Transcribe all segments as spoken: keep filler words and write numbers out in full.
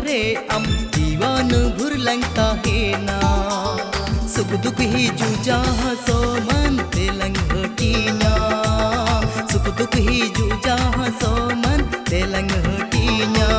ᱨᱮ ᱟᱢ ᱡᱤᱣᱟᱱ ᱵᱷᱩᱨ ᱞᱟᱝ ᱛᱟᱦᱮᱱᱟ᱾ ᱥᱩᱠ ᱫᱩᱠ ᱦᱤᱡᱩᱜ ᱡᱟᱦᱟᱸ ᱥᱚᱢᱟᱱ ᱛᱮᱞᱟᱝ ᱦᱟᱹᱴᱤᱧᱟ᱾ ᱥᱩᱠ ᱫᱩᱠ ᱦᱤᱡᱩᱜ ᱡᱟᱦᱟᱸ ᱥᱚᱢᱟᱱ ᱛᱮᱞᱟᱝ ᱦᱟᱹᱴᱤᱧᱟ᱾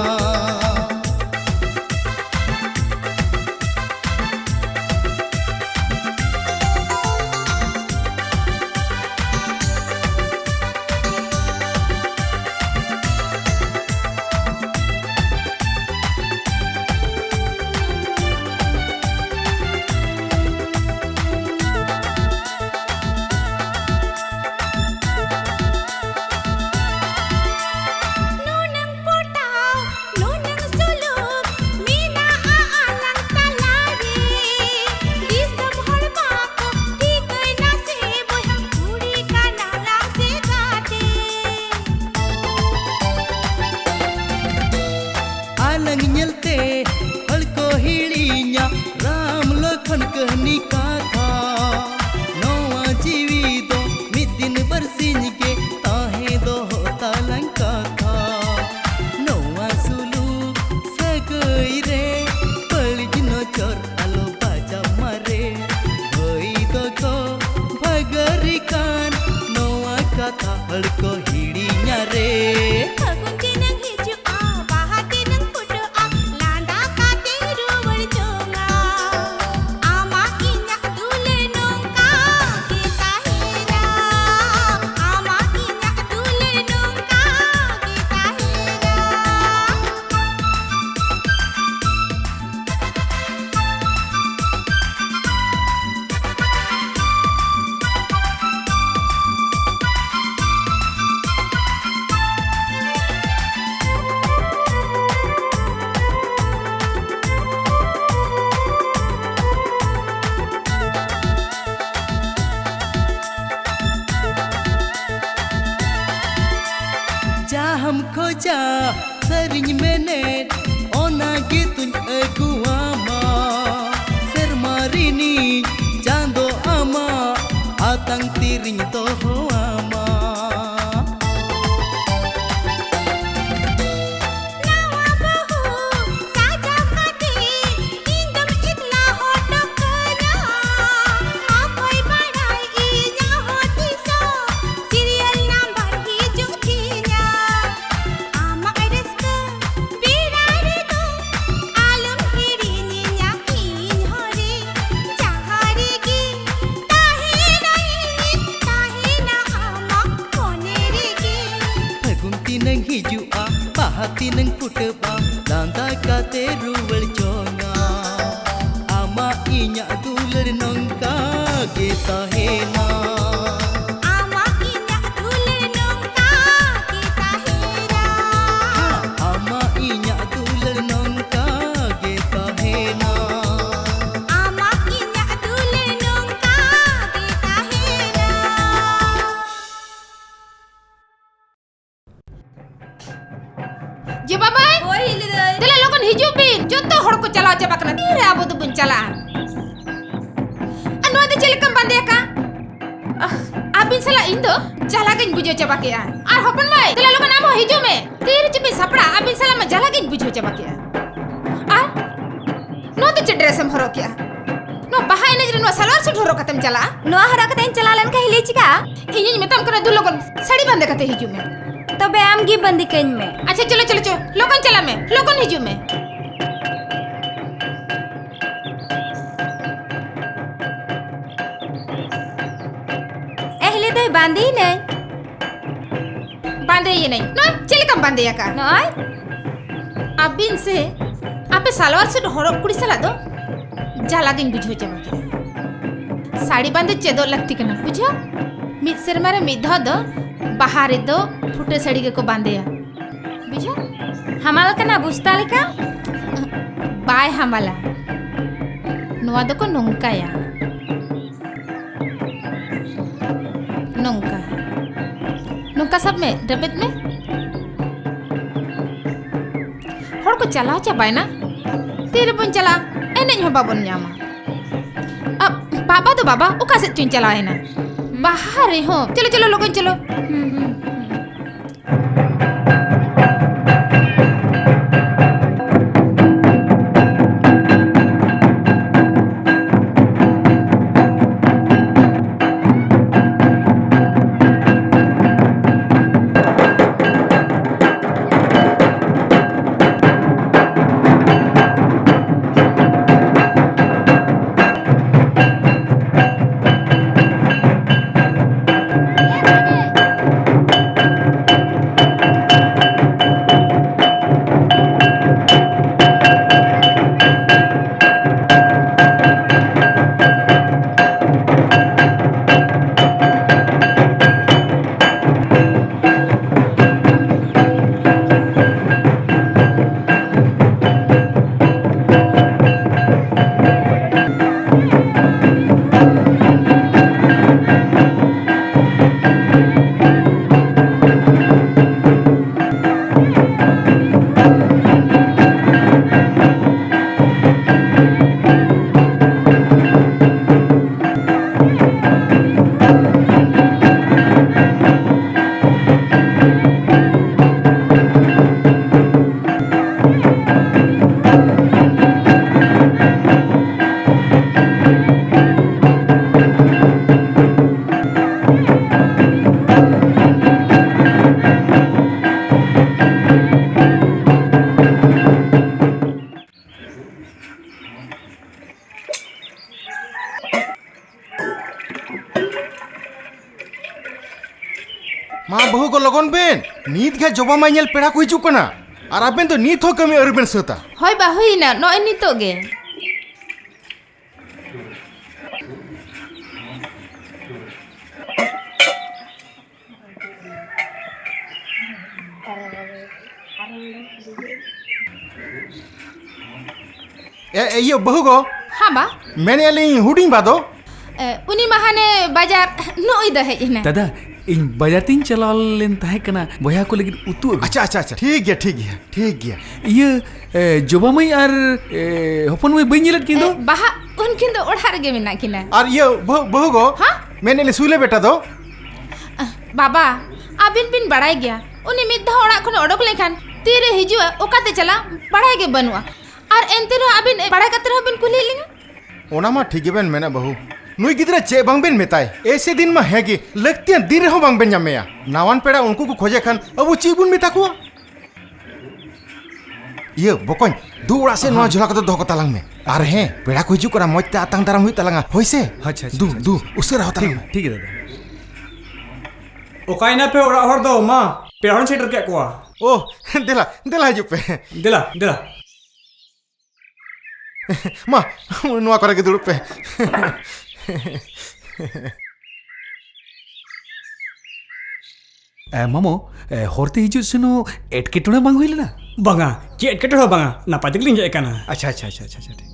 ᱱᱩᱱᱟᱹᱝ ᱯᱚᱴᱟᱣ, ᱱᱩᱱᱟᱹᱝ ᱥᱩᱞᱩᱠ ᱢᱮᱱᱟᱜᱼᱟ ᱟᱞᱟᱝ ᱛᱟᱞᱟᱨᱮ᱾ ᱫᱤᱥᱚᱢ ᱦᱚᱲ ᱵᱟᱠᱚ ᱴᱷᱤᱠᱟᱹᱭ ᱱᱟᱥᱮ ᱵᱚᱭᱦᱟ, ᱠᱩᱲᱤ ᱠᱟᱱᱟ ᱞᱟᱝ ᱥᱮ ᱜᱟᱛᱮ᱾ ᱟᱞᱟᱝ ᱧᱮᱞᱛᱮ ᱦᱚᱲ ᱠᱚ ᱦᱤᱲᱤᱧᱟ ᱨᱟᱢ ᱞᱚᱠᱷᱚᱱ ᱠᱟᱹᱦᱱᱤ ᱠᱟᱛᱷᱟ᱾ ᱱᱚᱣᱟ ᱡᱤᱣᱤ ᱫᱚ ᱢᱤᱫ ᱫᱤᱱ ᱵᱟᱨᱥᱤᱧ ᱜᱮ ᱛᱟᱦᱮᱸ ᱫᱚᱦᱚ ᱛᱟᱞᱟᱝ ᱠᱟᱛᱷᱟ᱾ ᱱᱚᱣᱟ ᱥᱩᱞᱩᱠ ᱥᱟᱹᱜᱟᱹᱭ ᱨᱮ ᱵᱟᱹᱲᱤᱡ ᱱᱚᱡᱚᱨ ᱟᱞᱚ ᱵᱟᱡᱟᱣ ᱢᱟᱨᱮ᱾ ᱵᱷᱟᱹᱭ ᱫᱚᱠᱚ ᱵᱷᱟᱹᱜᱟᱹᱨᱤ ᱠᱟᱱ ᱱᱚᱣᱟ ᱠᱟᱛᱷᱟ ᱦᱚᱲ ᱠᱚ ᱦᱤᱲᱤᱧᱟ ᱨᱮ᱾ ᱯᱷᱟᱹᱜᱩᱱ ᱛᱤᱱᱟᱹᱝ ᱦᱤᱡᱩᱜᱼᱟ, ᱵᱟᱦᱟ ᱛᱤᱱᱟᱹᱝ ᱯᱷᱩᱴᱟᱹᱜᱼᱟ, ᱞᱟᱸᱫᱟ ᱠᱟᱛᱮ ᱨᱩᱣᱟᱹᱲ ᱡᱚᱝᱟ᱾ ᱟᱢᱟᱜ ᱤᱧᱟᱜ ᱫᱩᱞᱟᱹᱲ ᱱᱚᱝᱠᱟ ᱜᱮ ᱛᱟᱦᱮᱱᱟ᱾ ᱟᱢᱟᱜ ᱤᱧᱟᱜ ᱫᱩᱞᱟᱹᱲ ᱱᱚᱝᱠᱟ ᱜᱮ ᱛᱟᱦᱮᱱᱟ᱾ ᱡᱟᱦᱟᱸᱢ ᱠᱷᱚᱡᱟ ᱥᱟᱹᱨᱤᱧ ᱢᱮᱱᱮᱫ, ᱚᱱᱟ ᱜᱮᱛᱩᱧ ᱟᱹᱜᱩᱣᱟᱢᱟ᱾ ᱥᱮᱨᱢᱟ ᱨᱤᱱᱤᱡ ᱪᱟᱸᱫᱚ ᱟᱢᱟᱜ ᱟᱛᱟᱝ ᱛᱤᱨᱤᱧ ᱫᱚᱦᱚᱣᱟᱢᱟ᱾ ᱱᱟᱣᱟ ᱵᱟᱹᱦᱩ ᱦᱤᱡᱩᱜᱼᱟ, ᱵᱟᱦᱟ ᱛᱤᱱᱟᱹᱝ ᱯᱷᱩᱴᱟᱹᱜᱼᱟ, ᱞᱟᱸᱫᱟ ᱠᱟᱛᱮ ᱨᱩᱣᱟᱹᱲ ᱡᱚᱝᱟ᱾ ᱟᱢᱟᱜ ᱤᱧᱟᱜ ᱫᱩᱞᱟᱹᱲ ᱱᱚᱝᱠᱟ ᱜᱮ ᱛᱟᱦᱮᱱᱟ᱾ ᱟᱢᱟᱜ ᱤᱧᱟᱜ ᱫᱩᱞᱟᱹᱲ ᱱᱚᱝᱠᱟ ᱜᱮ ᱛᱟᱦᱮᱱᱟ᱾ ᱟᱢᱟᱜ ᱤᱧᱟᱜ ᱫᱩᱞᱟᱹᱲ ᱱᱚᱝᱠᱟ ᱜᱮ ᱛᱟᱦᱮᱱᱟ᱾ ᱟᱢᱟᱜ ᱤᱧᱟᱜ ᱫᱩᱞᱟᱹᱲ ᱱᱚᱝᱠᱟ ᱜᱮ ᱛᱟᱦᱮᱱᱟ᱾ ᱡᱚᱵᱟ ᱢᱟᱹᱭ! ᱦᱳᱭ, ᱦᱤᱞᱤ ᱫᱟᱹᱭ᱾ ᱫᱮᱞᱟ ᱞᱚᱜᱚᱱ ᱦᱤᱡᱩᱜ ᱵᱤᱱ, ᱡᱚᱛᱚ ᱦᱚᱲ ᱠᱚ ᱪᱟᱞᱟᱣ ᱪᱟᱵᱟ ᱠᱟᱱᱟ, ᱛᱤᱨᱮ ᱟᱵᱚ ᱫᱚᱵᱚᱱ ᱪᱟᱞᱟᱜᱼᱟ? ᱟᱨ ᱱᱚᱣᱟ ᱫᱚ ᱪᱮᱫ ᱞᱮᱠᱟᱢ ᱵᱟᱸᱫᱮ ᱟᱠᱟᱫ? ᱟᱦ, ᱟᱹᱵᱤᱱ ᱥᱟᱞᱟᱜ ᱤᱧ ᱫᱚ ᱡᱟᱞᱟ ᱜᱤᱧ ᱵᱩᱡᱷᱟᱹᱣ ᱪᱟᱵᱟ ᱠᱮᱜᱼᱟ᱾ ᱟᱨ ᱦᱚᱯᱚᱱ ᱢᱟᱹᱭ, ᱫᱮᱞᱟ ᱞᱚᱜᱚᱱ ᱟᱢ ᱦᱚᱸ ᱦᱤᱡᱩᱜ ᱢᱮ, ᱛᱤᱨᱮ ᱪᱚ ᱵᱤᱱ ᱥᱟᱯᱲᱟᱜᱼᱟ, ᱟᱹᱵᱤᱱ ᱥᱟᱞᱟᱜ ᱢᱟ ᱡᱟᱞᱟ ᱜᱤᱧ ᱵᱩᱡᱷᱟᱹᱣ ᱪᱟᱵᱟ ᱠᱮᱜᱼᱟ᱾ ᱟᱨ ᱱᱚᱣᱟ ᱫᱚ ᱪᱮᱫ dress ᱮᱢ ᱦᱚᱨᱚᱜ ᱠᱮᱜᱼᱟ? ᱱᱚᱣᱟ ᱵᱟᱦᱟ ᱮᱱᱮᱡ ᱨᱮ ᱱᱚᱣᱟ ᱥᱟᱞᱣᱟᱨ ᱥᱩᱴ ᱦᱚᱨᱚᱜ ᱠᱟᱛᱮᱢ ᱪᱟᱞᱟᱜᱼᱟ? ᱱᱚᱣᱟ ᱦᱚᱨᱚᱜ ᱠᱟᱛᱮᱧ ᱪᱟᱞᱟᱣ ᱞᱮᱱᱠᱷᱟᱱ ᱦᱤᱞᱤ ᱪᱤᱠᱟᱹᱜᱼᱟ? ᱤᱧᱤᱧ ᱢᱮᱛᱟᱢ ᱠᱟᱱᱟ, ᱫᱩ ᱞᱚᱜᱚᱱ ᱥᱟᱹᱲᱤ ᱵᱟᱸᱫᱮ ᱠᱟᱛᱮ ᱦᱤᱡᱩᱜ ᱢᱮ᱾ ᱛᱚᱵᱮ ᱟᱢ ᱜᱮ ᱵᱟᱸᱫᱮ ᱠᱟᱹᱧ ᱢᱮ᱾ ᱟᱪᱪᱷᱟ, ᱪᱚᱞᱚ, ᱪᱚᱞᱚ, ᱪᱚᱞᱚ, ᱞᱚᱜᱚᱱ ᱪᱟᱞᱟᱜ ᱢᱮ, ᱞᱚᱜᱚᱱ ᱦᱤᱡᱩᱜ ᱢᱮ᱾ ᱮ ᱦᱤᱞᱤ ᱫᱟᱹᱭ, ᱵᱟᱸᱫᱮᱭᱮᱱᱟᱹᱧ᱾ ᱵᱟᱸᱫᱮᱭᱮᱱᱟᱹᱧ᱾ ᱱᱚᱜᱼᱚᱭ, ᱪᱮᱫ ᱞᱮᱠᱟᱢ ᱵᱟᱸᱫᱮ ᱟᱠᱟᱫ? ᱱᱚᱜᱼᱚᱭ᱾ ᱟᱹᱵᱤᱱ ᱥᱮ ᱟᱯᱮ ᱥᱟᱞᱣᱟᱨ ᱥᱩᱴ ᱦᱚᱨᱚᱜ ᱠᱩᱲᱤ ᱥᱟᱞᱟᱜ ᱫᱚ ᱡᱟᱞᱟ ᱜᱤᱧ ᱵᱩᱡᱷᱟᱹᱣ ᱪᱟᱵᱟ ᱠᱮᱫᱟ᱾ ᱥᱟᱹᱲᱤ ᱵᱟᱸᱫᱮ ᱪᱮᱫᱚᱜ ᱞᱟᱹᱠᱛᱤ ᱠᱟᱱᱟ, ᱵᱩᱡᱷᱟᱹᱣ? ᱢᱤᱫ ᱥᱮᱨᱢᱟ ᱨᱮ ᱢᱤᱫ ᱫᱷᱟᱣ ᱫᱚ ᱵᱟᱦᱟ ᱨᱮᱫᱚ ᱯᱷᱩᱴᱟᱹ ᱥᱟᱹᱲᱤ ᱜᱮᱠᱚ ᱵᱟᱸᱫᱮᱭᱟ, ᱵᱩᱡᱷᱟᱹᱣ? ᱦᱟᱢᱟᱞ ᱠᱟᱱᱟ ᱵᱚᱥᱛᱟ ᱞᱮᱠᱟ? ᱵᱟᱭ ᱦᱟᱢᱟᱞᱟ, ᱱᱚᱣᱟ ᱫᱚᱠᱚ ᱱᱚᱝᱠᱟᱭᱟ᱾ ᱱᱚᱝᱠᱟ, ᱱᱚᱝᱠᱟ ᱥᱟᱵ ᱢᱮ, ᱨᱮᱵᱮᱫ ᱢᱮ᱾ ᱦᱚᱲ ᱠᱚ ᱪᱟᱞᱟᱣ ᱪᱟᱵᱟᱭᱮᱱᱟ, ᱛᱤᱨᱮᱵᱚᱱ ᱪᱟᱞᱟᱜᱼᱟ? ᱮᱱᱮᱡ ᱦᱚᱸ ᱵᱟᱵᱚᱱ ᱧᱟᱢᱟ᱾ ᱟ, ᱵᱟᱵᱟ ᱫᱚ ᱵᱟᱵᱟ ᱚᱠᱟ ᱥᱮᱫ ᱪᱚᱧ ᱪᱟᱞᱟᱣᱮᱱᱟ, ᱵᱟᱦᱟ ᱨᱮᱦᱚᱸ᱾ ᱪᱚᱞᱚ, ᱪᱚᱞᱚ, ᱞᱚᱜᱚᱱ ᱪᱚᱞᱚ᱾ ᱦᱩᱸ, ᱦᱩᱸ, ᱦᱩᱸ᱾ ᱢᱟ ᱵᱟᱹᱦᱩ ᱜᱚ, ᱞᱚᱜᱚᱱ ᱵᱮᱱ, ᱱᱤᱛ ᱜᱮ ᱡᱚᱵᱟ ᱢᱟᱹᱭ ᱧᱮᱞ ᱯᱮᱲᱟ ᱠᱚ ᱦᱤᱡᱩᱜ ᱠᱟᱱᱟ᱾ ᱟᱨ ᱟᱵᱮᱱ ᱫᱚ ᱱᱤᱛ ᱦᱚᱸ ᱠᱟᱹᱢᱤ ᱟᱹᱣᱨᱤ ᱵᱮᱱ ᱥᱟᱹᱛᱟ᱾ ᱦᱳᱭ ᱵᱟ, ᱦᱩᱭᱱᱟ, ᱱᱚᱜᱼᱚᱭ ᱱᱤᱛᱚᱜ ᱜᱮ᱾ ᱮ, ᱮ, ᱤᱭᱟᱹ, ᱵᱟᱹᱦᱩ ᱜᱚ᱾ ᱦᱮᱸ ᱵᱟ᱾ ᱢᱮᱱᱮᱫᱼᱟ ᱞᱤᱧ, ᱦᱩᱰᱤᱧ ᱵᱟ ᱫᱚ? ᱮ, ᱩᱱᱤ ᱢᱟ ᱦᱟᱱᱮ ᱵᱟᱡᱟᱨ ᱱᱚᱜᱼᱚᱭ ᱫᱚ ᱦᱮᱡ ᱮᱱᱟ᱾ ᱫᱟᱫᱟ, ᱤᱧ ᱵᱟᱡᱟᱨ ᱛᱤᱧ ᱪᱟᱞᱟᱣ ᱞᱮᱱ ᱛᱟᱦᱮᱸ ᱠᱟᱱᱟ ᱵᱚᱭᱦᱟ ᱠᱚ ᱞᱟᱹᱜᱤᱫ ᱩᱛᱩ ᱟᱹᱜᱩ᱾ ᱟᱪᱪᱷᱟ, ᱟᱪᱪᱷᱟ, ᱟᱪᱪᱷᱟ, ᱴᱷᱤᱠ ᱜᱮᱭᱟ, ᱴᱷᱤᱠ ᱜᱮᱭᱟ, ᱴᱷᱤᱠ ᱜᱮᱭᱟ᱾ ᱤᱭᱟᱹ, ᱮ, ᱡᱚᱵᱟ ᱢᱟᱹᱭ ᱟᱨ, ᱮ, ᱦᱚᱯᱚᱱ ᱢᱟᱹᱭ ᱵᱟᱹᱧ ᱧᱮᱞᱮᱫ ᱠᱤᱱ ᱫᱚ? ᱮ, ᱵᱟᱦᱟ, ᱩᱱᱠᱤᱱ ᱫᱚ ᱚᱲᱟᱜ ᱨᱮᱜᱮ ᱢᱮᱱᱟᱜ ᱠᱤᱱᱟ᱾ ᱟᱨ ᱤᱭᱟᱹ, ᱵᱟᱹᱦᱩ, ᱵᱟᱹᱦᱩ ᱜᱚ? ᱦᱮᱸ? ᱢᱮᱱᱮᱫ ᱞᱤᱧ, ᱥᱩᱭᱞᱟᱹ ᱵᱮᱴᱟ ᱫᱚ? ᱟᱦ, ᱵᱟᱵᱟ, ᱟᱹᱵᱤᱱ ᱵᱤᱱ ᱵᱟᱲᱟᱭ ᱜᱮᱭᱟ, ᱩᱱᱤ ᱢᱤᱫ ᱫᱷᱟᱣ ᱚᱲᱟᱜ ᱠᱷᱚᱱ ᱚᱰᱚᱠ ᱞᱮᱱᱠᱷᱟᱱ ᱛᱤᱨᱮ ᱦᱤᱡᱩᱜᱼᱟ, ᱚᱠᱟᱛᱮ ᱪᱟᱞᱟᱜ, ᱵᱟᱲᱟᱭ ᱜᱮ ᱵᱟᱹᱱᱩᱜᱼᱟ᱾ ᱟᱨ ᱮᱱᱛᱮ ᱨᱮᱦᱚᱸ ᱟᱹᱵᱤᱱ ᱵᱟᱲᱟᱭ ᱠᱟᱛᱮ ᱨᱮᱦᱚᱸ ᱵᱤᱱ ᱠᱩᱞᱤᱭᱮᱫ ᱞᱤᱧᱟ? ᱚᱱᱟ ᱢᱟ ᱴᱷᱤᱠ ᱜᱮᱵᱮᱱ ᱢᱮᱱᱟ ᱵᱟᱹᱦᱩ, ᱱᱩᱭ ᱜᱤᱫᱽᱨᱟᱹ ᱪᱮᱫ ᱵᱟᱝ ᱵᱮᱱ ᱢᱮᱛᱟᱭ, ᱮᱭᱥᱮ ᱫᱤᱱ ᱢᱟ ᱦᱮᱸ ᱜᱮ, ᱞᱟᱹᱠᱛᱤᱭᱟᱱ ᱫᱤᱱ ᱨᱮᱦᱚᱸ ᱵᱟᱝ ᱵᱮᱱ ᱧᱟᱢᱮᱭᱟ᱾ ᱱᱟᱣᱟᱱ ᱯᱮᱲᱟ ᱩᱱᱠᱩ ᱠᱚ ᱠᱷᱚᱡᱮ ᱠᱷᱟᱱ ᱟᱵᱚ ᱪᱮᱫ ᱵᱚᱱ ᱢᱮᱛᱟ ᱠᱚᱣᱟ? ᱤᱭᱟᱹ ᱵᱚᱠᱚᱧ, ᱫᱩ ᱚᱲᱟᱜ ᱥᱮᱫ ᱱᱚᱣᱟ ᱦᱮᱸ᱾ ᱡᱷᱚᱞᱟ ᱠᱚᱫᱚ ᱫᱚᱦᱚ ᱠᱟᱛᱟ ᱞᱟᱝ ᱢᱮ᱾ ᱟᱨ ᱦᱮᱸ, ᱯᱮᱲᱟ ᱠᱚ ᱦᱤᱡᱩᱜ ᱠᱟᱱᱟ, ᱢᱚᱡᱽ ᱛᱮ ᱟᱛᱟᱝ ᱫᱟᱨᱟᱢ ᱦᱩᱭᱩᱜ ᱛᱟᱞᱟᱝᱟ, ᱦᱳᱭ ᱥᱮ? ᱟᱪᱪᱷᱟ, ᱟᱪᱪᱷᱟ, ᱫᱩ, ᱟᱪᱪᱷᱟ, ᱫᱩ, ᱟᱪᱪᱷᱟ᱾ ᱩᱥᱟᱹᱨᱟ ᱦᱚᱸ ᱴᱷᱤᱠ, ᱛᱟᱞᱟᱝ ᱢᱮ᱾ ᱴᱷᱤᱠ ᱜᱮᱭᱟ ᱫᱟᱫᱟ᱾ ᱚᱠᱟᱭᱮᱱᱟ ᱯᱮ ᱚᱲᱟᱜ ᱦᱚᱲ ᱫᱚ? ᱢᱟ, ᱯᱮᱲᱟ ᱦᱚᱲᱤᱧ ᱥᱮᱴᱮᱨ ᱠᱮᱫ ᱠᱚᱣᱟ᱾ ᱳ, ᱫᱮᱞᱟ, ᱫᱮᱞᱟ ᱦᱤᱡᱩᱜ ᱯᱮ᱾ ᱫᱮᱞᱟ, ᱫᱮᱞᱟ᱾ ᱢᱟ, ᱱᱚᱣᱟ ᱠᱚᱨᱮ ᱜᱮ ᱫᱩᱲᱩᱵ ᱯᱮ᱾ ᱮ, ᱢᱟᱢᱚ, ᱮ, ᱦᱚᱨᱛᱮ ᱦᱤᱡᱩᱜ ᱥᱮᱱᱚᱜ ᱮᱴᱠᱮᱴᱚᱬᱮ ᱵᱟᱝ ᱦᱩᱭ ᱞᱮᱱᱟ? ᱵᱟᱝᱟ, ᱪᱮᱫ ᱮᱴᱠᱮᱴᱚᱬᱮ ᱦᱚᱸ ᱵᱟᱝᱟ, ᱱᱟᱯᱟᱭ ᱛᱮᱜᱮᱞᱤᱧ ᱦᱮᱡ ᱟᱠᱟᱱᱟ᱾ ᱟᱪᱪᱷᱟ, ᱟᱪᱪᱷᱟ, ᱟᱪᱪᱷᱟ, ᱟᱪᱪᱷᱟ, ᱴᱷᱤᱠ᱾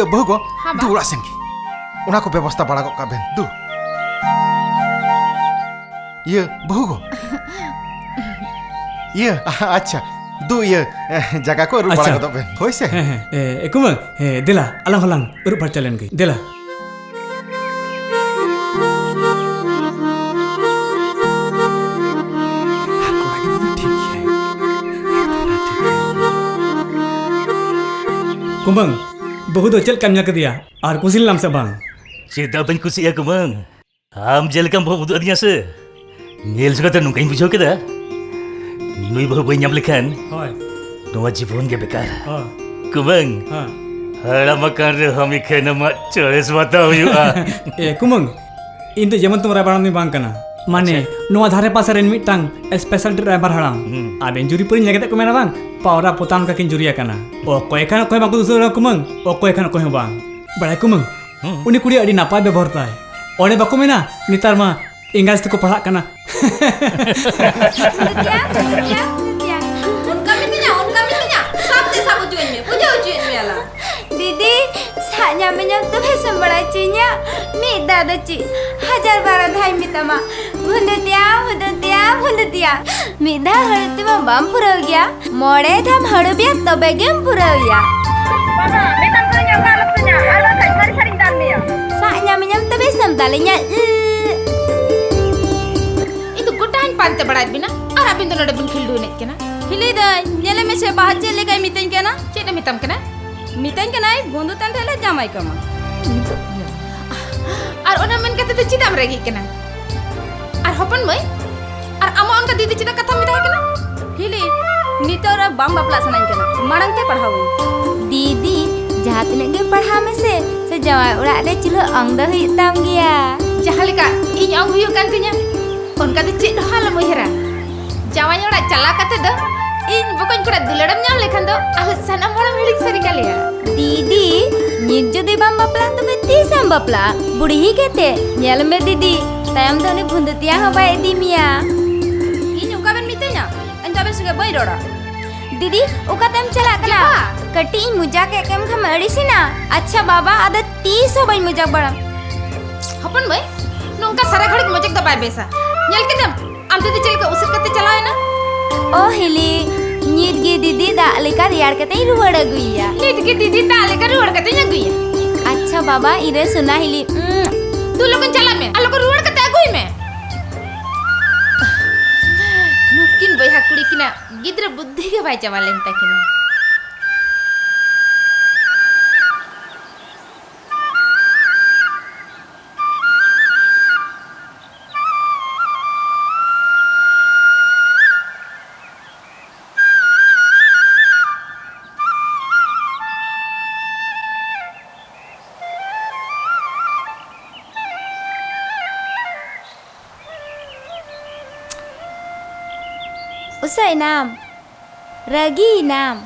ᱵᱟᱹᱦᱩ ᱜᱚ, ᱦᱮᱸ, ᱵᱟ᱾ ᱫᱩ ᱚᱲᱟᱜ ᱥᱮᱱ ᱜᱮ᱾ ᱚᱱᱟ ᱠᱚ ᱵᱮᱵᱚᱥᱛᱟ ᱵᱟᱲᱟ ᱜᱚᱫ ᱠᱟᱜ ᱵᱮᱱ, ᱫᱩ᱾ ᱤᱭᱟᱹ, ᱵᱟᱹᱦᱩ ᱜᱚ᱾ ᱤᱭᱟᱹ, ᱟ-, ᱟᱪᱪᱷᱟ, ᱫᱩ, ᱤᱭᱟᱹ, ᱮ, ᱡᱟᱭᱜᱟ ᱠᱚ ᱟᱹᱨᱩᱵ ᱵᱟᱲᱟ ᱟᱪᱪᱷᱟ᱾ ᱜᱚᱫᱚᱜ ᱵᱮᱱ, ᱦᱳᱭ ᱥᱮ? ᱦᱮᱸ, ᱦᱮᱸ᱾ ᱮ, ᱮ, ᱠᱩᱢᱟᱹᱝ, ᱮ, ᱫᱮᱞᱟ, ᱟᱞᱟᱝ ᱦᱚᱸᱞᱟᱝ ᱟᱹᱨᱩᱵ ᱯᱷᱟᱨᱪᱟ ᱞᱮᱱ ᱜᱮ᱾ ᱫᱮᱞᱟ᱾ ᱠᱩᱢᱟᱹᱝ, ᱵᱟᱹᱦᱩ ᱫᱚ ᱪᱮᱫ ᱞᱮᱠᱟᱢ ᱧᱮᱞ ᱠᱮᱫᱮᱭᱟ? ᱟᱨ ᱠᱩᱥᱤ ᱞᱮᱱᱟᱢ ᱥᱮ ᱵᱟᱝ? ᱪᱮᱫᱟᱜ ᱵᱟᱹᱧ ᱠᱩᱥᱤᱜᱼᱟ ᱠᱩᱢᱟᱹᱝ? ᱟᱢ ᱡᱮ ᱞᱮᱠᱟᱢ ᱵᱟᱹᱦᱩ ᱩᱫᱩᱜ ᱟᱹᱫᱤᱧᱟ ᱥᱮ, ᱧᱮᱞ ᱡᱚᱝ ᱠᱟᱛᱮ ᱱᱚᱝᱠᱟᱧ ᱵᱩᱡᱷᱟᱹᱣ ᱠᱮᱫᱟ, ᱱᱩᱭ ᱵᱟᱹᱦᱩ ᱵᱟᱹᱧ ᱧᱟᱢ ᱞᱮᱠᱷᱟᱱ ᱦᱳᱭ᱾ ᱱᱚᱣᱟ ᱡᱤᱵᱚᱱ ᱜᱮ ᱵᱮᱠᱟᱨ᱾ ᱦᱚᱸ᱾ ᱠᱩᱢᱟᱹᱝ, ᱦᱚᱸ᱾ ᱦᱟᱲᱟᱢ ᱟᱠᱟᱱ ᱨᱮᱦᱚᱸ ᱢᱤᱫ ᱠᱷᱟᱱ ᱟᱢᱟᱜ choice ᱵᱟᱛᱟᱣ ᱦᱩᱭᱩᱜᱼᱟ᱾ ᱮ, ᱠᱩᱢᱟᱹᱝ, ᱤᱧ ᱫᱚ ᱡᱮᱢᱚᱱ ᱛᱮᱢᱚᱱ ᱨᱟᱭᱵᱟᱨ ᱦᱟᱲᱟᱢ ᱫᱚᱧ ᱵᱟᱝ ᱠᱟᱱᱟ᱾ ᱢᱟᱱᱮ, ᱟᱪᱪᱷᱟ᱾ ᱱᱚᱣᱟ ᱫᱷᱟᱨᱮ ᱯᱟᱥᱮ ᱨᱮᱱ ᱢᱤᱫᱴᱟᱝ special driver ᱦᱟᱲᱟᱢ᱾ ᱦᱩᱸ᱾ ᱟᱵᱮᱱ ᱡᱩᱨᱤ ᱯᱟᱹᱨᱤ ᱧᱮᱞ ᱠᱟᱛᱮ ᱠᱚ ᱢᱮᱱᱟ ᱵᱟᱝ, ᱯᱟᱣᱨᱟ ᱯᱚᱛᱟᱢ ᱞᱮᱠᱟ ᱠᱤᱱ ᱡᱩᱨᱤ ᱟᱠᱟᱱᱟ᱾ ᱚᱠᱚᱭ ᱠᱷᱟᱱ ᱚᱠᱚᱭ ᱵᱟᱝᱠᱚ ᱫᱩᱥᱟᱹᱣ ᱨᱮᱦᱚᱸ ᱠᱩᱢᱟᱹᱝ, ᱚᱠᱚᱭ ᱠᱷᱟᱱ ᱚᱠᱚᱭ ᱦᱚᱸ ᱵᱟᱝ᱾ ᱵᱟᱲᱟᱭ ᱠᱩᱢᱟᱹᱝ, ᱦᱩᱸ᱾ ᱩᱱᱤ ᱠᱩᱲᱤ ᱟᱹᱰᱤ ᱱᱟᱯᱟᱭ ᱵᱮᱵᱚᱦᱟᱨ ᱛᱟᱭ᱾ ᱚᱱᱮ ᱵᱟᱠᱚ ᱢᱮᱱᱟ, ᱱᱮᱛᱟᱨ ᱢᱟ ᱮᱸᱜᱟᱡ ᱛᱮᱠᱚ ᱯᱟᱲᱦᱟᱜ ᱠᱟᱱᱟ᱾ ᱫᱩᱫᱤᱭᱟ, ᱫᱩᱫᱤᱭᱟ, ᱫᱩᱫᱤᱭᱟ᱾ ᱚᱱᱠᱟ ᱢᱤᱛᱟᱹᱧᱟ, ᱚᱱᱠᱟ ᱢᱤᱛᱟᱹᱧᱟ᱾ ᱥᱟᱵ ᱛᱮ ᱥᱟᱵ ᱦᱚᱪᱚᱧ ᱢᱮ, ᱯᱩᱡᱟᱹ ᱦᱚᱪᱚᱭᱮᱫ ᱢᱮᱭᱟ ᱞᱟᱝ᱾ ᱫᱤᱫᱤ, ᱥᱟᱵ ᱧᱟᱢ ᱢᱮᱧᱟᱢ ᱛᱚᱵᱮ ᱥᱮᱢ ᱵᱟᱲᱟᱭ ᱦᱚᱪᱚᱧᱟ᱾ ᱢᱤᱫ ᱫᱷᱟᱣ ᱫᱚ ᱪᱮᱫ, ᱦᱟᱡᱟᱨ ᱵᱟᱨᱚ ᱫᱷᱟᱣᱤᱧ ᱢᱮᱛᱟᱢᱟ, ᱵᱷᱩᱸᱫᱩ ᱛᱮᱭᱟ, ᱵᱷᱩᱸᱫᱩ ᱛᱮᱭᱟ, ᱵᱷᱩᱸᱫᱩ ᱛᱮᱭᱟ᱾ ᱢᱤᱫ ᱫᱷᱟᱣ ᱦᱟᱹᱲᱩᱵ ᱛᱮᱢᱟ ᱵᱟᱢ ᱯᱩᱨᱟᱹᱣ ᱜᱮᱭᱟ, ᱢᱚᱬᱮ ᱫᱷᱟᱣᱮᱢ ᱦᱟᱹᱲᱩᱵᱮᱭᱟ ᱛᱚᱵᱮ ᱜᱮᱢ ᱯᱩᱨᱟᱹᱣᱮᱭᱟ᱾ ᱵᱟᱵᱟ, ᱢᱮᱛᱟᱢ ᱠᱟᱹᱱᱟᱹᱧ ᱚᱱᱠᱟ ᱟᱞᱚᱢ ᱢᱮᱛᱟᱹᱧᱟ, ᱟᱨ ᱵᱟᱝᱠᱷᱟᱱ ᱥᱟᱹᱨᱤ ᱥᱟᱹᱨᱤᱧ ᱫᱟᱞ ᱢᱮᱭᱟ᱾ ᱥᱟᱵ ᱧᱟᱢ ᱧᱟᱢ ᱛᱚᱵᱮ ᱥᱮᱢ ᱫᱟᱞᱮᱧᱟ᱾ ᱤᱧ ᱫᱚ ᱜᱚᱴᱟᱧ ᱯᱟᱱᱛᱮ ᱵᱟᱲᱟᱭᱮᱫ ᱵᱤᱱᱟ, ᱟᱨ ᱟᱹᱵᱤᱱ ᱫᱚ ᱱᱚᱰᱮ ᱵᱤᱱ ᱠᱷᱤᱞᱰᱩ ᱮᱱᱮᱡ ᱠᱟᱱᱟ᱾ ᱦᱤᱞᱤ ᱫᱟᱹᱭ, ᱧᱮᱞᱮ ᱢᱮᱥᱮ ᱵᱟᱦᱟ ᱪᱮᱫ ᱞᱮᱠᱟᱭ ᱢᱤᱛᱟᱹᱧ ᱠᱟᱱᱟ᱾ ᱪᱮᱫ ᱮ ᱢᱮᱛᱟᱢ ᱠᱟᱱᱟ? ᱢᱤᱛᱟᱹᱧ ᱠᱟᱱᱟᱭ, ᱵᱚᱱᱫᱷᱩ ᱛᱟᱢ ᱴᱷᱮᱱ ᱞᱮ ᱡᱟᱶᱟᱭ ᱠᱟᱢᱟ᱾ ᱟᱨ ᱚᱱᱟ ᱢᱮᱱ ᱠᱟᱛᱮ ᱫᱚ ᱪᱮᱫᱟᱜ ᱮᱢ ᱨᱟᱹᱜᱤᱜ ᱠᱟᱱᱟ? ᱟᱨ ᱦᱚᱯᱚᱱ ᱢᱟᱹᱭ, ᱟᱨ ᱟᱢᱟᱜ ᱚᱱᱠᱟ ᱫᱤᱫᱤ ᱪᱮᱫᱟᱜ ᱠᱟᱛᱷᱟᱢ ᱢᱮᱛᱟᱭ ᱠᱟᱱᱟ? ᱦᱤᱞᱤ, ᱱᱤᱛᱚᱜ ᱨᱮ ᱵᱟᱝ ᱵᱟᱯᱞᱟᱜ ᱥᱟᱱᱟᱧ ᱠᱟᱱᱟ, ᱢᱟᱲᱟᱝ ᱛᱮ ᱯᱟᱲᱦᱟᱣ ᱟᱹᱧ᱾ ᱫᱤᱫᱤ, ᱡᱟᱦᱟᱸ ᱛᱤᱱᱟᱹᱜ ᱜᱮ ᱯᱟᱲᱦᱟᱣ ᱢᱮᱥᱮ, ᱥᱮ ᱡᱟᱶᱟᱭ ᱚᱲᱟᱜ ᱨᱮ ᱪᱩᱞᱦᱟᱹ ᱚᱝ ᱫᱚ ᱦᱩᱭᱩᱜ ᱛᱟᱢ ᱜᱮᱭᱟ᱾ ᱡᱟᱦᱟᱸ ᱞᱮᱠᱟ ᱤᱧ ᱚᱝ ᱦᱩᱭᱩᱜ ᱠᱟᱱ ᱛᱤᱧᱟ, ᱚᱱᱠᱟ ᱫᱚ ᱪᱮᱫ ᱦᱚᱸ ᱟᱞᱚᱢ ᱩᱭᱦᱟᱹᱨᱟ᱾ ᱡᱟᱶᱟᱭ ᱚᱲᱟᱜ ᱪᱟᱞᱟᱣ ᱠᱟᱛᱮ ᱫᱚ ᱤᱧ ᱵᱚᱠᱚᱧ ᱠᱚᱲᱟ ᱫᱩᱞᱟᱹᱲᱮᱢ ᱧᱟᱢ ᱞᱮᱠᱷᱟᱱ ᱫᱚ ᱟᱞᱮ ᱥᱟᱱᱟᱢ ᱦᱚᱲᱮᱢ ᱦᱤᱲᱤᱧ ᱥᱟᱹᱨᱤ ᱠᱟᱞᱮᱭᱟ᱾ ᱫᱤᱫᱤ, ᱱᱤᱛ ᱡᱩᱫᱤ ᱵᱟᱢ ᱵᱟᱯᱞᱟᱜᱼᱟ, ᱛᱚᱵᱮ ᱛᱤᱥᱮᱢ ᱵᱟᱯᱞᱟᱜᱼᱟ? ᱵᱩᱲᱦᱤ ᱠᱟᱛᱮ ᱧᱮᱞ ᱢᱮ ᱫᱤᱫᱤ, ᱛᱟᱭᱚᱢ ᱫᱚ ᱩᱱᱤ ᱵᱷᱩᱸᱫᱩ ᱛᱮᱭᱟᱝ ᱦᱚᱸ ᱵᱟᱭ ᱤᱫᱤ ᱢᱮᱭᱟ᱾ ᱤᱧ ᱚᱱᱠᱟ ᱵᱮᱱ ᱢᱤᱛᱟᱹᱧᱟ? ᱤᱧ ᱫᱚ ᱟᱵᱮᱱ ᱥᱚᱸᱜᱮ ᱵᱟᱹᱧ ᱨᱚᱲᱟ᱾ ᱫᱤᱫᱤ, ᱚᱠᱟᱛᱮᱢ ᱪᱟᱞᱟᱜ ᱠᱟᱱᱟ? ᱪᱮᱫ ᱵᱟ? ᱠᱟᱹᱴᱤᱡ ᱤᱧ ᱢᱚᱡᱟᱠ ᱮᱫ ᱠᱟᱱ ᱠᱷᱟᱱ ᱟᱹᱲᱤᱥᱮᱱᱟ᱾ ᱟᱪᱪᱷᱟ ᱵᱟᱵᱟ, ᱟᱫᱚ ᱛᱤᱥ ᱦᱚᱸ ᱵᱟᱹᱧ ᱢᱚᱡᱟᱠ ᱵᱟᱲᱟ᱾ ᱦᱚᱯᱚᱱ ᱢᱟᱹᱭ, ᱱᱚᱝᱠᱟ ᱥᱟᱨᱟ ᱜᱷᱟᱹᱲᱤᱡ ᱢᱚᱡᱟᱠ ᱫᱚ ᱵᱟᱭ ᱵᱮᱥᱟ᱾ ᱧᱮᱞ ᱠᱮᱫᱟᱢ, ᱟᱢ ᱫᱤᱫᱤ ᱪᱮᱫ ᱞᱮᱠᱟ ᱩᱥᱟᱹᱫ ᱠᱟᱛᱮ ᱪᱟᱞᱟᱣ ᱮᱱᱟ? ᱚ ᱦᱤᱞᱤ, ᱱᱤᱛ ᱜᱮ ᱫᱤᱫᱤ ᱫᱟᱜ ᱞᱮᱠᱟ ᱨᱮᱭᱟᱲ ᱠᱟᱛᱮᱧ ᱨᱩᱣᱟᱹᱲ ᱟᱹᱜᱩᱭᱮᱭᱟ᱾ ᱱᱤᱛ ᱜᱮ ᱫᱤᱫᱤ ᱫᱟᱜ ᱞᱮᱠᱟ ᱨᱩᱣᱟᱹᱲ ᱠᱟᱛᱮᱧ ᱟᱹᱜᱩᱭᱟ᱾ ᱟᱪᱪᱷᱟ ᱵᱟᱵᱟ, ᱤᱧ ᱨᱮ ᱥᱳᱱᱟ ᱦᱤᱞᱤ, ᱩᱸ᱾ ᱫᱩ ᱞᱚᱜᱚᱱ ᱪᱟᱞᱟᱜ ᱢᱮ, ᱟᱨ ᱞᱚᱜᱚᱱ ᱨᱩᱣᱟᱹᱲ ᱠᱟᱛᱮ ᱟᱹᱜᱩᱭ ᱢᱮ᱾ ᱱᱩᱠᱤᱱ ᱵᱚᱭᱦᱟ ᱠᱩᱲᱤ ᱠᱤᱱᱟᱜ ᱜᱤᱫᱽᱨᱟᱹ ᱵᱩᱫᱽᱫᱷᱤ ᱜᱮ ᱵᱟᱭ ᱪᱟᱵᱟ ᱞᱮᱱ ᱛᱟᱹᱠᱤᱱᱟ᱾ ᱩᱥᱟᱹᱫ ᱮᱱᱟᱢ? ᱨᱟᱹᱜᱤᱭᱮᱱᱟᱢ?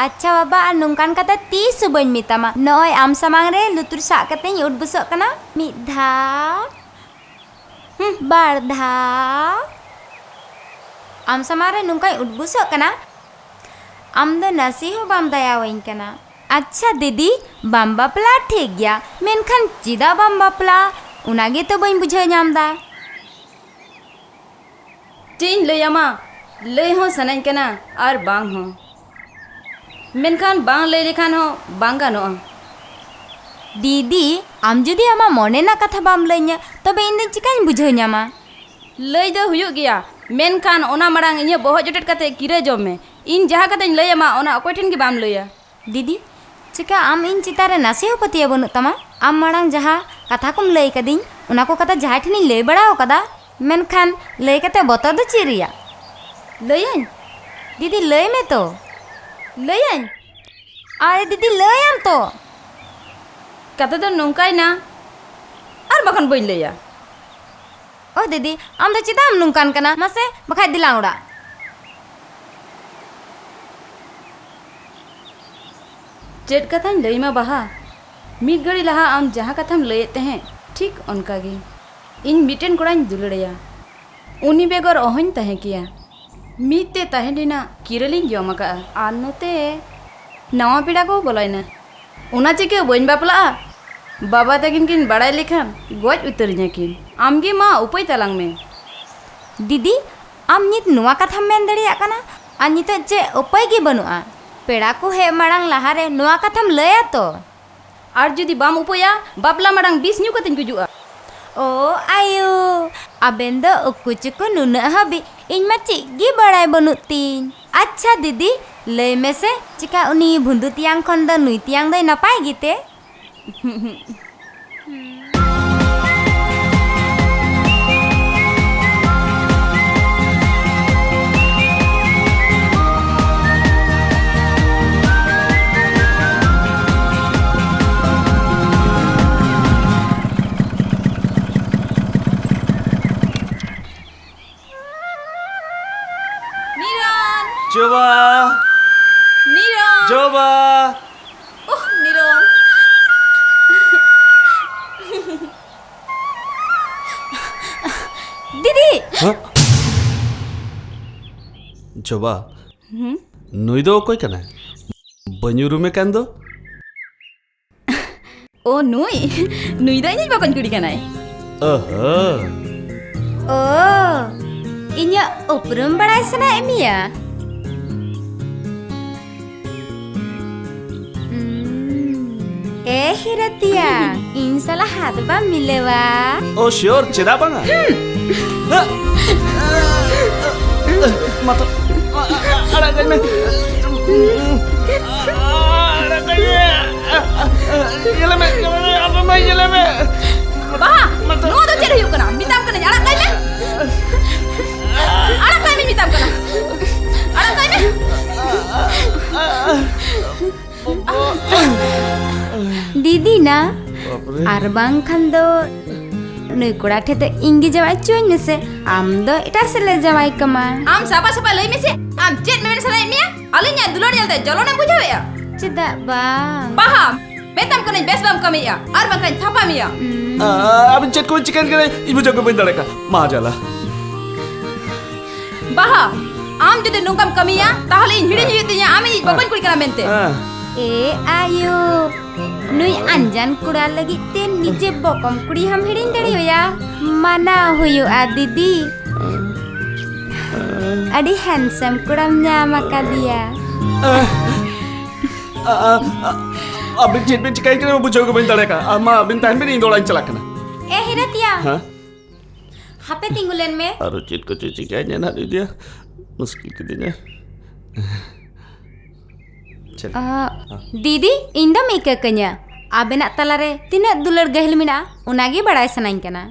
ᱟᱪᱪᱷᱟ ᱵᱟᱵᱟ, ᱟᱨ ᱱᱚᱝᱠᱟᱱ ᱠᱟᱛᱷᱟ ᱛᱤᱥ ᱦᱚᱸ ᱵᱟᱹᱧ ᱢᱮᱛᱟᱢᱟ᱾ ᱱᱚᱜᱼᱚᱭ ᱟᱢ ᱥᱟᱢᱟᱝ ᱨᱮ ᱞᱩᱛᱩᱨ ᱥᱟᱵ ᱠᱟᱛᱮᱧ ᱩᱰᱵᱩᱥᱚᱜ ᱠᱟᱱᱟ᱾ ᱢᱤᱫ ᱫᱷᱟᱣ, ᱦᱩᱸ, ᱵᱟᱨ ᱫᱷᱟᱣ᱾ ᱟᱢ ᱥᱟᱢᱟᱝ ᱨᱮ ᱱᱚᱝᱠᱟᱧ ᱩᱰᱵᱩᱥᱚᱜ ᱠᱟᱱᱟ, ᱟᱢ ᱫᱚ ᱱᱟᱥᱮ ᱦᱚᱸ ᱵᱟᱢ ᱫᱟᱭᱟᱣᱟᱹᱧ ᱠᱟᱱᱟ᱾ ᱟᱪᱪᱷᱟ ᱫᱤᱫᱤ, ᱵᱟᱢ ᱵᱟᱯᱞᱟ ᱴᱷᱤᱠ ᱜᱮᱭᱟ, ᱢᱮᱱᱠᱷᱟᱱ ᱪᱮᱫᱟᱜ ᱵᱟᱢ ᱵᱟᱯᱞᱟ? ᱚᱱᱟ ᱜᱮᱛᱚ ᱵᱟᱹᱧ ᱵᱩᱡᱷᱟᱹᱣ ᱧᱟᱢ ᱫᱟ᱾ ᱪᱮᱫ ᱤᱧ ᱞᱟᱹᱭ ᱟᱢᱟ, ᱞᱟᱹᱭ ᱦᱚᱸ ᱥᱟᱱᱟᱧ ᱠᱟᱱᱟ ᱟᱨ ᱵᱟᱝ ᱦᱚᱸ, ᱢᱮᱱᱠᱷᱟᱱ ᱵᱟᱝ ᱞᱟᱹᱭ ᱞᱮᱠᱷᱟᱱ ᱦᱚᱸ ᱵᱟᱝ ᱜᱟᱱᱚᱜᱼᱟ᱾ ᱫᱤᱫᱤ, ᱟᱢ ᱡᱩᱫᱤ ᱟᱢᱟᱜ ᱢᱚᱱᱮ ᱨᱮᱱᱟᱜ ᱠᱟᱛᱷᱟ ᱵᱟᱢ ᱞᱟᱹᱭᱟᱹᱧᱟ, ᱛᱚᱵᱮ ᱤᱧ ᱫᱚ ᱪᱤᱠᱟᱹᱧ ᱵᱩᱡᱷᱟᱹᱣ ᱧᱟᱢᱟ? ᱞᱟᱹᱭ ᱫᱚ ᱦᱩᱭᱩᱜ ᱜᱮᱭᱟ, ᱢᱮᱱᱠᱷᱟᱱ ᱚᱱᱟ ᱢᱟᱲᱟᱝ ᱤᱧᱟᱹᱜ ᱵᱚᱦᱚᱜ ᱡᱚᱴᱮᱫ ᱠᱟᱛᱮ ᱠᱤᱨᱟᱹ ᱡᱚᱢ ᱢᱮ᱾ ᱤᱧ ᱡᱟᱦᱟᱸ ᱠᱟᱛᱷᱟᱧ ᱞᱟᱹᱭ ᱟᱢᱟ, ᱚᱱᱟ ᱚᱠᱚᱭ ᱴᱷᱮᱱ ᱜᱮ ᱵᱟᱢ ᱞᱟᱹᱭᱟ᱾ ᱫᱤᱫᱤ, ᱪᱮᱠᱟ ᱟᱢ ᱤᱧ ᱪᱮᱛᱟᱱ ᱨᱮ ᱱᱟᱥᱮ ᱦᱚᱸ ᱯᱟᱹᱛᱭᱟᱹᱣ ᱵᱟᱹᱱᱩᱜ ᱛᱟᱢᱟ? ᱟᱢ ᱢᱟᱲᱟᱝ ᱡᱟᱦᱟᱸ ᱠᱟᱛᱷᱟ ᱠᱚᱢ ᱞᱟᱹᱭ ᱠᱟᱫᱤᱧ, ᱚᱱᱟ ᱠᱚ ᱠᱟᱛᱷᱟ ᱡᱟᱦᱟᱸᱭ ᱴᱷᱮᱱᱤᱧ ᱞᱟᱹᱭ ᱵᱟᱲᱟ ᱟᱠᱟᱫᱟ, ᱢᱮᱱᱠᱷᱟᱱ ᱞᱟᱹᱭ ᱠᱟᱛᱮ ᱵᱚᱛᱚᱨ ᱫᱚ ᱪᱮᱫ ᱨᱮᱭᱟᱜ? ᱞᱟᱹᱭᱟᱹᱧ? ᱫᱤᱫᱤ, ᱞᱟᱹᱭ ᱢᱮ ᱛᱚ᱾ ᱞᱟᱹᱭᱟᱹᱧ? ᱟᱨᱮ ᱫᱤᱫᱤ, ᱞᱟᱹᱭᱟᱢ ᱛᱚ᱾ ᱠᱟᱛᱷᱟ ᱫᱚ ᱱᱚᱝᱠᱟᱭᱮᱱᱟ, ᱟᱨ ᱵᱟᱠᱷᱟᱱ ᱵᱟᱹᱧ ᱞᱟᱹᱭᱟ᱾ ᱳ ᱫᱤᱫᱤ, ᱟᱢ ᱫᱚ ᱪᱮᱫᱟᱜ ᱮᱢ ᱱᱚᱝᱠᱟᱱ ᱠᱟᱱᱟ? ᱢᱟᱥᱮ, ᱵᱟᱠᱷᱟᱡ ᱫᱮᱞᱟᱝ ᱚᱲᱟᱜ᱾ ᱪᱮᱫ ᱠᱟᱛᱷᱟᱧ ᱞᱟᱹᱭᱟᱢᱟ ᱵᱟᱦᱟ? ᱢᱤᱫ ᱜᱷᱟᱹᱲᱤ ᱞᱟᱦᱟ ᱟᱢ ᱡᱟᱦᱟᱸ ᱠᱟᱛᱷᱟᱢ ᱞᱟᱹᱭᱮᱫ ᱛᱟᱦᱮᱸᱫ, ᱴᱷᱤᱠ ᱚᱱᱠᱟ ᱜᱮ᱾ ᱤᱧ ᱢᱤᱫᱴᱮᱱ ᱠᱚᱲᱟᱧ ᱫᱩᱞᱟᱹᱲᱟᱭᱟ᱾ ᱩᱱᱤ ᱵᱮᱜᱚᱨ ᱚᱦᱚᱧ ᱛᱟᱦᱮᱸ ᱠᱮᱭᱟ᱾ ᱢᱤᱫ ᱛᱮ ᱛᱟᱦᱮᱱ ᱨᱮᱱᱟᱜ ᱠᱤᱨᱟᱹ ᱞᱤᱧ ᱡᱚᱢ ᱟᱠᱟᱫᱼᱟ᱾ ᱟᱨ ᱱᱚᱛᱮ ᱱᱟᱣᱟ ᱯᱮᱲᱟ ᱠᱚ ᱵᱚᱞᱚᱭᱮᱱᱟ᱾ ᱚᱱᱟ ᱪᱤᱠᱟᱹ ᱵᱟᱹᱧ ᱵᱟᱯᱞᱟᱜᱼᱟ? ᱵᱟᱵᱟ ᱛᱟᱹᱠᱤᱱ ᱠᱤᱱ ᱵᱟᱲᱟᱭ ᱞᱮᱠᱷᱟᱱ ᱜᱚᱡ ᱩᱛᱟᱹᱨᱤᱧᱟ ᱠᱤᱱ᱾ ᱟᱢᱜᱮ ᱢᱟ ᱩᱯᱟᱹᱭ ᱛᱟᱞᱟᱝ ᱢᱮ᱾ ᱫᱤᱫᱤ, ᱟᱢ ᱱᱤᱛ ᱱᱚᱣᱟ ᱠᱟᱛᱷᱟᱢ ᱢᱮᱱ ᱫᱟᱲᱮᱭᱟᱜ ᱠᱟᱱᱟ? ᱟᱨ ᱱᱤᱛᱚᱜ ᱪᱮᱫ ᱩᱯᱟᱹᱭ ᱜᱮ ᱵᱟᱹᱱᱩᱜᱼᱟ? ᱯᱮᱲᱟ ᱠᱚ ᱦᱮᱡ ᱢᱟᱲᱟᱝ ᱞᱟᱦᱟᱨᱮ ᱱᱚᱣᱟ ᱠᱟᱛᱷᱟᱢ ᱞᱟᱹᱭᱟ ᱛᱚ? ᱟᱨ ᱡᱩᱫᱤ ᱵᱟᱢ ᱩᱯᱟᱹᱭᱟ, ᱵᱟᱯᱞᱟ ᱢᱟᱲᱟᱝ ᱵᱤᱥ ᱧᱩ ᱠᱟᱛᱮᱧ ᱜᱩᱡᱩᱜᱼᱟ᱾ ᱳ ᱟᱭᱳ, ᱟᱵᱮᱱ ᱫᱚ ᱩᱠᱩ ᱪᱩᱠᱩ ᱱᱩᱱᱟᱹᱜ ᱦᱟᱹᱵᱤᱡ, ᱤᱧ ᱢᱟ ᱪᱮᱫ ᱜᱮ ᱵᱟᱲᱟᱭ ᱵᱟᱹᱱᱩᱜ ᱛᱤᱧ᱾ ᱟᱪᱪᱷᱟ ᱫᱤᱫᱤ, ᱞᱟᱹᱭ ᱢᱮᱥᱮ, ᱪᱮᱠᱟ ᱩᱱᱤ ᱵᱷᱩᱸᱫᱩ ᱛᱮᱭᱟᱝ ᱠᱷᱚᱱ ᱫᱚ ᱱᱩᱭ ᱛᱮᱭᱟᱝ ᱫᱚᱭ ᱱᱟᱯᱟᱭ ᱜᱮᱛᱮ? ᱱᱤᱨᱚᱱ! ᱡᱚᱵᱟ! ᱱᱤᱨᱚᱱ! ᱡᱚᱵᱟ! ᱳᱦ, ᱱᱤᱨᱚᱱ! ᱫᱤᱫᱤ! ᱦᱮᱸ? ᱡᱚᱵᱟ, ᱦᱩᱸ? ᱱᱩᱭ ᱫᱚ ᱚᱠᱚᱭ ᱠᱟᱱᱟᱭ? ᱵᱟᱹᱧ ᱩᱨᱩᱢᱮ ᱠᱟᱱ ᱫᱚ᱾ ᱳ, ᱱᱩᱭ? ᱱᱩᱭ ᱫᱚ ᱤᱧᱤᱡ ᱵᱚᱠᱚᱧ ᱠᱩᱲᱤ ᱠᱟᱱᱟᱭ᱾ ᱚᱦᱚ᱾ ᱳ, ᱤᱧᱟᱹᱜ ᱩᱯᱨᱩᱢ ᱵᱟᱲᱟᱭ ᱥᱟᱱᱟᱭᱮᱫ ᱢᱮᱭᱟ? ᱩᱸ, ᱮ ᱦᱤᱨᱟᱹᱛᱤᱭᱟ, ᱤᱧ ᱥᱟᱞᱟᱜ ᱦᱟᱛ ᱵᱟᱢ ᱢᱤᱞᱟᱹᱣᱟ? ᱳ, ᱥᱤᱭᱳᱨ, ᱪᱮᱫᱟᱜ ᱵᱟᱝᱟ? ᱦᱩᱸ᱾ ᱢᱟ ᱛᱚ, ᱟ-, ᱟ-, ᱟ-, ᱟᱲᱟᱜ ᱠᱟᱹᱧ ᱢᱮ᱾ ᱟᱲᱟᱜ ᱠᱟᱹᱧ ᱢᱮ᱾ ᱧᱮᱞᱮ ᱢᱮ, ᱧᱮᱞᱮ ᱢᱮ, ᱟᱯᱮ ᱢᱟᱹᱭ ᱧᱮᱞᱮ ᱢᱮ᱾ ᱵᱟᱦᱟ, ᱢᱟ ᱛᱚ᱾ ᱱᱚᱣᱟ ᱫᱚ ᱪᱮᱫ ᱦᱩᱭᱩᱜ ᱠᱟᱱᱟ? ᱢᱮᱛᱟᱢ ᱠᱟᱹᱱᱟᱹᱧ, ᱟᱲᱟᱜ ᱠᱟᱭ ᱢᱮ᱾ ᱟᱲᱟᱜ ᱠᱟᱭ ᱢᱮ, ᱢᱮᱛᱟᱢ ᱠᱟᱱᱟ᱾ ᱟᱲᱟᱜ ᱠᱟᱭ ᱢᱮ᱾ ᱫᱤᱫᱤ ᱱᱟ, ᱵᱟᱯᱨᱮ᱾ ᱟᱨ ᱵᱟᱝᱠᱷᱟᱱ ᱫᱚ ᱱᱩᱭ ᱠᱚᱲᱟ ᱴᱷᱮᱱ ᱫᱚ ᱤᱧ ᱜᱮ ᱡᱟᱶᱟᱭ ᱦᱚᱪᱚᱣᱟᱹᱧ ᱢᱮᱥᱮ, ᱟᱢ ᱫᱚ ᱮᱴᱟᱜ ᱥᱮᱫ ᱞᱮ ᱡᱟᱶᱟᱭ ᱠᱟᱢᱟ᱾ ᱟᱢ ᱥᱟᱯᱷᱟ ᱥᱟᱯᱷᱟ ᱞᱟᱹᱭ ᱢᱮᱥᱮ, ᱟᱢ ᱪᱮᱫ ᱢᱮᱢᱮᱱ ᱥᱟᱱᱟᱭᱮᱫ ᱢᱮᱭᱟ? ᱟᱹᱞᱤᱧᱟᱜ ᱫᱩᱞᱟᱹᱲ ᱧᱮᱞᱛᱮ ᱡᱚᱞᱚᱱᱮᱢ ᱵᱩᱡᱷᱟᱹᱣᱮᱫᱼᱟ? ᱪᱮᱫᱟᱜ ᱵᱟᱝ? ᱵᱟᱦᱟ, ᱢᱮᱛᱟᱢ ᱠᱟᱹᱱᱟᱹᱧ ᱵᱮᱥ ᱵᱟᱢ ᱠᱟᱹᱢᱤᱭᱮᱫᱼᱟ, ᱟᱨ ᱵᱟᱝᱠᱷᱟᱱ ᱛᱷᱟᱯᱟ ᱢᱮᱭᱟ᱾ ᱩᱸ᱾ ᱟ, ᱟ, ᱟᱵᱤᱱ ᱪᱮᱫ ᱠᱚᱵᱤᱱ ᱪᱤᱠᱟᱹᱭᱮᱫ ᱠᱟᱱᱟ? ᱤᱧ ᱵᱩᱡᱷᱟᱹᱣ ᱜᱮ ᱵᱟᱹᱧ ᱫᱟᱲᱮᱭᱟᱜ ᱠᱟᱱᱟ᱾ ᱢᱟ ᱡᱟᱞᱟ᱾ ᱵᱟᱦᱟ, ᱟᱢ ᱡᱩᱫᱤ ᱱᱚᱝᱠᱟᱢ ᱠᱟᱹᱢᱤᱭᱟ, ᱛᱟᱦᱚᱞᱮ ᱤᱧ ᱦᱤᱲᱤᱧ ᱦᱩᱭᱩᱜ ᱛᱤᱧᱟ ᱟᱢ ᱤᱧᱤᱡ ᱵᱚᱠᱚᱧ ᱠᱩᱲᱤ ᱠᱟᱱᱟ ᱢᱮᱱᱛᱮ᱾ ᱦᱮᱸ᱾ ᱮ ᱟᱭᱳ, ᱱᱩᱭ ᱟᱱᱡᱟᱱ ᱠᱚᱲᱟ ᱞᱟᱹᱜᱤᱫ ᱛᱮ ᱱᱤᱡᱮ ᱵᱚᱠᱚᱢ ᱠᱩᱲᱤ ᱦᱚᱸᱢ ᱦᱤᱲᱤᱧ ᱫᱟᱲᱮᱣᱟᱭᱟ? ᱢᱟᱱᱟᱣ ᱦᱩᱭᱩᱜᱼᱟ ᱫᱤᱫᱤ᱾ ᱟᱹᱰᱤ handsome ᱠᱚᱲᱟᱢ ᱧᱟᱢ ᱟᱠᱟᱫᱮᱭᱟ᱾ ᱟ, ᱟ, ᱟ, ᱟᱹᱵᱤᱱ ᱪᱮᱫ ᱵᱤᱱ ᱪᱤᱠᱟᱹᱭ ᱠᱟᱱᱟ ᱵᱩᱡᱷᱟᱹᱣ ᱜᱮ ᱵᱟᱹᱧ ᱫᱟᱲᱮᱭᱟᱜ ᱠᱟᱱᱟ᱾ ᱟᱢ ᱢᱟ ᱟᱹᱵᱤᱱ ᱛᱟᱦᱮᱱ ᱵᱤᱱ, ᱤᱧ ᱫᱚ ᱚᱲᱟᱜ ᱤᱧ ᱪᱟᱞᱟᱜ ᱠᱟᱱᱟ᱾ ᱮ ᱦᱤᱨᱟᱹᱛᱤᱭᱟ᱾ ᱦᱮᱸ? ᱦᱟᱯᱮ ᱛᱤᱸᱜᱩ ᱞᱮᱱ ᱢᱮ᱾ ᱟᱨᱚ ᱪᱮᱫ ᱠᱚᱪᱚ ᱪᱤᱠᱟᱹᱭ ᱧᱮᱞ ᱦᱟᱸᱜ ᱤᱫᱤᱭᱟ᱾ ᱢᱩᱥᱠᱤᱞ ᱠᱤᱫᱤᱧᱟ᱾ ᱪᱮᱫ? ᱟᱦ, ᱦᱮᱸ᱾ ᱫᱤᱫᱤ, ᱤᱧ ᱫᱚᱢ ᱤᱠᱟᱹ ᱠᱟᱹᱧᱟ᱾ ᱟᱵᱮᱱᱟᱜ ᱛᱟᱞᱟᱨᱮ ᱛᱤᱱᱟᱹᱜ ᱫᱩᱞᱟᱹᱲ ᱜᱟᱹᱦᱤᱞ ᱢᱮᱱᱟᱜᱼᱟ, ᱚᱱᱟᱜᱮ ᱵᱟᱲᱟᱭ ᱥᱟᱱᱟᱧ ᱠᱟᱱᱟ᱾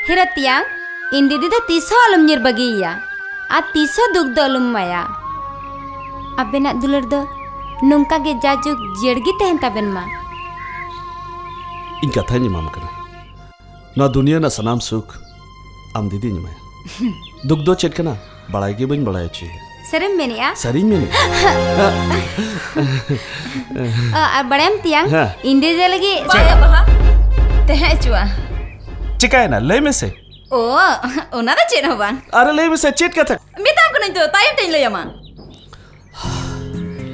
ᱦᱤᱨᱟᱹᱛᱤᱭᱟᱝ, ᱤᱧ ᱫᱤᱫᱤ ᱫᱚ ᱛᱤᱥ ᱦᱚᱸ ᱟᱞᱚᱢ ᱧᱤᱨ ᱵᱟᱹᱜᱤᱭᱮᱭᱟ᱾ ᱟᱨ ᱛᱤᱥ ᱦᱚᱸ ᱫᱩᱠ ᱫᱚ ᱟᱞᱚᱢ ᱮᱢᱟᱭᱟ᱾ ᱟᱵᱮᱱᱟᱜ ᱫᱩᱞᱟᱹᱲ ᱫᱚ ᱱᱚᱝᱠᱟ ᱜᱮ ᱡᱟᱭᱡᱩᱜᱽ ᱡᱤᱭᱟᱹᱲ ᱜᱮ ᱛᱟᱦᱮᱱ ᱛᱟᱵᱮᱱ ᱢᱟ᱾ ᱤᱧ ᱠᱟᱛᱷᱟᱧ ᱮᱢᱟᱢ ᱠᱟᱱᱟ, ᱱᱚᱣᱟ ᱫᱩᱱᱤᱭᱟᱹ ᱨᱮᱱᱟᱜ ᱥᱟᱱᱟᱢ ᱥᱩᱠ ᱟᱢ ᱫᱤᱫᱤᱧ ᱮᱢᱟᱭᱟ᱾ ᱫᱩᱠ ᱫᱚ ᱪᱮᱫ ᱠᱟᱱᱟ ᱵᱟᱲᱟᱭ ᱜᱮ ᱵᱟᱹᱧ ᱵᱟᱲᱟᱭ ᱦᱚᱪᱚᱭᱮᱭᱟ᱾ ᱥᱟᱹᱨᱤᱢ ᱢᱮᱱᱮᱜᱼᱟ? ᱥᱟᱹᱨᱤᱧ ᱢᱮᱱᱮᱜᱼᱟ᱾ ᱚ, ᱟᱨ ᱵᱟᱲᱟᱭᱟᱢ ᱛᱮᱭᱟᱝ, ᱦᱮᱸ᱾ ᱤᱧ ᱫᱤᱫᱤ ᱞᱟᱹᱜᱤᱫ ᱵᱟᱭᱟ ᱵᱟᱦᱟ ᱛᱟᱦᱮᱸ ᱦᱚᱪᱚᱣᱟ᱾ ᱪᱤᱠᱟᱭᱮᱱᱟ? ᱞᱟᱹᱭ ᱢᱮᱥᱮ᱾ ᱚ, ᱚᱱᱟ ᱫᱚ ᱪᱮᱫ ᱦᱚᱸ ᱵᱟᱝ᱾ ᱟᱨᱮ, ᱞᱟᱹᱭ ᱢᱮᱥᱮ, ᱪᱮᱫ ᱠᱟᱛᱷᱟ? ᱢᱮᱛᱟᱢ ᱠᱟᱹᱱᱟᱹᱧ ᱛᱚ, ᱛᱟᱭᱚᱢ ᱛᱮᱧ ᱞᱟᱹᱭ ᱟᱢᱟ᱾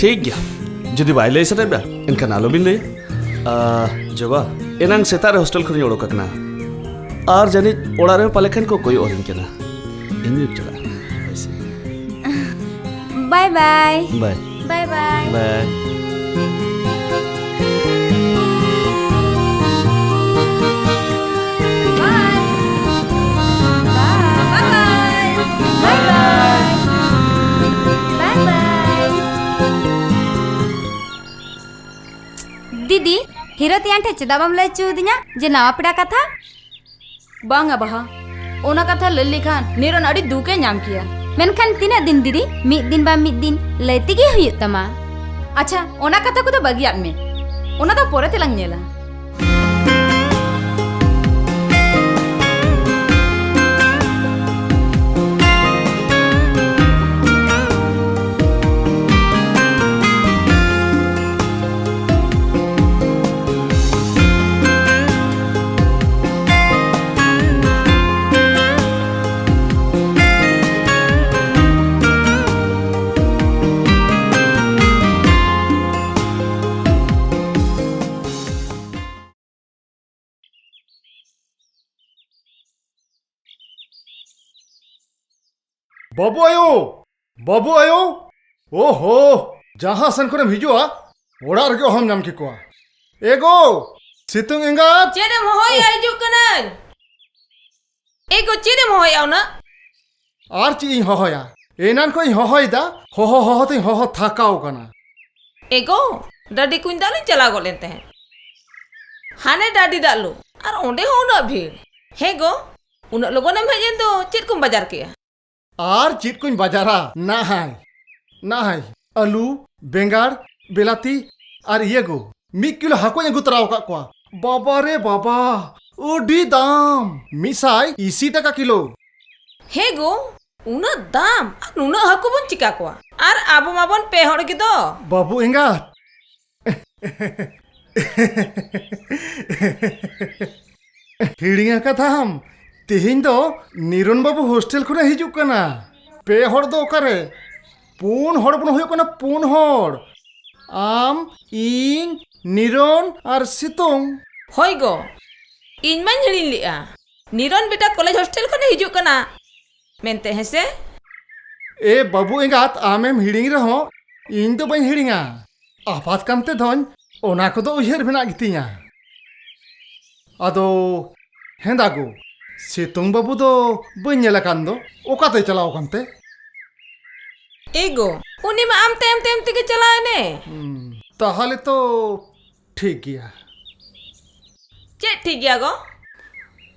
ᱴᱷᱤᱠ ᱜᱮᱭᱟ, ᱡᱩᱫᱤ ᱵᱟᱭ ᱞᱟᱹᱭ ᱥᱟᱱᱟᱭᱮᱫ ᱵᱮᱱᱟ, ᱮᱱᱠᱷᱟᱱ ᱟᱞᱚᱵᱤᱱ ᱞᱟᱹᱭᱟ᱾ ᱟ, ᱡᱚᱵᱟ, ᱮᱱᱟᱝ ᱥᱮᱛᱟᱜ ᱨᱮ ᱦᱳᱥᱴᱮᱞ ᱠᱷᱚᱱᱤᱧ ᱚᱰᱚᱠ ᱟᱠᱟᱱᱟ᱾ ᱟᱨ ᱡᱟᱹᱱᱤᱡ ᱚᱲᱟᱜ ᱨᱮ ᱯᱟᱞᱮ ᱠᱷᱟᱱ ᱠᱚ ᱠᱚᱭᱚᱜ ᱟᱹᱞᱤᱧ ᱠᱟᱱᱟ᱾ ᱤᱧ ᱫᱚᱧ ᱪᱟᱞᱟᱜᱼᱟ᱾ ᱵᱟᱭ ᱵᱟᱭ᱾ ᱵᱟᱭ᱾ ᱵᱟᱭ ᱵᱟᱭ᱾ ᱵᱟᱭ᱾ ᱵᱟᱭ᱾ ᱵᱟᱭ ᱵᱟᱭ᱾ ᱵᱟᱭ ᱵᱟᱭ᱾ ᱵᱟᱭ ᱵᱟᱭ᱾ ᱫᱤᱫᱤ, ᱦᱤᱨᱟᱹᱛᱤᱭᱟᱝ ᱴᱷᱮᱱ ᱪᱮᱫᱟᱜ ᱵᱟᱢ ᱞᱟᱹᱭ ᱦᱚᱪᱚ ᱟᱹᱫᱤᱧᱟ ᱡᱮ ᱱᱟᱣᱟ ᱯᱮᱲᱟ ᱠᱟᱛᱷᱟ? ᱵᱟᱝᱟ ᱵᱟᱦᱟ, ᱚᱱᱟ ᱠᱟᱛᱷᱟ ᱞᱟᱹᱭ ᱞᱮᱠᱷᱟᱱ ᱱᱤᱨᱚᱱ ᱟᱹᱰᱤ ᱫᱩᱠ ᱮ ᱧᱟᱢ ᱠᱮᱭᱟ᱾ ᱢᱮᱱᱠᱷᱟᱱ ᱛᱤᱱᱟᱹᱜ ᱫᱤᱱ ᱫᱤᱫᱤ? ᱢᱤᱫ ᱫᱤᱱ ᱵᱟᱝ ᱢᱤᱫ ᱫᱤᱱ ᱞᱟᱹᱭ ᱛᱮᱜᱮ ᱦᱩᱭᱩᱜ ᱛᱟᱢᱟ᱾ ᱟᱪᱪᱷᱟ, ᱚᱱᱟ ᱠᱟᱛᱷᱟ ᱠᱚᱫᱚ ᱵᱟᱹᱜᱤᱭᱟᱜ ᱢᱮ, ᱚᱱᱟ ᱫᱚ ᱯᱚᱨᱮ ᱛᱮᱞᱟᱝ ᱧᱮᱞᱟ᱾ ᱵᱟᱹᱵᱩ ᱟᱭᱳ! ᱵᱟᱹᱵᱩ ᱟᱭᱳ! ᱳᱦᱳ! ᱡᱟᱦᱟᱸ ᱥᱮᱱ ᱠᱷᱚᱱᱮᱢ ᱦᱤᱡᱩᱜᱼᱟ, ᱚᱲᱟᱜ ᱨᱮᱜᱮ ᱚᱦᱚᱢ ᱧᱟᱢ ᱠᱮᱠᱚᱣᱟ᱾ ᱮ ᱜᱳ! ᱥᱤᱛᱩᱝ ᱮᱸᱜᱟᱛ! ᱪᱮᱫ ᱮᱢ ᱦᱚᱦᱚᱭᱮᱫᱼᱟ? ᱦᱤᱡᱩᱜ ᱠᱟᱹᱱᱟᱹᱧ᱾ ᱮ ᱜᱳ, ᱪᱮᱫ ᱮᱢ ᱦᱚᱦᱚᱭᱮᱫᱼᱟ ᱩᱱᱟᱹᱜ? ᱟᱨ ᱪᱮᱫ ᱤᱧ ᱦᱚᱦᱚᱭᱟ? ᱮᱱᱟᱱ ᱠᱷᱚᱱ ᱤᱧ ᱦᱚᱦᱚᱭᱮᱫᱟ, ᱦᱚᱦᱚ ᱦᱚᱦᱚ ᱛᱮᱧ ᱦᱚᱦᱚ ᱛᱷᱟᱠᱟᱣ ᱠᱟᱱᱟ᱾ ᱮ ᱜᱳ, ᱰᱟᱹᱰᱤ ᱠᱩᱧ ᱫᱟᱜ ᱞᱤᱧ ᱪᱟᱞᱟᱣ ᱜᱚᱫ ᱞᱮᱱ ᱛᱟᱦᱮᱸᱫ᱾ ᱦᱟᱱᱮ ᱰᱟᱹᱰᱤ ᱫᱟᱜ ᱞᱩ, ᱟᱨ ᱚᱸᱰᱮ ᱦᱚᱸ ᱩᱱᱟᱹᱜ ᱵᱷᱤᱲ᱾ ᱦᱮ ᱜᱳ, ᱩᱱᱟᱹᱜ ᱞᱚᱜᱚᱱᱮᱢ ᱦᱮᱡ ᱮᱱ ᱫᱚ, ᱪᱮᱫ ᱠᱚᱢ ᱵᱟᱡᱟᱨ ᱠᱮᱜᱼᱟ? ᱟᱨ ᱪᱮᱫ ᱠᱚᱧ ᱵᱟᱡᱟᱨᱟ? ᱱᱟᱦᱟᱭ, ᱱᱟᱦᱟᱭ, ᱟᱹᱞᱩ, ᱵᱮᱸᱜᱟᱲ, ᱵᱮᱞᱟᱛᱤ ᱟᱨ ᱤᱭᱟᱹ ᱜᱳ, ᱢᱤᱫ ᱠᱤᱞᱳ ᱦᱟᱹᱠᱩᱧ ᱟᱹᱜᱩ ᱛᱚᱨᱟ ᱟᱠᱟᱫ ᱠᱚᱣᱟ᱾ ᱵᱟᱵᱟ ᱨᱮ ᱵᱟᱵᱟ, ᱟᱹᱰᱤ ᱫᱟᱢ, ᱢᱤᱫ ᱥᱟᱭ ᱤᱥᱤ ᱴᱟᱠᱟ ᱠᱤᱞᱳ᱾ ᱦᱮ ᱜᱳ, ᱩᱱᱟᱹᱜ ᱫᱟᱢ ᱟᱨ ᱱᱩᱱᱟᱹᱜ ᱦᱟᱹᱠᱩ ᱵᱚᱱ ᱪᱤᱠᱟ ᱠᱚᱣᱟ? ᱟᱨ ᱟᱵᱚ ᱢᱟᱵᱚᱱ ᱯᱮ ᱦᱚᱲ ᱜᱮᱫᱚ᱾ ᱵᱟᱹᱵᱩ ᱮᱸᱜᱟᱛ, ᱦᱤᱲᱤᱧ ᱟᱠᱟᱫᱟᱢ? ᱛᱮᱦᱮᱧ ᱫᱚ ᱱᱤᱨᱚᱱ ᱵᱟᱹᱵᱩ ᱦᱳᱥᱴᱮᱞ ᱠᱷᱚᱱᱮ ᱦᱤᱡᱩᱜ ᱠᱟᱱᱟ᱾ ᱯᱮ ᱦᱚᱲ ᱫᱚ ᱚᱠᱟᱨᱮ? ᱯᱩᱱ ᱦᱚᱲ ᱵᱚᱱ ᱦᱩᱭᱩᱜ ᱠᱟᱱᱟ, ᱯᱩᱱ ᱦᱚᱲ᱾ ᱟᱢ, ᱤᱧ, ᱱᱤᱨᱚᱱ ᱟᱨ ᱥᱤᱛᱩᱝ᱾ ᱦᱳᱭ ᱜᱳ, ᱤᱧ ᱢᱟᱧ ᱦᱤᱲᱤᱧ ᱞᱮᱜᱼᱟ᱾ ᱱᱤᱨᱚᱱ ᱵᱮᱴᱟ ᱠᱚᱞᱮᱡᱽ ᱦᱳᱥᱴᱮᱞ ᱠᱷᱚᱱᱮ ᱦᱤᱡᱩᱜ ᱠᱟᱱᱟ ᱢᱮᱱᱛᱮ, ᱦᱮᱸᱥᱮ? ᱮ ᱵᱟᱹᱵᱩ ᱮᱸᱜᱟᱛ, ᱟᱢᱮᱢ ᱦᱤᱲᱤᱧ ᱨᱮᱦᱚᱸ ᱤᱧ ᱫᱚ ᱵᱟᱹᱧ ᱦᱤᱲᱤᱧᱟ᱾ ᱟᱯᱟᱛ ᱠᱟᱱᱛᱮ ᱫᱚᱧ ᱚᱱᱟ ᱠᱚᱫᱚ ᱩᱭᱦᱟᱹᱨ ᱢᱮᱱᱟᱜ ᱜᱮᱛᱤᱧᱟ᱾ ᱟᱫᱚ ᱦᱮᱸᱫᱟ ᱜᱳ, ᱥᱤᱛᱩᱝ ᱵᱟᱹᱵᱩ ᱫᱚ ᱵᱟᱹᱧ ᱧᱮᱞ ᱟᱠᱟᱱ ᱫᱚ, ᱚᱠᱟᱛᱮᱭ ᱪᱟᱞᱟᱣ ᱟᱠᱟᱱ ᱛᱮ? ᱮ ᱜᱳ, ᱩᱱᱤ ᱢᱟ ᱟᱢ ᱛᱟᱭᱚᱢ ᱛᱟᱭᱚᱢ ᱛᱮᱜᱮ ᱪᱟᱞᱟᱣ ᱮᱱᱮ᱾ ᱦᱩᱸ, ᱛᱟᱦᱚᱞᱮ ᱛᱚ ᱴᱷᱤᱠ ᱜᱮᱭᱟ᱾ ᱪᱮᱫ ᱴᱷᱤᱠ ᱜᱮᱭᱟ ᱜᱳ?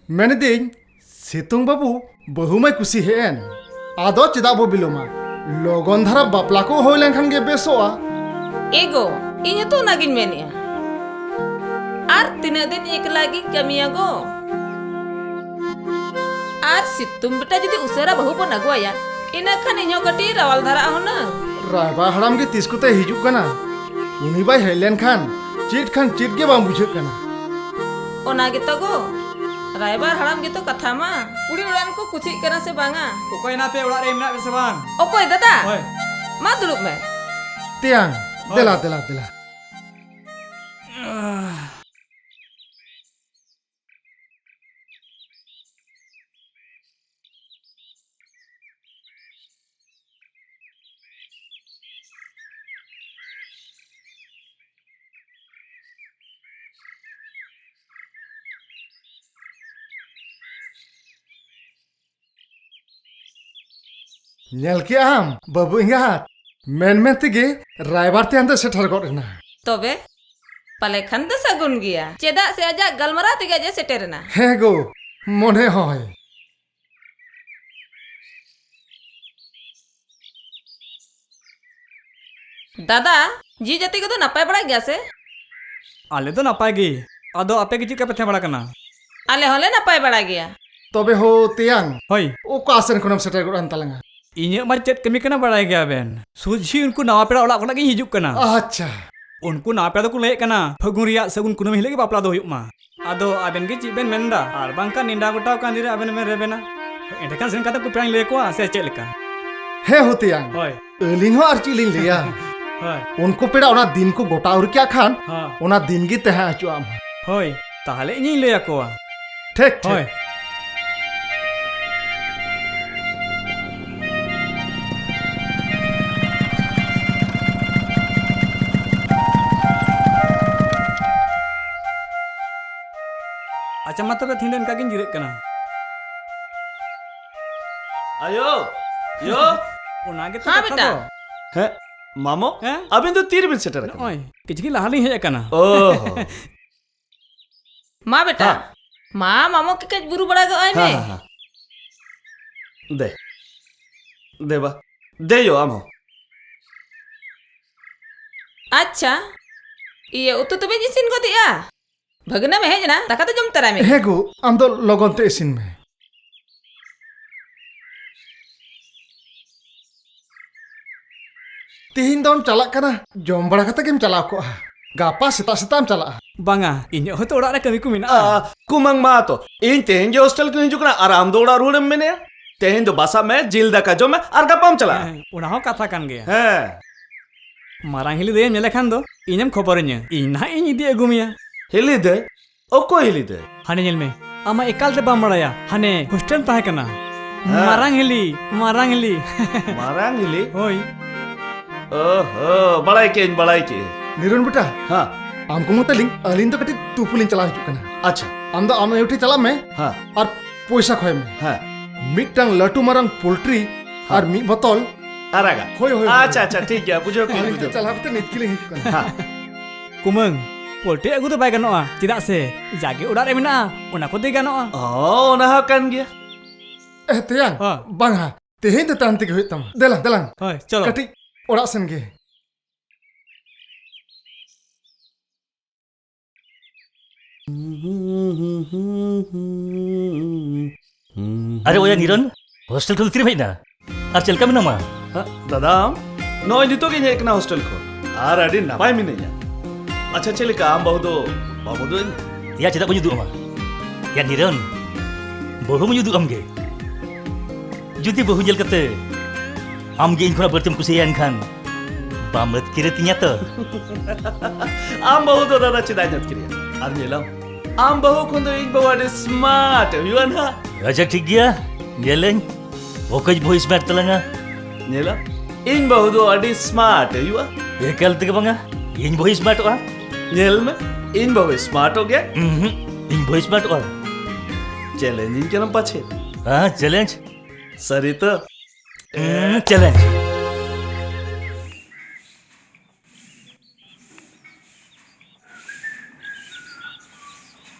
ᱢᱮᱱᱮᱫᱟᱹᱧ, ᱥᱤᱛᱩᱝ ᱵᱟᱹᱵᱩ ᱵᱟᱹᱦᱩ ᱢᱟᱭ ᱠᱩᱥᱤ ᱦᱮᱡ ᱮᱱ, ᱟᱫᱚ ᱪᱮᱫᱟᱜ ᱵᱚ ᱵᱤᱞᱚᱢᱟ? ᱞᱚᱜᱚᱱ ᱫᱷᱟᱨᱟ ᱵᱟᱯᱞᱟ ᱠᱚ ᱦᱩᱭ ᱞᱮᱱᱠᱷᱟᱱ ᱜᱮ ᱵᱮᱥᱚᱜᱼᱟ᱾ ᱮ ᱜᱳ, ᱤᱧ ᱦᱚᱸᱛᱚ ᱚᱱᱟᱜᱤᱧ ᱢᱮᱱᱮᱜᱼᱟ᱾ ᱟᱨ ᱛᱤᱱᱟᱹᱜ ᱫᱤᱱ ᱮᱠᱞᱟ ᱜᱤᱧ ᱠᱟᱹᱢᱤᱭᱟ ᱜᱳ? ᱟᱨ ᱥᱤᱛᱩᱝ ᱵᱮᱴᱟ ᱡᱩᱫᱤ ᱩᱥᱟᱹᱨᱟ ᱵᱟᱹᱦᱩ ᱵᱚᱱ ᱟᱹᱜᱩᱣᱟᱭᱟ, ᱤᱱᱟᱹ ᱠᱷᱟᱱ ᱤᱧ ᱦᱚᱸ ᱠᱟᱹᱴᱤᱡ ᱨᱟᱣᱟᱞ ᱫᱷᱟᱨᱟᱜᱼᱟ ᱦᱩᱱᱟᱹᱝ᱾ ᱨᱟᱭᱵᱟᱨ ᱦᱟᱲᱟᱢ ᱜᱮ ᱛᱤᱥ ᱠᱚᱛᱮ ᱦᱤᱡᱩᱜ ᱠᱟᱱᱟ? ᱩᱱᱤ ᱵᱟᱭ ᱦᱮᱡ ᱞᱮᱱ ᱠᱷᱟᱱ ᱪᱮᱫ ᱠᱷᱟᱱ ᱪᱮᱫ ᱜᱮ ᱵᱟᱝ ᱵᱩᱡᱷᱟᱹᱜ ᱠᱟᱱᱟ᱾ ᱚᱱᱟ ᱜᱮᱛᱚ ᱜᱳ, ᱨᱟᱭᱵᱟᱨ ᱦᱟᱲᱟᱢ ᱜᱮᱛᱚ ᱠᱟᱛᱷᱟ ᱢᱟ᱾ ᱠᱩᱲᱤ ᱚᱲᱟᱜ ᱨᱮᱱ ᱠᱚ ᱠᱩᱥᱤᱜ ᱠᱟᱱᱟ ᱥᱮ ᱵᱟᱝᱟ? ᱚᱠᱚᱭ ᱱᱟᱯᱮ ᱚᱲᱟᱜ ᱨᱮ ᱢᱮᱱᱟᱜ ᱯᱮ ᱥᱮ ᱵᱟᱝ? ᱚᱠᱚᱭ ᱫᱟᱫᱟ? ᱦᱳᱭ᱾ ᱢᱟ ᱫᱩᱲᱩᱵ ᱢᱮ᱾ ᱛᱮᱭᱟᱝ, ᱦᱳᱭ᱾ ᱫᱮᱞᱟ, ᱫᱮᱞᱟ, ᱫᱮᱞᱟ᱾ ᱧᱮᱞ ᱠᱮᱜ ᱟᱢ, ᱵᱟᱹᱵᱩ ᱮᱸᱜᱟᱛ? ᱢᱮᱱ ᱢᱮᱱ ᱛᱮᱜᱮ ᱨᱟᱭᱵᱟᱨ ᱛᱮ ᱦᱟᱱᱛᱮ ᱥᱮᱴᱮᱨ ᱜᱚᱫ ᱮᱱᱟ᱾ ᱛᱚᱵᱮ ᱯᱟᱞᱮ ᱠᱷᱟᱱ ᱫᱚ ᱥᱟᱹᱜᱩᱱ ᱜᱮᱭᱟ, ᱪᱮᱫᱟᱜ ᱥᱮ ᱟᱡᱟᱜ ᱜᱟᱞᱢᱟᱨᱟᱣ ᱛᱮᱜᱮ ᱟᱡ ᱮ ᱥᱮᱴᱮᱨ ᱮᱱᱟ᱾ ᱦᱮᱸ ᱜᱳ, ᱢᱚᱱᱮ ᱦᱚᱭ᱾ ᱫᱟᱫᱟ, ᱡᱤᱣᱤ ᱡᱟᱹᱛᱤ ᱠᱚᱫᱚ ᱱᱟᱯᱟᱭ ᱵᱟᱲᱟ ᱜᱮᱭᱟ ᱥᱮ? ᱟᱞᱮ ᱫᱚ ᱱᱟᱯᱟᱭ ᱜᱮ᱾ ᱟᱫᱚ ᱟᱯᱮ ᱜᱮ ᱪᱮᱫ ᱞᱮᱠᱟ ᱯᱮ ᱛᱟᱦᱮᱸ ᱵᱟᱲᱟ ᱠᱟᱱᱟ? ᱟᱞᱮ ᱦᱚᱸᱞᱮ ᱱᱟᱯᱟᱭ ᱵᱟᱲᱟ ᱜᱮᱭᱟ᱾ ᱛᱚᱵᱮ ᱦᱳ ᱛᱮᱭᱟᱝ, ᱦᱳᱭ᱾ ᱚᱠᱟ ᱥᱮᱱ ᱠᱷᱚᱱᱮᱢ ᱥᱮᱴᱮᱨ ᱜᱚᱫ ᱮᱱ ᱛᱟᱞᱟᱝᱟ? ᱤᱧᱟᱹᱜ ᱢᱟ ᱪᱮᱫ ᱠᱟᱹᱢᱤ ᱠᱟᱱᱟ ᱵᱟᱲᱟᱭ ᱜᱮᱭᱟ ᱵᱮᱱ, ᱥᱩᱡᱷᱤ ᱩᱱᱠᱩ ᱱᱟᱣᱟ ᱯᱮᱲᱟ ᱚᱲᱟᱜ ᱠᱷᱚᱱᱟᱜ ᱜᱤᱧ ᱦᱤᱡᱩᱜ ᱠᱟᱱᱟ᱾ ᱟᱪᱪᱷᱟ᱾ ᱩᱱᱠᱩ ᱱᱟᱣᱟ ᱯᱮᱲᱟ ᱫᱚᱠᱚ ᱞᱟᱹᱭᱮᱫ ᱠᱟᱱᱟ ᱯᱷᱟᱹᱜᱩᱱ ᱨᱮᱭᱟᱜ ᱥᱟᱹᱜᱩᱱ ᱠᱩᱱᱟᱹᱢᱤ ᱦᱤᱞᱳᱜ ᱜᱮ ᱵᱟᱯᱞᱟ ᱫᱚ ᱦᱩᱭᱩᱜ ᱢᱟ᱾ ᱟᱫᱚ ᱟᱵᱮᱱ ᱜᱮ ᱪᱮᱫ ᱵᱮᱱ ᱢᱮᱱᱫᱟ? ᱟᱨ ᱵᱟᱝᱠᱷᱟᱱ ᱱᱮᱰᱟ ᱜᱚᱴᱟᱣ ᱠᱟᱱ ᱫᱤᱱ ᱨᱮ ᱟᱵᱮᱱ ᱵᱮᱱ ᱨᱮᱵᱮᱱᱟ᱾ ᱮᱸᱰᱮᱠᱷᱟᱱ ᱥᱮᱱ ᱠᱟᱛᱮ ᱩᱱᱠᱩ ᱯᱮᱲᱟᱧ ᱞᱟᱹᱭ ᱟᱠᱚᱣᱟ ᱥᱮ ᱪᱮᱫ ᱞᱮᱠᱟ? ᱦᱮᱸ ᱦᱳ ᱛᱮᱭᱟᱝ᱾ ᱦᱳᱭ᱾ ᱟᱹᱞᱤᱧ ᱦᱚᱸ ᱟᱨ ᱪᱮᱫ ᱞᱤᱧ ᱞᱟᱹᱭᱟ? ᱦᱳᱭ᱾ ᱩᱱᱠᱩ ᱯᱮᱲᱟ ᱚᱱᱟ ᱫᱤᱱ ᱠᱚ ᱜᱚᱴᱟ ᱟᱹᱣᱨᱤ ᱠᱟᱜ ᱠᱷᱟᱱ, ᱦᱮᱸ᱾ ᱚᱱᱟ ᱫᱤᱱ ᱜᱮ ᱛᱟᱦᱮᱸ ᱦᱚᱪᱚᱣᱟᱜ ᱢᱟ᱾ ᱦᱳᱭ, ᱛᱟᱦᱞᱮ ᱤᱧᱤᱧ ᱞᱟᱹᱭ ᱟᱠᱚᱣᱟ᱾ ᱴᱷᱤᱠ, ᱴᱷᱤᱠ᱾ ᱦᱳᱭ᱾ ᱟᱪᱪᱷᱟ, ᱢᱟ ᱛᱚᱵᱮ ᱛᱮᱦᱮᱧ ᱫᱚ ᱤᱱᱠᱟ ᱜᱤᱧ ᱡᱤᱨᱟᱹᱜ ᱠᱟᱱᱟ᱾ ᱟᱭᱳ! ᱭᱳ! ᱚᱱᱟ ᱜᱮᱛᱚ ᱦᱮᱸ, ᱠᱟᱛᱷᱟ ᱵᱮᱴᱟ᱾ ᱫᱚ᱾ ᱦᱮᱸ, ᱢᱟᱢᱚ? ᱦᱮᱸ? ᱟᱵᱤᱱ ᱫᱚ ᱛᱤ ᱨᱮᱵᱤᱱ ᱥᱮᱴᱮᱨ ᱟᱠᱟᱱᱟ? ᱱᱚᱜᱼᱚᱭ, ᱠᱤᱪᱷᱩ ᱠᱷᱚᱱ ᱞᱟᱦᱟ ᱞᱤᱧ ᱦᱮᱡ ᱟᱠᱟᱱᱟ᱾ ᱚ ᱦᱚ᱾ ᱢᱟ ᱵᱮᱴᱟ, ᱦᱮᱸ᱾ ᱢᱟ ᱢᱟᱢᱚ ᱠᱮ ᱠᱟᱹᱡ ᱵᱩᱨᱩ ᱵᱟᱲᱟ ᱜᱚᱜ ᱟᱭ ᱢᱮ᱾ ᱦᱮᱸ, ᱦᱮᱸ, ᱦᱮᱸ᱾ ᱫᱮ, ᱫᱮ ᱵᱟ, ᱫᱮ ᱭᱳ ᱟᱢ ᱦᱚᱸ᱾ ᱟᱪᱪᱷᱟ, ᱤᱭᱟᱹ ᱩᱛᱩ ᱛᱚᱵᱮᱧ ᱤᱥᱤᱱ ᱜᱚᱫᱮᱜᱼᱟ᱾ ᱵᱷᱟᱹᱜᱽᱱᱟᱹᱢ ᱦᱮᱡ ᱮᱱᱟ, ᱫᱟᱠᱟ ᱫᱚ ᱡᱚᱢ ᱛᱟᱨᱟᱭ ᱢᱮ᱾ ᱦᱮᱸ ᱜᱳ, ᱟᱢ ᱫᱚ ᱞᱚᱜᱚᱱ ᱛᱮ ᱤᱥᱤᱱ ᱢᱮ᱾ ᱛᱤᱦᱤᱧ ᱫᱚᱢ ᱪᱟᱞᱟᱜ ᱠᱟᱱᱟ, ᱡᱚᱢ ᱵᱟᱲᱟ ᱠᱟᱛᱮ ᱜᱮᱢ ᱪᱟᱞᱟᱣ ᱠᱚᱜᱼᱟ᱾ ᱜᱟᱯᱟ ᱥᱮᱛᱟᱜ ᱥᱮᱛᱟᱜ ᱮᱢ ᱪᱟᱞᱟᱜᱼᱟ᱾ ᱵᱟᱝᱟ, ᱤᱧᱟᱹᱜ ᱦᱚᱸᱛᱚ ᱚᱲᱟᱜ ᱨᱮ ᱠᱟᱹᱢᱤ ᱠᱚ ᱢᱮᱱᱟᱜᱼᱟ᱾ ᱟ, ᱠᱩᱢᱟᱹᱝ ᱢᱟ ᱛᱚ, ᱤᱧ ᱛᱮᱦᱮᱧ ᱜᱮ ᱦᱳᱥᱴᱮᱞ ᱠᱷᱚᱱ ᱦᱤᱡᱩᱜ ᱠᱟᱱᱟ ᱟᱨ ᱟᱢ ᱫᱚ ᱚᱲᱟᱜ ᱨᱩᱣᱟᱹᱲᱮᱢ ᱢᱮᱱᱮᱜᱼᱟ? ᱛᱮᱦᱮᱧ ᱫᱚ ᱵᱟᱥᱟᱜ ᱢᱮ, ᱡᱤᱞ ᱫᱟᱠᱟ ᱡᱚᱢ ᱢᱮ ᱟᱨ ᱜᱟᱯᱟᱢ ᱪᱟᱞᱟᱜᱼᱟ᱾ ᱦᱮᱸ, ᱚᱱᱟ ᱦᱚᱸ ᱠᱟᱛᱷᱟ ᱠᱟᱱ ᱜᱮᱭᱟ᱾ ᱦᱮᱸ᱾ ᱢᱟᱨᱟᱝ ᱦᱤᱞᱤ ᱫᱟᱹᱭᱮᱢ ᱧᱮᱞᱮ ᱠᱷᱟᱱ ᱫᱚ ᱤᱧᱮᱢ ᱠᱷᱚᱵᱚᱨᱟᱹᱧᱟ, ᱤᱧ ᱱᱟᱦᱟᱜ ᱤᱧ ᱤᱫᱤ ᱟᱹᱜᱩ ᱢᱮᱭᱟ᱾ ᱦᱤᱞᱤ ᱫᱟᱹᱭ? ᱚᱠᱚᱭ ᱦᱤᱞᱤ ᱫᱟᱹᱭ? ᱦᱟᱱᱮ ᱧᱮᱞ ᱢᱮ, ᱟᱢ ᱢᱟ ᱮᱠᱟᱞ ᱛᱮ ᱵᱟᱢ ᱵᱟᱲᱟᱭᱟ, ᱦᱟᱱᱮ ᱦᱳᱥᱴᱮᱞ ᱛᱟᱦᱮᱸ ᱠᱟᱱᱟ᱾ ᱦᱮᱸ᱾ ᱢᱟᱨᱟᱝ ᱦᱤᱞᱤ, ᱢᱟᱨᱟᱝ ᱦᱤᱞᱤ᱾ ᱢᱟᱨᱟᱝ ᱦᱤᱞᱤ? ᱦᱳᱭ᱾ ᱚ ᱦᱚ, ᱵᱟᱲᱟᱭ ᱠᱮᱜᱼᱟᱹᱧ, ᱵᱟᱲᱟᱭ ᱠᱮᱜᱼᱟᱹᱧ᱾ ᱱᱤᱨᱚᱱ ᱵᱮᱴᱟ, ᱦᱮᱸ᱾ ᱟᱢ ᱠᱚ ᱢᱚᱛᱚ ᱞᱤᱧ, ᱟᱹᱞᱤᱧ ᱫᱚ ᱠᱟᱹᱴᱤᱡ ᱛᱩᱯᱩ ᱞᱤᱧ ᱪᱟᱞᱟᱣ ᱦᱤᱡᱩᱜ ᱠᱟᱱᱟ᱾ ᱟᱪᱪᱷᱟ᱾ ᱟᱢ ᱫᱚ ᱟᱢ ᱟᱭᱳ ᱴᱷᱮᱱ ᱪᱟᱞᱟᱜ ᱢᱮ᱾ ᱦᱮᱸ᱾ ᱟᱨ ᱯᱚᱭᱥᱟ ᱠᱷᱚᱭ ᱢᱮ᱾ ᱦᱮᱸ᱾ ᱢᱤᱫᱴᱟᱝ ᱞᱟᱹᱴᱩ ᱢᱟᱨᱟᱝ ᱯᱳᱞᱴᱨᱤ ᱟᱨ ᱢᱤᱫ ᱵᱳᱛᱚᱞ ᱟᱨᱟᱜᱟᱜ᱾ ᱦᱳᱭ, ᱦᱳᱭ, ᱦᱳᱭ᱾ ᱟᱪᱪᱷᱟ, ᱟᱪᱪᱷᱟ, ᱴᱷᱤᱠ ᱜᱮᱭᱟ, ᱵᱩᱡᱷᱟᱹᱣ ᱠᱮᱫ ᱟᱹᱞᱤᱧ ᱵᱩᱡᱷᱟᱹᱣ᱾ ᱪᱟᱞᱟᱣ ᱠᱟᱛᱮ ᱱᱤᱛ ᱜᱮᱞᱤᱧ ᱦᱤᱡᱩᱜ ᱠᱟᱱᱟ᱾ ᱦᱮᱸ᱾ ᱠᱩᱢᱟᱹᱝ, ᱯᱳᱞᱴᱤ ᱟᱹᱜᱩ ᱫᱚ ᱵᱟᱭ ᱜᱟᱱᱚᱜᱼᱟ, ᱪᱮᱫᱟᱜ ᱥᱮ ᱡᱟᱜᱮ ᱚᱲᱟᱜ ᱨᱮ ᱢᱮᱱᱟᱜᱼᱟ, ᱚᱱᱟ ᱠᱚᱛᱮ ᱜᱟᱱᱚᱜᱼᱟ᱾ ᱚ, ᱚᱱᱟ ᱦᱚᱸ ᱠᱟᱱ ᱜᱮᱭᱟ᱾ ᱮ, ᱛᱮᱭᱟᱝ, ᱦᱮᱸ᱾ ᱵᱟᱝᱟ, ᱛᱮᱦᱮᱧ ᱫᱚ ᱛᱟᱦᱮᱱ ᱛᱮᱜᱮ ᱦᱩᱭᱩᱜ ᱛᱟᱢᱟ᱾ ᱫᱮᱞᱟ, ᱫᱮᱞᱟᱝ᱾ ᱦᱳᱭ, ᱪᱚᱞᱚ᱾ ᱠᱟᱹᱴᱤᱡ ᱚᱲᱟᱜ ᱥᱮᱱ ᱜᱮ᱾ ᱟᱨᱮ ᱚᱭᱟ ᱱᱤᱨᱚᱱ, ᱦᱳᱥᱴᱮᱞ ᱠᱷᱚᱱ ᱛᱤᱨᱮᱢ ᱦᱮᱡ ᱮᱱᱟ? ᱟᱨ ᱪᱮᱫ ᱞᱮᱠᱟ ᱢᱮᱱᱟᱢᱟ? ᱦᱟ, ᱫᱟᱫᱟ, ᱟᱢ? ᱱᱚᱜᱼᱚᱭ ᱱᱤᱛᱚᱜ ᱜᱤᱧ ᱦᱮᱡ ᱠᱟᱱᱟ ᱦᱳᱥᱴᱮᱞ ᱠᱷᱚᱱ᱾ ᱟᱨ ᱟᱹᱰᱤ ᱱᱟᱯᱟᱭ ᱢᱤᱱᱟᱹᱧᱟ᱾ ᱟᱪᱪᱷᱟ, ᱪᱮᱫ ᱞᱮᱠᱟ ᱟᱢ ᱵᱟᱹᱦᱩ ᱫᱚ ᱵᱟᱢ ᱩᱫᱩᱜ ᱟᱹᱧ? ᱭᱟ, ᱪᱮᱫᱟᱜ ᱵᱟᱹᱧ ᱩᱫᱩᱜ ᱟᱢᱟ? ᱭᱟ ᱱᱤᱨᱚᱱ, ᱵᱟᱹᱦᱩ ᱢᱟᱧ ᱩᱫᱩᱜ ᱟᱢ ᱜᱮ᱾ ᱡᱩᱫᱤ ᱵᱟᱹᱦᱩ ᱧᱮᱞ ᱠᱟᱛᱮ ᱟᱢ ᱜᱮ ᱤᱧ ᱠᱷᱚᱱᱟᱜ ᱵᱟᱹᱲᱛᱤᱢ ᱠᱩᱥᱤᱭᱟᱭᱟ, ᱮᱱᱠᱷᱟᱱ ᱵᱟᱢ ᱟᱹᱛᱠᱤᱨᱮ ᱛᱤᱧᱟ ᱛᱚ? ᱟᱢ ᱵᱟᱹᱦᱩ ᱫᱚ ᱫᱟᱫᱟ ᱪᱮᱫᱟᱜ ᱤᱧ ᱟᱹᱛᱠᱤᱨᱮᱭᱟ? ᱟᱨ ᱧᱮᱞᱟᱢ, ᱟᱢ ᱵᱟᱹᱦᱩ ᱠᱷᱚᱱ ᱫᱚ ᱤᱧ ᱵᱟᱹᱦᱩ ᱟᱹᱰᱤ smart ᱦᱩᱭᱩᱜᱼᱟ ᱱᱟᱦᱟᱜ᱾ ᱟᱪᱪᱷᱟ, ᱴᱷᱤᱠ ᱜᱮᱭᱟ, ᱧᱮᱞᱟᱹᱧ ᱚᱠᱚᱭᱤᱡ ᱵᱟᱹᱦᱩᱭ smart ᱛᱟᱞᱟᱝᱟ᱾ ᱧᱮᱞᱟᱢ, ᱤᱧ ᱵᱟᱹᱦᱩ ᱫᱚ ᱟᱹᱰᱤ smart ᱦᱩᱭᱩᱜᱼᱟ᱾ ᱮᱠᱟᱞ ᱛᱮᱜᱮ ᱵᱟᱝᱟ, ᱤᱧ ᱵᱟᱹᱦᱩᱭ smartᱚᱜᱼᱟ᱾ ᱧᱮᱞ ᱢᱮ, ᱤᱧ ᱵᱟᱹᱦᱩᱭ smartᱚᱜ ᱜᱮᱭᱟ᱾ ᱩᱸᱦᱩᱸ, ᱤᱧ ᱵᱟᱹᱦᱩᱭ smartᱚᱜᱼᱟ᱾ Challengeᱤᱧ ᱠᱟᱱᱟᱢ ᱯᱟᱪᱷᱮ? ᱦᱮᱸ, challenge᱾ ᱥᱟᱹᱨᱤ ᱛᱚ? ᱦᱩᱸ, challenge᱾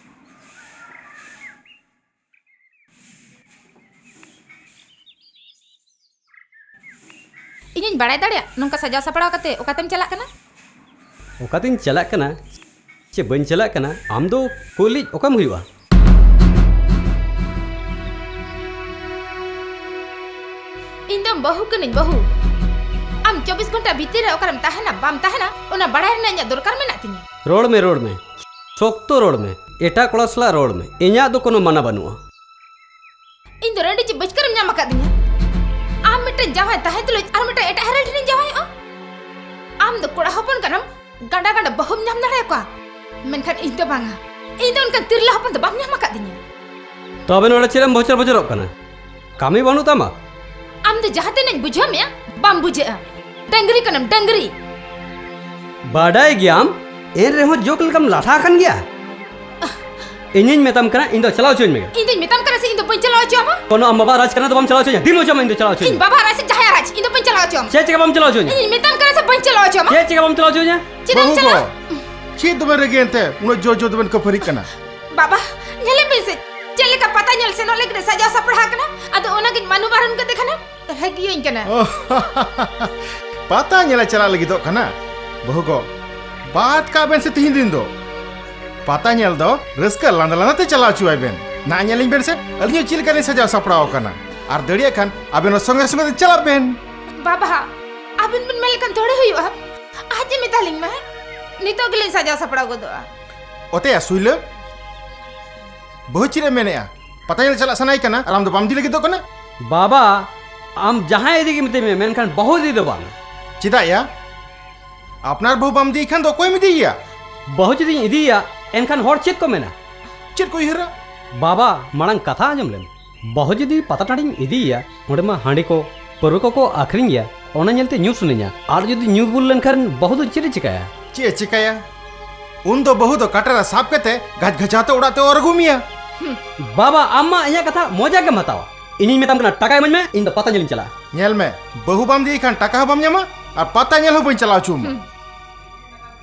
ᱤᱧᱤᱧ ᱵᱟᱲᱟᱭ ᱫᱟᱲᱮᱭᱟᱜ ᱱᱚᱝᱠᱟ ᱥᱟᱡᱟᱣ ᱥᱟᱯᱲᱟᱣ ᱠᱟᱛᱮ ᱚᱠᱟᱛᱮᱢ ᱪᱟᱞᱟᱜ ᱠᱟᱱᱟ? ᱚᱠᱟᱛᱤᱧ ᱪᱟᱞᱟᱜ ᱠᱟᱱᱟ ᱪᱮ ᱵᱟᱹᱧ ᱪᱟᱞᱟᱜ ᱠᱟᱱᱟ, ᱟᱢ ᱫᱚ ᱠᱩᱞᱤᱡ ᱚᱠᱟᱢ ᱦᱩᱭᱩᱜᱼᱟ? ᱤᱧ ᱫᱚ ᱵᱟᱹᱦᱩ ᱠᱟᱹᱱᱟᱹᱧ, ᱵᱟᱹᱦᱩ᱾ ᱟᱢ ᱪᱚᱵᱵᱤᱥ ᱜᱷᱚᱱᱴᱟ ᱵᱷᱤᱛᱤᱨ ᱨᱮ ᱚᱠᱟᱨᱮᱢ ᱛᱟᱦᱮᱱᱟ ᱵᱟᱢ ᱛᱟᱦᱮᱱᱟ, ᱚᱱᱟ ᱵᱟᱲᱟᱭ ᱨᱮᱱᱟᱜ ᱤᱧᱟᱹᱜ ᱫᱚᱨᱠᱟᱨ ᱢᱮᱱᱟᱜ ᱛᱤᱧᱟᱹ᱾ ᱨᱚᱲ ᱢᱮ, ᱨᱚᱲ ᱢᱮ, ᱥᱚᱠᱛᱚ ᱨᱚᱲ ᱢᱮ, ᱮᱴᱟᱜ ᱠᱚᱲᱟ ᱥᱟᱞᱟᱜ ᱨᱚᱲ ᱢᱮ, ᱤᱧᱟᱹᱜ ᱫᱚ ᱠᱳᱱᱳ ᱢᱟᱱᱟ ᱵᱟᱹᱱᱩᱜᱼᱟ᱾ ᱤᱧ ᱫᱚ ᱨᱟᱺᱰᱤ ᱪᱮ ᱵᱟᱹᱪᱠᱟᱹᱨᱮᱢ ᱧᱟᱢ ᱟᱠᱟᱫᱤᱧᱟ? ᱟᱢ ᱢᱤᱫᱴᱟᱝ ᱡᱟᱶᱟᱭ ᱛᱟᱦᱮᱸ ᱛᱩᱞᱩᱡ ᱟᱨ ᱢᱤᱫᱴᱟᱝ ᱮᱴᱟᱜ ᱦᱟᱨᱮᱞ ᱴᱷᱮᱱᱤᱧ ᱡᱟᱶᱟᱭᱚᱜᱼᱟ? ᱟᱢ ᱫᱚ ᱠᱚᱲᱟ ᱦᱚᱯᱚᱱ ᱠᱟᱱᱟᱢ, ᱜᱟᱸᱰᱟ ᱜᱟᱸᱰᱟ ᱵᱟᱹᱦᱩᱢ ᱧᱟᱢ ᱫᱟᱲᱮᱭᱟᱠᱚᱣᱟ, ᱢᱮᱱᱠᱷᱟᱱ ᱤᱧ ᱫᱚ ᱵᱟᱝᱟ᱾ ᱤᱧ ᱫᱚ ᱚᱱᱠᱟᱱ ᱛᱤᱨᱞᱟᱹ ᱦᱚᱯᱚᱱ ᱫᱚ ᱵᱟᱢ ᱧᱟᱢ ᱟᱠᱟᱫᱤᱧᱟ᱾ ᱛᱚᱵᱮ ᱱᱚᱰᱮ ᱪᱮᱫ ᱮᱢ ᱵᱚᱪᱚᱨ ᱵᱚᱪᱚᱨᱚᱜ ᱠᱟᱱᱟ? ᱠᱟᱹᱢᱤ ᱵᱟᱹᱱᱩᱜ ᱛᱟᱢᱟ? ᱟᱢ ᱫᱚ ᱡᱟᱦᱟᱸ ᱛᱤᱱᱟᱹᱜ ᱤᱧ ᱵᱩᱡᱷᱟᱹᱣ ᱢᱮᱭᱟ, ᱵᱟᱢ ᱵᱩᱡᱷᱟᱹᱜᱼᱟ᱾ ᱰᱟᱹᱝᱨᱤ ᱠᱟᱱᱟᱢ, ᱰᱟᱹᱝᱨᱤ᱾ ᱵᱟᱰᱟᱭ ᱜᱮᱭᱟᱢ, ᱮᱱ ᱨᱮᱦᱚᱸ ᱡᱳᱠ ᱞᱮᱠᱟᱢ ᱞᱟᱴᱷᱟ ᱟᱠᱟᱱ ᱜᱮᱭᱟ᱾ ᱤᱧᱤᱧ ᱢᱮᱛᱟᱢ ᱠᱟᱱᱟ, ᱤᱧ ᱫᱚ ᱪᱟᱞᱟᱣ ᱦᱚᱪᱚᱧ ᱢᱮ᱾ ᱤᱧ ᱫᱚᱧ ᱢᱮᱛᱟᱢ ᱠᱟᱱᱟ ᱤᱧ ᱫᱚ ᱵᱟᱹᱧ ᱪᱟᱞᱟᱣ ᱦᱚᱪᱚ ᱟᱢᱟ᱾ ᱠᱳᱱᱳ ᱟᱢ ᱵᱟᱵᱟ ᱨᱟᱡᱽ ᱠᱟᱱᱟ ᱫᱚ ᱵᱟᱢ ᱪᱟᱞᱟᱣ ᱦᱚᱪᱚᱧᱟ, ᱫᱤᱱ ᱦᱚᱪᱚ ᱟᱢᱟ, ᱤᱧ ᱫᱚ ᱪᱟᱞᱟᱣ ᱦᱚᱪᱚᱧᱟ᱾ ᱤᱧ ᱵᱟᱵᱟ ᱨᱟᱡᱽ ᱥᱮ ᱡᱟᱦᱟᱸᱭ ᱨᱟᱡᱽ, ᱤᱧ ᱫᱚ ᱵᱟᱹᱧ ᱪᱟᱞᱟᱣ ᱦᱚᱪᱚ ᱟᱢᱟ᱾ ᱪᱮᱫ ᱪᱮᱠᱟ ᱵᱟᱢ ᱪᱟᱞᱟᱣ ᱦᱚᱪᱚᱧᱟ? ᱤᱧ ᱢᱮᱛᱟᱢ ᱠᱟᱱᱟ ᱥᱮ ᱵᱟᱹᱧ ᱪᱟᱞᱟᱣ ᱦᱚᱪᱚ ᱟᱢᱟ᱾ ᱪᱮᱫ ᱪᱮᱠᱟ ᱵᱟᱢ ᱪᱟᱞᱟᱣ ᱦᱚᱪᱚᱧᱟ? ᱪᱮᱫᱟᱜ ᱮᱢ ᱵᱟᱹᱦᱩ ᱪᱟᱞᱟᱜᱼᱟ? ᱜᱚ, ᱪᱮᱫ ᱫᱚᱵᱮᱱ ᱨᱟᱹᱜᱤᱭᱮᱱ ᱛᱮ ᱩᱱᱟᱹᱜ ᱡᱳᱨ ᱡᱳᱨ ᱫᱚᱵᱮᱱ ᱠᱷᱟᱹᱯᱟᱹᱨᱤᱜ ᱠᱟᱱᱟ? ᱵᱟᱵᱟ, ᱧᱮᱞᱮᱫ ᱵᱤᱱ ᱥᱮ, ᱪᱮᱫ ᱞᱮᱠᱟ ᱯᱟᱛᱟ ᱧᱮᱞ ᱥᱮᱱᱚᱜ ᱞᱟᱹᱜᱤᱫ ᱮ ᱥᱟᱡᱟᱣ ᱥᱟᱯᱲᱟᱣ ᱟᱠᱟᱱᱟ, ᱟᱫᱚ ᱚᱱᱟᱜᱤᱧ ᱢᱟᱱᱩ ᱵᱟᱨᱚᱱ ᱠᱟᱫᱮ ᱠᱷᱟᱱᱮ ᱨᱟᱹᱜᱤᱭᱟᱹᱧ ᱠᱟᱱᱟ᱾ ᱯᱟᱛᱟ ᱧᱮᱞᱮ ᱪᱟᱞᱟᱜ ᱞᱟᱹᱜᱤᱫᱚᱜ ᱠᱟᱱᱟ? ᱵᱟᱹᱦᱩ ᱜᱚ, ᱵᱟᱫ ᱠᱟᱜ ᱵᱮᱱ ᱥᱮ ᱛᱤᱦᱤᱧ ᱫᱤᱱ ᱫᱚ᱾ ᱯᱟᱛᱟ ᱧᱮᱞ ᱫᱚ ᱨᱟᱹᱥᱠᱟᱹ ᱞᱟᱸᱫᱟ ᱞᱟᱸᱫᱟ ᱛᱮ ᱪᱟᱞᱟᱣ ᱦᱚᱪᱚᱣᱟᱭ ᱵᱮᱱ᱾ ᱱᱟ ᱧᱮᱞᱤᱧ ᱵᱮᱱ ᱥᱮ, ᱟᱹᱞᱤᱧ ᱦᱚᱸ ᱪᱮᱫ ᱞᱮᱠᱟ ᱞᱤᱧ ᱥᱟᱡᱟᱣ ᱥᱟᱯᱲᱟᱣ ᱟᱠᱟᱱᱟ᱾ ᱟᱨ ᱫᱟᱲᱮᱭᱟᱜ ᱠᱷᱟᱱ ᱟᱵᱮᱱ ᱦᱚᱸ ᱥᱚᱸᱜᱮ ᱥᱚᱸᱜᱮ ᱛᱮ ᱪᱟᱞᱟᱜ ᱵᱮᱱ᱾ ᱵᱟᱵᱟ, ᱟᱵᱮᱱ ᱵᱮᱱ ᱢᱮᱱ ᱞᱮᱠᱷᱟᱱ ᱛᱷᱚᱲᱮ ᱦᱩᱭᱩᱜᱼᱟ᱾ ᱟᱡ ᱮ ᱢᱮᱛᱟᱞᱤᱧ ᱢᱟ, ᱱᱤᱛᱚᱜ ᱜᱮᱞᱤᱧ ᱥᱟᱡᱟᱣ ᱥᱟᱯᱲᱟᱣ ᱜᱚᱫᱚᱜᱼᱟ᱾ ᱚᱛᱮᱭᱟ ᱥᱩᱭᱞᱟᱹ, ᱵᱟᱹᱦᱩ ᱪᱮᱫ ᱮ ᱢᱮᱱᱮᱜᱼᱟ? ᱯᱟᱛᱟ ᱧᱮᱞ ᱪᱟᱞᱟᱜ ᱥᱟᱱᱟᱭᱮ ᱠᱟᱱᱟ ᱟᱨ ᱟᱢ ᱫᱚ ᱵᱟᱢ ᱤᱫᱤ ᱞᱟᱹᱜᱤᱫᱚᱜ ᱠᱟᱱᱟ? ᱵᱟᱵᱟ, ᱟᱢ ᱡᱟᱦᱟᱸᱭ ᱤᱫᱤ ᱜᱮ ᱢᱤᱛᱟᱹᱧ ᱢᱮ, ᱢᱮᱱᱠᱷᱟᱱ ᱵᱟᱹᱦᱩ ᱤᱫᱤ ᱫᱚ ᱵᱟᱝ᱾ ᱪᱮᱫᱟᱜ ᱭᱟ? ᱟᱯᱱᱟᱨ ᱵᱟᱹᱦᱩ ᱵᱟᱢ ᱤᱫᱤᱭᱮ ᱠᱷᱟᱱ ᱫᱚ ᱚᱠᱚᱭᱮᱢ ᱤᱫᱤᱭᱮᱭᱟ? ᱵᱟᱹᱦᱩ ᱡᱩᱫᱤᱧ ᱤᱫᱤᱭᱮᱭᱟ, ᱮᱱᱠᱷᱟᱱ ᱦᱚᱲ ᱪᱮᱫ ᱠᱚ ᱢᱮᱱᱟ? ᱪᱮᱫ ᱠᱚ ᱩᱭᱦᱟᱹᱨᱟ? ᱵᱟᱵᱟ, ᱢᱟᱲᱟᱝ ᱠᱟᱛᱷᱟ ᱟᱸᱡᱚᱢ ᱞᱮᱢ᱾ ᱵᱟᱹᱦᱩ ᱡᱩᱫᱤ ᱯᱟᱛᱟ ᱴᱟᱺᱰᱤᱧ ᱤᱫᱤᱭᱮᱭᱟ, ᱚᱸᱰᱮ ᱢᱟ ᱦᱟᱺᱰᱤ ᱠᱚ, ᱯᱟᱹᱨᱣᱟᱹ ᱠᱚᱠᱚ ᱟᱹᱠᱷᱨᱤᱧ ᱜᱮᱭᱟ᱾ ᱚᱱᱟ ᱧᱮᱞᱛᱮ ᱧᱩ ᱥᱟᱱᱟᱧᱟ᱾ ᱟᱨ ᱡᱩᱫᱤ ᱧᱩ ᱵᱩᱞ ᱞᱮᱱᱠᱷᱟᱱ ᱵᱟᱹᱦᱩ ᱫᱚ ᱪᱮᱫ ᱮ ᱪᱤᱠᱟᱹᱭᱟ? ᱪᱮᱫ ᱮ ᱪᱤᱠᱟᱹᱭᱟ? ᱩᱱ ᱫᱚ ᱵᱟᱹᱦᱩ ᱫᱚ ᱠᱟᱴᱟ ᱨᱮ ᱥᱟᱵ ᱠᱟᱛᱮ ᱜᱷᱟᱪ ᱜᱷᱟᱪᱟᱣ ᱛᱮ ᱚᱲᱟᱜ ᱛᱮ ᱚᱨ ᱟᱹᱜᱩ ᱢᱮᱭᱟ᱾ ᱵᱟᱵᱟ, ᱟᱢ ᱢᱟ ᱤᱧᱟᱹᱜ ᱠᱟᱛᱷᱟ ᱢᱚᱡᱟ ᱜᱮᱢ ᱦᱟᱛᱟᱣᱟ᱾ ᱤᱧᱤᱧ ᱢᱮᱛᱟᱢ ᱠᱟᱱᱟ, ᱴᱟᱠᱟ ᱤᱢᱟᱹᱧ ᱢᱮ, ᱤᱧ ᱫᱚ ᱯᱟᱛᱟ ᱧᱮᱞᱤᱧ ᱪᱟᱞᱟᱜᱼᱟ᱾ ᱧᱮᱞ ᱢᱮ, ᱵᱟᱹᱦᱩ ᱵᱟᱢ ᱤᱫᱤᱭᱮ ᱠᱷᱟᱱ ᱴᱟᱠᱟ ᱦᱚᱸ ᱵᱟᱢ ᱧᱟᱢᱟ ᱟᱨ ᱯᱟᱛᱟ ᱧᱮᱞ ᱦᱚᱸ ᱵᱟᱹᱧ ᱪᱟᱞᱟᱣ ᱦᱚᱪᱚ ᱟᱢᱟ᱾ ᱦᱩᱸ᱾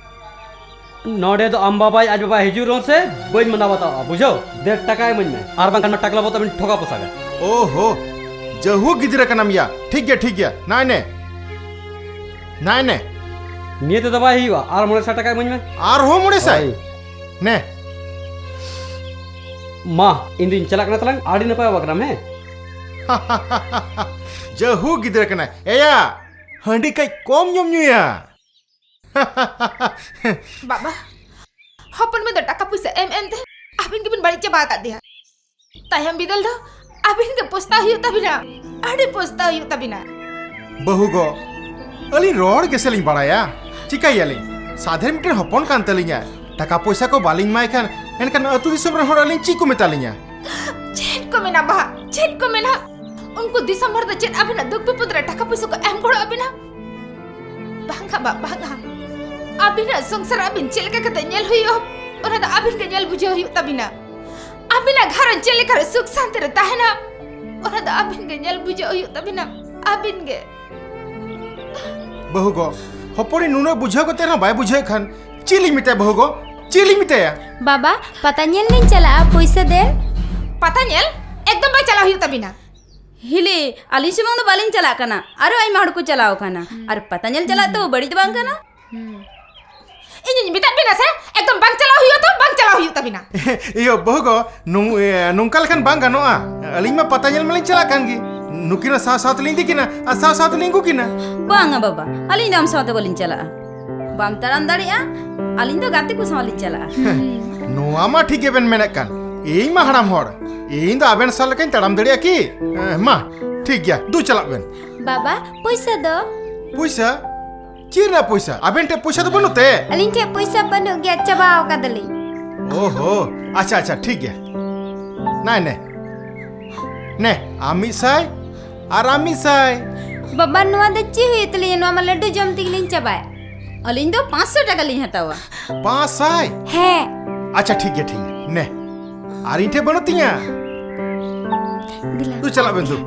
ᱱᱚᱰᱮ ᱫᱚ ᱟᱢ ᱵᱟᱵᱟᱭ ᱟᱡ ᱵᱟᱵᱟᱭ ᱦᱤᱡᱩᱜ ᱨᱮᱦᱚᱸ ᱥᱮ ᱵᱟᱹᱧ ᱢᱟᱱᱟᱣ ᱵᱟᱛᱟᱣᱟ, ᱵᱩᱡᱷᱟᱹᱣ? ᱫᱮ ᱴᱟᱠᱟ ᱤᱢᱟᱹᱧ ᱢᱮ, ᱟᱨ ᱵᱟᱝᱠᱷᱟᱱ ᱢᱟ ᱴᱟᱠᱞᱟ ᱵᱚ ᱛᱟᱵᱮᱱ ᱴᱷᱚᱠᱟ ᱯᱚᱥᱟᱜᱟ᱾ ᱳᱦᱳ, ᱡᱟᱹᱦᱩ ᱜᱤᱫᱽᱨᱟᱹ ᱠᱟᱱᱟᱢ ᱭᱟ᱾ ᱴᱷᱤᱠ ᱜᱮᱭᱟ, ᱴᱷᱤᱠ ᱜᱮᱭᱟ, ᱱᱟᱭ ᱱᱮ, ᱱᱟᱭ ᱱᱮ᱾ ᱱᱤᱭᱟᱹ ᱛᱮᱫᱚ ᱵᱟᱭ ᱦᱩᱭᱩᱜᱼᱟ, ᱟᱨ ᱢᱚᱬᱮ ᱥᱟᱭ ᱴᱟᱠᱟ ᱤᱢᱟᱹᱧ ᱢᱮ᱾ ᱟᱨᱦᱚᱸ ᱢᱚᱬᱮ ᱥᱟᱭ? ᱦᱳᱭ᱾ ᱱᱮ᱾ ᱢᱟ, ᱤᱧ ᱫᱩᱧ ᱪᱟᱞᱟᱜ ᱠᱟᱱᱟ ᱛᱟᱞᱟᱝ, ᱟᱹᱰᱤ ᱱᱟᱯᱟᱭ ᱵᱟᱵᱟ ᱠᱟᱱᱟᱢ, ᱦᱮᱸ? ᱡᱟᱹᱦᱩ ᱜᱤᱫᱽᱨᱟᱹ ᱠᱟᱱᱟᱭ᱾ ᱮᱭᱟ, ᱦᱟᱺᱰᱤ ᱠᱟᱹᱡ ᱠᱚᱢ ᱧᱚᱜ ᱧᱩᱭᱟ᱾ ᱵᱟᱵᱟ, ᱦᱚᱯᱚᱱ ᱢᱟᱹᱭ ᱫᱚ ᱴᱟᱠᱟ ᱯᱩᱭᱥᱟᱹ ᱮᱢ ᱮᱢ ᱛᱮ ᱟᱹᱵᱤᱱ ᱜᱮᱵᱤᱱ ᱵᱟᱹᱲᱤᱡ ᱪᱟᱵᱟ ᱟᱠᱟᱫ ᱫᱮᱭᱟ᱾ ᱛᱟᱭᱚᱢ ᱵᱤᱫᱟᱹᱞ ᱫᱚ ᱟᱹᱵᱤᱱ ᱜᱮ ᱯᱚᱥᱛᱟᱣ ᱦᱩᱭᱩᱜ ᱛᱟᱹᱵᱤᱱᱟ, ᱟᱹᱰᱤ ᱯᱚᱥᱛᱟᱣ ᱦᱩᱭᱩᱜ ᱛᱟᱹᱵᱤᱱᱟ᱾ ᱵᱟᱹᱦᱩ ᱜᱚ, ᱟᱹᱞᱤᱧ ᱨᱚᱲ ᱜᱮᱥᱮ ᱞᱤᱧ ᱵᱟᱲᱟᱭᱟ, ᱪᱤᱠᱟᱹᱭᱟᱞᱤᱧ? ᱥᱟᱫᱷᱮᱨ ᱢᱤᱫᱴᱮᱱ ᱦᱚᱯᱚᱱ ᱠᱟᱱ ᱛᱟᱹᱞᱤᱧᱟ, ᱴᱟᱠᱟ ᱯᱚᱭᱥᱟ ᱠᱚ ᱵᱟᱹᱞᱤᱧ ᱮᱢᱟᱭ ᱠᱷᱟᱱ ᱮᱱᱠᱷᱟᱱ ᱟᱹᱛᱩ ᱫᱤᱥᱚᱢ ᱨᱮᱱ ᱦᱚᱲ ᱟᱹᱞᱤᱧ ᱪᱮᱫ ᱠᱚ ᱢᱮᱛᱟ ᱞᱤᱧᱟ? ᱪᱮᱫ ᱠᱚ ᱢᱮᱱᱟ ᱵᱟ, ᱪᱮᱫ ᱠᱚ ᱢᱮᱱᱟ? ᱩᱱᱠᱩ ᱫᱤᱥᱚᱢ ᱦᱚᱲ ᱫᱚ ᱪᱮᱫ ᱟᱹᱵᱤᱱᱟᱜ ᱫᱩᱠ ᱵᱤᱯᱚᱫ ᱨᱮ ᱴᱟᱠᱟ ᱯᱚᱭᱥᱟ ᱠᱚ ᱮᱢ ᱜᱚᱲᱚ ᱟᱹᱵᱤᱱᱟ? ᱵᱟᱝᱟ ᱵᱟ, ᱵᱟᱝᱟ᱾ ᱟᱹᱵᱤᱱᱟᱜ ᱥᱚᱝᱥᱟᱨ ᱟᱹᱵᱤᱱ ᱪᱮᱫ ᱞᱮᱠᱟ ᱠᱟᱛᱮ ᱧᱮᱞ ᱦᱩᱭᱩᱜᱼᱟ, ᱚᱱᱟ ᱫᱚ ᱟᱹᱵᱤᱱ ᱜᱮ ᱧᱮᱞ ᱵᱩᱡᱷᱟᱹᱣ ᱦᱩᱭᱩᱜ ᱛᱟᱹᱵᱤᱱᱟ᱾ ᱟᱹᱵᱤᱱᱟᱜ ᱜᱷᱟᱨᱚᱸᱡᱽ ᱪᱮᱫ ᱞᱮᱠᱟᱨᱮ ᱥᱩᱠ ᱥᱟᱱᱛᱤ ᱨᱮ ᱛᱟᱦᱮᱱᱟ, ᱚᱱᱟ ᱫᱚ ᱟᱹᱵᱤᱱ ᱜᱮ ᱧᱮᱞ ᱵᱩᱡᱷᱟᱹᱣ ᱦᱩᱭᱩᱜ ᱛᱟᱹᱵᱤᱱᱟ, ᱟᱹᱵᱤᱱ ᱜᱮ᱾ ᱵᱟᱹᱦᱩ ᱜᱚ, ᱦᱚᱯᱚᱱᱤᱡ ᱱᱩᱱᱟᱹᱜ ᱵᱩᱡᱷᱟᱹᱣ ᱠᱟᱛᱮ ᱨᱮᱦᱚᱸ ᱵᱟᱭ ᱵᱩᱡᱷᱟᱹᱣᱮᱫ ᱠᱷᱟᱱ ᱪᱮᱫ ᱞᱤᱧ ᱢᱮᱛᱟᱭᱟ ᱵᱟᱹᱦᱩ ᱜᱚ? ᱪᱮᱫ ᱞᱤᱧ ᱢᱮᱛᱟᱭᱟ? ᱵᱟᱵᱟ, ᱯᱟᱛᱟ ᱧᱮᱞ ᱞᱤᱧ ᱪᱟᱞᱟᱜᱼᱟ, ᱯᱩᱭᱥᱟᱹ ᱫᱮᱱ᱾ ᱯᱟᱛᱟ ᱧᱮᱞ? ᱮᱠᱫᱚᱢ ᱵᱟᱭ ᱪᱟᱞᱟᱣ ᱦᱩᱭᱩᱜ ᱛᱟᱹᱵᱤᱱᱟ᱾ ᱦᱤᱞᱤ, ᱟᱹᱞᱤᱧ ᱥᱩᱢᱩᱝ ᱫᱚ ᱵᱟᱹᱞᱤᱧ ᱪᱟᱞᱟᱜ ᱠᱟᱱᱟ, ᱟᱨᱚ ᱟᱭᱢᱟ ᱦᱚᱲ ᱠᱚ ᱪᱟᱞᱟᱣ ᱠᱟᱱᱟ᱾ ᱟᱨ ᱯᱟᱛᱟ ᱧᱮᱞ ᱪᱟᱞᱟᱜ ᱛᱚ ᱵᱟᱹᱲᱤᱡ ᱫᱚ ᱵᱟᱝ ᱠᱟᱱᱟ᱾ ᱤᱧᱤᱧ ᱢᱮᱛᱟᱫ ᱵᱤᱱᱟ ᱥᱮ, ᱮᱠᱫᱚᱢ ᱵᱟᱝ ᱪᱟᱞᱟᱣ ᱦᱩᱭᱩᱜᱼᱟ ᱛᱚ, ᱵᱟᱝ ᱪᱟᱞᱟᱣ ᱦᱩᱭᱩᱜ ᱛᱟᱹᱵᱤᱱᱟ᱾ ᱤᱭᱟᱹ, ᱵᱟᱹᱦᱩ ᱜᱚ, ᱱᱚᱝ-, ᱮ, ᱱᱚᱝᱠᱟ ᱞᱮᱠᱷᱟᱱ ᱵᱟᱝ ᱜᱟᱱᱚᱜᱼᱟ᱾ ᱟᱹᱞᱤᱧ ᱢᱟ ᱯᱟᱛᱟ ᱧᱮᱞ ᱢᱟᱞᱤᱧ ᱪᱟᱞᱟᱜ ᱠᱟᱱ ᱜᱮ᱾ ᱱᱩᱠᱤᱱ ᱦᱚᱸ ᱥᱟᱶ ᱥᱟᱶ ᱛᱮᱞᱤᱧ ᱤᱫᱤ ᱠᱤᱱᱟ ᱟᱨ ᱥᱟᱶ ᱥᱟᱶ ᱛᱮᱞᱤᱧ ᱟᱹᱜᱩ ᱠᱤᱱᱟ᱾ ᱵᱟᱝᱟ ᱵᱟᱵᱟ, ᱟᱹᱞᱤᱧ ᱫᱚ ᱟᱢ ᱥᱟᱶᱛᱮ ᱵᱟᱹᱞᱤᱧ ᱪᱟᱞᱟᱜᱼᱟ᱾ ᱵᱟᱢ ᱛᱟᱲᱟᱢ ᱫᱟᱲᱮᱭᱟᱜᱼᱟ, ᱟᱹᱞᱤᱧ ᱫᱚ ᱜᱟᱛᱮ ᱠᱚ ᱥᱟᱶ ᱞᱤᱧ ᱪᱟᱞᱟᱜᱼᱟ᱾ ᱱᱚᱣᱟ ᱢᱟ ᱴᱷᱤᱠ ᱜᱮᱵᱮᱱ ᱢᱮᱱᱮᱫ ᱠᱟᱱ᱾ ᱤᱧ ᱢᱟ ᱦᱟᱲᱟᱢ ᱦᱚᱲ, ᱤᱧ ᱫᱚ ᱟᱵᱮᱱ ᱥᱟᱶ ᱞᱮᱠᱟᱧ ᱛᱟᱲᱟᱢ ᱫᱟᱲᱮᱭᱟᱜᱼᱟ ᱠᱤ? ᱮ, ᱢᱟ, ᱴᱷᱤᱠ ᱜᱮᱭᱟ, ᱫᱩ ᱪᱟᱞᱟᱜ ᱵᱮᱱ᱾ ᱵᱟᱵᱟ, ᱯᱩᱭᱥᱟᱹ ᱫᱚ? ᱯᱩᱭᱥᱟᱹ? ᱪᱮᱫ ᱨᱮᱱᱟᱜ ᱯᱩᱭᱥᱟᱹ? ᱟᱵᱮᱱ ᱴᱷᱮᱱ ᱯᱩᱭᱥᱟᱹ ᱫᱚ ᱵᱟᱹᱱᱩᱜ ᱛᱮ? ᱟᱹᱞᱤᱧ ᱴᱷᱮᱱ ᱯᱩᱭᱥᱟᱹ ᱵᱟᱹᱱᱩᱜ ᱜᱮᱭᱟ, ᱪᱟᱵᱟᱣ ᱠᱟᱫᱟᱞᱤᱧ᱾ ᱳᱦᱳ, ᱟᱪᱪᱷᱟ, ᱟᱪᱪᱷᱟ, ᱴᱷᱤᱠ ᱜᱮᱭᱟ᱾ ᱱᱟᱭ ᱱᱮ, ᱱᱮ, ᱟᱢ ᱢᱤᱫ ᱥᱟᱭ ᱟᱨ ᱟᱢ ᱢᱤᱫ ᱥᱟᱭ᱾ ᱵᱟᱵᱟ, ᱱᱚᱣᱟ ᱫᱚ ᱪᱮᱫ ᱦᱩᱭᱩᱜ ᱛᱟᱹᱞᱤᱧᱟ? ᱱᱚᱣᱟ ᱢᱟ ᱞᱟᱹᱰᱩ ᱡᱚᱢ ᱛᱮᱜᱮᱞᱤᱧ ᱪᱟᱵᱟᱭ᱾ ᱟᱹᱞᱤᱧ ᱫᱚ ᱯᱟᱸᱪᱥᱚ ᱴᱟᱠᱟ ᱞᱤᱧ ᱦᱟᱛᱟᱣᱟ᱾ ᱯᱟᱸᱪ ᱥᱟᱭ? ᱦᱮᱸ᱾ ᱟᱪᱪᱷᱟ, ᱴᱷᱤᱠ ᱜᱮᱭᱟ, ᱴᱷᱤᱠ ᱜᱮᱭᱟ᱾ ᱱᱮ, ᱟᱨ ᱤᱧ ᱴᱷᱮᱱ ᱵᱟᱹᱱᱩᱜ ᱛᱤᱧᱟ᱾ ᱫᱮᱞᱟ᱾ ᱫᱩ, ᱪᱟᱞᱟᱜ ᱵᱮᱱ ᱫᱩ᱾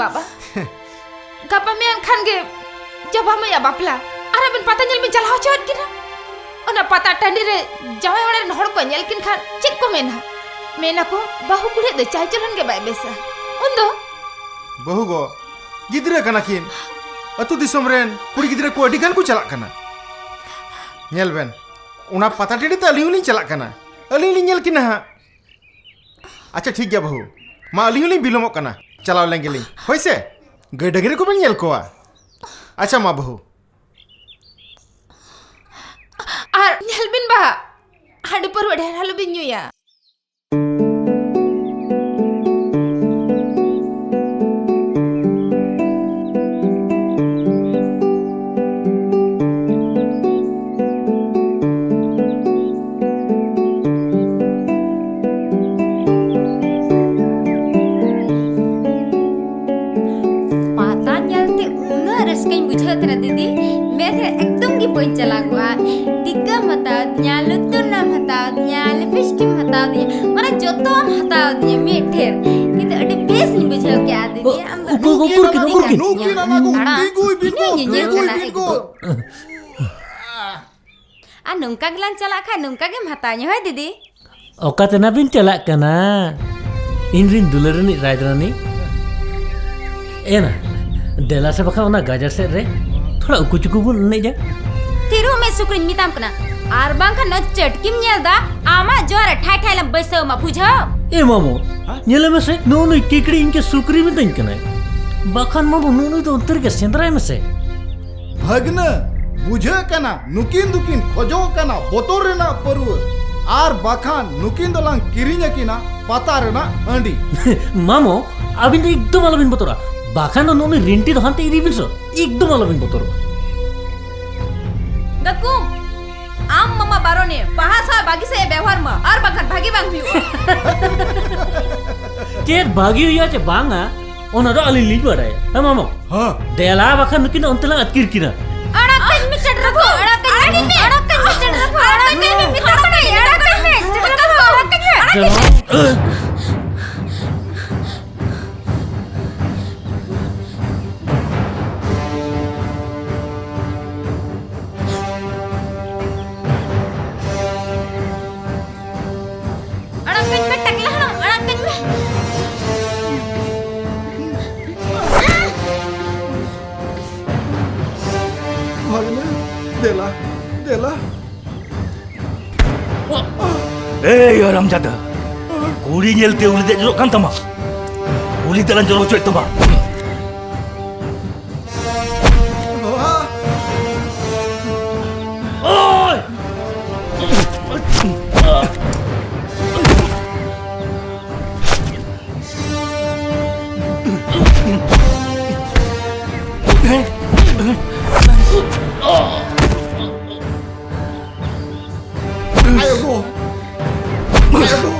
ᱵᱟᱵᱟ, ᱜᱟᱯᱟ ᱢᱮᱭᱟᱝ ᱠᱷᱟᱱ ᱜᱮ ᱡᱚᱵᱟ ᱢᱟᱹᱭᱟᱜ ᱵᱟᱯᱞᱟ, ᱟᱨ ᱟᱵᱮᱱ ᱯᱟᱛᱟ ᱧᱮᱞ ᱵᱮᱱ ᱪᱟᱞᱟᱣ ᱦᱚᱪᱚᱣᱟᱫ ᱠᱤᱱᱟ᱾ ᱚᱱᱟ ᱯᱟᱛᱟ ᱴᱟᱺᱰᱤ ᱨᱮ ᱡᱟᱶᱟᱭ ᱚᱲᱟᱜ ᱨᱮᱱ ᱦᱚᱲ ᱠᱚ ᱧᱮᱞ ᱠᱤᱱ ᱠᱷᱟᱱ ᱪᱮᱫ ᱠᱚ ᱢᱮᱱᱟ? ᱢᱮᱱᱟᱠᱚ, "ᱵᱟᱹᱦᱩ ᱠᱩᱲᱤᱭᱟᱜ ᱫᱚ ᱪᱟᱞ ᱪᱚᱞᱚᱱ ᱜᱮ ᱵᱟᱭ ᱵᱮᱥᱟ᱾" ᱩᱱᱫᱚ ᱵᱟᱹᱦᱩ ᱜᱚ, ᱜᱤᱫᱽᱨᱟᱹ ᱠᱟᱱᱟ ᱠᱤᱱ᱾ ᱟᱹᱛᱩ ᱫᱤᱥᱚᱢ ᱨᱮᱱ ᱠᱩᱲᱤ ᱜᱤᱫᱽᱨᱟᱹ ᱠᱚ ᱟᱹᱰᱤ ᱜᱟᱱ ᱠᱚ ᱪᱟᱞᱟᱜ ᱠᱟᱱᱟ᱾ ᱧᱮᱞ ᱵᱮᱱ, ᱚᱱᱟ ᱯᱟᱛᱟ ᱴᱟᱺᱰᱤ ᱛᱮ ᱟᱹᱞᱤᱧ ᱦᱚᱸᱞᱤᱧ ᱪᱟᱞᱟᱜ ᱠᱟᱱᱟ᱾ ᱟᱹᱞᱤᱧ ᱞᱤᱧ ᱧᱮᱞ ᱠᱤᱱᱟ ᱦᱟᱸᱜ᱾ ᱟᱪᱪᱷᱟ, ᱴᱷᱤᱠ ᱜᱮᱭᱟ ᱵᱟᱹᱦᱩ᱾ ᱢᱟ, ᱟᱹᱞᱤᱧ ᱦᱚᱸᱞᱤᱧ ᱵᱤᱞᱚᱢᱚᱜ ᱠᱟᱱᱟ᱾ ᱪᱟᱞᱟᱣ ᱞᱮᱱ ᱜᱮᱞᱤᱧ᱾ ᱦᱳᱭ ᱥᱮ? ᱜᱟᱹᱭ ᱰᱟᱹᱝᱨᱤ ᱠᱚᱵᱮᱱ ᱧᱮᱞ ᱠᱚᱣᱟ᱾ ᱟᱪᱪᱷᱟ, ᱢᱟ ᱵᱟᱹᱦᱩ᱾ ᱟᱨ ᱧᱮᱞ ᱵᱤᱱ ᱵᱟ, ᱦᱟᱺᱰᱤ ᱯᱟᱹᱨᱣᱟᱹ ᱰᱷᱮᱨ ᱟᱞᱚ ᱵᱤᱱ ᱧᱩᱭᱟ᱾ ᱯᱟᱛᱟ ᱧᱮᱞ ᱛᱮ ᱩᱱᱟᱹᱜ ᱨᱟᱹᱥᱠᱟᱹᱧ ᱵᱩᱡᱷᱟᱹᱣ ᱛᱟᱦᱮᱱᱟ ᱫᱤᱫᱤ, ᱢᱮᱫ ᱨᱮ ᱮᱠᱫᱚᱢ ᱜᱮ ᱵᱟᱹᱧ ᱪᱟᱞᱟᱜᱚᱜᱼᱟ᱾ ᱴᱤᱠᱟᱹᱢ ᱦᱟᱛᱟᱣ ᱫᱤᱧᱟ, ᱞᱩᱛᱩᱨ ᱨᱮᱱᱟᱜ ᱮᱢ ᱦᱟᱛᱟᱣ ᱫᱤᱧᱟ, ᱞᱤᱯᱤᱥᱴᱤᱠ ᱮᱢ ᱦᱟᱛᱟᱣ ᱫᱤᱧᱟ, ᱢᱟᱱᱮ ᱡᱚᱛᱚᱣᱟᱜ ᱮᱢ ᱦᱟᱛᱟᱣ ᱫᱤᱧᱟ ᱢᱤᱫ ᱴᱷᱮᱱ, ᱠᱤᱱᱛᱩ ᱟᱹᱰᱤ ᱵᱮᱥ ᱤᱧ ᱵᱩᱡᱷᱟᱹᱣ ᱠᱮᱜᱼᱟ ᱫᱤᱫᱤ᱾ ᱟᱢ ᱫᱚ ᱩᱠᱩᱨ, ᱩᱠᱩᱨ ᱠᱤᱱ, ᱩᱠᱩᱨ ᱠᱤᱱ? ᱱᱩᱠᱤᱱ ᱟᱱᱟ ᱠᱚ ᱟᱲᱟᱜ᱾ ᱛᱤᱸᱜᱩᱭ ᱵᱤᱱ ᱤᱧ ᱜᱚ, ᱧᱮᱧᱮᱞ ᱛᱤᱸᱜᱩᱭ ᱠᱟᱱᱟ ᱵᱤᱱ ᱜᱚ᱾ ᱮᱠᱫᱚᱢ᱾ ᱟᱨ ᱱᱚᱝᱠᱟ ᱜᱮᱞᱟᱝ ᱪᱟᱞᱟᱜ ᱠᱷᱟᱱ ᱱᱚᱝᱠᱟ ᱜᱮᱢ ᱦᱟᱛᱟᱣ ᱧᱟ, ᱦᱳᱭ ᱫᱤᱫᱤ? ᱚᱠᱟ ᱛᱮᱱᱟ ᱵᱤᱱ ᱪᱟᱞᱟᱜ ᱠᱟᱱᱟ? ᱤᱧ ᱨᱤᱱ ᱫᱩᱞᱟᱹᱲ ᱨᱤᱱᱤᱡ ᱨᱟᱡᱽᱨᱟᱱᱤ᱾ ᱮᱱᱟ, ᱫᱮᱞᱟ ᱥᱮ ᱵᱟᱠᱷᱟᱱ ᱚᱱᱟ ᱜᱟᱡᱟᱲ ᱥᱮᱫ ᱨᱮ ᱛᱷᱚᱲᱟ ᱩᱠᱩ ᱪᱩᱠᱩ ᱵᱚᱱ ᱮᱱᱮᱡᱟ᱾ ᱛᱷᱤᱨᱚᱜ ᱢᱮ ᱥᱩᱠᱨᱤᱧ ᱢᱮᱛᱟᱢ ᱠᱟᱱᱟ, ᱟᱨ ᱵᱟᱝᱠᱷᱟᱱ ᱱᱚᱣᱟ ᱪᱟᱹᱴᱠᱤᱢ ᱧᱮᱞ ᱫᱟ, ᱟᱢᱟᱜ ᱡᱚᱣᱟ ᱨᱮ ᱴᱷᱟᱭ ᱴᱷᱟᱭ ᱞᱮᱢ ᱵᱟᱹᱭᱥᱟᱹᱣ ᱟᱢᱟ, ᱵᱩᱡᱷᱟᱹᱣ? ᱮ ᱢᱟᱢᱚ, ᱦᱮᱸ? ᱧᱮᱞᱮ ᱢᱮᱥᱮ, ᱱᱩᱜᱼᱩ ᱱᱩᱭ ᱠᱤᱠᱲᱤ ᱤᱧ ᱠᱮ ᱥᱩᱠᱨᱤ ᱢᱤᱛᱟᱹᱧ ᱠᱟᱱᱟᱭ᱾ ᱵᱟᱠᱷᱟᱱ ᱢᱟᱢᱚ, ᱱᱩᱜᱼᱩ ᱱᱩᱭ ᱫᱚ ᱚᱱᱛᱮ ᱨᱮᱜᱮ ᱥᱮᱸᱫᱽᱨᱟᱭ ᱢᱮᱥᱮ᱾ ᱵᱷᱟᱹᱜᱽᱱᱟᱹ, ᱵᱩᱡᱷᱟᱹᱜ ᱠᱟᱱᱟ, ᱱᱩᱠᱤᱱ ᱫᱚᱠᱤᱱ ᱠᱷᱚᱡᱚᱜ ᱠᱟᱱᱟ ᱵᱚᱛᱚᱨ ᱨᱮᱱᱟᱜ ᱯᱟᱹᱨᱣᱟᱹ, ᱟᱨ ᱵᱟᱠᱷᱟᱱ ᱱᱩᱠᱤᱱ ᱫᱚᱞᱟᱝ ᱠᱤᱨᱤᱧ ᱟᱹᱠᱤᱱᱟ ᱯᱟᱛᱟ ᱨᱮᱱᱟᱜ ᱦᱟᱺᱰᱤ᱾ ᱢᱟᱢᱚ, ᱟᱹᱵᱤᱱ ᱫᱚ ᱮᱠᱫᱚᱢ ᱟᱞᱚᱵᱤᱱ ᱵᱚᱛᱚᱨᱟ, ᱵᱟᱠᱷᱟᱱ ᱫᱚ ᱱᱩᱜᱼᱩ ᱱᱩᱭ ᱨᱤᱱᱴᱤ ᱫᱚ ᱦᱟᱱᱛᱮ ᱤᱫᱤ ᱵᱤᱱ ᱥᱮ, ᱮᱠᱫᱚᱢ ᱟᱞᱚᱵᱤᱱ ᱵᱚᱛᱚᱨᱚᱜᱼᱟ᱾ ᱜᱟᱠᱩᱢ, ᱟᱢ ᱢᱟᱢᱟ ᱵᱟᱨᱚᱱᱮ ᱵᱟᱦᱟ ᱥᱟᱶ ᱵᱟᱹᱜᱤ ᱥᱮᱫ ᱮ ᱵᱮᱣᱦᱟᱨ ᱢᱟ, ᱟᱨ ᱵᱟᱝᱠᱷᱟᱱ ᱵᱷᱟᱹᱜᱤ ᱵᱟᱝ ᱦᱩᱭᱩᱜᱼᱟ᱾ ᱪᱮᱫ ᱵᱷᱟᱹᱜᱤ ᱦᱩᱭᱩᱜᱼᱟ ᱪᱮ ᱵᱟᱝᱟ, ᱚᱱᱟ ᱫᱚ ᱟᱹᱞᱤᱧ ᱞᱤᱧ ᱵᱟᱲᱟᱭᱟ᱾ ᱦᱮᱸ ᱢᱟᱢᱚ? ᱦᱮᱸ᱾ ᱫᱮᱞᱟ ᱵᱟᱠᱷᱟᱱ ᱱᱩᱠᱤᱱ ᱚᱱᱛᱮ ᱞᱟᱝ ᱟᱹᱛᱠᱤᱨ ᱠᱤᱱᱟ᱾ ᱟᱲᱟᱜ ᱠᱟᱹᱧ ᱢᱮ ᱪᱟᱹᱰᱨᱟᱹ ᱠᱚ, ᱟᱲᱟᱜ ᱠᱟᱹᱧ ᱢᱮ, ᱟᱲᱟᱜ ᱠᱟᱹᱧ ᱢᱮ, ᱟᱲᱟᱜ ᱠᱟᱹᱧ ᱢᱮ, ᱟᱲᱟᱜ ᱠᱟᱹᱧ ᱢᱮ, ᱟᱲᱟᱜ ᱠᱟᱹᱧ ᱢᱮ, ᱟᱲᱟᱜ ᱠᱟᱹᱧ ᱢᱮ, ᱪᱟᱹᱰᱨᱟᱹ ᱠᱚ, ᱟᱲᱟᱜ ᱠᱟᱹᱧ ᱢᱮ, ᱟᱲᱟᱜ ᱠᱟᱹᱧ ᱢᱮ᱾ ᱡᱮᱢᱚᱱ ᱟᱲᱟᱜ ᱠᱟᱹᱧ ᱢᱮ, ᱴᱟᱠᱞᱟ ᱦᱟᱲᱟᱢ, ᱟᱲᱟᱜ ᱠᱟᱹᱧ ᱢᱮ᱾ ᱵᱷᱟᱜᱽᱱᱟᱹ, ᱫᱮᱞᱟ, ᱫᱮᱞᱟ᱾ ᱮᱭ ᱦᱟᱨᱟᱢᱡᱟᱫᱟ, ᱠᱩᱲᱤ ᱧᱮᱞᱛᱮ ᱩᱞᱤ ᱫᱮᱡ ᱡᱚᱨᱚᱜ ᱠᱟᱱ ᱛᱟᱢᱟ᱾ ᱩᱞᱤ ᱫᱟᱞᱟᱧ ᱡᱚᱨᱚ ᱦᱚᱪᱚᱭᱮᱫ ᱛᱟᱢᱟ᱾ ᱳᱭ! ᱟᱭᱳ ᱜᱳ! ᱟᱭᱳ ᱜᱳ!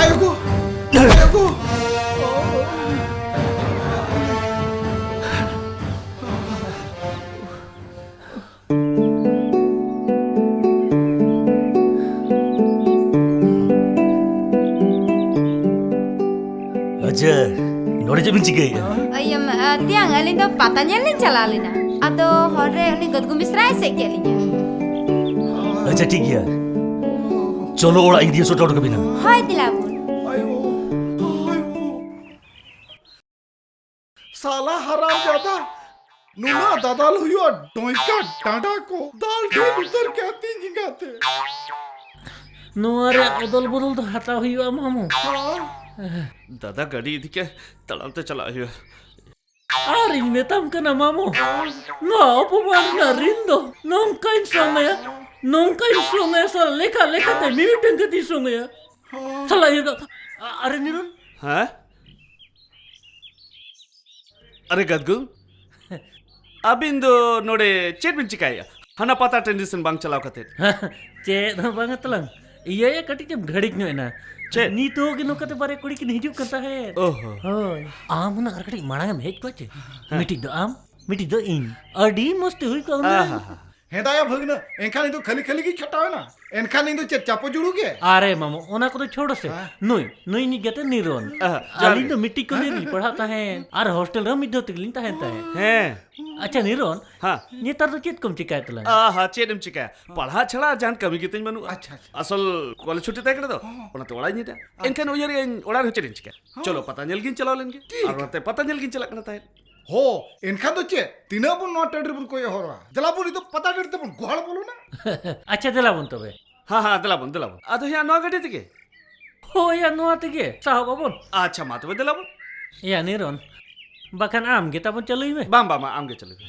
ᱟᱭᱳ ᱜᱳ! ᱟᱭᱳ ᱜᱳ! ᱪᱤᱠᱟᱹᱭᱮᱫᱼᱟ? ᱤᱭᱟᱹ, ᱢ-, ᱟ, ᱛᱮᱭᱟᱝ, ᱟᱹᱞᱤᱧ ᱫᱚ ᱯᱟᱛᱟ ᱧᱮᱞ ᱞᱤᱧ ᱪᱟᱞᱟᱣ ᱞᱮᱱᱟ᱾ ᱟᱫᱚ ᱦᱚᱨ ᱨᱮ ᱩᱱᱤ ᱜᱚᱫᱜᱩ ᱢᱤᱥᱨᱟᱭ ᱮᱥᱮᱫ ᱠᱮᱫ ᱞᱤᱧᱟ᱾ ᱟᱪᱪᱷᱟ, ᱴᱷᱤᱠ ᱜᱮᱭᱟ᱾ ᱪᱚᱞᱚ, ᱚᱲᱟᱜ ᱤᱧ ᱤᱫᱤᱭᱟ, ᱥᱚᱴ ᱚᱴᱚ ᱠᱟᱹᱵᱤᱱᱟ᱾ ᱦᱳᱭ, ᱫᱮᱞᱟ ᱵᱚᱱ᱾ ᱥᱟᱞᱟ ᱦᱟᱨᱟᱢ ᱡᱟᱫᱟ, ᱱᱩᱱᱟᱹᱜ ᱫᱟᱫᱟᱞ ᱦᱩᱭᱩᱜᱼᱟ, ᱰᱚᱸᱭᱠᱟ ᱰᱟᱸᱰᱟ ᱠᱚ ᱫᱟᱞ ᱰᱷᱤᱞ ᱩᱛᱟᱹᱨ ᱠᱮᱫ ᱛᱤᱧ ᱮᱸᱜᱟᱛᱮ᱾ ᱱᱚᱣᱟ ᱨᱮ ᱚᱫᱚᱞ ᱵᱚᱫᱚᱞ ᱫᱚ ᱦᱟᱛᱟᱣ ᱦᱩᱭᱩᱜᱼᱟ, ᱢᱟᱢᱚ᱾ ᱦᱮᱸ᱾ ᱫᱟᱫᱟ ᱜᱟᱹᱰᱤ ᱤᱫᱤ ᱠᱮ, ᱛᱟᱲᱟᱢ ᱛᱮ ᱪᱟᱞᱟᱜ ᱦᱩᱭᱩᱜᱼᱟ᱾ ᱟᱨᱤᱧ ᱢᱮᱛᱟᱢ ᱠᱟᱱᱟ, ᱢᱟᱢᱚ, ᱱᱚᱣᱟ ᱚᱯᱚᱢᱟᱱ ᱨᱮᱱᱟᱜ ᱨᱤᱱ ᱫᱚ ᱱᱚᱝᱠᱟᱧ ᱥᱚᱝ ᱟᱭᱟ, ᱱᱚᱝᱠᱟᱧ ᱥᱚᱝ ᱟᱭᱟ, ᱥᱟᱞᱟ ᱞᱮᱠᱷᱟ ᱞᱮᱠᱷᱟᱛᱮ ᱢᱤᱢᱤᱫᱴᱟᱝ ᱠᱟᱛᱮᱧ ᱥᱚᱝ ᱟᱭᱟ᱾ ᱥᱟᱞᱟ ᱤᱭᱟᱹ ᱫᱚ, ᱟ-, ᱟᱨᱮ ᱱᱤᱨᱚᱱ? ᱦᱮᱸ? ᱟᱨᱮ ᱜᱟᱫᱜᱩ, ᱟᱹᱵᱤᱱ ᱫᱚ ᱱᱚᱰᱮ ᱪᱮᱫ ᱵᱤᱱ ᱪᱤᱠᱟᱹᱭᱮᱫᱼᱟ? ᱦᱟᱱᱟ ᱯᱟᱛᱟ ᱴᱟᱺᱰᱤ ᱥᱮᱱ ᱵᱟᱝ ᱪᱟᱞᱟᱣ ᱠᱟᱛᱮ᱾ ᱪᱮᱫ ᱦᱚᱸ ᱵᱟᱝᱟ ᱛᱟᱞᱟᱝ᱾ ᱤᱭᱟᱹᱭᱟ, ᱠᱟᱹᱴᱤᱡ ᱮᱢ ᱜᱷᱟᱹᱲᱤᱠ ᱧᱚᱜ ᱮᱱᱟ᱾ ᱪᱮᱫ? ᱱᱤᱛᱚᱜ ᱜᱮ ᱱᱚᱝᱠᱟᱛᱮ ᱵᱟᱨᱭᱟ ᱠᱩᱲᱤ ᱠᱤᱱ ᱦᱤᱡᱩᱜ ᱠᱟᱱ ᱛᱟᱦᱮᱸᱫ᱾ ᱳᱦᱳ᱾ ᱦᱳᱭ᱾ ᱟᱢ ᱦᱩᱱᱟᱹᱝ ᱟᱨ ᱠᱟᱹᱴᱤᱡ ᱢᱟᱲᱟᱝ ᱮᱢ ᱦᱮᱡ ᱠᱚᱜ ᱪᱮ? ᱦᱮᱸ᱾ ᱢᱤᱫᱴᱤᱡ ᱫᱚ ᱟᱢ, ᱢᱤᱫᱴᱤᱡ ᱫᱚ ᱤᱧ᱾ ᱟᱹᱰᱤ ᱢᱚᱡᱽ ᱛᱮ ᱦᱩᱭ ᱠᱚᱜᱼᱟ ᱦᱩᱱᱟᱹᱝ᱾ ᱟᱦᱟ᱾ ᱦᱮᱸ ᱫᱟᱭᱟ ᱵᱷᱟᱹᱜᱽᱱᱟᱹ, ᱮᱱᱠᱷᱟᱱ ᱤᱧ ᱫᱚ ᱠᱷᱟᱹᱞᱤ ᱠᱷᱟᱹᱞᱤ ᱜᱤᱧ ᱠᱷᱟᱴᱟᱣ ᱮᱱᱟ᱾ ᱮᱱᱠᱷᱟᱱ ᱤᱧ ᱫᱚ ᱪᱮᱫ ᱪᱟᱯᱚ ᱡᱩᱲᱩ ᱜᱮ? ᱟᱨᱮ ᱢᱟᱢᱚ, ᱚᱱᱟ ᱠᱚᱫᱚ ᱪᱷᱳᱲ ᱥᱮ᱾ ᱦᱮᱸ᱾ ᱱᱩᱭ, ᱱᱩᱭ ᱤᱧᱤᱡ ᱜᱟᱛᱮ ᱱᱤᱨᱚᱱ᱾ ᱟᱦᱟ, ᱡᱚᱦᱟᱨ ᱟᱹᱞᱤᱧ ᱜᱮ᱾ ᱫᱚ ᱢᱤᱫᱴᱤᱡ ᱠᱚᱞᱮᱡᱽ ᱨᱮᱞᱤᱧ ᱯᱟᱲᱦᱟᱜ ᱛᱟᱦᱮᱸᱫ᱾ ᱟᱨ ᱦᱳᱥᱴᱮᱞ ᱨᱮᱦᱚᱸ ᱢᱤᱫ ᱫᱷᱟᱣ ᱛᱮᱜᱮᱞᱤᱧ ᱛᱟᱦᱮᱱ ᱛᱟᱦᱮᱸᱫ᱾ ᱦᱮᱸ᱾ ᱟᱪᱪᱷᱟ ᱱᱤᱨᱚᱱ, ᱦᱮᱸ᱾ ᱱᱮᱛᱟᱨ ᱫᱚ ᱪᱮᱫ ᱠᱚᱢ ᱪᱤᱠᱟᱭᱮᱫ ᱛᱟᱞᱟᱝᱟ? ᱟᱦᱟ, ᱪᱮᱫ ᱮᱢ ᱪᱤᱠᱟᱭᱟ? ᱯᱟᱲᱦᱟᱜ ᱪᱷᱟᱲᱟ ᱡᱟᱦᱟᱱ ᱠᱟᱹᱢᱤ ᱜᱮᱛᱤᱧ ᱵᱟᱹᱱᱩᱜᱼᱟ᱾ ᱟᱪᱪᱷᱟ, ᱟᱪᱪᱷᱟ᱾ ᱟᱥᱚᱞ ᱠᱚᱞᱮᱡᱽ ᱪᱷᱩᱴᱤ ᱛᱟᱦᱮᱸ ᱠᱟᱱᱟ ᱛᱚ, ᱦᱚᱸ᱾ ᱚᱱᱟᱛᱮ ᱚᱲᱟᱜ ᱤᱧ ᱦᱮᱡ ᱮᱱᱟ᱾ ᱦᱚᱸ᱾ ᱮᱱᱠᱷᱟᱱ ᱩᱭᱦᱟᱹᱨᱮᱜᱼᱟᱹᱧ ᱚᱲᱟᱜ ᱨᱮᱦᱚᱸ ᱪᱮᱫ ᱤᱧ ᱪᱤᱠᱟᱭᱟ? ᱦᱚᱸ᱾ ᱪᱚᱞᱚ ᱯᱟᱛᱟ ᱧᱮᱞ ᱜᱤᱧ ᱪᱟᱞᱟᱣ ᱞᱮᱱ ᱜᱮ᱾ ᱴᱷᱤᱠ᱾ ᱟᱨ ᱚᱱᱟᱛᱮ ᱯᱟᱛᱟ ᱧᱮᱞ ᱜᱤᱧ ᱪᱟᱞᱟᱜ ᱠᱟᱱᱟ ᱛᱟᱦᱮᱸᱫ᱾ ᱦᱳ, ᱮᱱᱠᱷᱟᱱ ᱫᱚ ᱪᱮᱫ? ᱛᱤᱱᱟᱹᱜ ᱵᱚᱱ ᱱᱚᱣᱟ ᱴᱟᱺᱰᱤ ᱨᱮᱵᱚᱱ ᱠᱚᱭᱚᱜ ᱦᱚᱨᱚᱜᱼᱟ? ᱫᱮᱞᱟ ᱵᱚᱱ ᱱᱤᱛᱚᱜ ᱯᱟᱛᱟ ᱴᱟᱺᱰᱤ ᱛᱮᱵᱚᱱ ᱜᱚᱦᱚᱲ ᱵᱚᱞᱚᱱᱟ᱾ ᱟᱪᱪᱷᱟ, ᱫᱮᱞᱟ ᱵᱚᱱ ᱛᱚᱵᱮ᱾ ᱦᱮᱸ, ᱦᱮᱸ, ᱫᱮᱞᱟ ᱵᱚᱱ, ᱫᱮᱞᱟ ᱵᱚᱱ᱾ ᱟᱫᱚ ᱦᱮᱸ, ᱱᱚᱣᱟ ᱜᱟᱹᱰᱤ ᱛᱮᱜᱮ? ᱦᱳᱭ, ᱭᱟ, ᱱᱚᱣᱟ ᱛᱮᱜᱮ ᱥᱟᱦᱚᱵ ᱟᱵᱚᱱ᱾ ᱟᱪᱪᱷᱟ, ᱢᱟ ᱛᱚᱵᱮ ᱫᱮᱞᱟ ᱵᱚᱱ᱾ ᱭᱟ, ᱱᱤᱨᱚᱱ, ᱵᱟᱠᱷᱟᱱ ᱟᱢ ᱜᱮ ᱛᱟᱵᱚᱱ ᱪᱟᱹᱞᱩᱭ ᱢᱮ᱾ ᱵᱟᱝ, ᱵᱟᱝ, ᱵᱟᱝ, ᱟᱢ ᱜᱮ ᱪᱟᱹᱞᱩᱭ ᱢᱮ᱾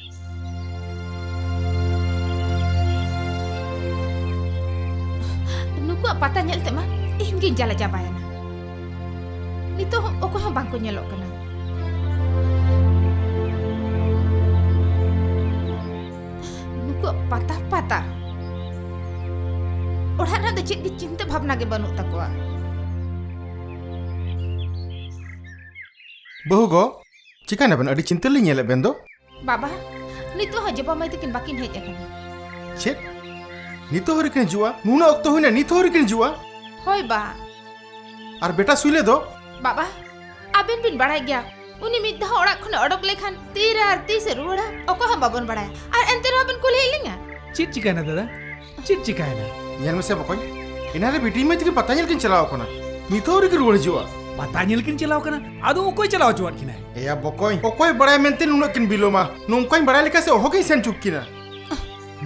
ᱱᱩᱠᱩᱣᱟᱜ ᱯᱟᱛᱟ ᱧᱮᱞ ᱛᱮᱢᱟ ᱤᱧ ᱜᱤᱧ ᱡᱟᱞᱟ ᱪᱟᱵᱟᱭᱮᱱᱟ᱾ ᱱᱤᱛᱚᱜ ᱦᱚᱸ ᱚᱠᱚᱭ ᱦᱚᱸ ᱵᱟᱝᱠᱚ ᱧᱮᱞᱚᱜ ᱠᱟᱱᱟ᱾ ᱱᱩᱠᱩᱣᱟᱜ ᱯᱟᱛᱟ, ᱯᱟᱛᱟ᱾ ᱚᱲᱟᱜ ᱨᱮᱱᱟᱜ ᱫᱚ ᱪᱮᱫ ᱜᱮ ᱪᱤᱱᱛᱟᱹ ᱵᱷᱟᱵᱽᱱᱟ ᱜᱮ ᱵᱟᱹᱱᱩᱜ ᱛᱟᱠᱚᱣᱟ᱾ ᱵᱟᱹᱦᱩ ᱜᱚ, ᱪᱤᱠᱟᱹᱭᱱᱟᱵᱮᱱ? ᱟᱹᱰᱤ ᱪᱤᱱᱛᱟᱹ ᱞᱤᱧ ᱧᱮᱞᱮᱫ ᱵᱮᱱ ᱫᱚ᱾ ᱵᱟᱵᱟ, ᱱᱤᱛᱚᱜ ᱦᱚᱸ ᱡᱚᱵᱟ ᱢᱟᱹᱭ ᱛᱟᱹᱠᱤᱱ ᱵᱟᱹᱠᱤᱱ ᱦᱮᱡ ᱟᱠᱟᱱᱟ᱾ ᱪᱮᱫ? ᱱᱤᱛᱚᱜ ᱦᱚᱸ ᱟᱹᱣᱨᱤ ᱠᱤᱱ ᱦᱤᱡᱩᱜᱼᱟ? ᱱᱩᱱᱟᱹᱜ ᱚᱠᱛᱚ ᱦᱩᱭᱱᱟ, ᱱᱤᱛ ᱦᱚᱸ ᱟᱹᱣᱨᱤ ᱠᱤᱱ ᱦᱤᱡᱩᱜᱼᱟ? ᱦᱳᱭ ᱵᱟ᱾ ᱟᱨ ᱵᱮᱴᱟ ᱥᱩᱭᱞᱟᱹ ᱫᱚ? ᱵᱟᱵᱟ, ᱟᱵᱮᱱ ᱵᱤᱱ ᱵᱟᱲᱟᱭ ᱜᱮᱭᱟ, ᱩᱱᱤ ᱢᱤᱫ ᱫᱷᱟᱣ ᱚᱲᱟᱜ ᱠᱷᱚᱱᱮ ᱚᱰᱚᱠ ᱞᱮᱠᱷᱟᱱ ᱛᱤᱨᱮ ᱟᱨ ᱛᱤᱥᱮ ᱨᱩᱣᱟᱹᱲᱟ, ᱚᱠᱚᱭ ᱦᱚᱸ ᱵᱟᱵᱚᱱ ᱵᱟᱲᱟᱭᱟ᱾ ᱟᱨ ᱮᱱᱛᱮ ᱨᱮᱦᱚᱸ ᱵᱮᱱ ᱠᱩᱞᱤᱭᱮᱫ ᱞᱤᱧᱟ? ᱪᱮᱫ ᱪᱤᱠᱟᱭᱱᱟ ᱫᱟᱫᱟ? ᱪᱮᱫ ᱪᱤᱠᱟᱭᱱᱟ? ᱧᱮᱞ ᱢᱮᱥᱮ ᱵᱚᱠᱚᱧ, ᱮᱱᱟᱱ ᱨᱮ ᱵᱤᱴᱤ ᱢᱟᱹᱭ ᱛᱟᱹᱠᱤᱱ ᱯᱟᱛᱟ ᱧᱮᱞ ᱠᱤᱱ ᱪᱟᱞᱟᱣ ᱠᱟᱱᱟ, ᱱᱤᱛᱚᱜ ᱟᱹᱣᱨᱤ ᱠᱤᱱ ᱨᱩᱣᱟᱹᱲ ᱦᱤᱡᱩᱜᱼᱟ᱾ ᱯᱟᱛᱟ ᱧᱮᱞ ᱠᱤᱱ ᱪᱟᱞᱟᱣ ᱠᱟᱱᱟ? ᱟᱫᱚ ᱚᱠᱚᱭ ᱪᱟᱞᱟᱣ ᱦᱚᱪᱚᱣᱟᱫ ᱠᱤᱱᱟᱭ? ᱮᱭᱟ ᱵᱚᱠᱚᱧ, ᱚᱠᱚᱭ ᱵᱟᱲᱟᱭ ᱢᱮᱱᱛᱮ ᱱᱩᱱᱟᱹᱜ ᱠᱤᱱ ᱵᱤᱞᱚᱢᱟ? ᱱᱚᱝᱠᱟᱧ ᱵᱟᱲᱟᱭ ᱞᱮᱠᱟ ᱥᱮ ᱚᱦᱚ ᱜᱤᱧ ᱥᱮᱱ ᱦᱚᱪᱚ ᱠᱤᱱᱟ᱾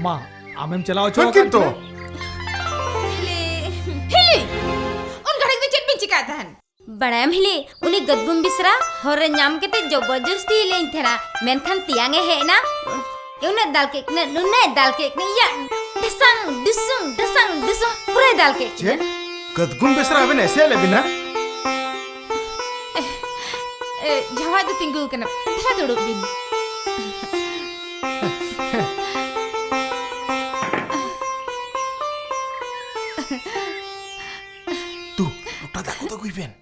ᱢᱟ, ᱟᱢᱮᱢ ᱪᱟᱞᱟᱣ ᱦᱚᱪᱚ ᱦᱮᱸ, ᱟᱠᱟᱫ ᱠᱤᱱᱛᱩ ᱠᱤᱱᱟ? ᱦᱤᱞᱤ! ᱦᱤᱞᱤ! ᱩᱱ ᱜᱷᱟᱹᱲᱤᱡ ᱫᱚ ᱪᱮᱫ ᱵᱤᱱ ᱪᱤᱠᱟᱹᱭᱮᱫ ᱛᱟᱦᱮᱱ? ᱵᱟᱲᱟᱭᱟᱢ ᱦᱤᱞᱤ, ᱩᱱᱤ ᱜᱟᱹᱫᱜᱩᱢ ᱵᱮᱥᱨᱟ ᱦᱚᱨ ᱨᱮ ᱧᱟᱢ ᱠᱟᱛᱮ ᱡᱚᱵᱚᱨᱡᱚᱥᱛᱤ ᱞᱟᱹᱭᱟᱹᱧ ᱛᱟᱦᱮᱱᱟ, ᱢᱮᱱᱠᱷᱟᱱ ᱛᱮᱭᱟᱝ ᱮ ᱦᱮᱡ ᱮᱱᱟ᱾ ᱩᱱᱟᱹᱜ ᱫᱟᱞ ᱠᱮᱫ ᱠᱤᱱᱟ, ᱱᱩᱱᱟᱹᱜ ᱫᱟᱞ ᱠᱮᱫ ᱠᱤᱱᱟ, ᱤᱭᱟᱹ, ᱰᱷᱟᱥᱟᱝ, ᱰᱩᱥᱩᱝ, ᱰᱷᱟᱥᱟᱝ, ᱰᱩᱥᱩᱝ, ᱯᱩᱨᱟᱹᱭ ᱫᱟᱞ ᱠᱮᱫ ᱠᱤᱱᱟ᱾ ᱪᱮᱫ? ᱜᱟᱹᱫᱜᱩᱢ ᱵᱮᱥᱨᱟ ᱟᱵᱮᱱ ᱮᱥᱮᱫ ᱞᱮᱫ ᱵᱤᱱᱟ? ᱮ, ᱡᱟᱶᱟᱭ ᱫᱚ ᱛᱤᱸᱜᱩ ᱟᱠᱟᱱᱟ, ᱫᱮᱞᱟ ᱫᱩᱲᱩᱵ ᱵᱤᱱ᱾ ᱛᱩ, ᱞᱚᱴᱟ ᱫᱟᱜ ᱠᱚᱫᱚ ᱟᱹᱜᱩᱭ ᱵᱮᱱ᱾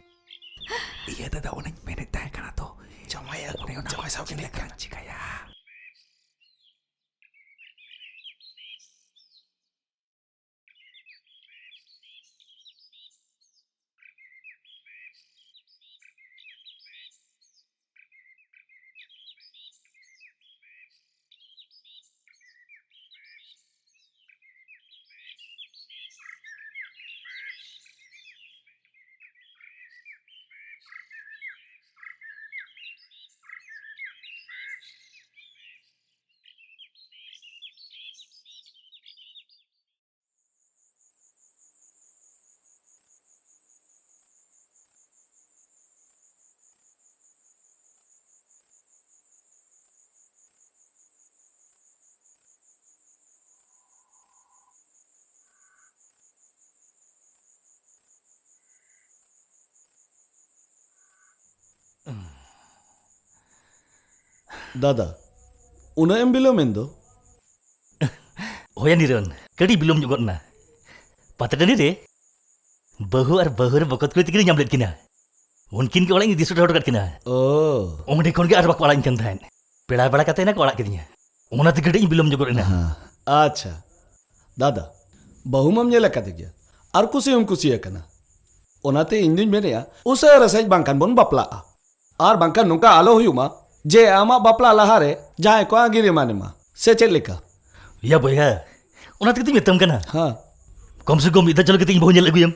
ᱤᱭᱟᱹ ᱫᱟᱫᱟ, ᱚᱱᱟᱧ ᱢᱮᱱᱮᱫ ᱛᱟᱦᱮᱸ ᱠᱟᱱᱟ ᱛᱚ, ᱡᱟᱶᱟᱭ ᱟᱹᱜᱩ, ᱚᱱᱮ ᱚᱱᱟ ᱡᱟᱶᱟᱭ ᱥᱟᱶ ᱪᱮᱫ ᱠᱤᱱ ᱞᱮᱠᱟᱧ ᱪᱤᱠᱟᱹᱭᱟ? ᱫᱟᱫᱟ, ᱩᱱᱟᱹᱜ ᱮᱢ ᱵᱤᱞᱚᱢᱮᱱ ᱫᱚ? ᱦᱳᱭᱟ ᱱᱤᱨᱚᱱ, ᱠᱟᱹᱴᱤᱡ ᱵᱤᱞᱚᱢ ᱧᱚᱜ ᱜᱚᱫ ᱮᱱᱟ᱾ ᱯᱟᱛᱟ ᱴᱟᱺᱰᱤ ᱨᱮ ᱵᱟᱹᱦᱩ ᱟᱨ ᱵᱟᱹᱦᱩ ᱨᱮ ᱵᱚᱠᱚᱛ ᱠᱩᱲᱤ ᱛᱟᱹᱠᱤᱱ ᱧᱟᱢ ᱞᱮᱫ ᱠᱤᱱᱟ᱾ ᱩᱱᱠᱤᱱ ᱜᱮ ᱚᱲᱟᱜ ᱤᱧ ᱤᱫᱤ ᱥᱮᱴᱮᱨ ᱦᱚᱴᱚ ᱠᱟᱫ ᱠᱤᱱᱟ᱾ ᱚ᱾ ᱚᱸᱰᱮ ᱠᱷᱚᱱ ᱜᱮ ᱟᱨ ᱵᱟᱠᱚ ᱟᱲᱟᱜ ᱤᱧ ᱠᱟᱱ ᱛᱟᱦᱮᱸᱫ᱾ ᱯᱮᱲᱟ ᱵᱟᱲᱟ ᱠᱟᱛᱮ ᱮᱱᱟ ᱠᱚ ᱟᱲᱟᱜ ᱠᱤᱫᱤᱧᱟ᱾ ᱚᱱᱟᱛᱮ ᱠᱟᱹᱴᱤᱡ ᱤᱧ ᱵᱤᱞᱚᱢ ᱧᱚᱜᱚᱜ ᱮᱱᱟ᱾ ᱦᱮᱸ᱾ ᱟᱪᱪᱷᱟ᱾ ᱫᱟᱫᱟ, ᱵᱟᱹᱦᱩ ᱢᱟᱢ ᱧᱮᱞ ᱟᱠᱟᱫᱮ ᱜᱮᱭᱟ ᱟᱨ ᱠᱩᱥᱤ ᱦᱚᱸᱢ ᱠᱩᱥᱤ ᱟᱠᱟᱱᱟ᱾ ᱚᱱᱟᱛᱮ ᱤᱧ ᱫᱩᱧ ᱢᱮᱱᱮᱜᱼᱟ, ᱩᱥᱟᱹᱨᱟ ᱥᱟᱺᱦᱤᱡ ᱵᱟᱝᱠᱷᱟᱱ ᱵᱚᱱ ᱵᱟᱯᱞᱟᱜᱼᱟ᱾ ᱟᱨ ᱵᱟᱝᱠᱷᱟᱱ ᱱᱚᱝᱠᱟ ᱟᱞᱚ ᱦᱩᱭᱩᱜ ᱢᱟ ᱡᱮ ᱟᱢᱟᱜ ᱵᱟᱯᱞᱟ ᱞᱟᱦᱟᱨᱮ ᱡᱟᱦᱟᱸᱭ ᱠᱚ ᱟᱸᱜᱤᱨ ᱮᱢᱟᱱ ᱮᱢᱟ, ᱥᱮ ᱪᱮᱫ ᱞᱮᱠᱟ? ᱭᱟ ᱵᱚᱭᱦᱟ, ᱚᱱᱟ ᱛᱮᱜᱮ ᱛᱚᱧ ᱢᱮᱛᱟᱢ ᱠᱟᱱᱟ᱾ ᱦᱮᱸ᱾ ᱠᱚᱢ ᱥᱮ ᱠᱚᱢ ᱢᱤᱫ ᱫᱷᱟᱣ ᱪᱚᱞᱚ ᱠᱟᱛᱮ ᱤᱧ ᱵᱟᱹᱦᱩ ᱧᱮᱞ ᱟᱹᱜᱩᱭᱮᱢ᱾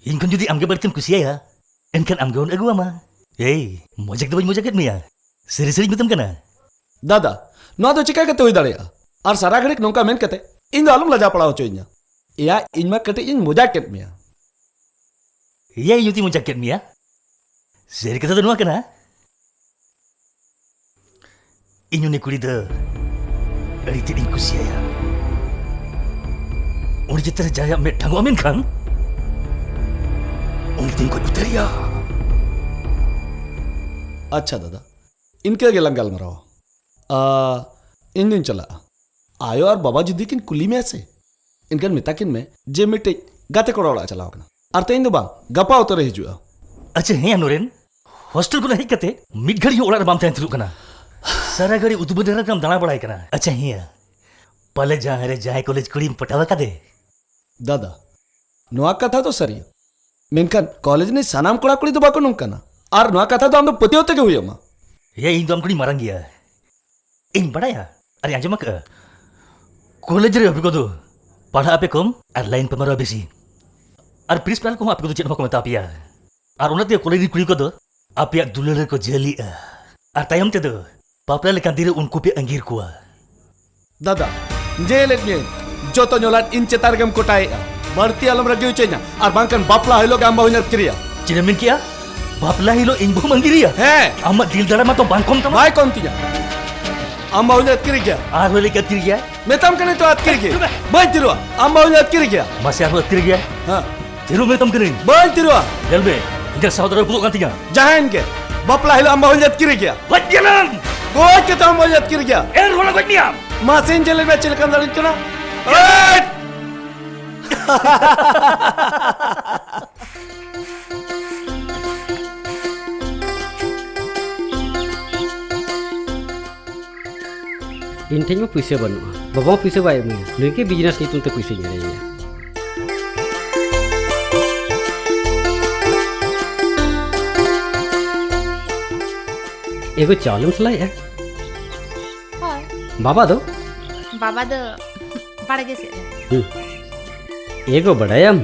ᱤᱧ ᱠᱷᱚᱱ ᱡᱩᱫᱤ ᱟᱢᱜᱮ ᱵᱟᱹᱲᱛᱤᱢ ᱠᱩᱥᱤᱭᱟᱭᱟ, ᱮᱱᱠᱷᱟᱱ ᱟᱢᱜᱮ ᱵᱚᱱ ᱟᱹᱜᱩᱣᱟᱢᱟ᱾ ᱮᱭ, ᱢᱚᱡᱟᱠ ᱫᱚ ᱵᱟᱹᱧ ᱢᱚᱡᱟᱠᱮᱫ ᱢᱮᱭᱟ, ᱥᱟᱹᱨᱤ ᱥᱟᱹᱨᱤᱧ ᱢᱮᱛᱟᱢ ᱠᱟᱱᱟ᱾ ᱫᱟᱫᱟ, ᱱᱚᱣᱟ ᱫᱚ ᱪᱤᱠᱟ ᱠᱟᱛᱮ ᱦᱩᱭ ᱫᱟᱲᱮᱭᱟᱜᱼᱟ? ᱟᱨ ᱥᱟᱨᱟ ᱜᱷᱟᱹᱲᱤᱡ ᱱᱚᱝᱠᱟ ᱢᱮᱱ ᱠᱟᱛᱮ ᱤᱧ ᱫᱚ ᱟᱞᱚᱢ ᱞᱟᱡᱟᱣ ᱯᱟᱲᱟᱣ ᱦᱚᱪᱚᱭᱤᱧᱟ᱾ ᱮᱭᱟ, ᱤᱧ ᱢᱟ ᱠᱟᱹᱴᱤᱡ ᱤᱧ ᱢᱚᱡᱟᱠ ᱠᱮᱫ ᱢᱮᱭᱟ᱾ ᱮᱭᱟ, ᱤᱧ ᱡᱩᱫᱤ ᱢᱚᱡᱟᱠ ᱠᱮᱫ ᱢᱮᱭᱟ, ᱥᱟᱹᱨᱤ ᱠᱟᱛᱷᱟ ᱫᱚ ᱱᱚᱣᱟ ᱠᱟᱱᱟ, ᱤᱧ ᱩᱱᱤ ᱠᱩᱲᱤ ᱫᱚ ᱟᱹᱰᱤ ᱛᱮᱫ ᱤᱧ ᱠᱩᱥᱤᱭᱟᱭᱟ᱾ ᱩᱱᱤ ᱪᱮᱛᱟᱱ ᱨᱮ ᱡᱟᱦᱟᱸᱭᱟᱜ ᱢᱮᱫ ᱴᱷᱟᱝᱚᱜᱼᱟ ᱢᱮᱱᱠᱷᱟᱱ, ᱩᱱᱤ ᱫᱚᱧ ᱜᱚᱡ ᱩᱛᱟᱹᱨᱮᱭᱟ᱾ ᱟᱪᱪᱷᱟ ᱫᱟᱫᱟ, ᱤᱱᱠᱟᱹ ᱜᱮᱞᱟᱝ ᱜᱟᱞᱢᱟᱨᱟᱣᱟ᱾ ᱟ, ᱤᱧ ᱫᱩᱧ ᱪᱟᱞᱟᱜᱼᱟ᱾ ᱟᱭᱳ ᱟᱨ ᱵᱟᱵᱟ ᱡᱩᱫᱤ ᱠᱤᱱ ᱠᱩᱞᱤ ᱢᱮᱭᱟ ᱥᱮ, ᱮᱱᱠᱷᱟᱱ ᱢᱮᱛᱟ ᱠᱤᱱ ᱢᱮ ᱡᱮ ᱢᱤᱫᱴᱤᱡ ᱜᱟᱛᱮ ᱠᱚᱲᱟ ᱚᱲᱟᱜ ᱪᱟᱞᱟᱣ ᱠᱟᱱᱟ᱾ ᱟᱨ ᱛᱮᱦᱮᱧ ᱫᱚ ᱵᱟᱝ, ᱜᱟᱯᱟ ᱩᱛᱟᱹᱨᱮ ᱦᱤᱡᱩᱜᱼᱟ᱾ ᱟᱪᱪᱷᱟ, ᱦᱮᱸ ᱱᱚᱨᱮᱱ, ᱦᱳᱥᱴᱮᱞ ᱠᱷᱚᱱ ᱦᱮᱡ ᱠᱟᱛᱮ ᱢᱤᱫ ᱜᱷᱟᱹᱲᱤᱡ ᱦᱚᱸ ᱚᱲᱟᱜ ᱨᱮ ᱵᱟᱢ ᱛᱟᱦᱮᱸ ᱛᱷᱤᱨᱚᱜ ᱠᱟᱱᱟ᱾ ᱥᱟᱨᱟ ᱜᱷᱟᱹᱲᱤᱡ ᱩᱫᱩᱢ ᱨᱮᱢ ᱫᱟᱬᱟ ᱵᱟᱲᱟᱭ ᱠᱟᱱᱟ᱾ ᱟᱪᱪᱷᱟ ᱦᱮᱸᱭᱟ, ᱯᱟᱞᱮ ᱡᱟᱦᱟᱸᱭ ᱨᱮ ᱡᱟᱦᱟᱸᱭ ᱠᱚᱞᱮᱡᱽ ᱠᱩᱲᱤᱢ ᱯᱚᱴᱟᱣ ᱟᱠᱟᱫᱮ? ᱫᱟᱫᱟ, ᱱᱚᱣᱟ ᱠᱟᱛᱷᱟ ᱫᱚ ᱥᱟᱹᱨᱤᱭᱟ, ᱢᱮᱱᱠᱷᱟᱱ ᱠᱚᱞᱮᱡᱽ ᱨᱤᱱᱤᱡ ᱥᱟᱱᱟᱢ ᱠᱚᱲᱟ ᱠᱩᱲᱤ ᱫᱚ ᱵᱟᱠᱚ ᱱᱚᱝᱠᱟᱱᱟ᱾ ᱟᱨ ᱱᱚᱣᱟ ᱠᱟᱛᱷᱟ ᱫᱚ ᱟᱢ ᱫᱚ ᱯᱟᱹᱛᱭᱟᱹᱣ ᱛᱮᱜᱮ ᱦᱩᱭ ᱟᱢᱟ᱾ ᱮᱭᱟ, ᱤᱧ ᱫᱚ ᱟᱢ ᱠᱷᱚᱱᱤᱧ ᱢᱟᱨᱟᱝ ᱜᱮᱭᱟ, ᱤᱧ ᱵᱟᱲᱟᱭᱟ᱾ ᱟᱨ ᱟᱸᱡᱚᱢ ᱟᱠᱟᱫᱼᱟ, ᱠᱚᱞᱮᱡᱽ ᱨᱮ ᱟᱯᱮ ᱠᱚᱫᱚ ᱯᱟᱲᱦᱟᱜ ᱟᱯᱮ ᱠᱚᱢ ᱟᱨ ᱞᱟᱭᱤᱱ ᱯᱮ ᱢᱟᱨᱟᱣᱟ ᱵᱮᱥᱤ᱾ ᱟᱨ ᱯᱨᱤᱱᱥᱤᱯᱟᱞ ᱠᱚᱦᱚᱸ ᱟᱯᱮ ᱠᱚᱫᱚ ᱪᱮᱫ ᱦᱚᱸ ᱵᱟᱠᱚ ᱢᱮᱛᱟ ᱯᱮᱭᱟ᱾ ᱟᱨ ᱚᱱᱟᱛᱮ ᱠᱚᱞᱮᱡᱽ ᱨᱤᱱ ᱠᱩᱲᱤ ᱠᱚᱫᱚ ᱟᱯᱮᱭᱟᱜ ᱫᱩᱞᱟᱹᱲ ᱨᱮᱠᱚ ᱡᱷᱟᱹᱞᱤᱜᱼᱟ᱾ ᱟᱨ ᱛᱟᱭᱚᱢ ᱛᱮᱫᱚ ᱵᱟᱯᱞᱟ ᱞᱮᱠᱟᱱ ᱫᱤᱱ ᱨᱮ ᱩᱱᱠᱩ ᱯᱮ ᱟᱸᱜᱤᱨ ᱠᱚᱣᱟ᱾ ᱫᱟᱫᱟ, ᱧᱮᱞᱮᱫ ᱢᱤᱭᱟᱹᱧ, ᱡᱚᱛᱚ ᱧᱚᱞᱟᱴ ᱤᱧ ᱪᱮᱛᱟᱱ ᱨᱮᱜᱮᱢ ᱠᱚᱴᱟᱭᱮᱫᱼᱟ᱾ ᱵᱟᱹᱲᱛᱤ ᱟᱞᱚᱢ ᱨᱟᱹᱜᱤ ᱦᱚᱪᱚᱧᱟ, ᱟᱨ ᱵᱟᱝᱠᱷᱟᱱ ᱵᱟᱯᱞᱟ ᱦᱤᱞᱳᱜ ᱜᱮ ᱟᱢ ᱵᱟᱹᱦᱩᱧ ᱟᱹᱛᱠᱤᱨᱮᱭᱟ᱾ ᱪᱮᱫ ᱮᱢ ᱢᱮᱱ ᱠᱮᱜᱼᱟ? ᱵᱟᱯᱞᱟ ᱦᱤᱞᱳᱜ ᱤᱧ ᱵᱟᱹᱦᱩᱢ ᱟᱸᱜᱤᱨᱮᱭᱟ? ᱦᱮᱸ᱾ ᱟᱢᱟᱜ ᱫᱤᱞ ᱫᱟᱲᱮ ᱢᱟᱛᱚ ᱵᱟᱝ ᱠᱚᱢ ᱛᱟᱢᱟ᱾ ᱵᱟᱭ ᱠᱚᱢ ᱛᱤᱧᱟ᱾ ᱟᱢ ᱵᱟᱹᱦᱩᱧ ᱟᱹᱛᱠᱤᱨ ᱜᱮᱭᱟ᱾ ᱟᱨᱦᱚᱸ ᱞᱟᱹᱭ ᱟᱹᱛᱠᱤᱨ ᱜᱮᱭᱟ? ᱢᱮᱛᱟᱢ ᱠᱟᱹᱱᱟᱹᱧ ᱛᱚ ᱟᱹᱛᱠᱤᱨ ᱜᱮ᱾ ᱪᱩᱯ ᱵᱮ᱾ ᱵᱟᱹᱧ ᱛᱷᱤᱨᱚᱜᱼᱟ᱾ ᱟᱢ ᱵᱟᱹᱦᱩᱧ ᱟᱹᱛᱠᱤᱨ ᱜᱮᱭᱟ᱾ ᱢᱟᱥᱮ ᱟᱨᱦᱚᱸ ᱟᱹᱛᱠᱤᱨ ᱜᱮᱭᱟ? ᱦᱮᱸ᱾ ᱛᱷᱤᱨᱚᱜ ᱢᱮᱛᱟᱢ ᱠᱟᱹᱱᱟᱹᱧ᱾ ᱵᱟᱹᱧ ᱛᱷᱤᱨᱚᱜᱼᱟ᱾ ᱧᱮᱞ ᱢᱮ, ᱤᱧᱟᱹᱜ ᱥᱟᱶ ᱫᱚ ᱨᱟᱹᱯᱩᱫᱚᱜ ᱠᱟᱱ ᱛᱤᱧᱟ᱾ ᱡᱟᱦᱟᱸᱭᱮᱱ ᱜᱮ, ᱵᱟᱯᱞᱟ ᱦᱤᱞᱳᱜ ᱟᱢ ᱵᱟᱹᱦᱩᱧ ᱟᱹᱛᱠᱤᱨ ᱜᱮᱭᱟ᱾ ᱜᱚᱡ ᱜᱮᱭᱟᱞᱟᱝ᱾ ᱜᱚᱡ ᱠᱟᱛᱮ ᱟᱢ ᱵᱟᱹᱦᱩᱧ ᱟᱹᱛᱠᱤᱨ ᱜᱮᱭᱟ᱾ ᱮᱱ ᱨᱮᱦᱚᱸ ᱞᱟᱝ ᱜᱚᱡ ᱢᱮᱭᱟ᱾ ᱢᱟᱥᱮᱧ ᱧᱮᱞᱮᱫ ᱢᱮᱭᱟ ᱪᱮᱫ ᱞᱮᱠᱟᱢ ᱫᱟᱲᱮᱭᱟᱜ ᱠᱟᱱᱟ᱾ ᱮᱭ! ᱤᱧ ᱴᱷᱮᱱ ᱢᱟ ᱯᱩᱭᱥᱟᱹ ᱵᱟᱹᱱᱩᱜᱼᱟ, ᱵᱟᱵᱟ ᱦᱚᱸ ᱯᱩᱭᱥᱟᱹ ᱵᱟᱭ ᱮᱢᱟᱹᱧᱟ, ᱱᱩᱭ ᱜᱮ ᱵᱤᱡᱽᱱᱮᱥ ᱧᱩᱛᱩᱢ ᱛᱮ ᱯᱩᱭᱥᱟᱹᱧ ᱮᱲᱮᱭᱮᱭᱟ᱾ ᱮ ᱜᱚ, ᱪᱟᱣᱞᱮᱢ ᱥᱟᱞᱟᱭᱮᱜᱼᱟ? ᱦᱳᱭ᱾ ᱵᱟᱵᱟ ᱫᱚ? ᱵᱟᱵᱟ ᱫᱚ ᱵᱟᱲᱜᱮ ᱥᱮᱫ ᱨᱮ᱾ ᱦᱩᱸ᱾ ᱮ ᱜᱚ, ᱵᱟᱰᱟᱭᱟᱢ,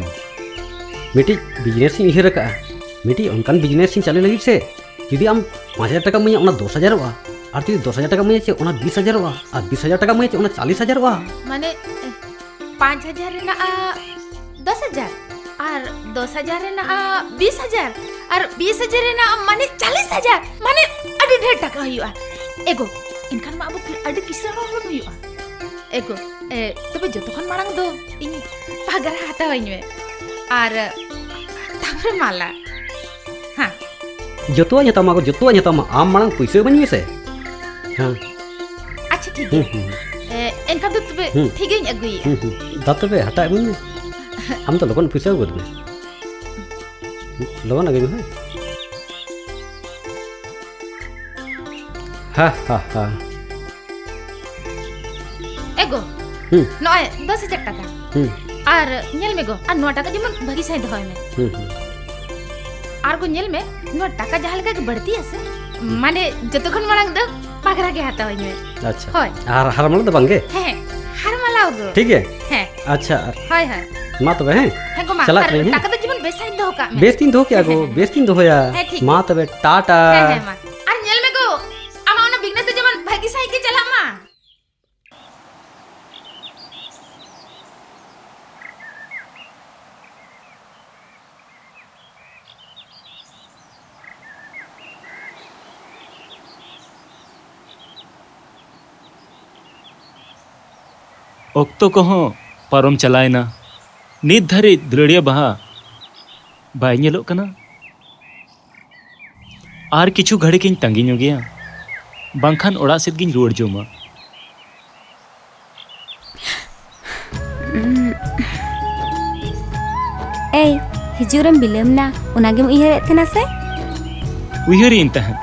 ᱢᱤᱫᱴᱤᱡ ᱵᱤᱡᱽᱱᱮᱥ ᱤᱧ ᱩᱭᱦᱟᱹᱨ ᱟᱠᱟᱫᱼᱟ᱾ ᱢᱤᱫᱴᱤᱡ ᱚᱱᱠᱟᱱ ᱵᱤᱡᱽᱱᱮᱥ ᱤᱧ ᱪᱟᱹᱞᱩᱭ ᱞᱟᱹᱜᱤᱫ ᱥᱮ, ᱡᱩᱫᱤ ᱟᱢ ᱯᱟᱸᱪ ᱦᱟᱡᱟᱨ ᱴᱟᱠᱟᱢ ᱤᱢᱟᱹᱧᱟ, ᱚᱱᱟ ᱫᱚᱥ ᱦᱟᱡᱟᱨᱚᱜᱼᱟ᱾ ᱟᱨ ᱡᱩᱫᱤ ᱫᱚᱥ ᱦᱟᱡᱟᱨ ᱴᱟᱠᱟᱢ ᱤᱢᱟᱹᱧᱟ ᱪᱮ, ᱚᱱᱟ ᱵᱤᱥ ᱦᱟᱡᱟᱨᱚᱜᱼᱟ᱾ ᱟᱨ ᱵᱤᱥ ᱦᱟᱡᱟᱨ ᱴᱟᱠᱟᱢ ᱤᱢᱟᱹᱧᱟ ᱪᱮ, ᱚᱱᱟ ᱪᱟᱞᱤᱥ ᱦᱟᱡᱟᱨᱚᱜᱼᱟ᱾ ᱢᱟᱱᱮ, ᱮ, ᱯᱟᱸᱪ ᱦᱟᱡᱟᱨ ᱨᱮᱱᱟᱜ, ᱟ, ᱫᱚᱥ ᱦᱟᱡᱟᱨ, ᱟᱨ ᱫᱚᱥ ᱦᱟᱡᱟᱨ ᱨᱮᱱᱟᱜ, ᱟ, ᱵᱤᱥ ᱦᱟᱡᱟᱨ, ᱟᱨ ᱵᱤᱥ ᱦᱟᱡᱟᱨ ᱨᱮᱱᱟᱜ, ᱢᱟᱱᱮ, ᱪᱟᱞᱤᱥ ᱦᱟᱡᱟᱨ, ᱢᱟᱱᱮ, ᱟᱹᱰᱤ ᱰᱷᱮᱨ ᱴᱟᱠᱟ ᱦᱩᱭᱩᱜᱼᱟ᱾ ᱮ ᱜᱚ, ᱮᱱᱠᱷᱟᱱ ᱢᱟ ᱟᱵᱚ ᱟᱹᱰᱤ ᱠᱤᱥᱟᱹᱬ ᱦᱚᱲ ᱵᱚᱱ ᱦᱩᱭᱩᱜᱼᱟ᱾ ᱮ ᱜᱚ, ᱮ, ᱛᱚᱵᱮ ᱡᱚᱛᱚ ᱠᱷᱚᱱ ᱢᱟᱲᱟᱝ ᱫᱚ ᱤᱧ ᱯᱟᱜᱽᱨᱟ ᱦᱟᱛᱟᱣᱟᱹᱧ ᱢᱮ᱾ ᱟᱨ ᱛᱟᱯᱚᱨᱮ ᱢᱟᱞᱟ᱾ ᱦᱮᱸ᱾ ᱡᱚᱛᱚᱣᱟᱜ ᱤᱧ ᱦᱟᱛᱟᱣ ᱟᱢᱟ ᱜᱚ, ᱡᱚᱛᱚᱣᱟᱜ ᱤᱧ ᱦᱟᱛᱟᱣ ᱟᱢᱟ᱾ ᱟᱢ ᱢᱟᱲᱟᱝ ᱯᱩᱭᱥᱟᱹ ᱤᱢᱟᱹᱧ ᱢᱮᱥᱮ᱾ ᱦᱮᱸ᱾ ᱟᱪᱪᱷᱟ, ᱴᱷᱤᱠ ᱦᱩᱸ, ᱜᱮᱭᱟ᱾ ᱦᱩᱸ, ᱦᱩᱸ᱾ ᱮ, ᱮᱱᱠᱷᱟᱱ ᱫᱚ ᱛᱚᱵᱮ ᱦᱩᱸ᱾ ᱴᱷᱤᱠ ᱜᱮᱧ ᱟᱹᱜᱩᱭᱮᱫᱼᱟ᱾ ᱦᱩᱸ, ᱦᱩᱸ᱾ ᱫᱟ ᱛᱚᱵᱮ ᱦᱟᱛᱟᱣ ᱟᱹᱜᱩᱭ ᱢᱮ᱾ ᱟᱢ ᱫᱚ ᱞᱚᱜᱚᱱ ᱯᱩᱭᱥᱟᱹ ᱟᱹᱜᱩ ᱜᱚᱫ ᱢᱮ᱾ ᱞᱚᱜᱚᱱ ᱟᱹᱜᱩᱭ ᱢᱮ, ᱦᱳᱭ᱾ ᱦᱟ, ᱦᱟ, ᱦᱟ᱾ ᱮ ᱜᱚ, ᱦᱩᱸ᱾ ᱱᱚᱜᱼᱚᱭ ᱫᱚᱥ ᱦᱟᱡᱟᱨ ᱴᱟᱠᱟ᱾ ᱦᱩᱸ᱾ ᱟᱨ ᱧᱮᱞ ᱢᱮ ᱜᱚ, ᱟᱨ ᱱᱚᱣᱟ ᱴᱟᱠᱟ ᱡᱮᱢᱚᱱ ᱵᱷᱟᱹᱜᱤ ᱥᱟᱺᱦᱤᱡ ᱫᱚᱦᱚᱭ ᱢᱮ᱾ ᱦᱩᱸ, ᱦᱩᱸ᱾ ᱟᱨ ᱜᱚ, ᱧᱮᱞ ᱢᱮ, ᱱᱚᱣᱟ ᱴᱟᱠᱟ ᱡᱟᱦᱟᱸ ᱞᱮᱠᱟ ᱜᱮ ᱵᱟᱹᱲᱛᱤᱜᱼᱟ ᱥᱮ, ᱦᱩᱸ᱾ ᱢᱟᱱᱮ, ᱡᱚᱛᱚ ᱠᱷᱚᱱ ᱢᱟᱲᱟᱝ ᱫᱚ ᱯᱟᱜᱽᱨᱟ ᱜᱮ ᱦᱟᱛᱟᱣᱟᱹᱧ ᱢᱮ᱾ ᱟᱪᱪᱷᱟ᱾ ᱦᱳᱭ᱾ ᱟᱨ ᱦᱟᱨ ᱢᱟᱞᱟ ᱫᱚ ᱵᱟᱝ ᱜᱮ? ᱦᱮᱸ, ᱦᱮᱸ, ᱦᱟᱨ ᱢᱟᱞᱟ ᱜᱚ᱾ ᱴᱷᱤᱠ ᱜᱮ? ᱦᱮᱸ᱾ ᱟᱪᱪᱷᱟ, ᱟᱨ ᱦᱳᱭ, ᱦᱳᱭ᱾ ᱢᱟ ᱛᱚᱵᱮ, ᱦᱮᱸ? ᱦᱮᱸ ᱜᱚ, ᱢᱟ᱾ ᱪᱟᱞᱟᱜ ᱟᱨ ᱠᱟᱹᱱᱟᱹᱧ, ᱦᱮᱸ? ᱴᱟᱠᱟ ᱫᱚ ᱡᱮᱢᱚᱱ ᱵᱮᱥ ᱥᱟᱺᱦᱤᱡ ᱫᱚᱦᱚ ᱠᱟᱜ ᱢᱮ᱾ ᱵᱮᱥ ᱛᱤᱧ ᱫᱚᱦᱚ ᱠᱮᱜᱼᱟ ᱜᱚ, ᱦᱮᱸ, ᱦᱮᱸ᱾ ᱵᱮᱥ ᱛᱤᱧ ᱫᱚᱦᱚᱭᱟ᱾ ᱦᱮᱸ, ᱴᱷᱤᱠ ᱢᱟ ᱜᱮᱭᱟ᱾ ᱛᱚᱵᱮ, ᱴᱟᱴᱟ᱾ ᱦᱮᱸ, ᱦᱮᱸ, ᱢᱟ᱾ ᱟᱨ ᱧᱮᱞ ᱢᱮ ᱜᱚ, ᱟᱢᱟᱜ ᱚᱱᱟ business ᱫᱚ ᱡᱮᱢᱚᱱ ᱵᱷᱟᱹᱜᱤ ᱥᱟᱺᱦᱤᱡ ᱜᱮ ᱪᱟᱞᱟᱜ ᱢᱟ᱾ ᱚᱠᱛᱚ ᱠᱚᱦᱚᱸ ᱯᱟᱨᱚᱢ ᱪᱟᱞᱟᱣᱮᱱᱟ᱾ ᱱᱤᱛ ᱫᱷᱟᱹᱨᱤᱡ ᱫᱩᱞᱟᱹᱲᱤᱭᱟᱹ ᱵᱟᱦᱟ ᱵᱟᱭ ᱧᱮᱞᱚᱜ ᱠᱟᱱᱟ᱾ ᱟᱨ ᱠᱤᱪᱷᱩ ᱜᱷᱟᱹᱲᱤᱠ ᱤᱧ ᱛᱟᱺᱜᱤ ᱧᱚᱜᱮᱭᱟ, ᱵᱟᱝᱠᱷᱟᱱ ᱚᱲᱟᱜ ᱥᱮᱫ ᱜᱤᱧ ᱨᱩᱣᱟᱹᱲ ᱡᱚᱝᱟ᱾ ᱩᱸ᱾ ᱮᱭ, ᱦᱤᱡᱩᱜ ᱨᱮᱢ ᱵᱤᱞᱚᱢ ᱱᱟ, ᱚᱱᱟ ᱜᱮᱢ ᱩᱭᱦᱟᱹᱨᱮᱫ ᱛᱟᱦᱮᱱᱟ ᱥᱮ? ᱩᱭᱦᱟᱹᱨᱤᱧ ᱛᱟᱦᱮᱸᱫ,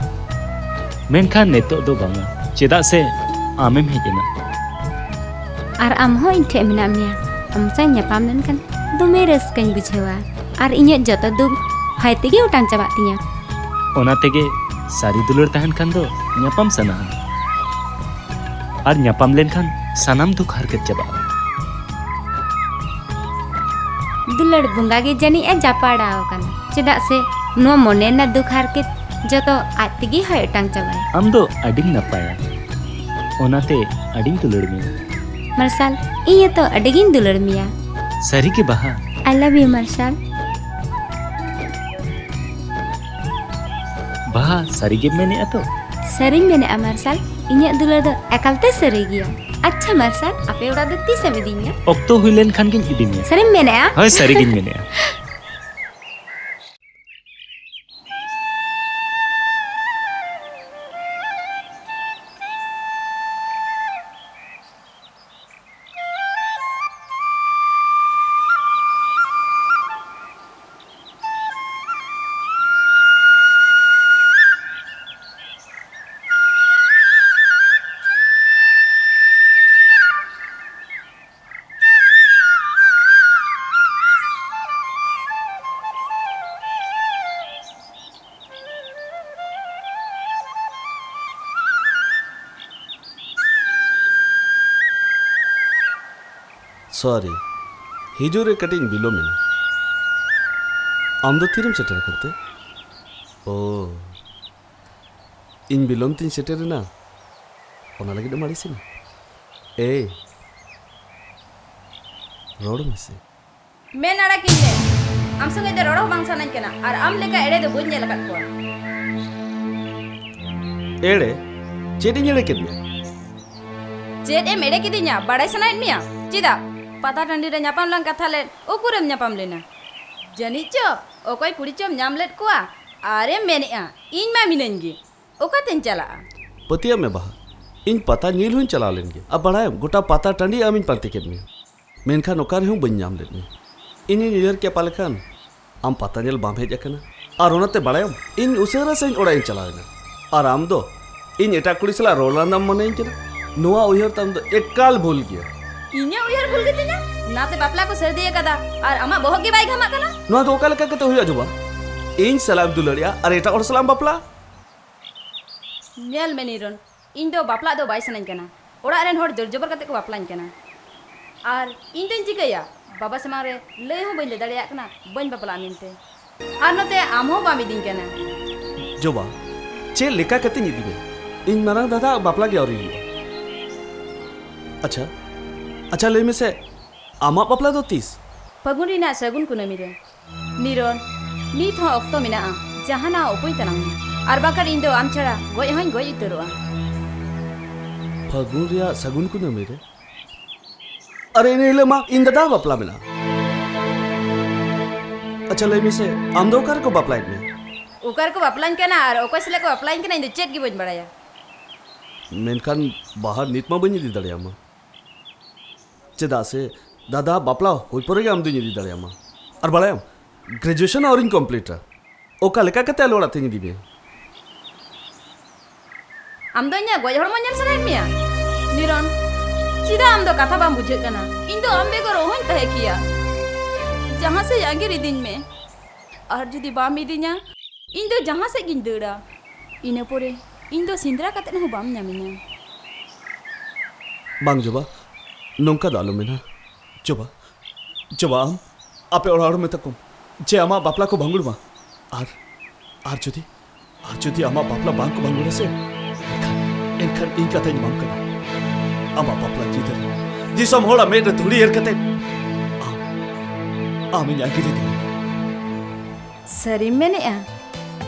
ᱢᱮᱱᱠᱷᱟᱱ ᱱᱤᱛᱚᱜ ᱫᱚ ᱵᱟᱝᱟ, ᱪᱮᱫᱟᱜ ᱥᱮ ᱟᱢᱮᱢ ᱦᱮᱡ ᱮᱱᱟ᱾ ᱟᱨ ᱟᱢ ᱦᱚᱸ ᱤᱧ ᱴᱷᱮᱱ ᱢᱮᱱᱟᱜ ᱢᱮᱭᱟ, ᱟᱢ ᱥᱟᱶ ᱧᱟᱯᱟᱢ ᱞᱮᱱᱠᱷᱟᱱ ᱫᱚᱢᱮ ᱨᱟᱹᱥᱠᱟᱹᱧ ᱵᱩᱡᱷᱟᱹᱣᱟ᱾ ᱟᱨ ᱤᱧᱟᱹᱜ ᱡᱚᱛᱚ ᱫᱩᱠ ᱦᱚᱭ ᱛᱮᱜᱮ ᱚᱴᱟᱝ ᱪᱟᱵᱟᱜ ᱛᱤᱧᱟᱹ᱾ ᱚᱱᱟ ᱛᱮᱜᱮ ᱥᱟᱹᱨᱤ ᱫᱩᱞᱟᱹᱲ ᱛᱟᱦᱮᱱ ᱠᱷᱟᱱ ᱫᱚ ᱧᱟᱯᱟᱢ ᱥᱟᱱᱟᱣᱟ᱾ ᱟᱨ ᱧᱟᱯᱟᱢ ᱞᱮᱱᱠᱷᱟᱱ ᱥᱟᱱᱟᱢ ᱫᱩᱠ ᱦᱟᱨᱠᱮᱛ ᱪᱟᱵᱟᱜᱼᱟ᱾ ᱫᱩᱞᱟᱹᱲ ᱵᱚᱸᱜᱟ ᱜᱮ ᱡᱟᱹᱱᱤᱡ ᱮ ᱡᱟᱯᱟᱲᱟᱣ ᱟᱠᱟᱱᱟ, ᱪᱮᱫᱟᱜ ᱥᱮ ᱱᱚᱣᱟ ᱢᱚᱱᱮ ᱨᱮᱱᱟᱜ ᱫᱩᱠ ᱦᱟᱨᱠᱮᱛ ᱡᱚᱛᱚ ᱟᱡ ᱛᱮᱜᱮ ᱦᱚᱭ ᱚᱴᱟᱝ ᱪᱟᱵᱟᱭᱟ᱾ ᱟᱢ ᱫᱚ ᱟᱹᱰᱤᱢ ᱱᱟᱯᱟᱭᱟ, ᱚᱱᱟᱛᱮ ᱟᱹᱰᱤᱧ ᱫᱩᱞᱟᱹᱲ ᱢᱮᱭᱟ᱾ ᱢᱟᱨᱥᱟᱞ, ᱤᱧ ᱦᱚᱸᱛᱚ ᱟᱹᱰᱤᱜᱤᱧ ᱫᱩᱞᱟᱹᱲ ᱢᱮᱭᱟ᱾ ᱥᱟᱹᱨᱤ ᱜᱮ ᱵᱟᱦᱟ? I love you, ᱢᱟᱨᱥᱟᱞ᱾ ᱵᱟᱦᱟ, ᱥᱟᱹᱨᱤ ᱜᱮᱢ ᱢᱮᱱᱮᱫᱼᱟ ᱛᱚ? ᱥᱟᱹᱨᱤᱧ ᱢᱮᱱᱮᱫᱼᱟ ᱢᱟᱨᱥᱟᱞ, ᱤᱧᱟᱹᱜ ᱫᱩᱞᱟᱹᱲ ᱫᱚ ᱮᱠᱟᱞᱛᱮ ᱥᱟᱹᱨᱤ ᱜᱮᱭᱟ᱾ ᱟᱪᱪᱷᱟ ᱢᱟᱨᱥᱟᱞ, ᱟᱯᱮ ᱚᱲᱟᱜ ᱫᱚ ᱛᱤᱥᱮᱢ ᱤᱫᱤᱧᱟ? ᱚᱠᱛᱚ ᱦᱩᱭ ᱞᱮᱱ ᱠᱷᱟᱱ ᱜᱤᱧ ᱤᱫᱤ ᱢᱮᱭᱟ᱾ ᱥᱟᱹᱨᱤᱢ ᱢᱮᱱᱮᱫᱼᱟ? ᱦᱳᱭ, ᱥᱟᱹᱨᱤ ᱜᱤᱧ ᱢᱮᱱᱮᱫᱼᱟ᱾ ᱥᱚᱨᱤ, ᱦᱤᱡᱩᱜ ᱨᱮ ᱠᱟᱹᱴᱤᱡ ᱤᱧ ᱵᱤᱞᱚᱢ ᱮᱱᱟ᱾ ᱟᱢ ᱫᱚ ᱛᱤᱨᱮᱢ ᱥᱮᱴᱮᱨ ᱟᱠᱟᱱ ᱛᱮ? ᱳ, ᱤᱧ ᱵᱤᱞᱚᱢ ᱛᱤᱧ ᱥᱮᱴᱮᱨ ᱮᱱᱟ, ᱚᱱᱟ ᱞᱟᱹᱜᱤᱫ ᱮᱢ ᱟᱹᱲᱤᱥ ᱮᱱᱟ? ᱮᱭ, ᱨᱚᱲ ᱢᱮᱥᱮ᱾ ᱢᱮᱱ ᱟᱲᱟᱜᱤᱧ ᱢᱮ, ᱟᱢ ᱥᱚᱸᱜᱮ ᱫᱚ ᱨᱚᱲ ᱦᱚᱸ ᱵᱟᱝ ᱥᱟᱱᱟᱧ ᱠᱟᱱᱟ, ᱟᱨ ᱟᱢ ᱞᱮᱠᱟ ᱮᱲᱮ ᱫᱚ ᱵᱟᱹᱧ ᱧᱮᱞ ᱟᱠᱟᱫ ᱠᱚᱣᱟ᱾ ᱮᱲᱮ? ᱪᱮᱫ ᱤᱧ ᱮᱲᱮ ᱠᱮᱫ ᱢᱮᱭᱟ? ᱪᱮᱫ ᱮᱢ ᱮᱲᱮ ᱠᱤᱫᱤᱧᱟ, ᱵᱟᱲᱟᱭ ᱥᱟᱱᱟᱭᱮᱫ ᱢᱮᱭᱟ? ᱪᱮᱫᱟᱜ? ᱯᱟᱛᱟ ᱴᱟᱺᱰᱤ ᱨᱮ ᱧᱟᱯᱟᱢ ᱞᱟᱝ ᱠᱟᱛᱷᱟ ᱞᱮᱫ, ᱩᱠᱩᱨᱮᱢ ᱧᱟᱯᱟᱢ ᱞᱮᱱᱟ? ᱡᱟᱹᱱᱤᱡ ᱪᱚ ᱚᱠᱚᱭ ᱠᱩᱲᱤ ᱪᱚᱢ ᱧᱟᱢ ᱞᱮᱫ ᱠᱚᱣᱟ ᱟᱨᱮᱢ ᱢᱮᱱᱮᱜᱼᱟ, ᱤᱧ ᱢᱟ ᱢᱤᱱᱟᱹᱧ ᱜᱮ, ᱚᱠᱟᱛᱮᱧ ᱪᱟᱞᱟᱜᱼᱟ? ᱯᱟᱹᱛᱭᱟᱹᱜ ᱢᱮ ᱵᱟᱦᱟ, ᱤᱧ ᱯᱟᱛᱟ ᱧᱮᱞ ᱦᱚᱸᱧ ᱪᱟᱞᱟᱣ ᱞᱮᱱ ᱜᱮᱭᱟ᱾ ᱟᱨ ᱵᱟᱲᱟᱭᱟᱢ, ᱜᱚᱴᱟ ᱯᱟᱛᱟ ᱴᱟᱺᱰᱤ ᱟᱢᱤᱧ ᱯᱟᱱᱛᱮ ᱠᱮᱫ ᱢᱮᱭᱟ, ᱢᱮᱱᱠᱷᱟᱱ ᱚᱠᱟ ᱨᱮᱦᱚᱸ ᱵᱟᱹᱧ ᱧᱟᱢ ᱞᱮᱫ ᱢᱮᱭᱟ᱾ ᱤᱧᱤᱧ ᱩᱭᱦᱟᱹᱨ ᱠᱮᱫ ᱯᱟᱞᱮ ᱠᱷᱟᱱ ᱟᱢ ᱯᱟᱛᱟ ᱧᱮᱞ ᱵᱟᱢ ᱦᱮᱡ ᱟᱠᱟᱱᱟ᱾ ᱟᱨ ᱚᱱᱟᱛᱮ ᱵᱟᱲᱟᱭᱟᱢ, ᱤᱧ ᱩᱥᱟᱹᱨᱟ ᱥᱟᱺᱦᱤᱡ ᱚᱲᱟᱜ ᱤᱧ ᱪᱟᱞᱟᱣ ᱮᱱᱟ᱾ ᱟᱨ ᱟᱢ ᱫᱚ ᱤᱧ ᱮᱴᱟᱜ ᱠᱩᱲᱤ ᱥᱟᱞᱟᱜ ᱨᱚᱲ ᱞᱟᱸᱫᱟᱢ ᱢᱚᱱᱮᱭᱤᱧ ᱠᱟᱱᱟ᱾ ᱱᱚᱣᱟ ᱩᱭᱦᱟᱹᱨ ᱛᱟᱢ ᱫᱚ ᱮᱠᱟᱞ ᱵᱷᱩᱞ ᱜᱮᱭᱟ᱾ ᱤᱧᱟᱹᱜ ᱩᱭᱦᱟᱹᱨ ᱵᱷᱩᱞ ᱜᱮᱛᱤᱧᱟ? ᱱᱟᱛᱮ ᱵᱟᱯᱞᱟ ᱠᱚ ᱥᱟᱹᱨᱫᱤ ᱟᱠᱟᱫᱟ ᱟᱨ ᱟᱢᱟᱜ ᱵᱚᱦᱚᱜ ᱜᱮ ᱵᱟᱭ ᱜᱷᱟᱢᱟᱜ ᱠᱟᱱᱟ᱾ ᱱᱚᱣᱟ ᱫᱚ ᱚᱠᱟ ᱞᱮᱠᱟ ᱠᱟᱛᱮ ᱦᱩᱭᱩᱜᱼᱟ ᱡᱚᱵᱟ? ᱤᱧ ᱥᱟᱞᱟᱜ ᱮᱢ ᱫᱩᱞᱟᱹᱲᱮᱜᱼᱟ ᱟᱨ ᱮᱴᱟᱜ ᱦᱚᱲ ᱥᱟᱞᱟᱜ ᱮᱢ ᱵᱟᱯᱞᱟ? ᱧᱮᱞ ᱢᱮ ᱱᱤᱨᱚᱱ, ᱤᱧ ᱫᱚ ᱵᱟᱯᱞᱟᱜ ᱫᱚ ᱵᱟᱭ ᱥᱟᱱᱟᱧ ᱠᱟᱱᱟ᱾ ᱚᱲᱟᱜ ᱨᱮᱱ ᱦᱚᱲ ᱡᱳᱨ ᱡᱚᱵᱚᱨ ᱠᱟᱛᱮ ᱠᱚ ᱵᱟᱯᱞᱟᱧ ᱠᱟᱱᱟ᱾ ᱟᱨ ᱤᱧ ᱫᱚᱧ ᱪᱤᱠᱟᱹᱭᱟ? ᱵᱟᱵᱟ ᱥᱟᱢᱟᱝ ᱨᱮ ᱞᱟᱹᱭ ᱦᱚᱸ ᱵᱟᱹᱧ ᱞᱟᱹᱭ ᱫᱟᱲᱮᱭᱟᱜ ᱠᱟᱱᱟ ᱵᱟᱹᱧ ᱵᱟᱯᱞᱟᱜᱼᱟ ᱢᱮᱱᱛᱮ᱾ ᱟᱨ ᱱᱚᱛᱮ ᱟᱢ ᱦᱚᱸ ᱵᱟᱢ ᱤᱫᱤᱧ ᱠᱟᱱᱟ᱾ ᱡᱚᱵᱟ, ᱪᱮᱫ ᱞᱮᱠᱟ ᱠᱟᱛᱮᱧ ᱤᱫᱤ ᱢᱮ? ᱤᱧ ᱢᱟᱨᱟᱝ ᱫᱟᱫᱟ ᱟᱜ ᱵᱟᱯᱞᱟ ᱜᱮ ᱟᱹᱣᱨᱤ ᱦᱩᱭᱩᱜᱼᱟ᱾ ᱟᱪᱪᱷᱟ, ᱟᱪᱪᱷᱟ, ᱞᱟᱹᱭ ᱢᱮᱥᱮ, ᱟᱢᱟᱜ ᱵᱟᱯᱞᱟ ᱫᱚ ᱛᱤᱥ? ᱯᱷᱟᱹᱜᱩᱱ ᱨᱮᱱᱟᱜ ᱥᱟᱹᱜᱩᱱ ᱠᱩᱱᱟᱹᱢᱤ ᱨᱮ᱾ ᱱᱤᱨᱚᱱ, ᱱᱤᱛ ᱦᱚᱸ ᱚᱠᱛᱚ ᱢᱮᱱᱟᱜᱼᱟ, ᱡᱟᱦᱟᱱᱟᱜ ᱩᱯᱟᱹᱭ ᱛᱟᱞᱟᱝ ᱢᱮ, ᱟᱨ ᱵᱟᱝᱠᱷᱟᱱ ᱤᱧ ᱫᱚ ᱟᱢ ᱪᱷᱟᱲᱟ ᱜᱚᱡ ᱦᱚᱸᱧ ᱜᱚᱡ ᱩᱛᱟᱹᱨᱚᱜᱼᱟ᱾ ᱯᱷᱟᱹᱜᱩᱱ ᱨᱮᱭᱟᱜ ᱥᱟᱹᱜᱩᱱ ᱠᱩᱱᱟᱹᱢᱤ ᱨᱮ? ᱟᱨ ᱤᱱᱟᱹ ᱦᱤᱞᱳᱜ ᱢᱟ ᱤᱧ ᱫᱟᱫᱟ ᱵᱟᱯᱞᱟ ᱢᱮᱱᱟᱜᱼᱟ᱾ ᱟᱪᱪᱷᱟ, ᱞᱟᱹᱭ ᱢᱮᱥᱮ, ᱟᱢ ᱫᱚ ᱚᱠᱟ ᱨᱮᱠᱚ ᱵᱟᱯᱞᱟᱭᱮᱫ ᱢᱮᱭᱟ? ᱚᱠᱟ ᱨᱮᱠᱚ ᱵᱟᱯᱞᱟᱧ ᱠᱟᱱᱟ ᱟᱨ ᱚᱠᱚᱭ ᱥᱟᱞᱟᱜ ᱠᱚ ᱵᱟᱯᱞᱟᱧ ᱠᱟᱱᱟ, ᱤᱧ ᱫᱚ ᱪᱮᱫ ᱜᱮ ᱵᱟᱹᱧ ᱵᱟᱲᱟᱭᱟ᱾ ᱢᱮᱱᱠᱷᱟᱱ ᱵᱟᱦᱟᱨ ᱱᱤᱛ ᱢᱟ ᱵᱟᱹᱧ ᱤᱫᱤ ᱫᱟᱲᱮᱭᱟᱢᱟ᱾ ᱪᱮᱫᱟᱜ ᱥᱮ ᱫᱟᱫᱟ ᱵᱟᱯᱞᱟ ᱦᱩᱭ ᱯᱚᱨᱮ ᱜᱮ ᱟᱢ ᱫᱚᱧ ᱤᱫᱤ ᱫᱟᱲᱮᱭᱟᱢᱟ᱾ ᱟᱨ ᱵᱟᱲᱟᱭᱟᱢ, ᱜᱨᱮᱡᱩᱭᱮᱥᱚᱱ ᱟᱹᱣᱨᱤᱧ ᱠᱚᱢᱯᱞᱤᱴᱟ᱾ ᱚᱠᱟ ᱞᱮᱠᱟ ᱠᱟᱛᱮ ᱟᱞᱮ ᱚᱲᱟᱜ ᱛᱮᱧ ᱤᱫᱤ ᱢᱮᱭᱟ? ᱟᱢ ᱫᱚ ᱤᱧᱟᱹᱜ ᱜᱚᱡ ᱦᱚᱲᱢᱚ ᱧᱮᱞ ᱥᱟᱱᱟᱭᱮᱫ ᱢᱮᱭᱟ? ᱱᱤᱨᱚᱱ, ᱪᱮᱫᱟᱜ ᱟᱢ ᱫᱚ ᱠᱟᱛᱷᱟ ᱵᱟᱢ ᱵᱩᱡᱷᱟᱹᱜ ᱠᱟᱱᱟ? ᱤᱧ ᱫᱚ ᱟᱢ ᱵᱮᱜᱚᱨ ᱚᱦᱚᱧ ᱛᱟᱦᱮᱸ ᱠᱮᱭᱟ᱾ ᱡᱟᱦᱟᱸ ᱥᱮᱫ ᱟᱸᱜᱤᱨ ᱤᱫᱤᱧ ᱢᱮ᱾ ᱟᱨ ᱡᱩᱫᱤ ᱵᱟᱢ ᱤᱫᱤᱧᱟ, ᱤᱧ ᱫᱚ ᱡᱟᱦᱟᱸ ᱥᱮᱫ ᱜᱤᱧ ᱫᱟᱹᱲᱟ᱾ ᱤᱱᱟᱹ ᱯᱚᱨᱮ ᱤᱧ ᱫᱚ ᱥᱮᱸᱫᱽᱨᱟ ᱠᱟᱛᱮᱫ ᱦᱚᱸ ᱵᱟᱢ ᱧᱟᱢᱤᱧᱟ᱾ ᱵᱟᱝ ᱡᱚᱵᱟ, ᱱᱚᱝᱠᱟ ᱫᱚ ᱟᱞᱚᱢ ᱢᱮᱱᱟ᱾ ᱡᱚᱵᱟ, ᱡᱚᱵᱟ, ᱟᱢ ᱟᱯᱮ ᱚᱲᱟᱜ ᱦᱚᱲ ᱢᱮᱛᱟ ᱠᱚᱢ ᱡᱮ ᱟᱢᱟᱜ ᱵᱟᱯᱞᱟ ᱠᱚ ᱵᱷᱟᱸᱜᱩᱲ ᱢᱟ᱾ ᱟᱨ, ᱟᱨ ᱡᱩᱫᱤ, ᱟᱨ ᱡᱩᱫᱤ ᱟᱢᱟᱜ ᱵᱟᱯᱞᱟ ᱵᱟᱝ ᱠᱚ ᱵᱷᱟᱸᱜᱩᱲᱟ ᱥᱮ, ᱮᱱᱠᱷᱟᱱ, ᱮᱱᱠᱷᱟᱱ ᱤᱧ ᱠᱟᱛᱷᱟᱧ ᱮᱢᱟᱢ ᱠᱟᱱᱟ, ᱟᱢᱟᱜ ᱵᱟᱯᱞᱟ ᱪᱤᱛᱟᱹᱨ ᱫᱤᱥᱚᱢ ᱦᱚᱲᱟᱜ ᱢᱮᱫ ᱨᱮ ᱫᱷᱩᱲᱤ ᱮᱨ ᱠᱟᱛᱮ ᱟᱢ, ᱟᱢᱤᱧ ᱟᱸᱜᱤᱨ ᱤᱫᱤ ᱢᱮᱭᱟ᱾ ᱥᱟᱹᱨᱤᱢ ᱢᱮᱱᱮᱜᱼᱟ?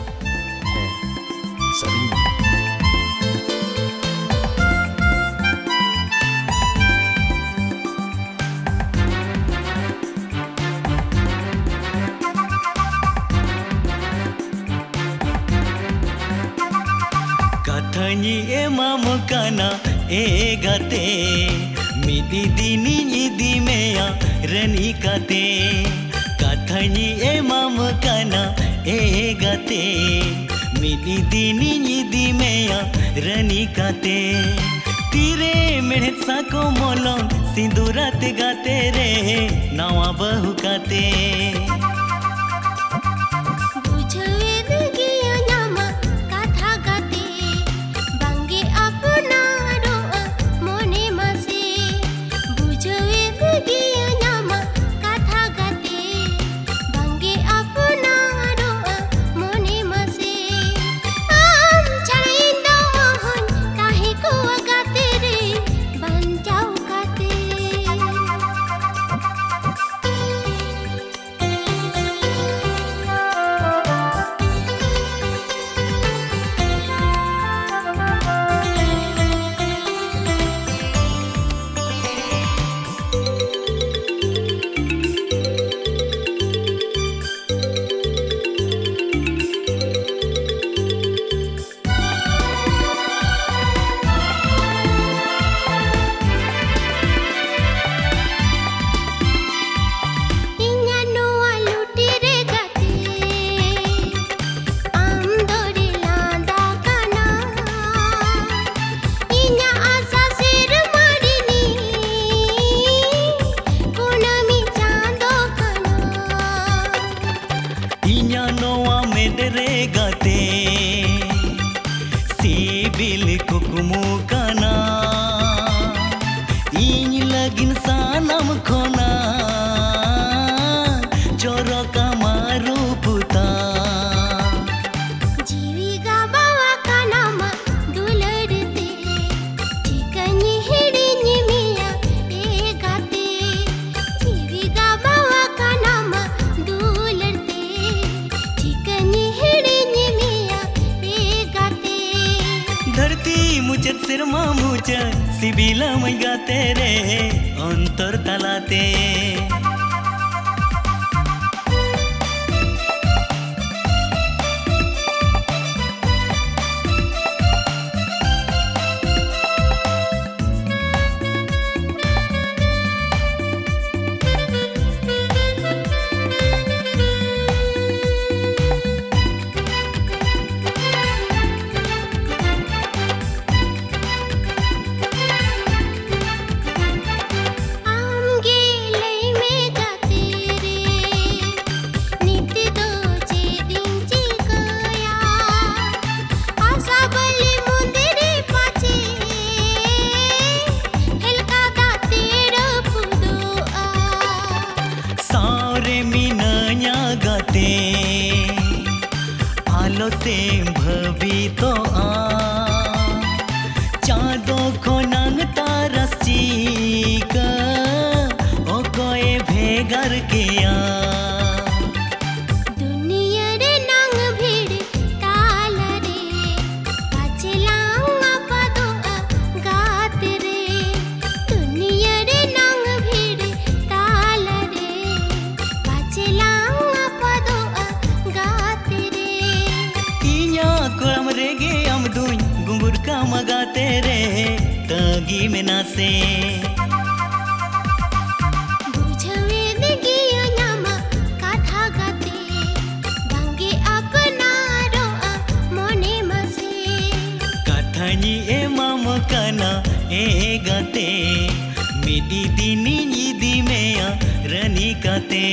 ᱦᱮᱸ, ᱥᱟᱹᱨᱤᱧ ᱢᱮᱱᱮᱜᱼᱟ᱾ ᱠᱟᱛᱷᱟᱧ ᱮᱢᱟᱢ ᱠᱟᱱᱟ ᱮ ᱜᱟᱛᱮ, ᱢᱤᱫ ᱫᱤᱱᱤᱧ ᱤᱫᱤ ᱢᱮᱭᱟ ᱨᱟᱹᱱᱤ ᱠᱟᱛᱮ᱾ ᱠᱟᱛᱷᱟᱧ ᱮᱢᱟᱢ ᱠᱟᱱᱟ ᱮ ᱜᱟᱛᱮ, ᱢᱤᱫ ᱫᱤᱱᱤᱧ ᱤᱫᱤ ᱢᱮᱭᱟ ᱨᱟᱹᱱᱤ ᱠᱟᱛᱮ᱾ ᱛᱤᱨᱮ ᱢᱮᱲᱦᱮᱫ ᱥᱟᱠᱚᱢ ᱢᱚᱞᱚᱝ ᱥᱤᱸᱫᱩᱨᱟᱛᱮ ᱜᱟᱛᱮ ᱨᱮ ᱱᱟᱣᱟ ᱵᱟᱹᱦᱩ ᱠᱟᱛᱮ᱾ ᱵᱩᱡᱷᱟᱹᱣᱮᱫ ᱜᱮᱭᱟᱹᱧ ᱟᱢᱟᱜ ᱠᱟᱛᱷᱟ ᱜᱟᱛᱮ, ᱵᱤᱞᱤ ᱠᱩᱠᱢᱩ ᱠᱟᱱᱟ ᱤᱧ ᱞᱟᱹᱜᱤᱫ ᱥᱟᱱᱟᱢ ᱠᱷᱚᱱᱟᱜ ᱪᱚᱨᱚᱠ ᱟᱢᱟᱜ ᱨᱩᱯ ᱛᱟᱢ᱾ ᱡᱤᱣᱤ ᱜᱟᱵᱟᱣ ᱟᱠᱟᱱᱟᱢ ᱫᱩᱞᱟᱹᱲ ᱛᱮ, ᱴᱷᱤᱠᱟᱹᱧ ᱦᱤᱲᱤᱧ ᱢᱮᱭᱟ ᱮ ᱜᱟᱛᱮ᱾ ᱡᱤᱣᱤ ᱜᱟᱵᱟᱣ ᱟᱠᱟᱱᱟᱢ ᱫᱩᱞᱟᱹᱲ ᱛᱮ, ᱴᱷᱤᱠᱟᱹᱧ ᱦᱤᱲᱤᱧ ᱢᱮᱭᱟ ᱮ ᱜᱟᱛᱮ᱾ ᱫᱷᱟᱹᱨᱛᱤ ᱢᱩᱪᱟᱹᱫ ᱥᱮᱨᱢᱟ ᱢᱩᱪᱟᱹᱫ ᱥᱤᱵᱤᱞᱟᱢ ᱜᱟᱛᱮ ᱨᱮ ᱚᱱᱛᱚᱨ ᱛᱟᱞᱟᱛᱮ᱾ ᱟᱢᱜᱮ ᱞᱟᱹᱭ ᱢᱮ ᱜᱟᱛᱮ ᱨᱮ, ᱱᱤᱛ ᱫᱚ ᱪᱮᱫ ᱤᱧ ᱪᱤᱠᱟᱹᱭᱟ? ᱟᱥᱟ ᱵᱟᱹᱞᱤ ᱢᱚᱱᱫᱤᱨ ᱨᱮ ᱯᱟᱪᱮ ᱦᱮᱞᱠᱟ ᱫᱟᱜ ᱛᱮ ᱨᱟᱹᱯᱩᱫᱚᱜᱼᱟ᱾ ᱥᱟᱶᱨᱮ ᱢᱤᱱᱟᱹᱧᱟ ᱜᱟᱛᱮ, ᱟᱞᱚ ᱥᱮᱢ ᱵᱷᱟᱹᱵᱤᱛᱚᱜᱼᱟ᱾ ᱪᱟᱸᱫᱚ ᱠᱷᱚᱱᱟᱝ ᱛᱟᱨᱟᱥ ᱪᱤᱠᱟᱹ ᱚᱠᱚᱭᱮ ᱵᱷᱮᱜᱟᱨ ᱠᱮᱭᱟ? ᱫᱩᱱᱤᱭᱟᱹ ᱨᱮᱱᱟᱝ ᱵᱷᱤᱲ ᱛᱟᱞᱟᱨᱮ ᱯᱟᱪᱮᱞᱟᱝ ᱟᱯᱟᱫᱚᱜᱼᱟ ᱜᱟᱛᱮ ᱨᱮ᱾ ᱫᱩᱱᱤᱭᱟᱹ ᱨᱮᱱᱟᱝ ᱵᱷᱤᱲ ᱛᱟᱞᱟᱨᱮ ᱯᱟᱪᱮᱞᱟᱝ ᱟᱯᱟᱫᱚᱜᱼᱟ ᱜᱟᱛᱮ ᱨᱮ᱾ ᱤᱧᱟᱹᱜ ᱠᱚᱲᱟᱢ ᱨᱮᱜᱮ ᱟᱢ ᱫᱩᱧ ᱜᱩᱢᱵᱩᱨ ᱠᱟᱢᱟ ᱜᱟᱛᱮ ᱨᱮ, ᱛᱟᱺᱜᱤ ᱢᱮᱱᱟᱜ ᱥᱮ? ᱵᱩᱡᱷᱟᱹᱣᱮᱫ ᱜᱤᱭᱟᱹᱧ ᱟᱢᱟᱜ ᱠᱟᱛᱷᱟ ᱜᱟᱛᱮ, ᱵᱟᱝᱜᱮ ᱟᱯᱱᱟᱨᱚᱜᱼᱟ ᱢᱚᱱᱮ ᱢᱟᱥᱮ᱾ ᱠᱟᱛᱷᱟᱧ ᱮᱢᱟᱢ ᱠᱟᱱᱟ ᱮ ᱜᱟᱛᱮ, ᱢᱤᱫ ᱫᱤᱱᱤᱧ ᱤᱫᱤ ᱢᱮᱭᱟ ᱨᱟᱹᱱᱤ ᱠᱟᱛᱮ᱾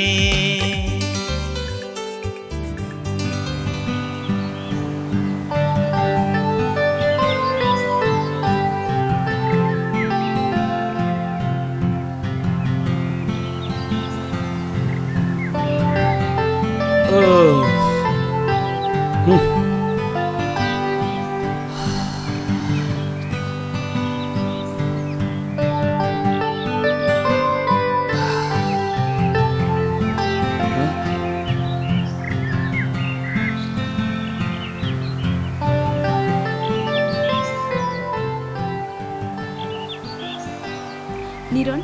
ᱱᱤᱨᱚᱱ,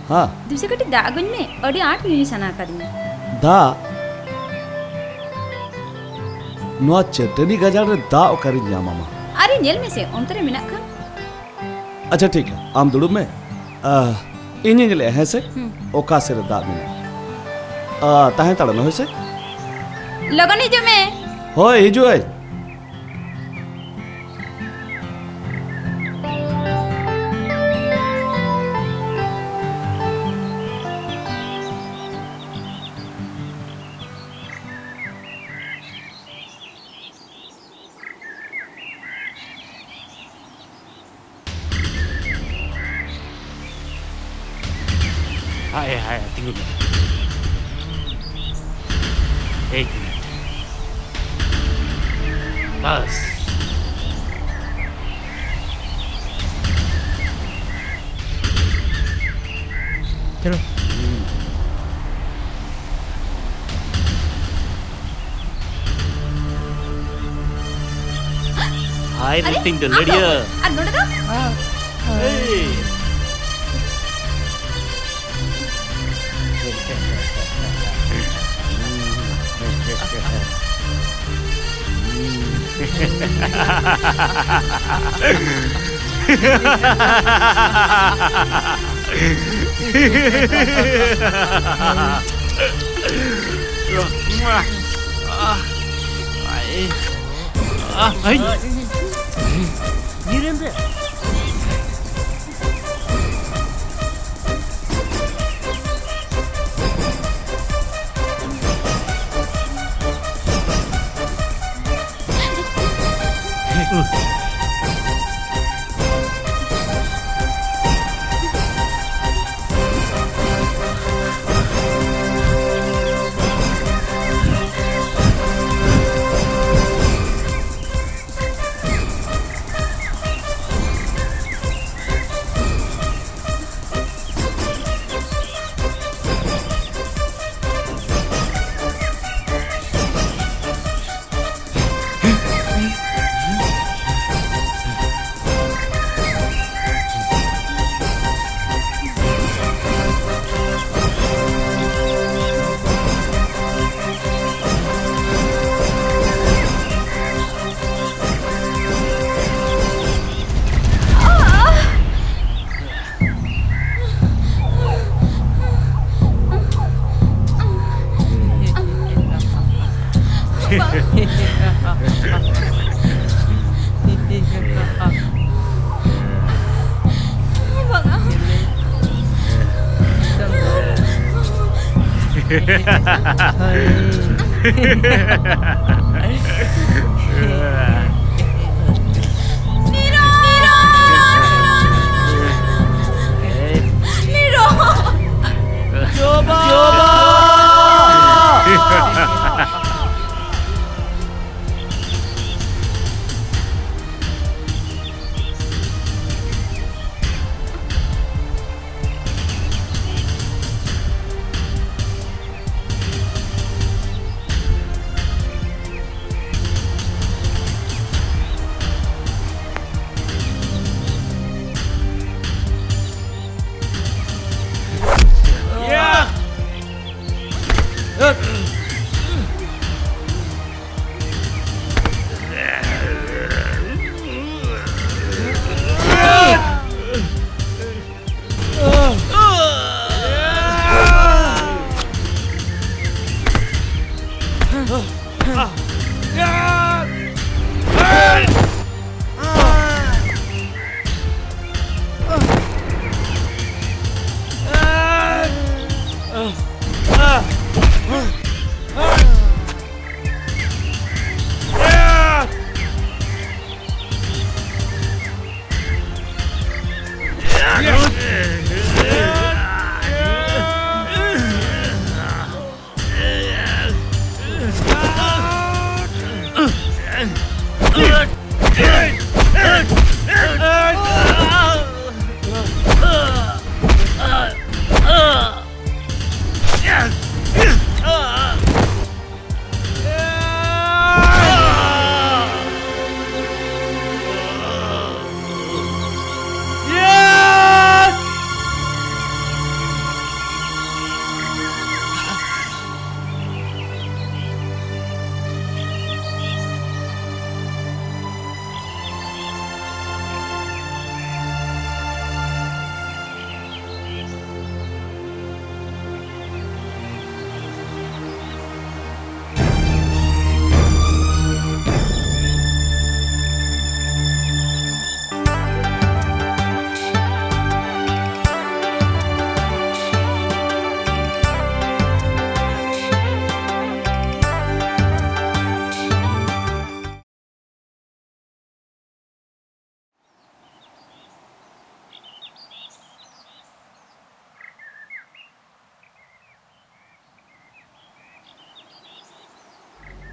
ᱦᱮᱸ᱾ ᱫᱩᱥᱮ ᱠᱟᱹᱴᱤᱡ ᱫᱟᱜ ᱟᱹᱜᱩᱧ ᱢᱮ, ᱟᱹᱰᱤ ᱟᱸᱴ ᱧᱩᱧᱩ ᱥᱟᱱᱟ ᱟᱠᱟᱫᱤᱧᱟ᱾ ᱫᱟᱜ? ᱱᱚᱣᱟ ᱪᱟᱹᱴᱟᱹᱱᱤ ᱜᱟᱡᱟᱲ ᱨᱮ ᱫᱟᱜ ᱚᱠᱟᱨᱤᱧ ᱧᱟᱢᱟ ᱢᱟ? ᱟᱨᱮ, ᱧᱮᱞ ᱢᱮᱥᱮ, ᱚᱱᱛᱮ ᱨᱮ ᱢᱮᱱᱟᱜ ᱠᱷᱟᱱ᱾ ᱟᱪᱪᱷᱟ, ᱴᱷᱤᱠ ᱜᱮᱭᱟ, ᱟᱢ ᱫᱩᱲᱩᱵ ᱢᱮ᱾ ᱟ, ᱤᱧᱤᱧ ᱧᱮᱞᱮᱜᱼᱟ, ᱦᱮᱸ ᱥᱮ? ᱦᱩᱸ᱾ ᱚᱠᱟ ᱥᱮᱫ ᱨᱮ ᱫᱟᱜ ᱢᱮᱱᱟᱜᱼᱟ? ᱟ, ᱛᱟᱦᱮᱸ ᱦᱟᱛᱟᱲᱚᱜ ᱢᱮ, ᱦᱳᱭ ᱥᱮ? ᱞᱚᱜᱚᱱ ᱦᱤᱡᱩᱜ ᱢᱮ᱾ ᱦᱳᱭ, ᱦᱤᱡᱩᱜ ᱟᱹᱧ᱾ ᱦᱟᱭ, ᱦᱟᱭ, ᱛᱤᱸᱜᱩ ᱢᱮ᱾ ᱮᱠ ᱢᱤᱱᱤᱴ᱾ ᱵᱟᱥ᱾ ᱪᱚᱞᱚ᱾ ᱦᱩᱸ᱾ ᱦᱟᱭ ᱨᱮ, ᱟᱨᱮ, ᱛᱤᱧ ᱟᱢ ᱫᱚ ᱫᱟᱹᱞᱟᱹᱲᱤᱭᱟᱹ᱾ ᱟᱨ ᱱᱚᱰᱮ ᱫᱚ? ᱮᱭ᱾ ᱵᱤᱨᱮᱱᱫᱨᱚ᱾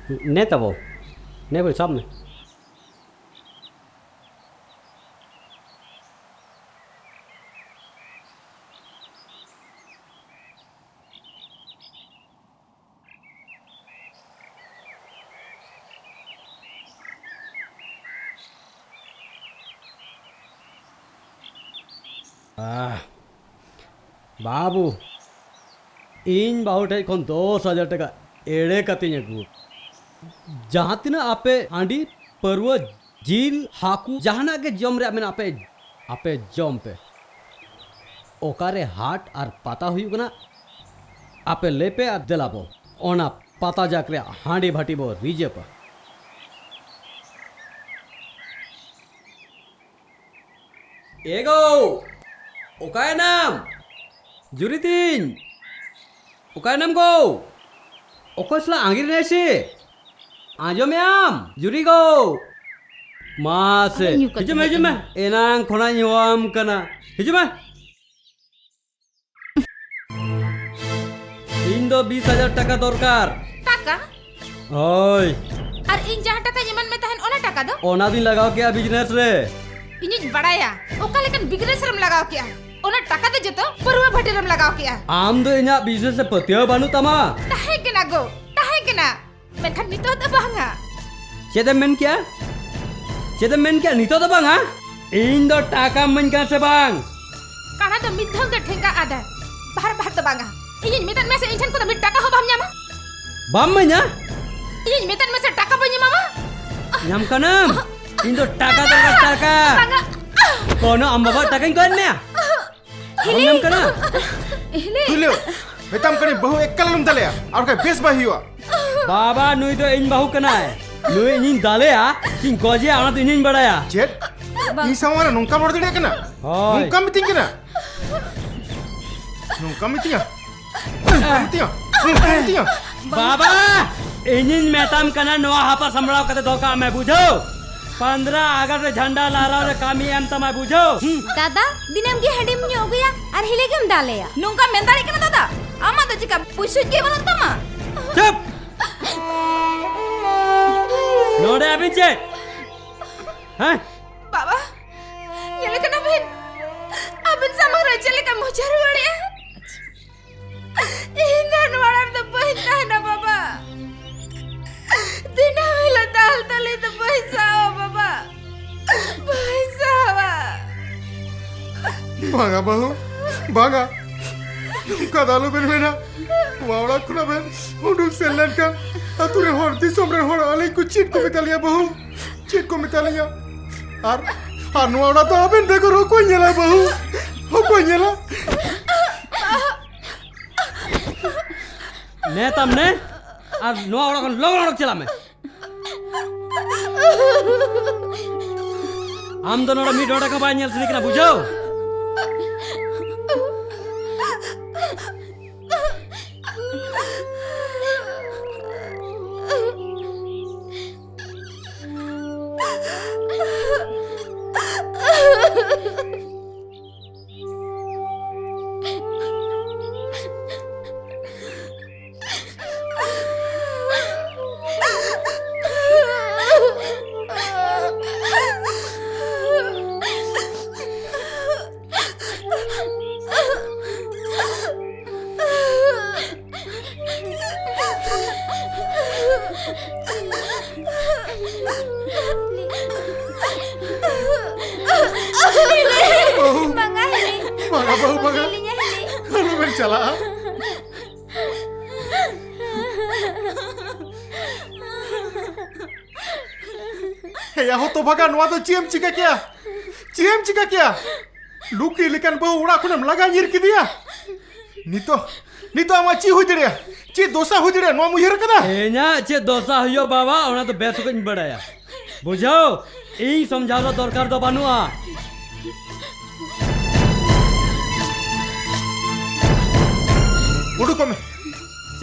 ᱱᱮ ᱛᱟᱵᱚ, ᱱᱮ ᱵᱚᱭ, ᱥᱟᱵ ᱢᱮ᱾ ᱟᱦ, ᱵᱟᱹᱵᱩ, ᱤᱧ ᱵᱟᱹᱦᱩ ᱴᱷᱮᱡ ᱠᱷᱚᱱ ᱫᱚᱥ ᱦᱟᱡᱟᱨ ᱴᱟᱠᱟ ᱮᱲᱮ ᱠᱟᱛᱮᱧ ᱟᱹᱜᱩ᱾ ᱡᱟᱦᱟᱸ ᱛᱤᱱᱟᱹᱜ ᱟᱯᱮ ᱦᱟᱺᱰᱤ, ᱯᱟᱹᱨᱣᱟᱹ, ᱡᱤᱞ, ᱦᱟᱹᱠᱩ, ᱡᱟᱦᱟᱱᱟᱜ ᱜᱮ ᱡᱚᱢ ᱨᱮᱭᱟᱜ ᱢᱮᱱᱟᱜᱼᱟ, ᱟᱯᱮ, ᱟᱯᱮ ᱡᱚᱢ ᱯᱮ᱾ ᱚᱠᱟᱨᱮ ᱦᱟᱴ ᱟᱨ ᱯᱟᱛᱟ ᱦᱩᱭᱩᱜ ᱠᱟᱱᱟ, ᱟᱯᱮ ᱞᱟᱹᱭ ᱯᱮ ᱟᱨ ᱫᱮᱞᱟ ᱵᱚ, ᱚᱱᱟ ᱯᱟᱛᱟ ᱡᱟᱠ ᱨᱮᱭᱟᱜ ᱦᱟᱺᱰᱤ ᱵᱷᱟᱹᱴᱤ ᱵᱚ ᱨᱤᱡᱟᱹᱵᱟ᱾ ᱮ ᱜᱳ, ᱚᱠᱟᱭᱮᱱᱟᱢ? ᱡᱩᱨᱤ ᱛᱤᱧ, ᱚᱠᱟᱭᱮᱱᱟᱢ ᱜᱳ? ᱚᱠᱚᱭ ᱥᱟᱞᱟᱜ ᱟᱸᱜᱤᱨ ᱮᱱᱟᱭ ᱥᱮ? ᱟᱸᱡᱚᱢᱮᱜ ᱟᱢ, ᱡᱩᱨᱤ ᱜᱳ? ᱢᱟ ᱥᱮ, ᱟᱨᱮ ᱧᱩ ᱠᱟᱛᱮ ᱦᱤᱡᱩᱜ ᱢᱮ, ᱦᱮᱡ ᱦᱤᱡᱩᱜ ᱢᱮ᱾ ᱮᱱᱟ᱾ ᱮᱱᱟᱝ ᱠᱷᱚᱱᱟᱜ ᱤᱧ ᱦᱚᱦᱚᱣᱟᱢ ᱠᱟᱱᱟ᱾ ᱦᱤᱡᱩᱜ ᱢᱮ᱾ ᱤᱧ ᱫᱚ ᱵᱤᱥ ᱦᱟᱡᱟᱨ ᱴᱟᱠᱟ ᱫᱚᱨᱠᱟᱨ᱾ ᱴᱟᱠᱟ? ᱦᱳᱭ᱾ ᱟᱨ ᱤᱧ ᱡᱟᱦᱟᱸ ᱴᱟᱠᱟᱧ ᱮᱢᱟᱫ ᱢᱮ ᱛᱟᱦᱮᱸᱱ, ᱚᱱᱟ ᱴᱟᱠᱟ ᱫᱚ? ᱚᱱᱟ ᱫᱩᱧ ᱞᱟᱜᱟᱣ ᱠᱮᱜᱼᱟ ᱵᱤᱡᱽᱱᱮᱥ ᱨᱮ᱾ ᱤᱧᱤᱧ ᱵᱟᱲᱟᱭᱟ ᱚᱠᱟ ᱞᱮᱠᱟᱱ ᱵᱤᱡᱽᱱᱮᱥ ᱨᱮᱢ ᱞᱟᱜᱟᱣ ᱠᱮᱜᱼᱟ᱾ ᱚᱱᱟ ᱴᱟᱠᱟ ᱫᱚ ᱡᱚᱛᱚ ᱯᱟᱹᱨᱣᱟᱹ ᱵᱷᱟᱹᱴᱤ ᱨᱮᱢ ᱞᱟᱜᱟᱣ ᱠᱮᱜᱼᱟ᱾ ᱟᱢ ᱫᱚ ᱤᱧᱟᱜ ᱵᱤᱡᱽᱱᱮᱥ ᱨᱮ ᱯᱟᱹᱛᱭᱟᱹᱣ ᱵᱟᱹᱱᱩᱜ ᱛᱟᱢᱟ? ᱛᱟᱦᱮᱸ ᱠᱟᱱᱟ ᱜᱳ, ᱛᱟᱦᱮᱸ ᱠᱟᱱᱟ᱾ ᱢᱮᱱᱠᱷᱟᱱ ᱱᱤᱛᱚᱜ ᱫᱚ ᱵᱟᱝᱟ᱾ ᱪᱮᱫ ᱮᱢ ᱢᱮᱱ ᱠᱮᱜᱼᱟ? ᱪᱮᱫ ᱮᱢ ᱢᱮᱱ ᱠᱮᱜᱼᱟ? ᱱᱤᱛᱚᱜ ᱫᱚ ᱵᱟᱝᱟ? ᱤᱧ ᱫᱚ ᱴᱟᱠᱟᱢ ᱤᱢᱟᱹᱧ ᱠᱟᱱᱟ ᱥᱮ ᱵᱟᱝ? ᱠᱟᱬᱟ ᱫᱚ ᱢᱤᱫ ᱫᱷᱟᱣ ᱜᱮ ᱴᱷᱮᱝᱜᱟ ᱟᱫᱟᱭ, ᱵᱟᱨ ᱵᱟᱨ ᱫᱚ ᱵᱟᱝᱟ᱾ ᱤᱧᱤᱧ ᱢᱮᱛᱟᱫ ᱢᱮᱭᱟ ᱥᱮ, ᱤᱧ ᱴᱷᱮᱱ ᱠᱷᱚᱱ ᱫᱚ ᱢᱤᱫ ᱴᱟᱠᱟ ᱦᱚᱸ ᱵᱟᱢ ᱧᱟᱢᱟ᱾ ᱵᱟᱢ ᱤᱢᱟᱹᱧᱟ? ᱤᱧᱤᱧ ᱢᱮᱛᱟᱫ ᱢᱮᱭᱟ ᱥᱮ, ᱴᱟᱠᱟ ᱵᱟᱹᱧ ᱮᱢᱟᱢᱟ᱾ ᱧᱟᱢ ᱠᱟᱱᱟᱢ? ᱤᱧ ᱫᱚ ᱴᱟᱠᱟ ᱫᱚᱨᱠᱟᱨ, ᱴᱟᱠᱟ᱾ ᱵᱟᱝᱟ᱾ ᱠᱳᱱᱳ ᱟᱢ ᱵᱟᱵᱟ ᱴᱟᱠᱟᱧ ᱠᱚᱭᱮᱫ ᱢᱮᱭᱟ? ᱵᱟᱢ ᱧᱟᱢ ᱠᱟᱱᱟ? ᱦᱤᱞᱤ᱾ ᱛᱩᱭᱞᱟᱹ, ᱢᱮᱛᱟᱢ ᱠᱟᱹᱱᱟᱹᱧ, ᱵᱟᱹᱦᱩ ᱮᱠᱟᱞ ᱟᱞᱚᱢ ᱫᱟᱞᱮᱭᱟ, ᱟᱨ ᱵᱟᱠᱷᱟᱡ ᱵᱮᱥ ᱵᱟᱭ ᱦᱩᱭᱩᱜᱼᱟ᱾ ᱵᱟᱵᱟ, ᱱᱩᱭ ᱫᱚ ᱤᱧ ᱵᱟᱹᱦᱩ ᱠᱟᱱᱟᱭ᱾ ᱱᱩᱭ ᱤᱧᱤᱧ ᱫᱟᱞᱮᱭᱟ ᱪᱮᱧ ᱜᱚᱡᱮᱭᱟ, ᱚᱱᱟ ᱫᱚ ᱤᱧᱤᱧ ᱵᱟᱲᱟᱭᱟ᱾ ᱪᱮᱫ? ᱵᱟᱝ᱾ ᱤᱧ ᱥᱟᱢᱟᱝ ᱨᱮ ᱱᱚᱝᱠᱟᱢ ᱨᱚᱲ ᱫᱟᱲᱮᱭᱟᱜ ᱠᱟᱱᱟ? ᱦᱳᱭ᱾ ᱱᱚᱝᱠᱟᱢ ᱢᱤᱛᱟᱹᱧ ᱠᱟᱱᱟ? ᱱᱚᱝᱠᱟᱢ ᱢᱤᱛᱟᱹᱧᱟ? ᱱᱚᱝᱠᱟᱢ ᱢᱤᱛᱟᱹᱧᱟ? ᱱᱚᱝᱠᱟᱢ ᱢᱤᱛᱟᱹᱧᱟ? ᱵᱟᱵᱟ, ᱤᱧᱤᱧ ᱢᱮᱛᱟᱢ ᱠᱟᱱᱟ, ᱱᱚᱣᱟ ᱦᱟᱯᱟ ᱥᱟᱢᱵᱲᱟᱣ ᱠᱟᱛᱮ ᱫᱚᱦᱚ ᱠᱟᱜ ᱢᱮ, ᱵᱩᱡᱷᱟᱹᱣ? ᱯᱚᱱᱫᱽᱨᱟ ᱟᱜᱚᱥᱴ ᱨᱮ ᱡᱷᱟᱱᱰᱟ ᱞᱟᱦᱨᱟᱣ ᱨᱮ ᱠᱟᱹᱢᱤ ᱮᱢ ᱛᱟᱢᱟᱭ, ᱵᱩᱡᱷᱟᱹᱣ? ᱦᱩᱸ᱾ ᱫᱟᱫᱟ, ᱫᱤᱱᱟᱹᱢ ᱜᱮ ᱦᱟᱺᱰᱤᱢ ᱧᱩ ᱟᱹᱜᱩᱭᱟ ᱟᱨ ᱦᱤᱞᱤ ᱜᱮᱢ ᱫᱟᱞᱮᱭᱟ᱾ ᱱᱚᱝᱠᱟᱢ ᱢᱮᱱ ᱫᱟᱲᱮᱭᱟᱜ ᱠᱟᱱᱟ ᱫᱟᱫᱟ? ᱟᱢᱟᱜ ᱫᱚ ᱪᱮᱠᱟ ᱯᱩᱭᱥᱟᱹ ᱜᱮ ᱵᱟᱹᱱᱩᱜ ᱛᱟᱢᱟ? ᱪᱩᱯ! ᱱᱚᱰᱮ ᱟᱹᱵᱤᱱ ᱪᱮᱫ? ᱦᱮᱸ? ᱵᱟᱵᱟ, ᱧᱮᱞᱮ ᱠᱟᱱᱟ ᱵᱤᱱ? ᱟᱹᱵᱤᱱ ᱥᱟᱢᱟᱝ ᱨᱮ ᱪᱮᱫ ᱞᱮᱠᱟ ᱢᱚᱪᱟ ᱨᱩᱣᱟᱹᱲᱮᱜᱼᱟ? ᱤᱧ ᱫᱚ ᱱᱚᱣᱟ ᱚᱲᱟᱜ ᱨᱮᱫᱚ ᱵᱟᱹᱧ ᱛᱟᱦᱮᱱᱟ, ᱵᱟᱵᱟ᱾ ᱫᱤᱱᱟᱹᱢ ᱦᱤᱞᱳᱜ ᱫᱟᱞ ᱛᱟᱞᱮ ᱫᱚ ᱵᱟᱹᱧ ᱥᱟᱦᱟᱣᱟ, ᱵᱟᱵᱟ᱾ ᱵᱟᱹᱧ ᱥᱟᱦᱟᱣᱟ᱾ ᱵᱟᱝᱟ ᱵᱟᱹᱦᱩ, ᱵᱟᱝᱟ᱾ ᱱᱚᱝᱠᱟ ᱫᱚ ᱟᱞᱚᱵᱮᱱ ᱢᱮᱱᱟ᱾ ᱱᱚᱣᱟ ᱚᱲᱟᱜ ᱠᱷᱚᱱᱟᱜ ᱵᱮᱱ ᱩᱰᱩᱠ ᱥᱮᱱ ᱞᱮᱱᱠᱷᱟᱱ ᱟᱹᱛᱩ ᱨᱮ ᱦᱚᱲ, ᱫᱤᱥᱚᱢ ᱨᱮ ᱦᱚᱲ ᱟᱹᱞᱤᱧ ᱠᱚ ᱪᱮᱫ ᱠᱚ ᱢᱮᱛᱟ ᱞᱮᱭᱟ ᱵᱟᱹᱦᱩ? ᱪᱮᱫ ᱠᱚ ᱢᱮᱛᱟ ᱞᱮᱭᱟ? ᱟᱨ, ᱟᱨ ᱱᱚᱣᱟ ᱚᱲᱟᱜ ᱫᱚ ᱟᱵᱮᱱ ᱵᱮᱜᱚᱨ ᱚᱠᱚᱭ ᱧᱮᱞᱟ ᱵᱟᱹᱦᱩ? ᱚᱠᱚᱭ ᱧᱮᱞᱟ? ᱱᱮ ᱛᱟᱢ ᱱᱮ, ᱟᱨ ᱱᱚᱣᱟ ᱚᱲᱟᱜ ᱠᱷᱚᱱ ᱞᱚᱜᱚᱱ ᱚᱰᱚᱠ ᱪᱟᱞᱟᱜ ᱢᱮ᱾ ᱟᱢ ᱫᱚ ᱱᱚᱰᱮ ᱢᱤᱫ ᱰᱚᱸᱰᱮ ᱠᱚ ᱵᱟᱭ ᱧᱮᱞ ᱥᱟᱱᱟᱧ ᱠᱟᱱᱟ, ᱵᱩᱡᱷᱟᱹᱣ? ᱵᱟᱹᱦᱩ᱾ ᱵᱟᱝᱟ, ᱦᱤᱞᱤ᱾ ᱵᱟᱝᱟ, ᱵᱟᱹᱦᱩ, ᱵᱟᱝᱟ᱾ ᱦᱤᱞᱤᱧᱟ, ᱦᱤᱞᱤ᱾ ᱟᱞᱚᱵᱮᱱ ᱪᱟᱞᱟᱜᱼᱟ᱾ ᱦᱮᱭᱟ ᱦᱚᱛᱚ ᱵᱷᱟᱜᱟ, ᱱᱚᱣᱟ ᱫᱚ ᱪᱮᱫ ᱮᱢ ᱪᱤᱠᱟ ᱠᱮᱭᱟ? ᱪᱮᱫ ᱮᱢ ᱪᱤᱠᱟ ᱠᱮᱭᱟ? ᱞᱩᱠᱤ ᱞᱮᱠᱟᱱ ᱵᱟᱹᱦᱩ ᱚᱲᱟᱜ ᱠᱷᱚᱱᱮᱢ ᱞᱟᱜᱟ ᱧᱤᱨ ᱠᱮᱫᱮᱭᱟ᱾ ᱱᱤᱛᱚᱜ, ᱱᱤᱛᱚᱜ ᱟᱢᱟᱜ ᱪᱮᱫ ᱦᱩᱭ ᱫᱟᱲᱮᱭᱟᱜᱼᱟ? ᱪᱮᱫ ᱫᱚᱥᱟ ᱦᱩᱭ ᱫᱟᱲᱮᱭᱟᱜᱼᱟ, ᱱᱚᱣᱟᱢ ᱩᱭᱦᱟᱹᱨ ᱟᱠᱟᱫᱟ? ᱤᱧᱟᱹᱜ ᱪᱮᱫ ᱫᱚᱥᱟ ᱦᱩᱭᱩᱜᱼᱟ ᱵᱟᱵᱟ, ᱚᱱᱟ ᱫᱚ ᱵᱮᱥ ᱚᱠᱚᱡ ᱤᱧ ᱵᱟᱲᱟᱭᱟ᱾ ᱵᱩᱡᱷᱟᱹᱣ, ᱤᱧ ᱥᱚᱢᱡᱷᱟᱣ ᱫᱚ ᱫᱚᱨᱠᱟᱨ ᱫᱚ ᱵᱟᱹᱱᱩᱜᱼᱟ᱾ ᱩᱰᱩᱠᱚᱜ ᱢᱮ᱾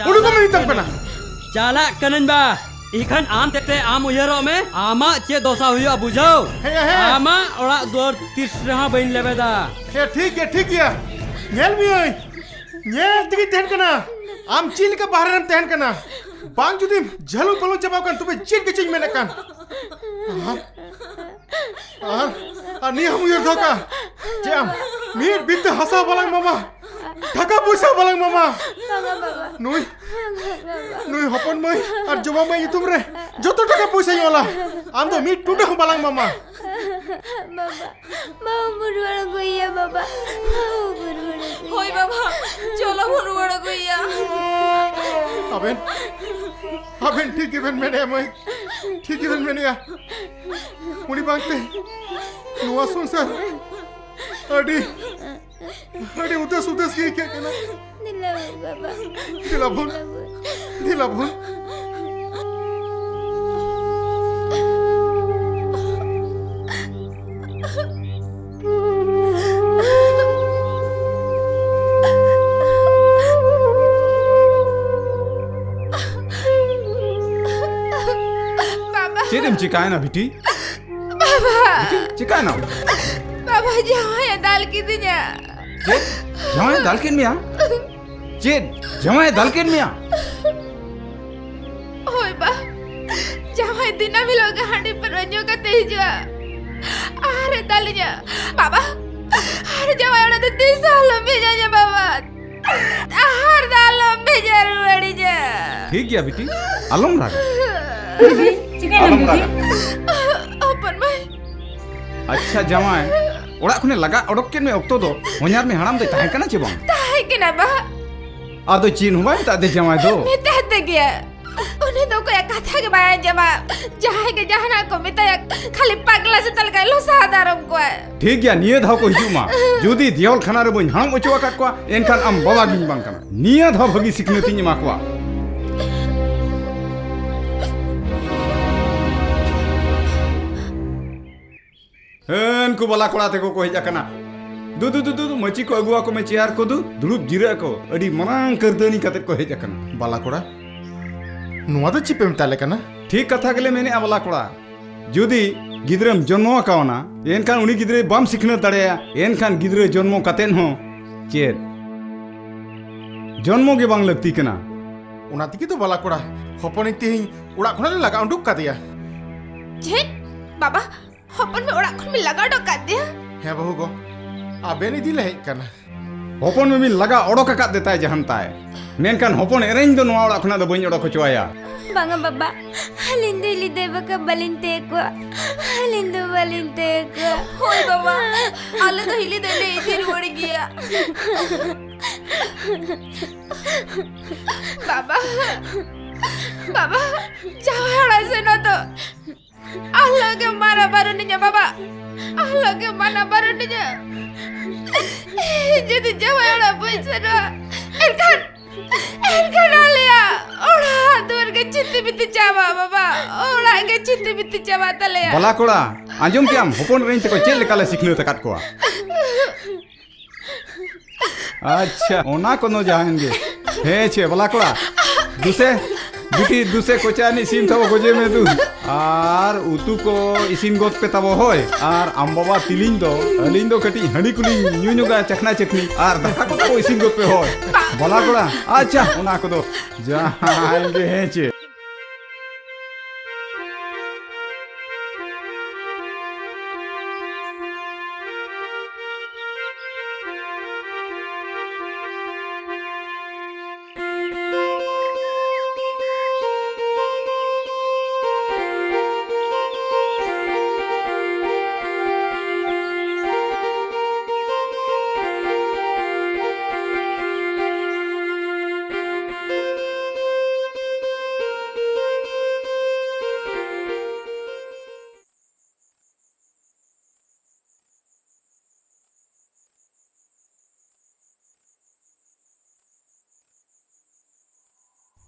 ᱩᱰᱩᱠᱚᱜ ᱢᱮ ᱢᱮᱛᱟᱢ ᱠᱟᱱᱟ᱾ ᱪᱟᱞᱟᱜ ᱠᱟᱹᱱᱟᱹᱧ ᱵᱟ᱾ ᱤᱠᱷᱟᱱ ᱟᱢ ᱛᱮᱛᱮ ᱟᱢ ᱩᱭᱦᱟᱹᱨᱚᱜ ᱢᱮ, ᱟᱢᱟᱜ ᱪᱮᱫ ᱫᱚᱥᱟ ᱦᱩᱭᱩᱜᱼᱟ ᱵᱩᱡᱷᱟᱹᱣ? ᱦᱮᱸ, ᱦᱮᱸ᱾ ᱟᱢᱟᱜ ᱚᱲᱟᱜ ᱫᱩᱣᱟᱹᱨ ᱛᱤᱥ ᱨᱮᱦᱚᱸ ᱵᱟᱹᱧ ᱞᱮᱵᱮᱫᱟ᱾ ᱦᱮᱸ, ᱴᱷᱤᱠ ᱜᱮᱭᱟ, ᱴᱷᱤᱠ ᱜᱮᱭᱟ᱾ ᱧᱮᱞ ᱢᱤᱭᱟᱹᱧ᱾ ᱧᱮᱞ ᱛᱮᱜᱮᱧ ᱛᱟᱦᱮᱱ ᱠᱟᱱᱟ᱾ ᱟᱢ ᱪᱮᱫ ᱞᱮᱠᱟ ᱵᱟᱦᱨᱮ ᱨᱮᱢ ᱛᱟᱦᱮᱱ ᱠᱟᱱᱟ? ᱵᱟᱝ ᱡᱩᱫᱤᱢ ᱡᱷᱟᱹᱞᱩ ᱯᱟᱹᱞᱩ ᱪᱟᱵᱟᱣ ᱠᱟᱱ, ᱛᱚᱵᱮ ᱪᱮᱫ ᱜᱮ ᱪᱮᱫ ᱤᱧ ᱢᱮᱱᱮᱫ ᱠᱟᱱ? ᱟᱨ, ᱟᱨ, ᱟᱨ ᱱᱤᱭᱟᱹ ᱦᱚᱸᱢ ᱩᱭᱦᱟᱹᱨ ᱫᱚᱦᱚ ᱠᱟᱜᱼᱟ ᱡᱮ ᱟᱢ ᱢᱤᱫ ᱵᱤᱛᱟᱹ ᱦᱟᱥᱟ ᱦᱚᱸ ᱵᱟᱞᱟᱝ ᱮᱢᱟᱢᱟ, ᱴᱟᱠᱟ ᱯᱚᱭᱥᱟ ᱦᱚᱸ ᱵᱟᱞᱟᱝ ᱮᱢᱟᱢᱟ᱾ ᱵᱟᱵᱟ, ᱵᱟᱵᱟ᱾ ᱱᱩᱭ, ᱵᱟᱵᱟ᱾ ᱱᱩᱭ ᱦᱚᱯᱚᱱ ᱢᱟᱹᱭ ᱟᱨ ᱡᱚᱢᱟ ᱢᱟᱹᱭ ᱧᱩᱛᱩᱢ ᱨᱮ ᱡᱚᱛᱚ ᱴᱟᱠᱟ ᱯᱚᱭᱥᱟᱧ ᱚᱞᱟ᱾ ᱟᱢ ᱫᱚ ᱢᱤᱫ ᱴᱩᱰᱟᱹ ᱦᱚᱸ ᱵᱟᱞᱟᱝ ᱮᱢᱟᱢᱟ᱾ ᱵᱟᱵᱟ, ᱵᱟᱵᱟ ᱵᱚᱱ ᱨᱩᱣᱟᱹᱲ ᱟᱹᱜᱩᱭᱮᱭᱟ ᱵᱟᱵᱟ᱾ ᱵᱟᱵᱟ ᱵᱚᱱ ᱨᱩᱣᱟᱹᱲ ᱟᱹᱜᱩᱭᱮᱭᱟ᱾ ᱦᱳᱭ ᱵᱟᱵᱟ, ᱪᱚᱞᱚ ᱵᱚᱱ ᱨᱩᱣᱟᱹᱲ ᱟᱹᱜᱩᱭᱮᱭᱟ᱾ ᱟᱵᱮᱱ, ᱟᱵᱮᱱ ᱴᱷᱤᱠ ᱜᱮᱵᱮᱱ ᱢᱮᱱᱮᱫᱼᱟ ᱢᱟᱹᱭ, ᱴᱷᱤᱠ ᱜᱮᱵᱮᱱ ᱢᱮᱱᱮᱫᱼᱟ᱾ ᱩᱱᱤ ᱵᱟᱝᱛᱮ ᱱᱚᱣᱟ ᱥᱚᱝᱥᱟᱨ ᱟᱹᱰᱤ, ᱟᱹᱰᱤ ᱩᱫᱟᱹᱥ ᱩᱫᱟᱹᱥ ᱜᱮ ᱟᱹᱭᱠᱟᱹᱜ ᱠᱟᱱᱟ᱾ ᱫᱮᱞᱟ ᱵᱚᱱ ᱵᱟᱵᱟ᱾ ᱫᱮᱞᱟ ᱵᱚᱱ᱾ ᱫᱮᱞᱟ ᱵᱚᱱ᱾ ᱫᱮᱞᱟ ᱵᱚᱱ᱾ ᱵᱟᱵᱟ᱾ ᱪᱮᱫ ᱮᱢ ᱪᱤᱠᱟᱭᱮᱱᱟ ᱵᱤᱴᱤ? ᱵᱟᱵᱟ᱾ ᱵᱤᱴᱤ, ᱪᱤᱠᱟᱭᱮᱱᱟᱢ? ᱵᱟᱵᱟ, ᱡᱟᱶᱟᱭᱮ ᱫᱟᱞ ᱠᱤᱫᱤᱧᱟ᱾ ᱪᱮᱫ? ᱡᱟᱶᱟᱭᱮ ᱫᱟᱞ ᱠᱮᱫ ᱢᱮᱭᱟ? ᱪᱮᱫ? ᱡᱟᱶᱟᱭᱮ ᱫᱟᱞ ᱠᱮᱫ ᱢᱮᱭᱟ? ᱦᱳᱭ ᱵᱟ, ᱡᱟᱶᱟᱭ ᱫᱤᱱᱟᱹᱢ ᱦᱤᱞᱳᱜ ᱜᱮ ᱦᱟᱺᱰᱤ ᱯᱟᱹᱨᱣᱟᱹ ᱧᱩ ᱠᱟᱛᱮ ᱦᱤᱡᱩᱜᱼᱟ ᱟᱨ ᱮ ᱫᱟᱞᱤᱧᱟ᱾ ᱵᱟᱵᱟ, ᱟᱨ ᱡᱟᱶᱟᱭ ᱚᱲᱟᱜ ᱫᱚ ᱛᱤᱥ ᱦᱚᱸ ᱟᱞᱚᱢ ᱵᱷᱮᱡᱟᱧᱟ ᱵᱟᱵᱟ, ᱟᱨ ᱫᱚ ᱟᱞᱚᱢ ᱵᱷᱮᱡᱟ ᱨᱩᱣᱟᱹᱲᱤᱧᱟ᱾ ᱴᱷᱤᱠ ᱜᱮᱭᱟ ᱵᱤᱴᱤ, ᱟᱞᱚᱢ ᱨᱟᱜᱟ᱾ ᱪᱤᱠᱟᱹᱭᱮᱱᱟᱢ ᱟᱞᱚᱢ ᱵᱤᱴᱤ? ᱨᱟᱜᱟ᱾ ᱦᱚᱯᱚᱱ ᱢᱟᱹᱭ᱾ ᱟᱪᱪᱷᱟ ᱡᱟᱶᱟᱭ, ᱚᱲᱟᱜ ᱠᱷᱚᱱᱮ ᱞᱟᱜᱟ ᱚᱰᱚᱠ ᱠᱮᱫ ᱢᱮ ᱚᱠᱛᱚ ᱫᱚ ᱦᱚᱧᱦᱟᱨ ᱢᱮ ᱦᱟᱲᱟᱢ ᱫᱚᱭ ᱛᱟᱦᱮᱸ ᱠᱟᱱᱟ ᱪᱮ ᱵᱟᱝ? ᱛᱟᱦᱮᱸ ᱠᱟᱱᱟ ᱵᱟ᱾ ᱟᱫᱚ ᱪᱮᱫ ᱦᱚᱸ ᱵᱟᱭ ᱢᱮᱛᱟᱫ ᱫᱮ ᱡᱟᱶᱟᱭ ᱫᱚ? ᱢᱮᱛᱟᱫ ᱫᱮ ᱜᱮᱭᱟ᱾ ᱩᱱᱤ ᱫᱚ ᱚᱠᱚᱭᱟᱜ ᱠᱟᱛᱷᱟ ᱜᱮ ᱵᱟᱭ ᱟᱸᱡᱚᱢᱟ᱾ ᱡᱟᱦᱟᱸᱭ ᱜᱮ ᱡᱟᱦᱟᱱᱟᱜ ᱠᱚ ᱢᱮᱛᱟᱭᱟ, ᱠᱷᱟᱹᱞᱤ ᱯᱟᱜᱽᱞᱟ ᱥᱮᱛᱟ ᱞᱮᱠᱟᱭ ᱞᱚᱥᱟ ᱫᱟᱨᱚᱢ ᱠᱚᱣᱟ᱾ ᱴᱷᱤᱠ ᱜᱮᱭᱟ, ᱱᱤᱭᱟᱹ ᱫᱷᱟᱣ ᱠᱚ ᱦᱤᱡᱩᱜ ᱢᱟ᱾ ᱡᱩᱫᱤ ᱫᱮᱣᱚᱞ ᱠᱷᱟᱱᱟ ᱨᱮ ᱵᱟᱹᱧ ᱦᱟᱲᱚᱢ ᱦᱚᱪᱚ ᱟᱠᱟᱫ ᱠᱚᱣᱟ, ᱮᱱᱠᱷᱟᱱ ᱟᱢ ᱵᱟᱵᱟ ᱜᱤᱧ ᱵᱟᱝ ᱠᱟᱱᱟ᱾ ᱱᱤᱭᱟᱹ ᱫᱷᱟᱣ ᱵᱷᱟᱹᱜᱤ ᱥᱤᱠᱷᱱᱟᱹᱛ ᱤᱧ ᱮᱢᱟ ᱠᱚᱣᱟ᱾ ᱦᱟᱹᱱᱠᱩ ᱵᱟᱞᱟ ᱠᱚᱲᱟ ᱛᱮᱠᱚ ᱠᱚ ᱦᱮᱡ ᱟᱠᱟᱱᱟ᱾ ᱫᱩ, ᱫᱩ, ᱫᱩ, ᱫᱩ, ᱫᱩ, ᱢᱟᱹᱪᱤ ᱠᱚ ᱟᱹᱜᱩ ᱟᱠᱚ ᱢᱮ, ᱪᱮᱭᱟᱨ ᱠᱚ ᱫᱩ, ᱫᱩᱲᱩᱵ ᱡᱤᱨᱟᱹᱜ ᱟᱠᱚ᱾ ᱟᱹᱰᱤ ᱢᱟᱨᱟᱝ ᱠᱟᱹᱨᱫᱟᱹᱱᱤ ᱠᱟᱛᱮ ᱠᱚ ᱦᱮᱡ ᱟᱠᱟᱱᱟ᱾ ᱵᱟᱞᱟ ᱠᱚᱲᱟ, ᱱᱚᱣᱟ ᱫᱚ ᱪᱮᱫ ᱯᱮ ᱢᱮᱛᱟ ᱞᱮ ᱠᱟᱱᱟ? ᱴᱷᱤᱠ ᱠᱟᱛᱷᱟ ᱜᱮᱞᱮ ᱢᱮᱱᱮᱜᱼᱟ, ᱵᱟᱞᱟ ᱠᱚᱲᱟ᱾ ᱡᱩᱫᱤ ᱜᱤᱫᱽᱨᱟᱹᱢ ᱡᱚᱱᱢᱚ ᱟᱠᱟᱣᱱᱟ, ᱮᱱᱠᱷᱟᱱ ᱩᱱᱤ ᱜᱤᱫᱽᱨᱟᱹ ᱵᱟᱢ ᱥᱤᱠᱷᱱᱟᱹᱛ ᱫᱟᱲᱮᱭᱟᱭᱟ, ᱮᱱᱠᱷᱟᱱ ᱜᱤᱫᱽᱨᱟᱹ ᱡᱚᱱᱢᱚ ᱠᱟᱛᱮᱫ ᱦᱚᱸ ᱪᱮᱫ? ᱡᱚᱱᱢᱚ ᱜᱮ ᱵᱟᱝ ᱞᱟᱹᱠᱛᱤ ᱠᱟᱱᱟ᱾ ᱚᱱᱟ ᱛᱮᱜᱮ ᱛᱚ ᱵᱟᱞᱟ ᱠᱚᱲᱟ, ᱦᱚᱯᱚᱱᱤᱧ ᱛᱮᱦᱮᱧ ᱚᱲᱟᱜ ᱠᱷᱚᱱᱟᱜ ᱞᱮ ᱞᱟᱜᱟ ᱩᱰᱩᱠ ᱠᱟᱫᱮᱭᱟ᱾ ᱪᱮᱫ? ᱵᱟᱵᱟ, ᱦᱚᱯᱚᱱ ᱢᱮ ᱚᱲᱟᱜ ᱠᱷᱚᱱ ᱵᱤᱱ ᱞᱟᱜᱟ ᱩᱰᱩᱠ ᱠᱟᱫᱮᱭᱟ? ᱦᱮᱸ ᱵᱟᱹᱦᱩ ᱜᱚ, ᱟᱵᱮᱱ ᱤᱫᱤ ᱞᱮ ᱦᱮᱡ ᱠᱟᱱᱟ᱾ ᱦᱚᱯᱚᱱ ᱢᱮ ᱵᱤᱱ ᱞᱟᱜᱟ ᱚᱰᱚᱠ ᱟᱠᱟᱫ ᱫᱮ ᱛᱟᱭ ᱡᱟᱦᱟᱱ ᱛᱟᱭ, ᱢᱮᱱᱠᱷᱟᱱ ᱦᱚᱯᱚᱱ ᱮᱨᱟᱧ ᱫᱚ ᱱᱚᱣᱟ ᱚᱲᱟᱜ ᱠᱷᱚᱱᱟᱜ ᱫᱚ ᱵᱟᱹᱧ ᱚᱰᱚᱠ ᱦᱚᱪᱚᱣᱟᱭᱟ᱾ ᱵᱟᱝᱟ ᱵᱟᱵᱟ, ᱟᱹᱞᱤᱧ ᱫᱚ ᱦᱤᱞᱤ ᱫᱟᱹᱭ ᱵᱟᱠᱷᱟ ᱵᱟᱹᱞᱤᱧ ᱛᱟᱦᱮᱸ ᱠᱚᱜᱼᱟ᱾ ᱟᱹᱞᱤᱧ ᱫᱚ ᱵᱟᱹᱞᱤᱧ ᱛᱟᱦᱮᱸ ᱠᱚᱜᱼᱟ᱾ ᱦᱳᱭ ᱵᱟᱵᱟ, ᱟᱞᱮ ᱫᱚ ᱦᱤᱞᱤ ᱫᱟᱹᱭ ᱞᱮ ᱤᱫᱤ ᱨᱩᱣᱟᱹᱲ ᱜᱮᱭᱟ᱾ ᱵᱟᱵᱟ, ᱵᱟᱵᱟ, ᱡᱟᱶᱟᱭ ᱚᱲᱟᱜ ᱥᱮᱱᱚᱜ ᱫᱚ ᱟᱞᱚᱜᱮ ᱢᱟᱱᱟ ᱵᱟᱨᱚᱱᱤᱧᱟ ᱵᱟᱵᱟ, ᱟᱞᱚᱜᱮ ᱢᱟᱱᱟ ᱵᱟᱨᱚᱱᱤᱧᱟ᱾ ᱡᱩᱫᱤ ᱡᱟᱶᱟᱭ ᱚᱲᱟᱜ ᱵᱟᱹᱧ ᱥᱮᱱᱚᱜᱼᱟ, ᱮᱱᱠᱷᱟᱱ, ᱮᱱᱠᱷᱟᱱ ᱟᱞᱮᱭᱟᱜ ᱚᱲᱟᱜ ᱫᱩᱣᱟᱹᱨ ᱜᱮ ᱪᱷᱤᱛᱤ ᱵᱤᱛᱤ ᱪᱟᱵᱟᱜᱼᱟ ᱵᱟᱵᱟ, ᱚᱲᱟᱜ ᱜᱮ ᱪᱷᱤᱛᱤ ᱵᱤᱛᱤ ᱪᱟᱵᱟᱜ ᱛᱟᱞᱮᱭᱟ᱾ ᱵᱟᱞᱟ ᱠᱚᱲᱟ, ᱟᱸᱡᱚᱢ ᱠᱮᱜᱼᱟᱢ ᱦᱚᱯᱚᱱ ᱮᱨᱟᱧ ᱛᱮᱠᱚ ᱪᱮᱫ ᱞᱮᱠᱟ ᱞᱮ ᱥᱤᱠᱷᱱᱟᱹᱛ ᱟᱠᱟᱫ ᱠᱚᱣᱟ? ᱟᱪᱪᱷᱟ, ᱚᱱᱟ ᱠᱚᱫᱚ ᱡᱟᱦᱟᱸᱭᱮᱱ ᱜᱮ᱾ ᱦᱮᱸ ᱪᱮ, ᱵᱟᱞᱟ ᱠᱚᱲᱟ, ᱫᱩᱥᱮ, ᱵᱤᱴᱤ, ᱫᱩᱥᱮ ᱠᱚᱪᱟ ᱨᱤᱱᱤᱡ ᱥᱤᱢ ᱛᱟᱵᱚ ᱜᱚᱡᱮ ᱢᱮ ᱫᱩ᱾ ᱟᱨ ᱩᱛᱩ ᱠᱚ ᱤᱥᱤᱱ ᱜᱚᱫ ᱯᱮ ᱛᱟᱵᱚ, ᱦᱳᱭ᱾ ᱟᱨ ᱟᱢ ᱵᱟᱵᱟ ᱛᱤᱞᱤᱧ ᱫᱚ, ᱟᱹᱞᱤᱧ ᱫᱚ ᱠᱟᱹᱴᱤᱡ ᱦᱟᱺᱰᱤ ᱠᱚᱞᱤᱧ ᱧᱩ ᱧᱚᱜᱟ, ᱪᱟᱠᱷᱱᱟ ᱪᱟᱠᱷᱱᱤ, ᱟᱨ ᱫᱟᱠᱟ ᱠᱚ ᱛᱟᱵᱚ ᱤᱥᱤᱱ ᱜᱚᱫ ᱯᱮ, ᱦᱳᱭ᱾ ᱵᱟᱞᱟ ᱠᱚᱲᱟ, ᱟᱪᱪᱷᱟ, ᱚᱱᱟ ᱠᱚᱫᱚ ᱡᱟᱦᱟᱸᱭᱮᱱ ᱜᱮ, ᱦᱮᱸ ᱪᱮ᱾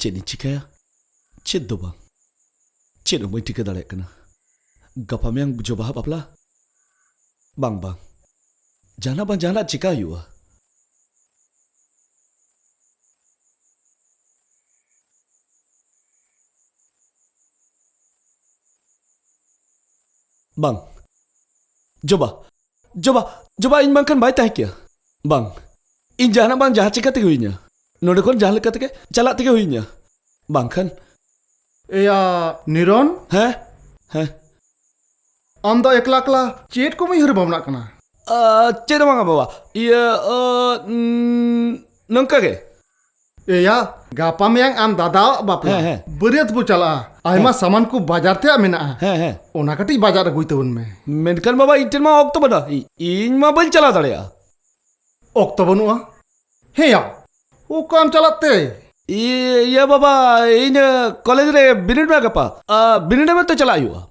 ᱪᱮᱫ ᱤᱧ ᱪᱤᱠᱟᱹᱭᱟ? ᱪᱮᱫ ᱫᱚ ᱵᱟᱝ, ᱪᱮᱫ ᱦᱚᱸ ᱵᱟᱹᱧ ᱴᱷᱤᱠᱟᱹ ᱫᱟᱲᱮᱭᱟᱜ ᱠᱟᱱᱟ᱾ ᱜᱟᱯᱟ ᱢᱮᱭᱟᱝ ᱡᱚᱵᱟᱦᱟᱜ ᱵᱟᱯᱞᱟ? ᱵᱟᱝ, ᱵᱟᱝ, ᱡᱟᱦᱟᱱᱟᱜ ᱵᱟᱝ ᱡᱟᱦᱟᱱᱟᱜ ᱪᱤᱠᱟ ᱦᱩᱭᱩᱜᱼᱟ᱾ ᱵᱟᱝ, ᱡᱚᱵᱟ, ᱡᱚᱵᱟ, ᱡᱚᱵᱟ, ᱤᱧ ᱵᱟᱝᱠᱷᱟᱱ ᱵᱟᱭ ᱛᱟᱦᱮᱸ ᱠᱮᱭᱟ᱾ ᱵᱟᱝ, ᱤᱧ ᱡᱟᱦᱟᱱᱟᱜ ᱵᱟᱝ ᱡᱟᱦᱟᱸ ᱪᱤᱠᱟᱹ ᱛᱮᱜᱮ ᱦᱩᱭᱤᱧᱟ᱾ ᱱᱚᱰᱮ ᱠᱷᱚᱱ ᱡᱟᱦᱟᱸ ᱞᱮᱠᱟ ᱛᱮᱜᱮ ᱪᱟᱞᱟᱜ ᱛᱮᱜᱮ ᱦᱩᱭᱤᱧᱟ᱾ ᱵᱟᱝᱠᱷᱟᱱ ᱮᱭᱟ, ᱱᱤᱨᱚᱱ, ᱦᱮᱸ? ᱦᱮᱸ᱾ ᱟᱢ ᱫᱚ ᱮᱠᱞᱟ ᱮᱠᱞᱟ ᱪᱮᱫ ᱠᱚᱢ ᱩᱭᱦᱟᱹᱨ ᱵᱷᱟᱵᱽᱱᱟᱜ ᱠᱟᱱᱟ? ᱟ, ᱪᱮᱫ ᱦᱚᱸ ᱵᱟᱝᱟ ᱵᱟᱵᱟ᱾ ᱤᱭᱟᱹ, ᱟ, ᱩᱸ, ᱱᱚᱝᱠᱟ ᱜᱮ᱾ ᱮᱭᱟ, ᱜᱟᱯᱟ ᱢᱮᱭᱟᱝ ᱟᱢ ᱫᱟᱫᱟᱣᱟᱜ ᱵᱟᱯᱞᱟ᱾ ᱦᱮᱸ, ᱦᱮᱸ᱾ ᱵᱟᱹᱨᱭᱟᱹᱛ ᱵᱚ ᱪᱟᱞᱟᱜᱼᱟ᱾ ᱟᱭᱢᱟ ᱦᱮᱸ᱾ ᱥᱟᱢᱟᱱ ᱠᱚ ᱵᱟᱡᱟᱨ ᱛᱮᱭᱟᱜ ᱢᱮᱱᱟᱜᱼᱟ᱾ ᱦᱮᱸ, ᱦᱮᱸ᱾ ᱚᱱᱟ ᱠᱟᱹᱴᱤᱡ ᱵᱟᱡᱟᱨ ᱟᱹᱜᱩᱭ ᱛᱟᱵᱚᱱ ᱢᱮ᱾ ᱢᱮᱱᱠᱷᱟᱱ ᱵᱟᱵᱟ, ᱤᱧ ᱴᱷᱮᱱ ᱢᱟ ᱚᱠᱛᱚ ᱵᱟᱹᱱᱩᱜᱼᱟ᱾ ᱤ-, ᱤᱧ ᱢᱟ ᱵᱟᱹᱧ ᱪᱟᱞᱟᱣ ᱫᱟᱲᱮᱭᱟᱜᱼᱟ᱾ ᱚᱠᱛᱚ ᱵᱟᱹᱱᱩᱜᱼᱟ? ᱦᱮᱸᱭᱟ, ᱚᱠᱟᱢ ᱪᱟᱞᱟᱜ ᱛᱮ? ᱤ-, ᱤᱭᱟᱹ ᱵᱟᱵᱟ, ᱤᱧ, ᱠᱚᱞᱮᱡᱽ ᱨᱮ ᱵᱤᱱᱤᱰ ᱢᱮᱱᱟᱜ ᱜᱟᱯᱟ᱾ ᱟ, ᱵᱤᱱᱤᱰ ᱮᱢ ᱛᱮ ᱪᱟᱞᱟᱜ ᱦᱩᱭᱩᱜᱼᱟ᱾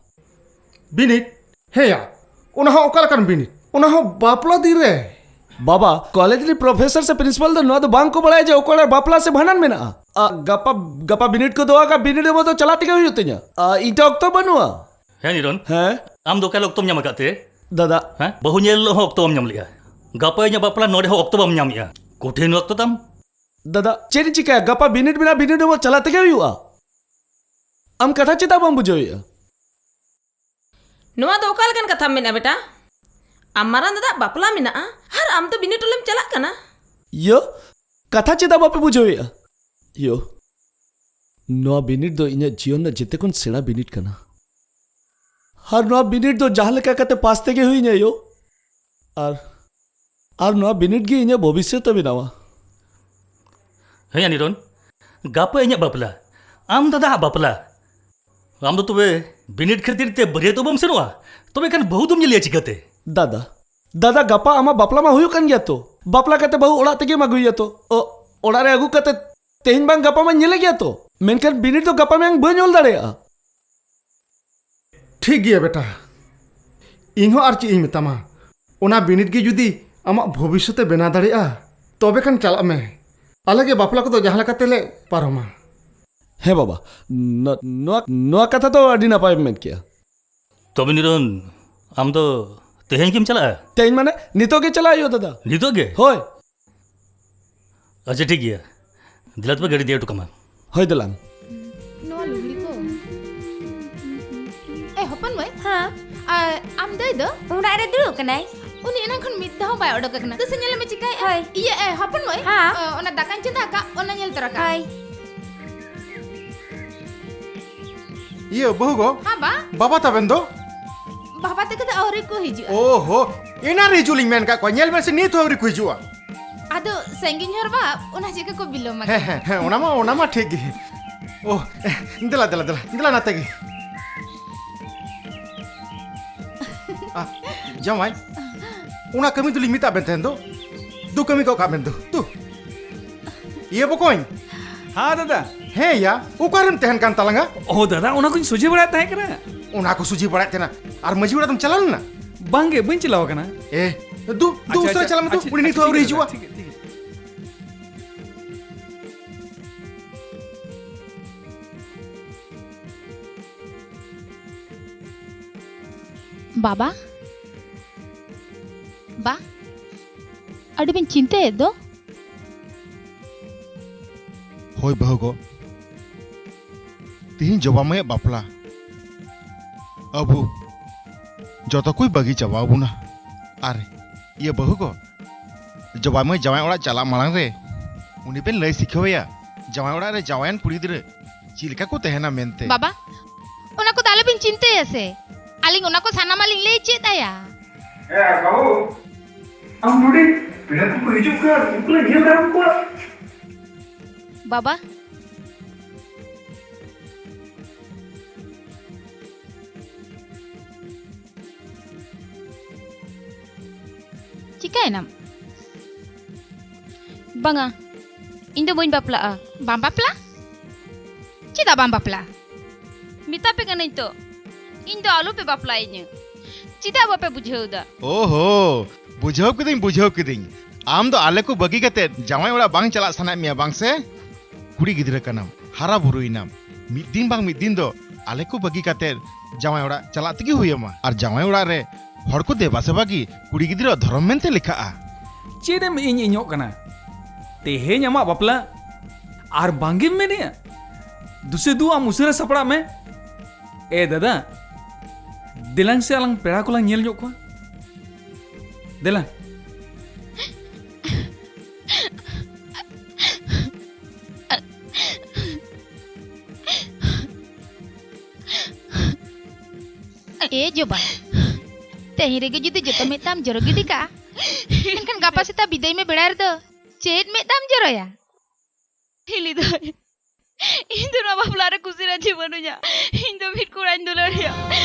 ᱵᱤᱱᱤᱰ? ᱦᱮᱸᱭᱟ, ᱚᱱᱟ ᱦᱚᱸ ᱚᱠᱟ ᱞᱮᱠᱟᱱ ᱵᱤᱱᱤᱰ? ᱚᱱᱟ ᱦᱚᱸ ᱵᱟᱯᱞᱟ ᱫᱤᱱ ᱨᱮ? ᱵᱟᱵᱟ, ᱠᱚᱞᱮᱡᱽ ᱨᱤᱱ ᱯᱨᱚᱯᱷᱮᱥᱚᱨ ᱥᱮ ᱯᱨᱤᱱᱥᱤᱯᱟᱞ ᱫᱚ ᱱᱚᱣᱟ ᱫᱚ ᱵᱟᱝ ᱠᱚ ᱵᱟᱲᱟᱭᱟ ᱡᱮ ᱚᱠᱟ ᱨᱮ ᱵᱟᱯᱞᱟ ᱥᱮ ᱵᱷᱟᱸᱰᱟᱱ ᱢᱮᱱᱟᱜᱼᱟ᱾ ᱟ, ᱜᱟᱯᱟ, ᱜᱟᱯᱟ ᱵᱤᱱᱤᱰ ᱠᱚ ᱫᱚᱦᱚ ᱟᱠᱟᱫ, ᱵᱤᱱᱤᱰ ᱨᱮ ᱢᱚᱛᱚ ᱪᱟᱞᱟᱜ ᱛᱮᱜᱮ ᱦᱩᱭᱩᱜ ᱛᱤᱧᱟ᱾ ᱟ, ᱤᱧ ᱴᱷᱮᱱ ᱚᱠᱛᱚ ᱵᱟᱹᱱᱩᱜᱼᱟ᱾ ᱦᱮᱸ ᱱᱤᱨᱚᱱ, ᱦᱮᱸ? ᱟᱢ ᱫᱚ ᱚᱠᱟ ᱦᱤᱞᱳᱜ ᱚᱠᱛᱚᱢ ᱧᱟᱢ ᱟᱠᱟᱫ ᱛᱮ? ᱫᱟᱫᱟ᱾ ᱦᱮᱸ? ᱵᱟᱹᱦᱩ ᱧᱮᱞ ᱦᱤᱞᱳᱜ ᱦᱚᱸ ᱚᱠᱛᱚ ᱵᱟᱢ ᱧᱟᱢ ᱞᱮᱜᱼᱟ᱾ ᱜᱟᱯᱟ ᱤᱧᱟᱹᱜ ᱵᱟᱯᱞᱟ, ᱱᱚᱰᱮ ᱦᱚᱸ ᱚᱠᱛᱚ ᱵᱟᱢ ᱧᱟᱢᱮᱜᱼᱟ᱾ ᱠᱚᱴᱷᱤᱱ ᱚᱠᱛᱚ ᱛᱟᱢ᱾ ᱫᱟᱫᱟ, ᱪᱮᱫ ᱤᱧ ᱪᱤᱠᱟᱹᱭᱟ? ᱜᱟᱯᱟ ᱵᱤᱱᱤᱰ ᱢᱮᱱᱟᱜᱼᱟ, ᱵᱤᱱᱤᱰ ᱨᱮ ᱪᱟᱞᱟᱜ ᱛᱮᱜᱮ ᱦᱩᱭᱩᱜᱼᱟ᱾ ᱟᱢ ᱠᱟᱛᱷᱟ ᱪᱮᱫᱟᱜ ᱵᱟᱢ ᱵᱩᱡᱷᱟᱹᱣᱮᱫᱼᱟ? ᱱᱚᱣᱟ ᱫᱚ ᱚᱠᱟ ᱞᱮᱠᱟᱱ ᱠᱟᱛᱷᱟᱢ ᱢᱮᱱᱮᱫᱼᱟ ᱵᱮᱴᱟ? ᱟᱢ ᱢᱟᱨᱟᱝ ᱫᱟᱫᱟᱣᱟᱜ ᱵᱟᱯᱞᱟ ᱢᱮᱱᱟᱜᱼᱟ ᱟᱨ ᱟᱢ ᱫᱚ ᱵᱤᱱᱤᱰ ᱚᱞᱮᱢ ᱪᱟᱞᱟᱜ ᱠᱟᱱᱟ? ᱤᱭᱟᱹ, ᱠᱟᱛᱷᱟ ᱪᱮᱫᱟᱜ ᱵᱟᱯᱮ ᱵᱩᱡᱷᱟᱹᱣᱮᱫᱼᱟ? ᱤᱭᱟᱹ, ᱱᱚᱣᱟ ᱵᱤᱱᱤᱰ ᱫᱚ ᱤᱧᱟᱹᱜ ᱡᱤᱭᱚᱱ ᱨᱮᱱᱟᱜ ᱡᱮᱛᱮ ᱠᱷᱚᱱ ᱥᱮᱬᱟ ᱵᱤᱱᱤᱰ ᱠᱟᱱᱟ᱾ ᱟᱨ ᱱᱚᱣᱟ ᱵᱤᱱᱤᱰ ᱫᱚ ᱡᱟᱦᱟᱸ ᱞᱮᱠᱟ ᱠᱟᱛᱮ ᱯᱟᱥ ᱛᱮᱜᱮ ᱦᱩᱭᱤᱧᱟ ᱭᱳ᱾ ᱟᱨ, ᱟᱨ ᱱᱚᱣᱟ ᱵᱤᱱᱤᱰ ᱜᱮ ᱤᱧᱟᱹᱜ ᱵᱷᱚᱵᱤᱥᱥᱚᱛ ᱮ ᱵᱮᱱᱟᱣᱟ᱾ ᱦᱮᱸ ᱱᱤᱨᱚᱱ, ᱜᱟᱯᱟ ᱤᱧᱟᱹᱜ ᱵᱟᱯᱞᱟ, ᱟᱢ ᱫᱟᱫᱟᱣᱟᱜ ᱵᱟᱯᱞᱟ᱾ ᱟᱢ ᱫᱚ ᱛᱚᱵᱮ ᱵᱤᱱᱤᱰ ᱠᱷᱟᱹᱛᱤᱨ ᱛᱮ ᱵᱟᱹᱨᱭᱟᱹᱛᱚᱜ ᱵᱟᱢ ᱥᱮᱱᱚᱜᱼᱟ? ᱛᱚᱵᱮ ᱠᱷᱟᱱ ᱵᱟᱹᱦᱩ ᱫᱚᱢ ᱧᱮᱞᱮᱭᱟ ᱪᱤᱠᱟᱹᱛᱮ? ᱫᱟᱫᱟ, ᱫᱟᱫᱟ, ᱜᱟᱯᱟ ᱟᱢᱟᱜ ᱵᱟᱯᱞᱟ ᱢᱟ ᱦᱩᱭᱩᱜ ᱠᱟᱱ ᱜᱮᱭᱟ ᱛᱚ᱾ ᱵᱟᱯᱞᱟ ᱠᱟᱛᱮ ᱵᱟᱹᱦᱩ ᱚᱲᱟᱜ ᱛᱮᱜᱮᱢ ᱟᱹᱜᱩᱭᱮᱭᱟ ᱛᱚ᱾ ᱚ, ᱚᱲᱟᱜ ᱨᱮ ᱟᱹᱜᱩ ᱠᱟᱛᱮ ᱛᱮᱦᱮᱧ ᱵᱟᱝ ᱜᱟᱯᱟ ᱢᱟᱧ ᱧᱮᱞᱮ ᱜᱮᱭᱟ ᱛᱚ᱾ ᱢᱮᱱᱠᱷᱟᱱ ᱵᱤᱱᱤᱰ ᱫᱚ ᱜᱟᱯᱟ ᱢᱮᱭᱟᱝ ᱵᱟᱹᱧ ᱚᱞ ᱫᱟᱲᱮᱭᱟᱜᱼᱟ᱾ ᱴᱷᱤᱠ ᱜᱮᱭᱟ ᱵᱮᱴᱟ, ᱤᱧ ᱦᱚᱸ ᱟᱨ ᱪᱮᱫ ᱤᱧ ᱢᱮᱛᱟᱢᱟ᱾ ᱚᱱᱟ ᱵᱤᱱᱤᱰ ᱜᱮ ᱡᱩᱫᱤ ᱟᱢᱟᱜ ᱵᱷᱚᱵᱤᱥᱥᱚᱛ ᱮ ᱵᱮᱱᱟᱣ ᱫᱟᱲᱮᱭᱟᱜᱼᱟ, ᱛᱚᱵᱮ ᱠᱷᱟᱱ ᱪᱟᱞᱟᱜ ᱢᱮ᱾ ᱟᱞᱮ ᱜᱮ ᱵᱟᱯᱞᱟ ᱠᱚᱫᱚ ᱡᱟᱦᱟᱸ ᱞᱮᱠᱟ ᱛᱮᱞᱮ ᱯᱟᱨᱚᱢᱟ᱾ ᱦᱮᱸ ᱵᱟᱵᱟ, ᱱᱚ-, ᱱᱚᱣᱟ, ᱱᱚᱣᱟ ᱠᱟᱛᱷᱟ ᱫᱚ ᱟᱹᱰᱤ ᱱᱟᱯᱟᱭᱮᱢ ᱢᱮᱱ ᱠᱮᱜᱼᱟ᱾ ᱛᱚᱵᱮ ᱱᱤᱨᱚᱱ, ᱟᱢ ᱫᱚ ᱛᱮᱦᱮᱧ ᱜᱮᱢ ᱪᱟᱞᱟᱜᱼᱟ? ᱛᱮᱦᱮᱧ ᱢᱟᱱᱮ ᱱᱤᱛᱚᱜ ᱜᱮ ᱪᱟᱞᱟᱜ ᱦᱩᱭᱩᱜᱼᱟ ᱫᱟᱫᱟ᱾ ᱱᱤᱛᱚᱜ ᱜᱮ? ᱦᱳᱭ᱾ ᱟᱪᱪᱷᱟ, ᱴᱷᱤᱠ ᱜᱮᱭᱟ, ᱫᱮᱞᱟ ᱛᱚᱵᱮ ᱜᱟᱹᱰᱤ ᱫᱤᱭᱮ ᱦᱚᱴᱚ ᱠᱟᱢᱟ᱾ ᱦᱳᱭ, ᱫᱮᱞᱟᱝ᱾ ᱱᱚᱣᱟ ᱞᱩᱜᱽᱲᱤ ᱠᱚ᱾ ᱮ, ᱦᱚᱯᱚᱱ ᱢᱟᱹᱭ᱾ ᱦᱮᱸ᱾ ᱟᱨ ᱟᱢ ᱫᱟᱹᱭ ᱫᱚ? ᱚᱲᱟᱜ ᱨᱮ ᱫᱩᱲᱩᱵ ᱠᱟᱱᱟᱭ᱾ ᱩᱱᱤ ᱮᱱᱟᱝ ᱠᱷᱚᱱ ᱢᱤᱫ ᱦᱚᱸ ᱵᱟᱭ ᱚᱰᱚᱠ ᱟᱠᱟᱱᱟ᱾ ᱫᱩᱥᱮ ᱧᱮᱞ ᱢᱮ ᱪᱤᱠᱟᱹᱭᱮᱫᱼᱟ? ᱦᱳᱭ᱾ ᱤᱭᱟᱹ, ᱮ, ᱦᱚᱯᱚᱱ ᱢᱟᱹᱭ, ᱦᱮᱸ᱾ ᱚ, ᱚᱱᱟ ᱫᱟᱠᱟᱧ ᱪᱚᱸᱫᱟ ᱟᱠᱟᱫ, ᱚᱱᱟ ᱧᱮᱞ ᱛᱚᱨᱟ ᱠᱟᱜ᱾ ᱦᱳᱭ᱾ ᱤᱭᱟᱹ, ᱵᱟᱹᱦᱩ ᱜᱚ᱾ ᱦᱮᱸ, ᱵᱟ᱾ ᱵᱟᱵᱟ ᱛᱟᱵᱮᱱ ᱫᱚ? ᱵᱟᱵᱟ ᱛᱟᱠᱚ ᱫᱚ ᱟᱹᱣᱨᱤ ᱠᱚ ᱦᱤᱡᱩᱜᱼᱟ᱾ ᱳᱦᱳ, ᱮᱱᱟᱱ ᱨᱮ ᱦᱤᱡᱩᱜ ᱞᱤᱧ ᱢᱮᱱ ᱠᱟᱜ ᱠᱚᱣᱟ, ᱧᱮᱞ ᱵᱮᱱ ᱥᱮ ᱱᱤᱛ ᱦᱚᱸ ᱟᱹᱣᱨᱤ ᱠᱚ ᱦᱤᱡᱩᱜᱼᱟ᱾ ᱟᱫᱚ ᱥᱟᱺᱜᱤᱧ ᱦᱚᱨ ᱵᱟ, ᱚᱱᱟ ᱪᱤᱠᱟᱹ ᱠᱚ ᱵᱤᱞᱚᱢ ᱟᱠᱟᱱᱟ᱾ ᱦᱮᱸ, ᱦᱮᱸ, ᱦᱮᱸ, ᱚᱱᱟ ᱢᱟ, ᱚᱱᱟ ᱢᱟ ᱴᱷᱤᱠ ᱜᱮ᱾ ᱳ, ᱫᱮᱞᱟ, ᱫᱮᱞᱟ, ᱫᱮᱞᱟ, ᱫᱮᱞᱟ ᱱᱟᱛᱮ ᱜᱮ᱾ ᱟ, ᱡᱟᱶᱟᱭ, ᱚᱱᱟ ᱠᱟᱹᱢᱤ ᱫᱚᱞᱤᱧ ᱢᱮᱛᱟᱜ ᱵᱮᱱ ᱛᱟᱦᱮᱸᱱ ᱫᱚ᱾ ᱫᱩ ᱠᱟᱹᱢᱤ ᱜᱚᱜ ᱠᱟᱜ ᱵᱮᱱ ᱫᱩ, ᱫᱩ᱾ ᱤᱭᱟᱹ ᱵᱚᱠᱚᱧ᱾ ᱦᱮᱸ ᱫᱟᱫᱟ᱾ ᱦᱮᱸ ᱭᱟ, ᱚᱠᱟᱨᱮᱢ ᱛᱟᱦᱮᱱ ᱠᱟᱱ ᱛᱟᱞᱟᱝᱟ? ᱳ ᱫᱟᱫᱟ, ᱚᱱᱟ ᱠᱚᱧ ᱥᱚᱡᱷᱮ ᱵᱟᱲᱟᱭᱮᱫ ᱛᱟᱦᱮᱸ ᱠᱟᱱᱟ᱾ ᱚᱱᱟ ᱠᱚ ᱥᱚᱡᱷᱮ ᱵᱟᱲᱟᱭᱮᱫ ᱛᱟᱦᱮᱱᱟ, ᱟᱨ ᱢᱟᱹᱡᱷᱤ ᱚᱲᱟᱜ ᱫᱚᱢ ᱪᱟᱞᱟᱣ ᱞᱮᱱᱟ? ᱵᱟᱝᱜᱮ, ᱵᱟᱹᱧ ᱪᱟᱞᱟᱣ ᱟᱠᱟᱱᱟ᱾ ᱮ, ᱫᱩ, ᱫᱩ ᱟᱪᱪᱷᱟ, ᱩᱥᱟᱹᱨᱟ ᱟᱪᱪᱷᱟ, ᱪᱟᱞᱟᱜ ᱢᱮ ᱫᱩ, ᱟᱪᱪᱷᱟ, ᱩᱱᱤ ᱱᱤᱛ ᱟᱪᱪᱷᱟ, ᱦᱚᱸ ᱟᱹᱣᱨᱤ ᱴᱷᱤᱠ ᱜᱮᱭᱟ ᱦᱤᱡᱩᱜᱼᱟ᱾ ᱫᱟᱫᱟ, ᱴᱷᱤᱠ ᱜᱮᱭᱟ, ᱴᱷᱤᱠ ᱜᱮᱭᱟ᱾ ᱵᱟᱵᱟ? ᱵᱟ? ᱟᱹᱰᱤ ᱵᱤᱱ ᱪᱤᱱᱛᱟᱹᱭᱮᱫ ᱫᱚ? ᱦᱳᱭ ᱵᱟᱹᱦᱩ ᱜᱚ, ᱛᱤᱦᱤᱧ ᱡᱚᱵᱟ ᱢᱟᱹᱭᱟᱜ ᱵᱟᱯᱞᱟ᱾ ᱟᱵᱚ ᱡᱚᱛᱚ ᱠᱚᱭ ᱵᱟᱹᱜᱤ ᱪᱟᱵᱟ ᱟᱵᱚᱱᱟ᱾ ᱟᱨ ᱤᱭᱟᱹ ᱵᱟᱹᱦᱩ ᱜᱚ, ᱡᱚᱵᱟ ᱢᱟᱹᱭ ᱡᱟᱶᱟᱭ ᱚᱲᱟᱜ ᱪᱟᱞᱟᱜ ᱢᱟᱲᱟᱝ ᱨᱮ ᱩᱱᱤ ᱵᱮᱱ ᱞᱟᱹᱭ ᱥᱤᱠᱷᱟᱹᱣᱟᱭᱟ, ᱡᱟᱶᱟᱭ ᱚᱲᱟᱜ ᱨᱮ ᱡᱟᱶᱟᱭᱟᱱ ᱠᱩᱲᱤ ᱜᱤᱫᱽᱨᱟᱹ ᱪᱮᱫ ᱞᱮᱠᱟ ᱠᱚ ᱛᱟᱦᱮᱱᱟ ᱢᱮᱱᱛᱮ᱾ ᱵᱟᱵᱟ, ᱚᱱᱟ ᱠᱚᱫᱚ ᱟᱞᱚᱵᱤᱱ ᱪᱤᱱᱛᱟᱹᱭᱟ ᱥᱮ, ᱟᱹᱞᱤᱧ ᱚᱱᱟ ᱠᱚ ᱥᱟᱱᱟᱢᱟᱜ ᱞᱤᱧ ᱞᱟᱹᱭ ᱪᱮᱫ ᱟᱭᱟ᱾ ᱮ ᱵᱟᱹᱵᱩ, ᱟᱢ ᱱᱚᱰᱮ ᱯᱮᱲᱟ ᱠᱚᱠᱚ ᱦᱤᱡᱩᱜ ᱠᱟᱱ, ᱩᱱᱠᱩ ᱞᱮ ᱧᱮᱞ ᱫᱟᱨᱟᱢ ᱠᱚᱣᱟ᱾ ᱵᱟᱵᱟ, ᱪᱤᱠᱟᱹᱭᱮᱱᱟᱢ? ᱵᱟᱝᱟ, ᱤᱧ ᱫᱚ ᱵᱟᱹᱧ ᱵᱟᱯᱞᱟᱜᱼᱟ᱾ ᱵᱟᱢ ᱵᱟᱯᱞᱟᱜᱼᱟ? ᱪᱮᱫᱟᱜ ᱵᱟᱢ ᱵᱟᱯᱞᱟᱜᱼᱟ? ᱢᱮᱛᱟ ᱯᱮ ᱠᱟᱹᱱᱟᱹᱧ ᱛᱚ, ᱤᱧ ᱫᱚ ᱟᱞᱚ ᱯᱮ ᱵᱟᱯᱞᱟᱭᱤᱧᱟᱹ᱾ ᱪᱮᱫᱟᱜ ᱵᱟᱯᱮ ᱵᱩᱡᱷᱟᱹᱣ ᱮᱫᱟ? ᱳᱦᱳ, ᱵᱩᱡᱷᱟᱹᱣ ᱠᱤᱫᱟᱹᱧ, ᱵᱩᱡᱷᱟᱹᱣ ᱠᱤᱫᱟᱹᱧ᱾ ᱟᱢ ᱫᱚ ᱟᱞᱮ ᱠᱚ ᱵᱟᱹᱜᱤ ᱠᱟᱛᱮ ᱡᱟᱶᱟᱭ ᱚᱲᱟᱜ ᱵᱟᱝ ᱪᱟᱞᱟᱜ ᱥᱟᱱᱟᱭᱮᱫ ᱢᱮᱭᱟ, ᱵᱟᱝ ᱥᱮ? ᱠᱩᱲᱤ ᱜᱤᱫᱽᱨᱟᱹ ᱠᱟᱱᱟᱢ, ᱦᱟᱨᱟ ᱵᱩᱨᱩᱭᱮᱱᱟᱢ, ᱢᱤᱫ ᱫᱤᱱ ᱵᱟᱝ ᱢᱤᱫ ᱫᱤᱱ ᱫᱚ ᱟᱞᱮ ᱠᱚ ᱵᱟᱹᱜᱤ ᱠᱟᱛᱮ ᱡᱟᱶᱟᱭ ᱚᱲᱟᱜ ᱪᱟᱞᱟᱜ ᱛᱮᱜᱮ ᱦᱩᱭ ᱟᱢᱟ᱾ ᱟᱨ ᱡᱟᱶᱟᱭ ᱚᱲᱟᱜ ᱨᱮ ᱦᱚᱲ ᱠᱚ ᱫᱮᱵᱟ ᱥᱮᱵᱟ ᱜᱮ ᱠᱩᱲᱤ ᱜᱤᱫᱽᱨᱟᱹᱣᱟᱜ ᱫᱷᱚᱨᱚᱢ ᱢᱮᱱᱛᱮ ᱞᱮᱠᱷᱟᱜᱼᱟ᱾ ᱪᱮᱫ ᱮᱢ ᱤᱧ ᱤᱧᱚᱜ ᱠᱟᱱᱟ? ᱛᱮᱦᱮᱧ ᱟᱢᱟᱜ ᱵᱟᱯᱞᱟ ᱟᱨ ᱵᱟᱝᱜᱮᱢ ᱢᱮᱱᱮᱜᱼᱟ? ᱫᱩᱥᱮ ᱫᱩ, ᱟᱢ ᱩᱥᱟᱹᱨᱟ ᱥᱟᱯᱲᱟᱜ ᱢᱮ᱾ ᱮ ᱫᱟᱫᱟ, ᱫᱮᱞᱟᱝ ᱥᱮ ᱟᱞᱟᱝ ᱯᱮᱲᱟ ᱠᱚᱞᱟᱝ ᱧᱮᱞ ᱧᱚᱜ ᱠᱚᱣᱟ᱾ ᱫᱮᱞᱟ, ᱮ ᱡᱚᱵᱟ, ᱛᱮᱦᱮᱧ ᱨᱮᱜᱮ ᱡᱩᱫᱤ ᱡᱚᱛᱚ ᱢᱮᱫ ᱛᱟᱢ ᱡᱚᱨᱚ ᱜᱤᱰᱤ ᱠᱟᱜᱼᱟ, ᱮᱱᱠᱷᱟᱱ ᱜᱟᱯᱟ ᱥᱮᱛᱟᱜ ᱵᱤᱫᱟᱹᱭ ᱢᱮ ᱵᱮᱲᱟ ᱨᱮᱫᱚ ᱪᱮᱫ ᱢᱮᱫ ᱛᱟᱢ ᱡᱚᱨᱚᱭᱟ? ᱦᱤᱞᱤ ᱫᱟᱹᱭ, ᱤᱧ ᱫᱚ ᱱᱚᱣᱟ ᱵᱟᱯᱞᱟ ᱨᱮ ᱠᱩᱥᱤ ᱨᱟᱹᱡᱤ ᱵᱟᱹᱱᱩᱧᱟ᱾ ᱤᱧ ᱫᱚ ᱢᱤᱫ ᱠᱚᱲᱟᱧ ᱫᱩᱞᱟᱹᱲ ᱮᱭᱟ᱾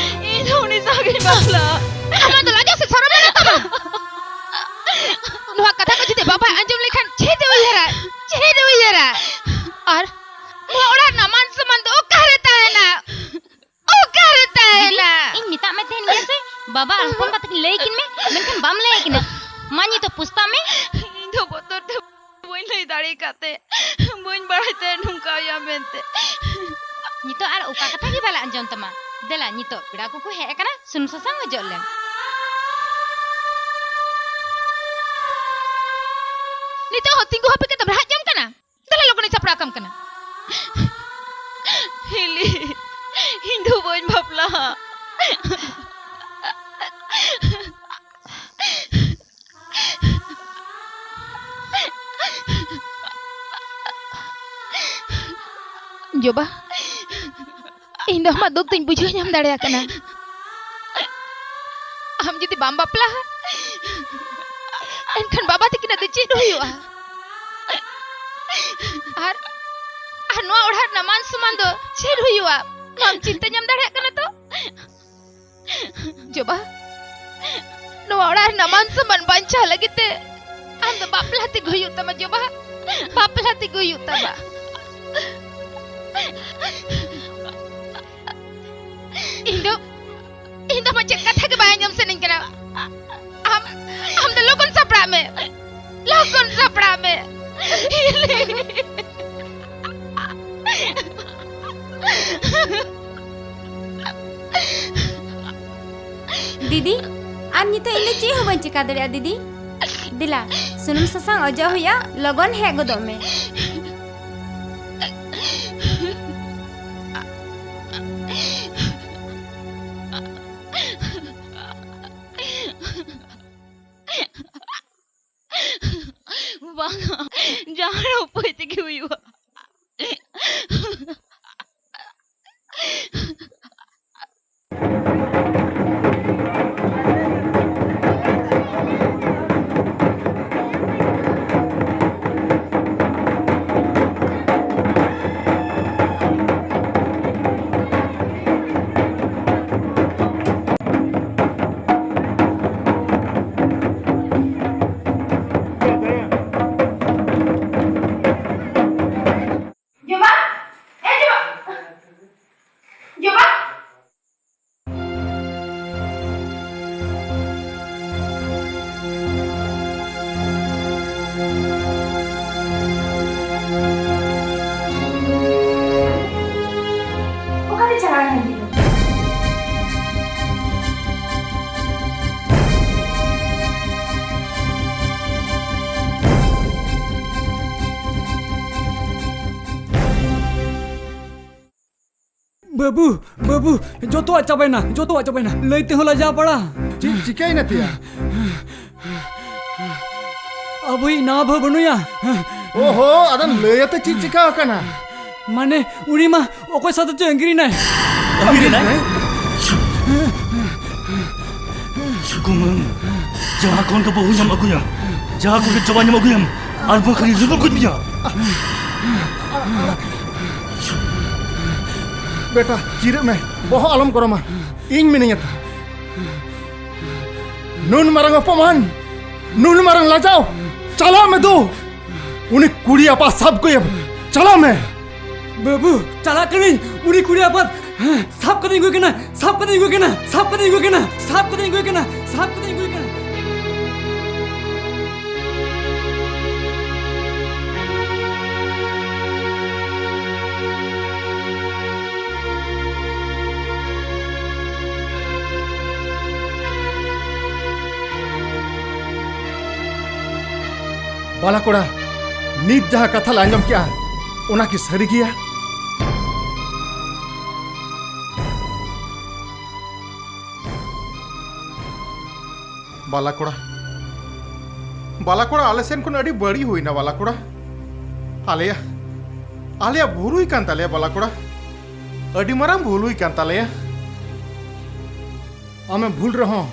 ᱤᱧ ᱫᱚ ᱩᱱᱤ ᱥᱟᱶ ᱜᱤᱧ ᱵᱟᱯᱞᱟᱜᱼᱟ᱾ ᱟᱢᱟᱜ ᱫᱚ ᱞᱟᱡᱟᱣ ᱥᱮ ᱥᱚᱨᱚᱢ ᱢᱮᱱᱟᱜ ᱛᱟᱢᱟ? ᱱᱚᱣᱟ ᱠᱟᱛᱷᱟ ᱠᱚ ᱡᱩᱫᱤ ᱵᱟᱵᱟᱭ ᱟᱸᱡᱚᱢ ᱞᱮᱠᱷᱟᱱ ᱪᱮᱫ ᱮ ᱩᱭᱦᱟᱹᱨᱟ? ᱪᱮᱫ ᱮ ᱩᱭᱦᱟᱹᱨᱟ? ᱟᱨ ᱱᱚᱣᱟ ᱚᱲᱟᱜ ᱨᱮᱱᱟᱜ ᱢᱟᱱ ᱥᱚᱢᱢᱟᱱ ᱫᱚ ᱚᱠᱟᱨᱮ ᱛᱟᱦᱮᱱᱟ? ᱚᱠᱟᱨᱮ ᱫᱤᱫᱤ, ᱛᱟᱦᱮᱱᱟ? ᱤᱧ ᱢᱮᱛᱟᱜ ᱢᱮ ᱛᱟᱦᱮᱱ ᱜᱮᱭᱟ ᱥᱮ, ᱵᱟᱵᱟ ᱟᱨ ᱦᱚᱯᱚᱱ ᱵᱟ ᱛᱟᱹᱠᱤᱱ ᱞᱟᱹᱭ ᱟᱹᱠᱤᱱ ᱢᱮ, ᱢᱮᱱᱠᱷᱟᱱ ᱵᱟᱢ ᱞᱟᱹᱭ ᱟᱹᱠᱤᱱᱟ᱾ ᱢᱟ ᱱᱤᱛᱚᱜ ᱯᱚᱥᱛᱟᱜ ᱢᱮ᱾ ᱤᱧ ᱫᱚ ᱵᱚᱛᱚᱨ ᱛᱮ ᱵᱟᱹᱧ ᱞᱟᱹᱭ ᱫᱟᱲᱮ ᱟᱠᱟᱫ ᱛᱮ, ᱵᱟᱹᱧ ᱵᱟᱲᱟᱭ ᱛᱟᱦᱮᱸᱫ ᱱᱚᱝᱠᱟ ᱦᱩᱭᱩᱜᱼᱟ ᱢᱮᱱᱛᱮ᱾ ᱱᱤᱛᱚᱜ ᱟᱨ ᱚᱠᱟ ᱠᱟᱛᱷᱟ ᱜᱮ ᱵᱟᱞᱮ ᱟᱸᱡᱚᱢ ᱛᱟᱢᱟ᱾ ᱫᱮᱞᱟ, ᱱᱤᱛᱚᱜ ᱯᱮᱲᱟ ᱠᱚᱠᱚ ᱦᱮᱡ ᱟᱠᱟᱱᱟ, ᱥᱩᱱᱩᱢ ᱥᱟᱥᱟᱝ ᱚᱡᱚᱜ ᱞᱮᱢ᱾ ᱱᱤᱛᱚᱜ ᱦᱚᱸ ᱛᱤᱸᱜᱩ ᱦᱟᱹᱯᱤ ᱠᱟᱛᱮᱢ ᱨᱟᱦᱟᱜ ᱡᱚᱝ ᱠᱟᱱᱟ? ᱫᱮᱞᱟ, ᱞᱚᱜᱚᱱᱤᱧ ᱥᱟᱯᱲᱟᱣ ᱠᱟᱢ ᱠᱟᱱᱟ᱾ ᱦᱤᱞᱤ, ᱤᱧ ᱫᱚ ᱵᱟᱹᱧ ᱵᱟᱯᱞᱟᱜᱼᱟ᱾ ᱡᱚᱵᱟ, ᱤᱧ ᱫᱚ ᱟᱢᱟᱜ ᱫᱩᱠ ᱫᱚᱧ ᱵᱩᱡᱷᱟᱹᱣ ᱧᱟᱢ ᱫᱟᱲᱮᱭᱟᱜ ᱠᱟᱱᱟ᱾ ᱟᱢ ᱡᱩᱫᱤ ᱵᱟᱢ ᱵᱟᱯᱞᱟᱜᱼᱟ, ᱮᱱᱠᱷᱟᱱ ᱵᱟᱵᱟ ᱛᱟᱹᱠᱤᱱᱟᱜ ᱫᱚ ᱪᱮᱫ ᱦᱩᱭᱩᱜᱼᱟ? ᱟᱨ, ᱟᱨ ᱱᱚᱣᱟ ᱚᱲᱟᱜ ᱨᱮᱱᱟᱜ ᱢᱟᱱ ᱥᱚᱢᱢᱟᱱ ᱫᱚ ᱪᱮᱫ ᱦᱩᱭᱩᱜᱼᱟ? ᱱᱚᱣᱟᱢ ᱪᱤᱱᱛᱟᱹ ᱧᱟᱢ ᱫᱟᱲᱮᱭᱟᱜ ᱠᱟᱱᱟ ᱛᱚ? ᱡᱚᱵᱟ, ᱱᱚᱣᱟ ᱚᱲᱟᱜ ᱨᱮᱱᱟᱜ ᱢᱟᱱ ᱥᱚᱢᱢᱟᱱ ᱵᱟᱧᱪᱟᱣ ᱞᱟᱹᱜᱤᱫ ᱛᱮ ᱟᱢ ᱫᱚ ᱵᱟᱯᱞᱟ ᱛᱮᱜᱮ ᱦᱩᱭᱩᱜ ᱛᱟᱢᱟ ᱡᱚᱵᱟ, ᱵᱟᱯᱞᱟ ᱛᱮᱜᱮ ᱦᱩᱭᱩᱜ ᱛᱟᱢᱟ᱾ ᱤᱧ ᱫᱚ, ᱤᱧ ᱫᱚ ᱟᱢᱟᱜ ᱪᱮᱫ ᱠᱟᱛᱷᱟ ᱜᱮ ᱵᱟᱭ ᱟᱸᱡᱚᱢ ᱥᱟᱱᱟᱧ ᱠᱟᱱᱟ᱾ ᱟᱢ, ᱟᱢ ᱫᱚ ᱞᱚᱜᱚᱱ ᱥᱟᱯᱲᱟᱜ ᱢᱮ, ᱞᱚᱜᱚᱱ ᱥᱟᱯᱲᱟᱜ ᱢᱮ᱾ ᱫᱤᱫᱤ, ᱟᱨ ᱱᱤᱛᱚᱜ ᱤᱧ ᱫᱚ ᱪᱮᱫ ᱦᱚᱸ ᱵᱟᱹᱧ ᱪᱮᱠᱟ ᱫᱟᱲᱮᱭᱟᱜᱼᱟ ᱫᱤᱫᱤ᱾ ᱫᱮᱞᱟ, ᱥᱩᱱᱩᱢ ᱥᱟᱥᱟᱝ ᱚᱡᱚᱜ ᱦᱩᱭᱩᱜᱼᱟ, ᱞᱚᱜᱚᱱ ᱦᱮᱡ ᱜᱚᱫᱚᱜ ᱢᱮ᱾ ᱵᱟᱝᱟ, ᱡᱟᱦᱟᱸ ᱩᱯᱟᱹᱭ ᱛᱮᱜᱮ ᱦᱩᱭᱩᱜᱼᱟ᱾ ᱵᱟᱹᱵᱩ, ᱵᱟᱹᱵᱩ, ᱡᱚᱛᱚᱣᱟᱜ ᱪᱟᱵᱟᱭᱮᱱᱟ, ᱡᱚᱛᱚᱣᱟᱜ ᱪᱟᱵᱟᱭᱮᱱᱟ᱾ ᱞᱟᱹᱭ ᱛᱮᱦᱚᱸ ᱞᱟᱡᱟᱣ ᱯᱟᱲᱟ᱾ ᱪᱮᱫ ᱪᱤᱠᱟᱹᱭᱮᱱᱟ ᱛᱮᱭᱟ? ᱟᱵᱚᱭᱤᱡ ᱱᱟᱣᱟ ᱵᱟᱹᱦᱩ ᱵᱟᱹᱱᱩᱭᱟ᱾ ᱳᱦᱳ, ᱟᱫᱚ ᱞᱟᱹᱭ ᱟᱛᱮ ᱪᱮᱫ ᱪᱤᱠᱟᱹ ᱟᱠᱟᱱᱟ? ᱢᱟᱱᱮ, ᱩᱱᱤ ᱢᱟ ᱚᱠᱚᱭ ᱥᱟᱶᱛᱮ ᱪᱚ ᱟᱸᱜᱤᱨ ᱮᱱᱟᱭ᱾ ᱟᱸᱜᱤᱨ ᱮᱱᱟᱭ? ᱠᱩᱢᱟᱹᱝ, ᱡᱟᱦᱟᱸ ᱠᱷᱚᱱ ᱜᱮ ᱵᱟᱹᱦᱩ ᱧᱟᱢ ᱟᱹᱜᱩᱭᱟ, ᱡᱟᱦᱟᱸ ᱠᱷᱚᱱ ᱜᱮ ᱡᱟᱶᱟᱭ ᱧᱟᱢ ᱟᱹᱜᱩᱭᱟᱢ, ᱟᱨ ᱵᱟᱝᱠᱷᱟᱱ ᱤᱧ ᱞᱩᱢᱟᱹᱝ ᱜᱚᱡ ᱢᱮᱭᱟ᱾ ᱵᱮᱴᱟ, ᱪᱤᱨᱟᱹᱜ ᱢᱮ, ᱵᱚᱦᱚᱜ ᱟᱞᱚᱢ ᱜᱚᱨᱚᱢᱟ, ᱤᱧ ᱢᱤᱱᱟᱹᱧᱟ ᱛᱚ᱾ ᱱᱩᱱ ᱢᱟᱨᱟᱝ ᱚᱯᱚᱢᱟᱱ, ᱱᱩᱱ ᱢᱟᱨᱟᱝ ᱞᱟᱡᱟᱣ, ᱪᱟᱞᱟᱜ ᱢᱮ ᱫᱩ᱾ ᱩᱱᱤ ᱠᱩᱲᱤ ᱟᱯᱟᱛ ᱥᱟᱵ ᱟᱹᱜᱩᱭᱮᱢ, ᱪᱟᱞᱟᱜ ᱢᱮ᱾ ᱵᱟᱹᱵᱩ, ᱪᱟᱞᱟᱜ ᱠᱟᱹᱱᱟᱹᱧ, ᱩᱱᱤ ᱠᱩᱲᱤ ᱟᱯᱟᱛ ᱥᱟᱵ ᱠᱟᱛᱮᱧ ᱟᱹᱜᱩᱭ ᱠᱟᱱᱟ, ᱥᱟᱵ ᱠᱟᱛᱮᱧ ᱟᱹᱜᱩᱭ ᱠᱟᱱᱟ, ᱥᱟᱵ ᱠᱟᱛᱮᱧ ᱟᱹᱜᱩᱭ ᱠᱟᱱᱟ, ᱥᱟᱵ ᱠᱟᱛᱮᱧ ᱟᱹᱜᱩᱭ ᱠᱟᱱᱟ᱾ ᱵᱟᱞᱟ ᱠᱚᱲᱟ, ᱱᱤᱛ ᱡᱟᱦᱟᱸ ᱠᱟᱛᱷᱟ ᱞᱮ ᱟᱸᱡᱚᱢ ᱠᱮᱜᱼᱟ, ᱚᱱᱟ ᱠᱤ ᱥᱟᱹᱨᱤ ᱜᱮᱭᱟ? ᱵᱟᱞᱟ ᱠᱚᱲᱟ, ᱵᱟᱞᱟ ᱠᱚᱲᱟ, ᱟᱞᱮ ᱥᱮᱱ ᱠᱷᱚᱱ ᱟᱹᱰᱤ ᱵᱟᱹᱲᱤᱡ ᱦᱩᱭᱱᱟ ᱵᱟᱞᱟ ᱠᱚᱲᱟ᱾ ᱟᱞᱮᱭᱟᱜ, ᱟᱞᱮᱭᱟᱜ ᱵᱷᱩᱞ ᱦᱩᱭ ᱠᱟᱱ ᱛᱟᱞᱮᱭᱟ ᱵᱟᱞᱟ ᱠᱚᱲᱟ, ᱟᱹᱰᱤ ᱢᱟᱨᱟᱝ ᱵᱷᱩᱞ ᱦᱩᱭ ᱠᱟᱱ ᱛᱟᱞᱮᱭᱟ᱾ ᱟᱢᱮᱢ ᱵᱷᱩᱞ ᱨᱮᱦᱚᱸ,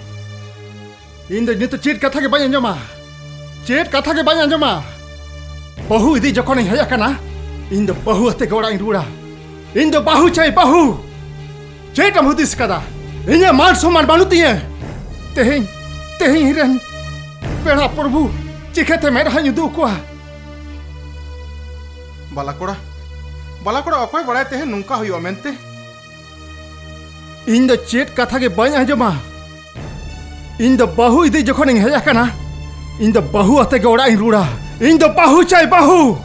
ᱤᱧ ᱫᱚ ᱱᱤᱛᱚᱜ ᱪᱮᱫ ᱠᱟᱛᱷᱟ ᱜᱮ ᱵᱟᱹᱧ ᱟᱸᱡᱚᱢᱟ, ᱪᱮᱫ ᱠᱟᱛᱷᱟ ᱜᱮ ᱵᱟᱹᱧ ᱟᱸᱡᱚᱢᱟ᱾ ᱵᱟᱹᱦᱩ ᱤᱫᱤ ᱡᱚᱠᱷᱚᱱᱤᱧ ᱦᱮᱡ ᱟᱠᱟᱱᱟ, ᱤᱧ ᱫᱚ ᱵᱟᱹᱦᱩ ᱟᱛᱮ ᱜᱮ ᱚᱲᱟᱜ ᱤᱧ ᱨᱩᱣᱟᱹᱲᱟ᱾ ᱤᱧ ᱫᱚ ᱵᱟᱹᱦᱩ ᱪᱟᱹᱭ ᱵᱟᱹᱦᱩ᱾ ᱪᱮᱫ ᱮᱢ ᱦᱩᱫᱤᱥ ᱠᱟᱫᱟ? ᱤᱧᱟᱹᱜ ᱢᱟᱱ ᱥᱚᱢᱢᱟᱱ ᱵᱟᱹᱱᱩᱜ ᱛᱤᱧᱟᱹ᱾ ᱛᱮᱦᱮᱧ, ᱛᱮᱦᱮᱧ ᱨᱮᱱ ᱯᱮᱲᱟ ᱯᱨᱚᱵᱷᱩ ᱪᱤᱠᱟᱹᱛᱮ ᱢᱮᱫᱦᱟᱧ ᱩᱫᱩᱜ ᱟᱠᱚᱣᱟ? ᱵᱟᱞᱟ ᱠᱚᱲᱟ, ᱵᱟᱞᱟ ᱠᱚᱲᱟ, ᱚᱠᱚᱭ ᱵᱟᱲᱟᱭ ᱛᱮᱦᱮᱧ ᱱᱚᱝᱠᱟ ᱦᱩᱭᱩᱜᱼᱟ ᱢᱮᱱᱛᱮ? ᱤᱧ ᱫᱚ ᱪᱮᱫ ᱠᱟᱛᱷᱟ ᱜᱮ ᱵᱟᱹᱧ ᱟᱸᱡᱚᱢᱟ᱾ ᱤᱧ ᱫᱚ ᱵᱟᱹᱦᱩ ᱤᱫᱤ ᱡᱚᱠᱷᱚᱱᱤᱧ ᱦᱮᱡ ᱟᱠᱟᱱᱟ, ᱤᱧ ᱫᱚ ᱵᱟᱹᱦᱩ ᱟᱛᱮ ᱜᱮ ᱚᱲᱟᱜ ᱤᱧ ᱨᱩᱣᱟᱹᱲᱟ᱾ ᱤᱧ ᱫᱚ ᱵᱟᱹᱦᱩ ᱪᱟᱹᱭ ᱵᱟᱹᱦᱩ᱾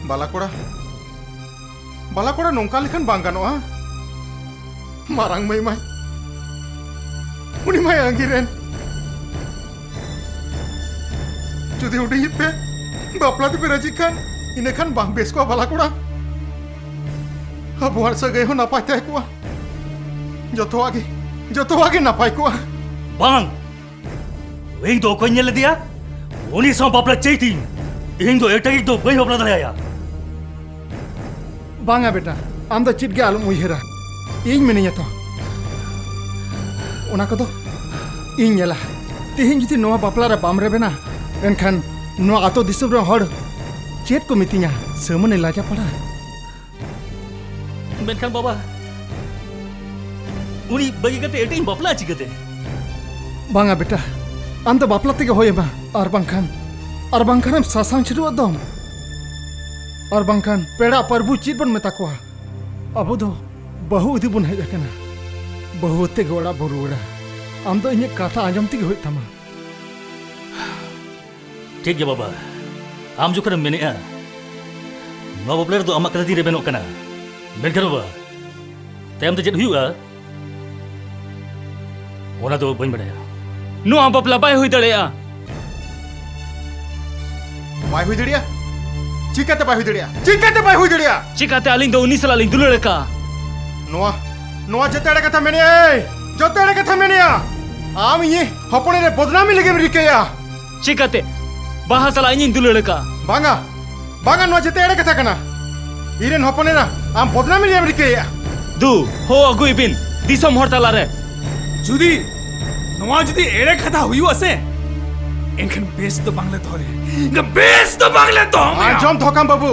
ᱵᱟᱞᱟ ᱠᱚᱲᱟ, ᱵᱟᱞᱟ ᱠᱚᱲᱟ, ᱱᱚᱝᱠᱟ ᱞᱮᱠᱷᱟᱱ ᱵᱟᱝ ᱜᱟᱱᱚᱜᱼᱟ᱾ ᱢᱟᱨᱟᱝ ᱢᱟᱹᱭ ᱢᱟᱭ, ᱩᱱᱤ ᱢᱟᱭ ᱟᱸᱜᱤᱨ ᱮᱱ᱾ ᱡᱩᱫᱤ ᱦᱩᱰᱤᱧ ᱛᱮ ᱵᱟᱯᱞᱟ ᱛᱮᱯᱮ ᱨᱟᱹᱡᱤᱜ ᱠᱷᱟᱱ, ᱤᱱᱟᱹ ᱠᱷᱟᱱ ᱵᱟᱝ ᱵᱮᱥ ᱠᱚᱜᱼᱟ ᱵᱟᱞᱟ ᱠᱚᱲᱟ? ᱟᱵᱚᱣᱟᱜ ᱥᱟᱹᱜᱟᱹᱭ ᱦᱚᱸ ᱱᱟᱯᱟᱭ ᱛᱟᱦᱮᱸ ᱠᱚᱜᱼᱟ, ᱡᱚᱛᱚᱣᱟᱜ ᱜᱮ, ᱡᱚᱛᱚᱣᱟᱜ ᱜᱮ ᱱᱟᱯᱟᱭ ᱠᱚᱜᱼᱟ᱾ ᱵᱟᱝ, ᱤᱧ ᱫᱚ ᱚᱠᱚᱭ ᱧᱮᱞ ᱞᱮᱫᱮᱭᱟ? ᱩᱱᱤ ᱥᱟᱶ ᱵᱟᱯᱞᱟ ᱪᱟᱹᱭ ᱛᱤᱧ᱾ ᱤᱧ ᱫᱚ ᱮᱴᱟᱜᱤᱡ ᱫᱚ ᱵᱟᱹᱧ ᱵᱟᱯᱞᱟ ᱫᱟᱲᱮᱭᱟᱭᱟ᱾ ᱵᱟᱝᱟ ᱵᱮᱴᱟ, ᱟᱢ ᱫᱚ ᱪᱮᱫ ᱜᱮ ᱟᱞᱚᱢ ᱩᱭᱦᱟᱹᱨᱟ, ᱤᱧ ᱢᱤᱱᱟᱹᱧᱟ ᱛᱚ᱾ ᱚᱱᱟ ᱠᱚᱫᱚ ᱤᱧ ᱧᱮᱞᱟ᱾ ᱛᱮᱦᱮᱧ ᱡᱩᱫᱤ ᱱᱚᱣᱟ ᱵᱟᱯᱞᱟ ᱨᱮ ᱵᱟᱢ ᱨᱮᱵᱮᱱᱟ, ᱮᱱᱠᱷᱟᱱ ᱱᱚᱣᱟ ᱟᱛᱳ ᱫᱤᱥᱚᱢ ᱨᱮᱱ ᱦᱚᱲ ᱪᱮᱫ ᱠᱚ ᱢᱤᱛᱟᱹᱧᱟ? ᱥᱟᱹᱢᱟᱹᱱᱮ ᱞᱟᱡᱟ ᱯᱟᱲᱟ᱾ ᱢᱮᱱᱠᱷᱟᱱ ᱵᱟᱵᱟ, ᱩᱱᱤ ᱵᱟᱹᱜᱤ ᱠᱟᱛᱮ ᱮᱴᱟᱜ ᱤᱧ ᱵᱟᱯᱞᱟᱜᱼᱟ ᱪᱤᱠᱟᱹᱛᱮ? ᱵᱟᱝᱟ ᱵᱮᱴᱟ, ᱟᱢ ᱫᱚ ᱵᱟᱯᱞᱟ ᱛᱮᱜᱮ ᱦᱩᱭ ᱟᱢᱟ, ᱟᱨ ᱵᱟᱝᱠᱷᱟᱱ, ᱟᱨ ᱵᱟᱝᱠᱷᱟᱱᱮᱢ ᱥᱟᱥᱟᱝ ᱪᱷᱟᱹᱰᱩᱣᱟᱜ ᱫᱚᱢ᱾ ᱟᱨ ᱵᱟᱝᱠᱷᱟᱱ ᱯᱮᱲᱟ ᱯᱟᱹᱨᱵᱩ ᱪᱮᱫ ᱵᱚᱱ ᱢᱮᱛᱟ ᱠᱚᱣᱟ? ᱟᱵᱚ ᱫᱚ ᱵᱟᱹᱦᱩ ᱤᱫᱤ ᱵᱚᱱ ᱦᱮᱡ ᱟᱠᱟᱱᱟ, ᱵᱟᱹᱦᱩ ᱟᱛᱮ ᱜᱮ ᱚᱲᱟᱜ ᱵᱚᱱ ᱨᱩᱣᱟᱹᱲᱟ᱾ ᱟᱢ ᱫᱚ ᱤᱧᱟᱹᱜ ᱠᱟᱛᱷᱟ ᱟᱸᱡᱚᱢ ᱛᱮᱜᱮ ᱦᱩᱭᱩᱜ ᱛᱟᱢᱟ᱾ ᱴᱷᱤᱠ ᱜᱮᱭᱟ ᱵᱟᱵᱟ, ᱟᱢ ᱡᱚᱠᱷᱚᱱᱮᱢ ᱢᱮᱱᱮᱫᱼᱟ, ᱱᱚᱣᱟ ᱵᱟᱯᱞᱟ ᱨᱮᱫᱚ ᱟᱢᱟᱜ ᱠᱟᱛᱷᱟ ᱛᱤᱧ ᱨᱮᱵᱮᱱᱚᱜ ᱠᱟᱱᱟ᱾ ᱢᱮᱱᱠᱷᱟᱱ ᱵᱟᱵᱟ, ᱛᱟᱭᱚᱢ ᱛᱮ ᱪᱮᱫ ᱦᱩᱭᱩᱜᱼᱟ, ᱚᱱᱟ ᱫᱚ ᱵᱟᱹᱧ ᱵᱟᱰᱟᱭᱟ᱾ ᱱᱚᱣᱟ ᱵᱟᱯᱞᱟ ᱵᱟᱭ ᱦᱩᱭ ᱫᱟᱲᱮᱭᱟᱜᱼᱟ᱾ ᱵᱟᱭ ᱦᱩᱭ ᱫᱟᱲᱮᱭᱟᱜᱼᱟ? ᱪᱤᱠᱟᱹᱛᱮ ᱵᱟᱭ ᱦᱩᱭ ᱫᱟᱲᱮᱭᱟᱜᱼᱟ? ᱪᱤᱠᱟᱹᱛᱮ ᱵᱟᱭ ᱦᱩᱭ ᱫᱟᱲᱮᱭᱟᱜᱼᱟ? ᱪᱤᱠᱟᱹᱛᱮ? ᱟᱹᱞᱤᱧ ᱫᱚ ᱩᱱᱤ ᱥᱟᱞᱟᱜ ᱞᱤᱧ ᱫᱩᱞᱟᱹᱲ ᱟᱠᱟᱫᱼᱟ᱾ ᱱᱚᱣᱟ, ᱱᱚᱣᱟ ᱡᱚᱛᱚ ᱮᱲᱮ ᱠᱟᱛᱷᱟ ᱢᱮᱱᱮᱜᱼᱟ, ᱮᱭ! ᱡᱚᱛᱚ ᱮᱲᱮ ᱠᱟᱛᱷᱟ ᱢᱮᱱᱮᱜᱼᱟ᱾ ᱟᱢ ᱤᱧᱤᱡ ᱦᱚᱯᱚᱱ ᱮᱨᱟ ᱵᱚᱫᱱᱟᱢᱤ ᱞᱟᱹᱜᱤᱫ ᱮᱢ ᱨᱤᱠᱟᱹᱭᱟ᱾ ᱪᱤᱠᱟᱹᱛᱮ? ᱵᱟᱦᱟ ᱥᱟᱞᱟᱜ ᱤᱧᱤᱧ ᱫᱩᱞᱟᱹᱲ ᱟᱠᱟᱫᱼᱟ᱾ ᱵᱟᱝᱟ, ᱵᱟᱝᱟ, ᱱᱚᱣᱟ ᱡᱚᱛᱚ ᱮᱲᱮ ᱠᱟᱛᱷᱟ ᱠᱟᱱᱟ᱾ ᱤᱧ ᱨᱮᱱ ᱦᱚᱯᱚᱱ ᱮᱨᱟ ᱟᱢ ᱵᱚᱫᱱᱟᱢᱤ ᱞᱟᱹᱜᱤᱫ ᱮᱢ ᱨᱤᱠᱟᱹᱭᱮᱜᱼᱟ᱾ ᱫᱩ, ᱦᱚ ᱟᱹᱜᱩᱭ ᱵᱤᱱ ᱫᱤᱥᱚᱢ ᱦᱚᱲ ᱛᱟᱞᱟᱨᱮ᱾ ᱡᱩᱫᱤ ᱱᱚᱣᱟ ᱡᱩᱫᱤ ᱮᱲᱮ ᱠᱟᱛᱷᱟ ᱦᱩᱭᱩᱜᱼᱟ ᱥᱮ, ᱮᱱᱠᱷᱟᱱ ᱵᱮᱥ ᱫᱚ ᱵᱟᱝᱞᱮ ᱫᱚᱦᱚ ᱢᱮᱭᱟ᱾ ᱵᱮᱥ ᱫᱚ ᱵᱟᱝᱞᱮ ᱫᱚᱦᱚ ᱢᱮᱭᱟ᱾ ᱟᱸᱡᱚᱢ ᱫᱚᱦᱚ ᱠᱟᱢ ᱵᱟᱹᱵᱩ,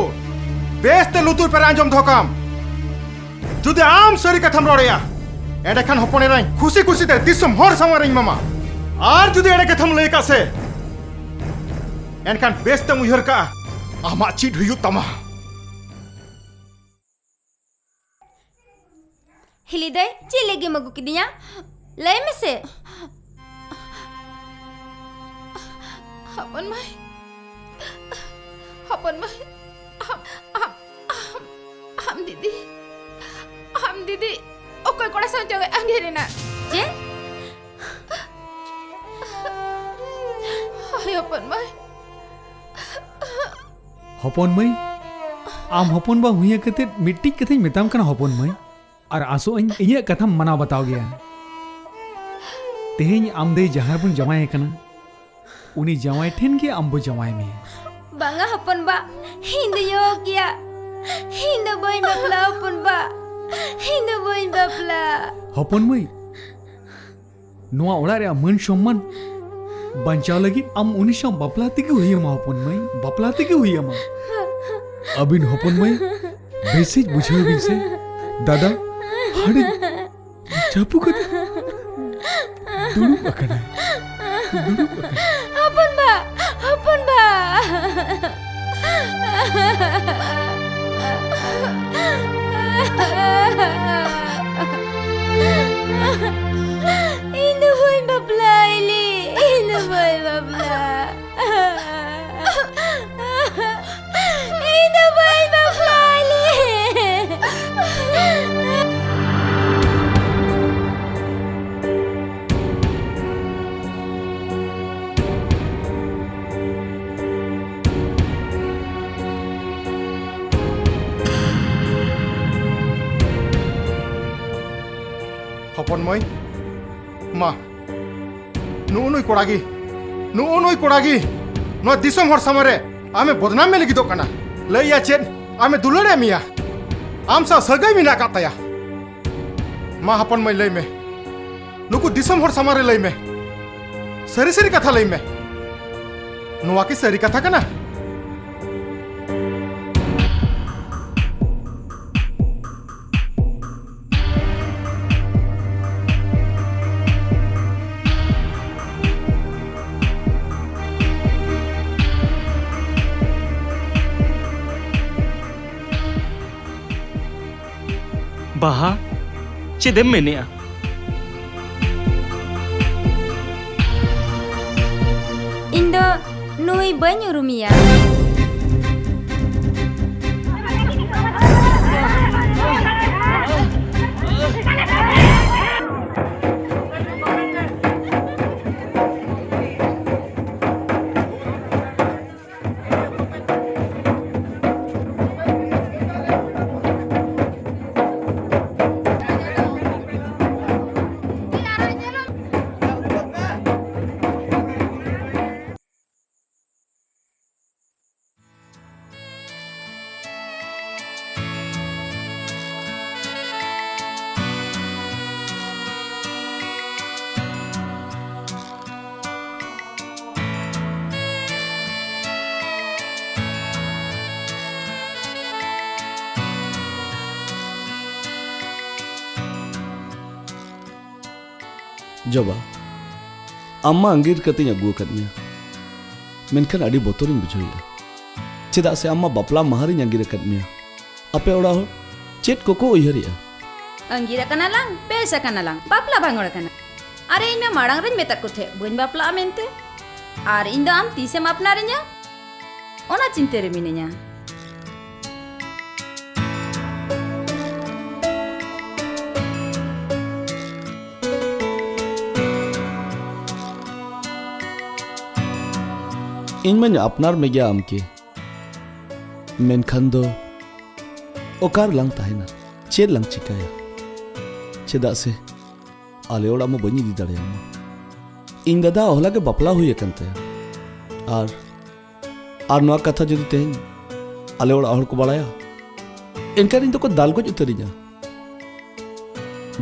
ᱵᱮᱥ ᱛᱮ ᱞᱩᱛᱩᱨ ᱯᱮᱨᱮ ᱟᱸᱡᱚᱢ ᱫᱚᱦᱚ ᱠᱟᱢ᱾ ᱡᱩᱫᱤ ᱟᱢ ᱥᱟᱹᱨᱤ ᱠᱟᱛᱷᱟᱢ ᱨᱚᱲᱮᱜᱼᱟ, ᱮᱸᱰᱮᱠᱷᱟᱱ ᱦᱚᱯᱚᱱ ᱮᱨᱟᱧ ᱠᱷᱩᱥᱤ ᱠᱷᱩᱥᱤ ᱛᱮ ᱫᱤᱥᱚᱢ ᱦᱚᱲ ᱥᱟᱢᱟᱝ ᱨᱤᱧ ᱮᱢᱟᱢᱟ᱾ ᱟᱨ ᱡᱩᱫᱤ ᱮᱲᱮ ᱠᱟᱛᱷᱟᱢ ᱞᱟᱹᱭ ᱟᱠᱟᱫ ᱥᱮ, ᱮᱱᱠᱷᱟᱱ ᱵᱮᱥ ᱛᱮᱢ ᱩᱭᱦᱟᱹᱨ ᱠᱟᱜᱼᱟ, ᱟᱢᱟᱜ ᱪᱮᱫ ᱦᱩᱭᱩᱜ ᱛᱟᱢᱟ᱾ ᱦᱤᱞᱤ ᱫᱟᱹᱭ, ᱪᱮᱫ ᱞᱟᱹᱜᱤᱫ ᱮᱢ ᱟᱹᱜᱩ ᱠᱤᱫᱤᱧᱟ? ᱞᱟᱹᱭ ᱢᱮᱥᱮ᱾ ᱦᱚᱯᱚᱱ ᱢᱟᱹᱭ, ᱦᱚᱯᱚᱱ ᱢᱟᱹᱭ, ᱟᱢ, ᱟᱢ, ᱟᱢ, ᱟᱢ ᱫᱤᱫᱤ, ᱟᱢ ᱫᱤᱫᱤ ᱚᱠᱚᱭ ᱠᱚᱲᱟ ᱥᱟᱶ ᱪᱚᱝ ᱮ ᱟᱸᱜᱤᱨ ᱮᱱᱟ? ᱪᱮᱫ? ᱦᱳᱭ ᱦᱚᱯᱚᱱ ᱢᱟᱹᱭ, ᱦᱚᱯᱚᱱ ᱢᱟᱹᱭ, ᱟᱢ ᱦᱚᱯᱚᱱ ᱵᱟ ᱦᱩᱭ ᱠᱟᱛᱮ ᱢᱤᱫᱴᱤᱡ ᱠᱟᱛᱷᱟᱧ ᱢᱮᱛᱟᱢ ᱠᱟᱱᱟ ᱦᱚᱯᱚᱱ ᱢᱟᱹᱭ, ᱟᱨ ᱟᱥᱚᱜ ᱟᱹᱧ ᱤᱧᱟᱹᱜ ᱠᱟᱛᱷᱟᱢ ᱢᱟᱱᱟᱣ ᱵᱟᱛᱟᱣ ᱜᱮᱭᱟ᱾ ᱛᱮᱦᱮᱧ ᱟᱢ ᱫᱟᱹᱭ ᱡᱟᱦᱟᱸ ᱨᱮᱵᱚᱱ ᱡᱟᱶᱟᱭ ᱠᱟᱱᱟ, ᱩᱱᱤ ᱡᱟᱶᱟᱭ ᱴᱷᱮᱱ ᱜᱮ ᱟᱢ ᱵᱚ ᱡᱟᱶᱟᱭ ᱢᱮᱭᱟ᱾ ᱵᱟᱝᱟ ᱦᱚᱯᱚᱱ ᱵᱟ, ᱤᱧ ᱫᱚ ᱭᱚ ᱜᱮᱭᱟ, ᱤᱧ ᱫᱚ ᱵᱟᱹᱧ ᱵᱟᱯᱞᱟ ᱦᱚᱯᱚᱱ ᱵᱟ, ᱤᱧ ᱫᱚ ᱵᱟᱹᱧ ᱵᱟᱯᱞᱟ᱾ ᱦᱚᱯᱚᱱ ᱢᱟᱹᱭ, ᱱᱚᱣᱟ ᱚᱲᱟᱜ ᱨᱮᱭᱟᱜ ᱢᱟᱹᱱ ᱥᱚᱢᱢᱟᱱ ᱵᱟᱧᱪᱟᱣ ᱞᱟᱹᱜᱤᱫ ᱟᱢ ᱩᱱᱤ ᱥᱟᱶ ᱵᱟᱯᱞᱟ ᱛᱮᱜᱮ ᱦᱩᱭ ᱟᱢᱟ ᱦᱚᱯᱚᱱ ᱢᱟᱹᱭ, ᱵᱟᱯᱞᱟ ᱛᱮᱜᱮ ᱦᱩᱭ ᱟᱢᱟ᱾ ᱟᱹᱵᱤᱱ ᱦᱚᱯᱚᱱ ᱢᱟᱹᱭ ᱵᱮᱥᱤᱡ ᱵᱩᱡᱷᱟᱹᱣ ᱵᱤᱱ ᱥᱮ, ᱫᱟᱫᱟ ᱦᱟᱹᱰᱤ ᱪᱟᱯᱩ ᱠᱟᱛᱮ ᱫᱩᱲᱩᱵ ᱟᱠᱟᱱᱟᱭ, ᱫᱩᱲᱩᱵ ᱟᱠᱟᱱᱟᱭ᱾ ᱦᱚᱯᱚᱱ ᱵᱟ, ᱦᱚᱯᱚᱱ ᱵᱟ᱾ ᱤᱧ ᱫᱚ ᱵᱟᱹᱧ ᱵᱟᱯᱞᱟ, ᱤᱞᱤ, ᱤᱧ ᱫᱚ ᱵᱟᱹᱧ ᱵᱟᱯᱞᱟ᱾ ᱤᱧ ᱫᱚ ᱵᱟᱹᱧ ᱵᱟᱯᱞᱟ, ᱤᱞᱤ᱾ ᱦᱚᱯᱚᱱ ᱢᱟᱹᱭ, ᱢᱟ, ᱱᱩᱜᱼᱩ ᱱᱩᱭ ᱠᱚᱲᱟ ᱜᱮ, ᱱᱩᱜᱼᱩ ᱱᱩᱭ ᱠᱚᱲᱟ ᱜᱮ ᱱᱚᱣᱟ ᱫᱤᱥᱚᱢ ᱦᱚᱲ ᱥᱟᱢᱟᱝ ᱨᱮ ᱟᱢᱮ ᱵᱚᱫᱱᱟᱢ ᱢᱮ ᱞᱟᱹᱜᱤᱫᱚᱜ ᱠᱟᱱᱟ᱾ ᱞᱟᱹᱭᱟ ᱪᱮᱫ, ᱟᱢᱮ ᱫᱩᱞᱟᱹᱲ ᱮ ᱢᱮᱭᱟ, ᱟᱢ ᱥᱟᱶ ᱥᱟᱹᱜᱟᱹᱭ ᱢᱮᱱᱟᱜ ᱟᱠᱟᱫ ᱛᱟᱭᱟ᱾ ᱢᱟ ᱦᱚᱯᱚᱱ ᱢᱟᱹᱭ, ᱞᱟᱹᱭ ᱢᱮ, ᱱᱩᱠᱩ ᱫᱤᱥᱚᱢ ᱦᱚᱲ ᱥᱟᱢᱟᱝ ᱨᱮ ᱞᱟᱹᱭ ᱢᱮ, ᱥᱟᱹᱨᱤ ᱥᱟᱹᱨᱤ ᱠᱟᱛᱷᱟ ᱞᱟᱹᱭ ᱢᱮ, ᱱᱚᱣᱟ ᱠᱤ ᱥᱟᱹᱨᱤ ᱠᱟᱛᱷᱟ ᱠᱟᱱᱟ? ᱵᱟᱦᱟ, ᱪᱮᱫ ᱮᱢ ᱢᱮᱱᱮᱜᱼᱟ? ᱤᱧ ᱫᱚ ᱱᱩᱭ ᱵᱟᱹᱧ ᱩᱨᱩᱢᱮᱭᱟ᱾ ᱡᱚᱵᱟ, ᱟᱢ ᱢᱟ ᱟᱸᱜᱤᱨ ᱠᱟᱛᱮᱧ ᱟᱹᱜᱩ ᱟᱠᱟᱫ ᱢᱮᱭᱟ, ᱢᱮᱱᱠᱷᱟᱱ ᱟᱹᱰᱤ ᱵᱚᱛᱚᱨᱤᱧ ᱵᱩᱡᱷᱟᱹᱣᱮᱫᱼᱟ᱾ ᱪᱮᱫᱟᱜ ᱥᱮ ᱟᱢ ᱢᱟ ᱵᱟᱯᱞᱟ ᱢᱟᱦᱟ ᱨᱤᱧ ᱟᱸᱜᱤᱨ ᱟᱠᱟᱫ ᱢᱮᱭᱟ᱾ ᱟᱯᱮ ᱚᱲᱟᱜ ᱦᱚᱲ ᱪᱮᱫ ᱠᱚᱠᱚ ᱩᱭᱦᱟᱹᱨᱮᱫᱼᱟ? ᱟᱸᱜᱤᱨ ᱟᱠᱟᱱᱟ ᱞᱟᱝ, ᱵᱮᱥ ᱟᱠᱟᱱᱟ ᱞᱟᱝ, ᱵᱟᱯᱞᱟ ᱵᱷᱟᱸᱜᱚᱲ ᱟᱠᱟᱱᱟ᱾ ᱟᱨᱮ, ᱤᱧ ᱢᱟ ᱢᱟᱲᱟᱝ ᱨᱤᱧ ᱢᱮᱛᱟᱫ ᱠᱚ ᱛᱟᱦᱮᱸᱫ ᱵᱟᱹᱧ ᱵᱟᱯᱞᱟᱜᱼᱟ ᱢᱮᱱᱛᱮ᱾ ᱟᱨ ᱤᱧ ᱫᱚ ᱟᱢ ᱛᱤᱥᱮᱢ ᱟᱯᱱᱟᱨᱤᱧᱟ, ᱚᱱᱟ ᱪᱤᱱᱛᱟᱹ ᱨᱮ ᱢᱤᱱᱟᱹᱧᱟ᱾ ᱤᱧ ᱢᱟᱧ ᱟᱯᱱᱟᱨ ᱢᱮᱜᱮᱭᱟ ᱟᱢ ᱠᱤ, ᱢᱮᱱᱠᱷᱟᱱ ᱫᱚ ᱚᱠᱟ ᱨᱮᱞᱟᱝ ᱛᱟᱦᱮᱱᱟ? ᱪᱮᱫ ᱞᱟᱝ ᱪᱤᱠᱟᱹᱭᱟ? ᱪᱮᱫᱟᱜ ᱥᱮ ᱟᱞᱮ ᱚᱲᱟᱜ ᱢᱟ ᱵᱟᱹᱧ ᱤᱫᱤ ᱫᱟᱲᱮᱭᱟᱢᱟ᱾ ᱤᱧ ᱫᱟᱫᱟ ᱦᱚᱞᱟ ᱜᱮ ᱵᱟᱯᱞᱟ ᱦᱩᱭ ᱟᱠᱟᱱ ᱛᱟᱭᱟ᱾ ᱟᱨ, ᱟᱨ ᱱᱚᱣᱟ ᱠᱟᱛᱷᱟ ᱡᱩᱫᱤ ᱛᱮᱦᱮᱧ ᱟᱞᱮ ᱚᱲᱟᱜ ᱦᱚᱲ ᱠᱚ ᱵᱟᱲᱟᱭᱟ, ᱮᱱᱠᱷᱟᱱ ᱤᱧ ᱫᱚᱠᱚ ᱫᱟᱞ ᱜᱚᱡ ᱩᱛᱟᱹᱨᱤᱧᱟ᱾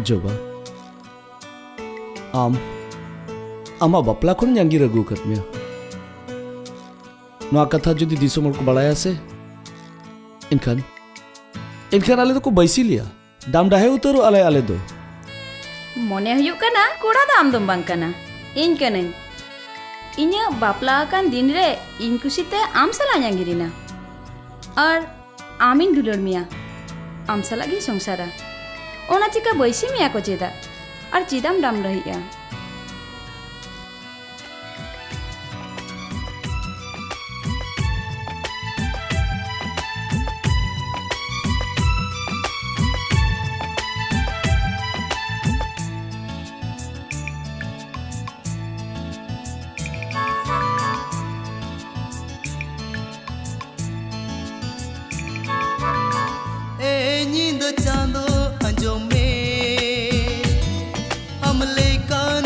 ᱡᱚᱵᱟ, ᱟᱢ, ᱟᱢᱟᱜ ᱵᱟᱯᱞᱟ ᱠᱷᱚᱱᱤᱧ ᱟᱸᱜᱤᱨ ᱟᱹᱜᱩ ᱟᱠᱟᱫ ᱢᱮᱭᱟ᱾ ᱱᱚᱣᱟ ᱠᱟᱛᱷᱟ ᱡᱩᱫᱤ ᱫᱤᱥᱚᱢ ᱦᱚᱲ ᱠᱚ ᱵᱟᱲᱟᱭᱟ ᱥᱮ, ᱮᱱᱠᱷᱟᱱ, ᱮᱱᱠᱷᱟᱱ ᱟᱞᱮ ᱫᱚᱠᱚ ᱵᱟᱹᱭᱥᱤ ᱞᱮᱭᱟ᱾ ᱰᱟᱢ ᱰᱟᱦᱮ ᱩᱛᱟᱹᱨᱚᱜ ᱟᱞᱮ, ᱟᱞᱮ ᱫᱚ᱾ ᱢᱚᱱᱮ ᱦᱩᱭᱩᱜ ᱠᱟᱱᱟ ᱠᱚᱲᱟ ᱫᱚ ᱟᱢ ᱫᱚᱢ ᱵᱟᱝ ᱠᱟᱱᱟ, ᱤᱧ ᱠᱟᱹᱱᱟᱹᱧ᱾ ᱤᱧᱟᱹᱜ ᱵᱟᱯᱞᱟ ᱟᱠᱟᱱ ᱫᱤᱱ ᱨᱮ ᱤᱧ ᱠᱩᱥᱤᱛᱮ ᱟᱢ ᱥᱟᱞᱟᱜ ᱤᱧ ᱟᱸᱜᱤᱨ ᱮᱱᱟ᱾ ᱟᱨ ᱟᱢᱤᱧ ᱫᱩᱞᱟᱹᱲ ᱢᱮᱭᱟ, ᱟᱢ ᱥᱟᱞᱟᱜ ᱜᱤᱧ ᱥᱚᱝᱥᱟᱨᱟ᱾ ᱚᱱᱟ ᱪᱤᱠᱟ ᱵᱟᱹᱭᱥᱤ ᱢᱮᱭᱟ ᱠᱚ ᱪᱮᱫᱟᱜ? ᱟᱨ ᱪᱮᱫᱟᱜ ᱮᱢ ᱰᱟᱢ ᱰᱟᱹᱦᱤᱜᱼᱟ? ᱮ ᱧᱤᱫᱟᱹ ᱪᱟᱸᱫᱚ, ᱟᱸᱡᱚᱢ ᱢᱮ, ᱟᱢ ᱞᱮᱠᱟᱱ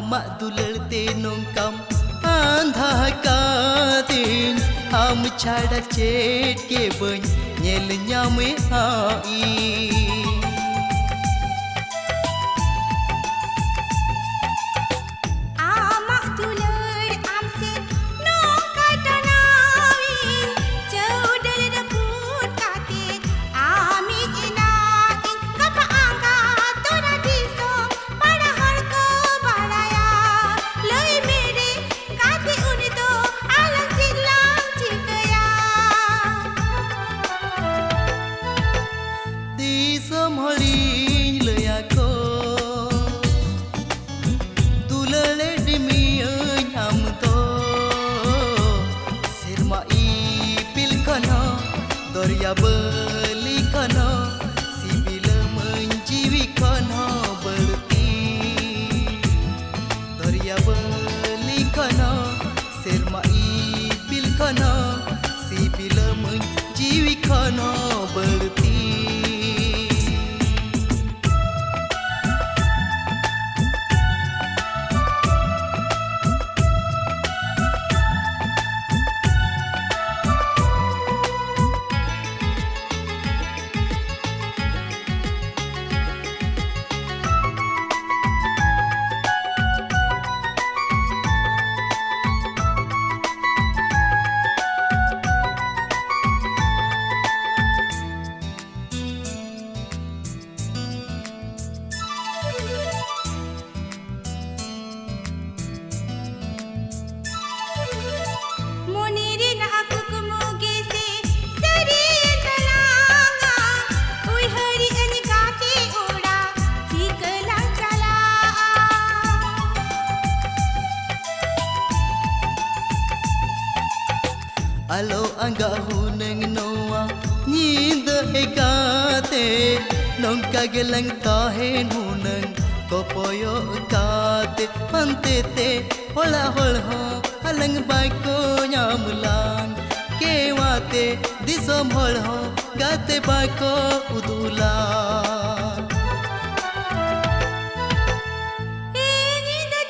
ᱟᱢᱟᱜ ᱫᱩᱞᱟᱹᱲ ᱛᱮ ᱱᱚᱝᱠᱟᱢ ᱟᱸᱫᱷᱟ ᱟᱠᱟᱫᱤᱧ, ᱟᱢ ᱪᱷᱟᱲᱟ ᱪᱮᱫ ᱜᱮ ᱵᱟᱹᱧ ᱧᱮᱞ ᱧᱟᱢᱮᱜᱼᱟ ᱤᱧ᱾ ᱟᱢᱟᱜ ᱫᱩᱞᱟᱹᱲ ᱟᱢ ᱥᱮᱫ ᱱᱚᱝᱠᱟ ᱴᱟᱱᱟᱣᱤᱧ, ᱪᱟᱹᱣᱰᱟᱹᱞ ᱨᱟᱹᱯᱩᱫ ᱠᱟᱛᱮ ᱟᱢᱤᱡ ᱮᱱᱟ ᱤᱧ᱾ ᱜᱟᱯᱟ ᱟᱸᱜᱟ ᱛᱚᱨᱟ ᱫᱤᱥᱚᱢ ᱯᱟᱲᱟ ᱦᱚᱲ ᱠᱚ ᱵᱟᱲᱟᱭᱟ᱾ ᱞᱟᱹᱭ ᱢᱮ ᱨᱮ ᱜᱟᱛᱮ ᱩᱱᱤ ᱫᱚ ᱟᱞᱟᱝ ᱪᱮᱫ ᱞᱟᱝ ᱪᱤᱠᱟᱹᱭᱟ? ᱫᱤᱥᱚᱢ ᱦᱚᱲᱤᱧ ᱞᱟᱹᱭᱟᱠᱚ, ᱫᱩᱞᱟᱹᱲᱮ ᱰᱤᱢᱤᱭᱟᱹᱧ ᱟᱢ ᱫᱚ᱾ ᱥᱮᱨᱢᱟ ᱤᱯᱤᱞ ᱠᱷᱚᱱ ᱦᱚᱸ, ᱫᱚᱨᱭᱟ ᱵᱟᱹᱞᱤ ᱠᱷᱚᱱ ᱦᱚᱸ, ᱥᱤᱵᱤᱞᱟᱹᱢᱟᱹᱧ ᱡᱤᱣᱤ ᱠᱷᱚᱱ ᱦᱚᱸ ᱵᱟᱹᱲᱛᱤ᱾ ᱫᱚᱨᱭᱟ ᱵᱟᱹᱞᱤ ᱠᱷᱚᱱ ᱦᱚᱸ, ᱥᱮᱨᱢᱟ ᱤᱯᱤᱞ ᱠᱷᱚᱱ ᱦᱚᱸ, ᱥᱤᱵᱤᱞᱟᱹᱢᱟᱹᱧ ᱡᱤᱣᱤ ᱠᱷᱚᱱ ᱦᱚᱸ ᱵᱟᱹᱲᱛᱤ᱾ ᱢᱚᱱᱮ ᱨᱮᱱᱟᱜ ᱠᱩᱠᱢᱩ ᱜᱮᱥᱮ ᱥᱟᱹᱨᱤᱭᱮᱱ ᱛᱟᱞᱟᱝᱟ, ᱩᱭᱦᱟᱹᱨᱮᱜ ᱟᱹᱧ ᱜᱟᱛᱮ ᱚᱲᱟᱜ ᱪᱤᱠᱟᱹ ᱞᱟᱝ ᱪᱟᱞᱟᱜᱼᱟ? ᱟᱞᱚ ᱟᱸᱜᱟ ᱦᱩᱱᱟᱹᱝ ᱱᱚᱣᱟ ᱧᱤᱫᱟᱹ ᱮᱠᱟᱛᱮ, ᱱᱚᱝᱠᱟ ᱜᱮᱞᱟᱝ ᱛᱟᱦᱮᱱ ᱦᱩᱱᱟᱹᱝ ᱠᱚᱯᱚᱭᱚᱜ ᱠᱟᱛᱮ᱾ ᱯᱟᱱᱛᱮ ᱛᱮ ᱚᱲᱟᱜ ᱦᱚᱲ ᱦᱚᱸ ᱟᱞᱟᱝ ᱵᱟᱠᱚ ᱧᱟᱢ ᱞᱟᱝ, ᱠᱮᱣᱟᱛᱮ ᱫᱤᱥᱚᱢ ᱦᱚᱲ ᱦᱚᱸ ᱜᱟᱛᱮ ᱵᱟᱠᱚ ᱩᱫᱩᱜ ᱞᱟᱝ᱾ ᱤᱧ ᱫᱚ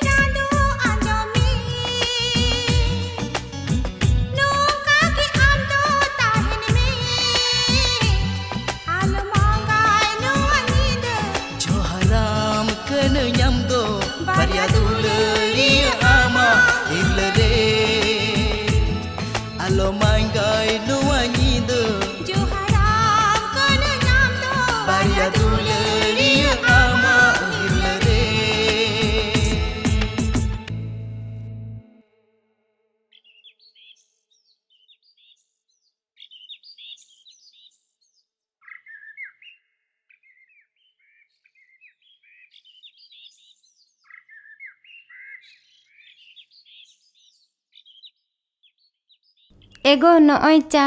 ᱮᱜᱳ, ᱱᱚᱜᱼᱚᱭ ᱪᱟ᱾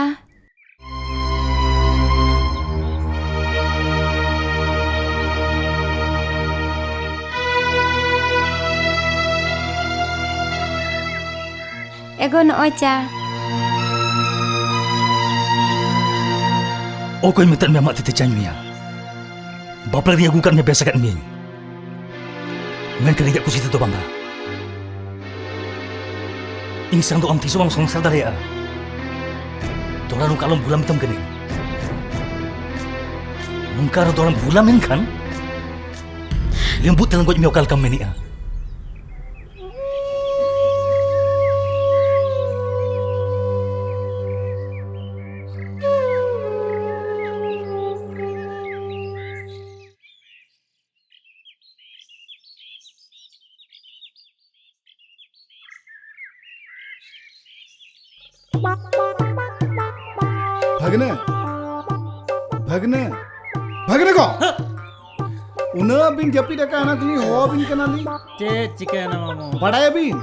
ᱮᱜᱳ, ᱱᱚᱜᱼᱚᱭ ᱪᱟ᱾ ᱚᱠᱚᱭ ᱢᱮᱛᱟᱫ ᱢᱮᱭᱟ ᱟᱢᱟᱜ ᱛᱤᱛᱮ ᱪᱟᱧ ᱧᱩᱭᱟ? ᱵᱟᱯᱞᱟ ᱨᱤᱧ ᱟᱹᱜᱩ ᱟᱠᱟᱫ ᱢᱮᱭᱟ, ᱵᱮᱥ ᱟᱠᱟᱫ ᱢᱤᱭᱟᱹᱧ, ᱢᱮᱱᱠᱷᱟᱱ ᱤᱧᱟᱹᱜ ᱠᱩᱥᱤ ᱛᱮᱫᱚ ᱵᱟᱝᱟ᱾ ᱤᱧ ᱥᱟᱝ ᱫᱚ ᱟᱢ ᱛᱤᱥ ᱦᱚᱸ ᱵᱟᱢ ᱥᱚᱝᱥᱟᱨ ᱫᱟᱲᱮᱭᱟᱜᱼᱟ᱾ ᱫᱚᱦᱲᱟ ᱱᱚᱝᱠᱟ ᱟᱞᱚᱢ ᱵᱷᱩᱞᱟ ᱢᱮᱛᱟᱢ ᱠᱟᱹᱱᱟᱹᱧ᱾ ᱱᱚᱝᱠᱟ ᱟᱨᱦᱚᱸ ᱫᱚᱦᱲᱟᱢ ᱵᱷᱩᱞᱟ ᱢᱮᱱᱠᱷᱟᱱ ᱞᱮᱢᱵᱩ ᱛᱮᱞᱟᱝ ᱜᱚᱡ ᱢᱮᱭᱟ, ᱚᱠᱟ ᱞᱮᱠᱟᱢ ᱢᱮᱱᱮᱜᱼᱟ? ᱵᱷᱟᱜᱽᱱᱟᱹ, ᱵᱷᱟᱜᱽᱱᱟᱹ, ᱵᱷᱟᱜᱽᱱᱟᱹ ᱜᱚ! ᱩᱱᱟᱹᱜ ᱵᱤᱱ ᱡᱟᱹᱯᱤᱫ ᱟᱠᱟᱫ, ᱚᱱᱟ ᱛᱮᱞᱤᱧ ᱦᱚᱦᱚ ᱟᱹᱵᱤᱱ ᱠᱟᱱᱟᱞᱤᱧ᱾ ᱪᱮᱫ ᱪᱤᱠᱟᱹᱭᱮᱱᱟ ᱢᱟᱢᱚ? ᱵᱟᱲᱟᱭᱟᱵᱤᱱ,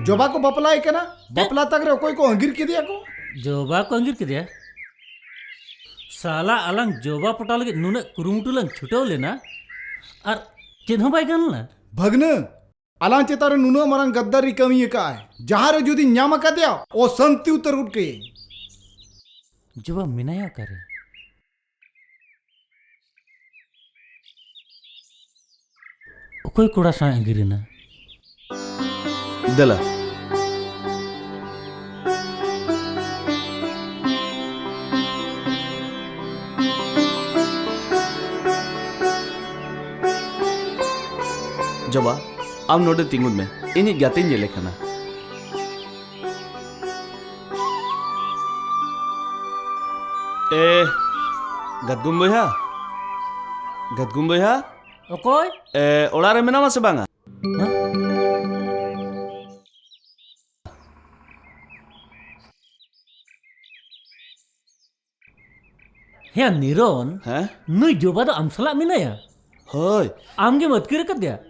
ᱡᱚᱵᱟ ᱠᱚ ᱵᱟᱯᱞᱟᱭ ᱠᱟᱱᱟ᱾ ᱪᱮᱫ? ᱵᱟᱯᱞᱟ ᱛᱟᱠ ᱨᱮ ᱚᱠᱚᱭ ᱠᱚ ᱟᱸᱜᱤᱨ ᱠᱮᱫᱮᱭᱟ ᱠᱚ? ᱡᱚᱵᱟ ᱠᱚ ᱟᱸᱜᱤᱨ ᱠᱮᱫᱮᱭᱟ? ᱥᱟᱞᱟ, ᱟᱞᱟᱝ ᱡᱚᱵᱟ ᱯᱚᱴᱟᱣ ᱞᱟᱹᱜᱤᱫ ᱱᱩᱱᱟᱹᱜ ᱠᱩᱨᱩᱢᱩᱴᱩ ᱞᱟᱝ ᱪᱷᱩᱴᱟᱹᱣ ᱞᱮᱱᱟ, ᱟᱨ ᱪᱮᱫ ᱦᱚᱸ ᱵᱟᱭ ᱜᱟᱱ ᱞᱮᱱᱟ᱾ ᱵᱷᱟᱹᱜᱽᱱᱟᱹ, ᱟᱞᱟᱝ ᱪᱮᱛᱟᱱ ᱨᱮ ᱱᱩᱱᱟᱹᱜ ᱢᱟᱨᱟᱝ ᱜᱟᱫᱫᱟᱨᱤ ᱠᱟᱹᱢᱤ ᱟᱠᱟᱫ ᱟᱭ, ᱡᱟᱦᱟᱸ ᱨᱮ ᱡᱩᱫᱤ ᱧᱟᱢ ᱟᱠᱟᱫᱮᱭᱟ, ᱚᱥᱟᱱᱛᱤ ᱩᱛᱟᱹᱨ ᱜᱚᱫ ᱠᱟᱹᱭᱟᱹᱧ᱾ ᱡᱚᱵᱟ ᱢᱮᱱᱟᱭᱟ ᱚᱠᱟᱨᱮ? ᱚᱠᱚᱭ ᱠᱚᱲᱟ ᱥᱟᱶ ᱟᱸᱜᱤᱨ ᱮᱱᱟ? ᱫᱮᱞᱟ᱾ ᱡᱚᱵᱟ, ᱟᱢ ᱱᱚᱰᱮ ᱛᱤᱸᱜᱩᱱ ᱢᱮ, ᱤᱧᱤᱡ ᱜᱟᱛᱮᱧ ᱧᱮᱞᱮ ᱠᱟᱱᱟ᱾ ᱮ, ᱜᱟᱫᱜᱩᱢ ᱵᱚᱭᱦᱟ, ᱜᱟᱫᱜᱩᱢ ᱵᱚᱭᱦᱟ᱾ ᱚᱠᱚᱭ? ᱮ, ᱚᱲᱟᱜ ᱨᱮ ᱢᱮᱱᱟᱢᱟ ᱥᱮ ᱵᱟᱝᱟ? ᱦᱮᱸ? ᱦᱮᱸ, ᱱᱤᱨᱚᱱ, ᱦᱮᱸ? ᱱᱩᱭ ᱡᱚᱵᱟ ᱫᱚ ᱟᱢ ᱥᱟᱞᱟᱜ ᱢᱮᱱᱟᱭᱟ? ᱦᱳᱭ᱾ ᱟᱢ ᱜᱮᱢ ᱟᱹᱛᱠᱤᱨ ᱟᱠᱟᱫᱮᱭᱟ?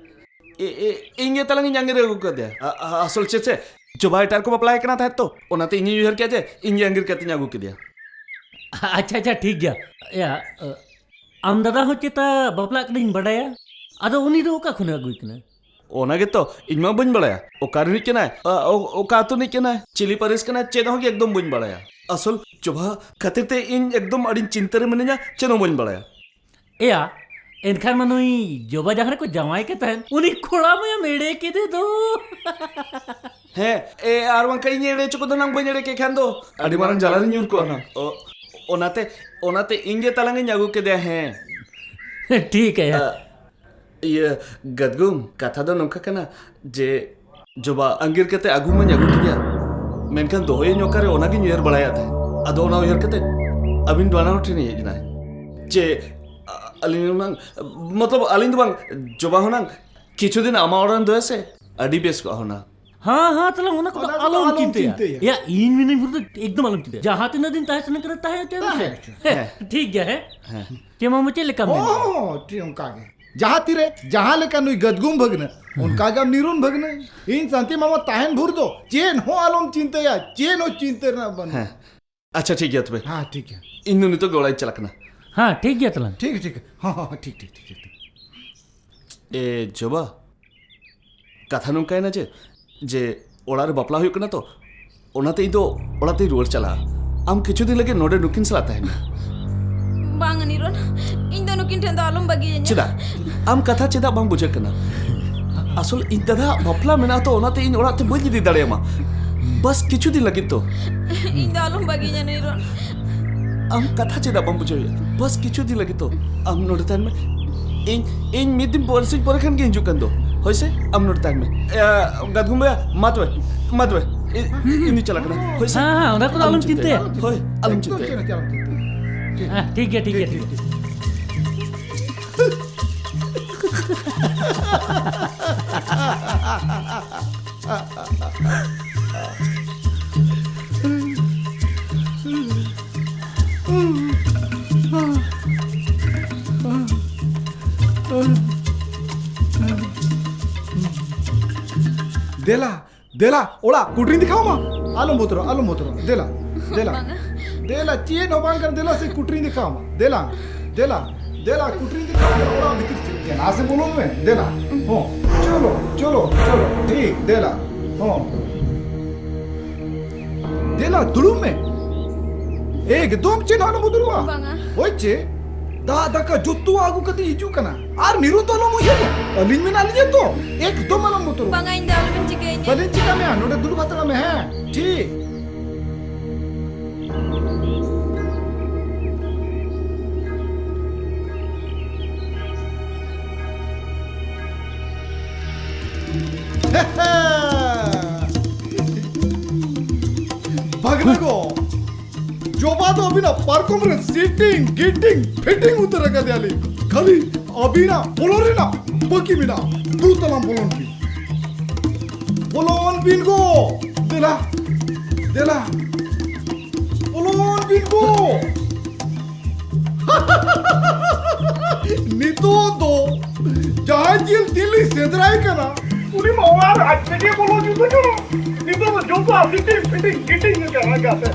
ᱮ, ᱮ, ᱤᱧ ᱜᱮ ᱛᱟᱞᱟᱝ ᱤᱧ ᱟᱸᱜᱤᱨ ᱟᱹᱜᱩ ᱠᱟᱫᱮᱭᱟ᱾ ᱟ, ᱟ, ᱟᱥᱚᱞ ᱪᱮᱫ ᱪᱮᱫ? ᱡᱚᱵᱟ ᱮᱴᱟᱜ ᱨᱮᱠᱚ ᱵᱟᱯᱞᱟᱭᱮ ᱠᱟᱱᱟ ᱛᱟᱦᱮᱸᱫ ᱛᱚ, ᱚᱱᱟᱛᱮ ᱤᱧᱤᱧ ᱩᱭᱦᱟᱹᱨ ᱠᱮᱫᱟ ᱡᱮ ᱤᱧ ᱜᱮ ᱟᱸᱜᱤᱨ ᱠᱟᱛᱮᱧ ᱟᱹᱜᱩ ᱠᱮᱫᱮᱭᱟ᱾ ᱟᱪᱪᱷᱟ, ᱟᱪᱪᱷᱟ, ᱴᱷᱤᱠ ᱜᱮᱭᱟ᱾ ᱭᱟ, ᱟᱢ ᱫᱟᱫᱟ ᱦᱚᱸ ᱪᱮᱛᱟ ᱵᱟᱯᱞᱟᱜ ᱠᱟᱹᱱᱟᱹᱧ ᱵᱟᱰᱟᱭᱟ? ᱟᱫᱚ ᱩᱱᱤ ᱫᱚ ᱚᱠᱟ ᱠᱷᱚᱱᱮ ᱟᱹᱜᱩᱭ ᱠᱟᱱᱟ? ᱚᱱᱟ ᱜᱮᱛᱚ, ᱤᱧ ᱢᱟ ᱵᱟᱹᱧ ᱵᱟᱲᱟᱭᱟ᱾ ᱚᱠᱟ ᱨᱤᱱᱤᱡ ᱠᱟᱱᱟᱭ, ᱟ, ᱚ-, ᱚᱠᱟ ᱟᱹᱛᱩ ᱨᱤᱱᱤᱡ ᱠᱟᱱᱟᱭ, ᱪᱤᱞᱤ ᱯᱟᱹᱨᱤᱥ ᱠᱟᱱᱟᱭ, ᱪᱮᱫ ᱦᱚᱸ ᱜᱮ ᱮᱠᱫᱚᱢ ᱵᱟᱹᱧ ᱵᱟᱲᱟᱭᱟ᱾ ᱟᱥᱚᱞ ᱡᱚᱵᱷᱟ ᱠᱷᱟᱹᱛᱤᱨ ᱛᱮ ᱤᱧ ᱮᱠᱫᱚᱢ ᱟᱹᱰᱤᱧ ᱪᱤᱱᱛᱟᱹ ᱨᱮ ᱢᱤᱱᱟᱹᱧᱟ, ᱪᱮᱫ ᱦᱚᱸ ᱵᱟᱹᱧ ᱵᱟᱲᱟᱭᱟ᱾ ᱮᱭᱟ, ᱮᱱᱠᱷᱟᱱ ᱢᱟ ᱱᱩᱭ ᱡᱚᱵᱟ ᱡᱟᱦᱟᱸ ᱨᱮᱠᱚ ᱡᱟᱶᱟᱭ ᱠᱮ ᱛᱟᱦᱮᱸᱫ, ᱩᱱᱤ ᱠᱚᱲᱟ ᱢᱟᱭᱟᱢ ᱮᱲᱮ ᱠᱮᱫᱮ ᱫᱚ᱾ ᱦᱮᱸ, ᱮ, ᱟᱨ ᱵᱟᱝᱠᱷᱟᱱ ᱤᱧ ᱮᱲᱮ ᱦᱚᱪᱚ ᱠᱚᱫᱚ ᱱᱟᱝ ᱵᱟᱹᱧ ᱮᱲᱮ ᱠᱮ ᱠᱷᱟᱱ ᱫᱚ ᱟᱹᱰᱤ ᱢᱟᱨᱟᱝ ᱡᱟᱞᱟ ᱨᱤᱧ ᱧᱩᱨ ᱠᱚᱜᱼᱟ ᱱᱟᱝ᱾ ᱚ, ᱚᱱᱟᱛᱮ, ᱚᱱᱟᱛᱮ ᱤᱧ ᱜᱮ ᱛᱟᱞᱟᱝ ᱤᱧ ᱟᱹᱜᱩ ᱠᱮᱫᱮᱭᱟ᱾ ᱦᱮᱸ᱾ ᱴᱷᱤᱠ ᱜᱮᱭᱟ᱾ ᱟ, ᱤᱭᱟᱹ, ᱜᱟᱫᱜᱩᱢ, ᱠᱟᱛᱷᱟ ᱫᱚ ᱱᱚᱝᱠᱟ ᱠᱟᱱᱟ ᱡᱮ ᱡᱚᱵᱟ ᱟᱸᱜᱤᱨ ᱠᱟᱛᱮ ᱟᱹᱜᱩ ᱢᱟᱧ ᱟᱹᱜᱩ ᱠᱮᱫᱮᱭᱟ, ᱢᱮᱱᱠᱷᱟᱱ ᱫᱚᱦᱚᱭᱟᱹᱧ ᱚᱠᱟᱨᱮ, ᱚᱱᱟᱜᱤᱧ ᱩᱭᱦᱟᱹᱨ ᱵᱟᱲᱟᱭᱮᱫ ᱛᱟᱦᱮᱸᱫ᱾ ᱟᱫᱚ ᱚᱱᱟ ᱩᱭᱦᱟᱹᱨ ᱠᱟᱛᱮ ᱟᱹᱵᱤᱱ ᱵᱟᱱᱟ ᱦᱚᱲ ᱴᱷᱮᱱᱤᱧ ᱦᱮᱡ ᱮᱱᱟ ᱡᱮ, ᱟ-, ᱟᱹᱞᱤᱧ ᱦᱩᱱᱟᱹᱝ, ᱢᱚᱛᱞᱚᱵ ᱟᱹᱞᱤᱧ ᱫᱚ ᱵᱟᱝ, ᱡᱚᱵᱟ ᱦᱩᱱᱟᱹᱝ ᱠᱤᱪᱷᱩ ᱫᱤᱱ ᱟᱢᱟᱜ ᱚᱲᱟᱜ ᱨᱮ ᱫᱚᱦᱚᱭᱟ ᱥᱮ, ᱟᱹᱰᱤ ᱵᱮᱥ ᱠᱚᱜᱼᱟ ᱦᱩᱱᱟᱹᱝ᱾ ᱦᱮᱸ, ᱦᱮᱸ, ᱛᱟᱦᱞᱮ ᱚᱱᱟ ᱠᱚᱫᱚ ᱚᱱᱟ ᱠᱚᱫᱚ ᱟᱞᱚᱢ ᱟᱞᱚᱢ ᱪᱤᱱᱛᱟᱹᱭᱟ᱾ ᱪᱤᱱᱛᱟᱹᱭᱟ᱾ ᱭᱟ, ᱤᱧ ᱢᱤᱱᱟᱹᱧ ᱵᱷᱳᱨ ᱫᱚ ᱮᱠᱫᱚᱢ ᱟᱞᱚᱢ ᱪᱤᱱᱛᱟᱹᱭᱟ᱾ ᱡᱟᱦᱟᱸ ᱛᱤᱱᱟᱹᱜ ᱫᱤᱱ ᱛᱟᱦᱮᱸ ᱥᱟᱱᱟ ᱠᱟᱱᱟ, ᱛᱟᱦᱮᱸ ᱦᱚᱪᱚᱭ ᱢᱮ ᱥᱮ᱾ ᱛᱟᱦᱮᱸ ᱦᱚᱪᱚᱭ ᱢᱮ᱾ ᱦᱮᱸ, ᱦᱮᱸ᱾ ᱴᱷᱤᱠ ᱜᱮᱭᱟ, ᱦᱮᱸ? ᱦᱮᱸ᱾ ᱪᱮ ᱢᱟᱢᱟ, ᱪᱮᱫ ᱞᱮᱠᱟᱢ ᱢᱮᱱᱫᱟ? ᱦᱚᱸ, ᱴᱷᱤᱠ ᱚᱱᱠᱟ ᱜᱮ᱾ ᱡᱟᱦᱟᱸ ᱛᱤᱨᱮ, ᱡᱟᱦᱟᱸ ᱞᱮᱠᱟ ᱱᱩᱭ ᱜᱟᱫᱜᱩᱢ ᱵᱷᱟᱹᱜᱽᱱᱟᱹ, ᱚᱱᱠᱟ ᱜᱮ ᱟᱢ ᱱᱤᱨᱚᱱ ᱵᱷᱟᱹᱜᱽᱱᱟᱹ᱾ ᱤᱧ ᱥᱟᱱᱛᱤ ᱢᱟᱢᱟ ᱛᱟᱦᱮᱱ ᱵᱷᱳᱨ ᱫᱚ ᱪᱮᱫ ᱦᱚᱸ ᱟᱞᱚᱢ ᱪᱤᱱᱛᱟᱹᱭᱟ, ᱪᱮᱫ ᱦᱚᱸ ᱪᱤᱱᱛᱟᱹ ᱨᱮᱱᱟᱜ ᱵᱟᱹᱱᱩᱜᱼᱟ᱾ ᱦᱮᱸ᱾ ᱟᱪᱪᱷᱟ, ᱴᱷᱤᱠ ᱜᱮᱭᱟ ᱛᱚᱵᱮ᱾ ᱦᱮᱸ, ᱴᱷᱤᱠ ᱜᱮᱭᱟ᱾ ᱤᱧ ᱫᱚ ᱱᱤᱛᱚᱜ ᱜᱮ ᱚᱲᱟᱜ ᱤᱧ ᱪᱟᱞᱟᱜ ᱠᱟᱱᱟ᱾ ᱦᱮᱸ, ᱴᱷᱤᱠ ᱜᱮᱭᱟ ᱛᱟᱞᱟᱝ᱾ ᱴᱷᱤᱠ, ᱴᱷᱤᱠ᱾ ᱦᱚᱸ, ᱦᱚᱸ, ᱦᱚᱸ, ᱴᱷᱤᱠ, ᱴᱷᱤᱠ, ᱴᱷᱤᱠ, ᱴᱷᱤᱠ, ᱴᱷᱤᱠ᱾ ᱮ, ᱡᱚᱵᱟ, ᱠᱟᱛᱷᱟ ᱱᱚᱝᱠᱟᱭᱮᱱᱟ ᱡᱮ, ᱡᱮ ᱚᱲᱟᱜ ᱨᱮ ᱵᱟᱯᱞᱟ ᱦᱩᱭᱩᱜ ᱠᱟᱱᱟ ᱛᱚ, ᱚᱱᱟᱛᱮ ᱤᱧ ᱫᱚ ᱚᱲᱟᱜ ᱛᱮᱧ ᱨᱩᱣᱟᱹᱲ ᱪᱟᱞᱟᱜᱼᱟ᱾ ᱟᱢ ᱠᱤᱪᱷᱩ ᱫᱤᱱ ᱞᱟᱹᱜᱤᱫ ᱱᱚᱰᱮ ᱱᱩᱠᱤᱱ ᱥᱟᱞᱟᱜ ᱛᱟᱦᱮᱱ ᱢᱮ᱾ ᱵᱟᱝ ᱱᱤᱨᱚᱱ, ᱤᱧ ᱫᱚ ᱱᱩᱠᱤᱱ ᱴᱷᱮᱱ ᱫᱚ ᱟᱞᱚᱢ ᱵᱟᱹᱜᱤᱭᱟᱹᱧᱟ᱾ ᱪᱮᱫᱟᱜ? ᱟᱢ ᱠᱟᱛᱷᱟ ᱪᱮᱫᱟᱜ ᱵᱟᱝ ᱵᱩᱡᱷᱟᱹᱜ ᱠᱟᱱᱟ? ᱟᱥᱚᱞ ᱤᱧ ᱫᱟᱫᱟᱣᱟᱜ ᱵᱟᱯᱞᱟ ᱢᱮᱱᱟᱜᱼᱟ ᱛᱚ, ᱚᱱᱟᱛᱮ ᱤᱧ ᱚᱲᱟᱜ ᱛᱮ ᱵᱟᱹᱧ ᱤᱫᱤ ᱫᱟᱲᱮᱭᱟᱢᱟ᱾ ᱵᱟᱥ ᱠᱤᱪᱷᱩ ᱫᱤᱱ ᱞᱟᱹᱜᱤᱫ ᱛᱚ᱾ ᱤᱧ ᱫᱚ ᱟᱞᱚᱢ ᱵᱟᱹᱜᱤᱭᱟᱹᱧᱟ ᱱᱤᱨᱚᱱ᱾ ᱟᱢ ᱠᱟᱛᱷᱟ ᱪᱮᱫᱟᱜ ᱵᱟᱢ ᱵᱩᱡᱷᱟᱹᱣᱮᱫᱼᱟ? ᱵᱟᱥ ᱠᱤᱪᱷᱩ ᱫᱤᱱ ᱞᱟᱹᱜᱤᱫ ᱛᱚ᱾ ᱟᱢ ᱱᱚᱰᱮ ᱛᱟᱦᱮᱱ ᱢᱮ᱾ ᱤᱧ, ᱤᱧ ᱢᱤᱫ ᱫᱤᱱ ᱵᱟᱨᱥᱤᱧ ᱯᱚᱨᱮ ᱠᱷᱟᱱ ᱜᱮ ᱦᱤᱡᱩᱜ ᱠᱟᱱ ᱫᱚ᱾ ᱦᱳᱭ ᱥᱮ? ᱟᱢ ᱱᱚᱰᱮ ᱛᱟᱦᱮᱱ ᱢᱮ᱾ ᱮ, ᱜᱟᱫᱜᱩᱢ ᱵᱚᱭᱦᱟ, ᱢᱟ ᱛᱚᱵᱮ, ᱢᱟ ᱛᱚᱵᱮ᱾ ᱤ-, ᱤᱧ ᱫᱩᱧ ᱪᱟᱞᱟᱜ ᱠᱟᱱᱟ᱾ ᱦᱳᱭ ᱥᱮ? ᱦᱮᱸ, ᱦᱮᱸ, ᱚᱱᱟ ᱠᱚᱫᱚ ᱟᱞᱚᱢ ᱪᱤᱱᱛᱟᱹᱭᱟ᱾ ᱦᱳᱭ, ᱟᱞᱚᱢ ᱮᱠᱫᱚᱢ ᱪᱤᱱᱛᱟᱹᱭᱟ᱾ ᱪᱮᱫ ᱦᱚᱸ ᱟᱞᱚᱢ ᱪᱤᱱᱛᱟᱹᱭᱟ᱾ ᱴᱷᱤᱠ᱾ ᱦᱮᱸ, ᱴᱷᱤᱠ ᱜᱮᱭᱟ, ᱴᱷᱤᱠ ᱜᱮᱭᱟ, ᱴᱷᱤᱠ ᱜᱮᱭᱟ᱾ ᱫᱮᱞᱟ, ᱫᱮᱞᱟ, ᱚᱲᱟᱜ ᱠᱩᱴᱨᱤᱧ ᱫᱮᱠᱷᱟᱣ ᱟᱢᱟ᱾ ᱟᱞᱚᱢ ᱵᱚᱛᱚᱨᱚᱜ, ᱟᱞᱚᱢ ᱵᱚᱛᱚᱨᱚᱜ᱾ ᱫᱮᱞᱟ, ᱫᱮᱞᱟ᱾ ᱵᱟᱝᱟ᱾ ᱫᱮᱞᱟ, ᱪᱮᱫ ᱦᱚᱸ ᱵᱟᱝ ᱠᱟᱱᱟ᱾ ᱫᱮᱞᱟ ᱥᱮ ᱠᱩᱴᱨᱤᱧ ᱫᱮᱠᱷᱟᱣ ᱟᱢᱟ᱾ ᱫᱮᱞᱟ, ᱫᱮᱞᱟ, ᱠᱩᱴᱨᱤᱧ ᱫᱮᱠᱷᱟᱣ ᱟᱢᱟ᱾ ᱚᱲᱟᱜ ᱵᱷᱤᱛᱤᱨ ᱥᱮᱫ᱾ ᱫᱮᱞᱟ ᱥᱮ ᱵᱚᱞᱚᱱ ᱢᱮ᱾ ᱫᱮᱞᱟ᱾ ᱦᱚᱸ᱾ ᱪᱚᱞᱚ, ᱪᱚᱞᱚ, ᱪᱚᱞᱚ᱾ ᱴᱷᱤᱠ, ᱫᱮᱞᱟ᱾ ᱦᱚᱸ᱾ ᱫᱮᱞᱟ, ᱫᱩᱲᱩᱵ ᱢᱮ᱾ ᱮᱠᱫᱚᱢ ᱪᱮᱫ ᱦᱚᱸ ᱟᱞᱚᱢ ᱵᱚᱛᱚᱨᱚᱜᱼᱟ᱾ ᱵᱟᱝᱟ᱾ ᱦᱳᱭ ᱪᱮ? ᱫᱟᱜ ᱫᱟᱠᱟ ᱡᱚᱛᱚ ᱟᱹᱜᱩ ᱠᱟᱛᱮ ᱦᱤᱡᱩᱜ ᱠᱟᱱᱟ᱾ ᱟᱨ ᱱᱤᱨᱚᱱ ᱫᱚ ᱟᱞᱚᱢ ᱩᱭᱦᱟᱹᱨᱟ᱾ ᱟᱹᱞᱤᱧ ᱢᱮᱱᱟᱜ ᱞᱤᱧᱟ ᱛᱚ᱾ ᱮᱠᱫᱚᱢ ᱟᱞᱚᱢ ᱵᱚᱛᱚᱨᱚᱜᱼᱟ᱾ ᱵᱟᱝᱟ, ᱤᱧ ᱫᱚ ᱟᱞᱚᱵᱮᱱ ᱪᱤᱠᱟᱹᱭᱤᱧᱟ᱾ ᱵᱟᱹᱞᱤᱧ ᱪᱤᱠᱟ ᱢᱮᱭᱟ, ᱱᱚᱰᱮ ᱫᱩᱲᱩᱵ ᱦᱟᱛᱟᱲ ᱢᱮ, ᱦᱮᱸ? ᱴᱷᱤᱠ᱾ ᱵᱷᱟᱜᱽᱱᱟ ᱜᱚ, ᱡᱚᱵᱟ ᱫᱚ ᱟᱹᱵᱤᱱᱟᱜ ᱯᱟᱨᱠᱚᱢ ᱨᱮ sitting, gitting, fitting ᱩᱛᱟᱹᱨ ᱟᱠᱟᱫᱮᱭᱟᱞᱤᱧ᱾ ᱠᱷᱟᱹᱞᱤ ᱟᱹᱵᱤᱱᱟᱜ ᱵᱚᱞᱚᱱ ᱨᱮᱱᱟᱜ ᱵᱟᱹᱠᱤ ᱢᱮᱱᱟᱜᱼᱟ᱾ ᱫᱩ ᱛᱟᱞᱟᱝ ᱵᱚᱞᱚᱱ ᱵᱤᱱ᱾ ᱵᱚᱞᱚᱱ ᱵᱤᱱ ᱜᱚ᱾ ᱫᱮᱞᱟ, ᱫᱮᱞᱟ᱾ ᱵᱚᱞᱚᱱ ᱵᱤᱱ ᱜᱚ᱾ ᱱᱤᱛᱚᱜ ᱫᱚ ᱡᱟᱦᱟᱸᱭ ᱡᱤᱞ ᱛᱤᱱ ᱞᱤᱧ ᱥᱮᱸᱫᱽᱨᱟᱭ ᱠᱟᱱᱟ, ᱩᱱᱤ ᱢᱟ ᱚᱲᱟᱜ ᱨᱮ ᱟᱡ ᱛᱮᱜᱮ ᱵᱚᱞᱚ ᱡᱩᱛ ᱟᱠᱟᱱᱟ᱾ ᱱᱤᱛᱚᱜ ᱫᱚ ᱡᱚᱛᱚ fitting, fitting, fitting ᱟᱠᱟᱱᱟ ᱜᱟᱛᱮ᱾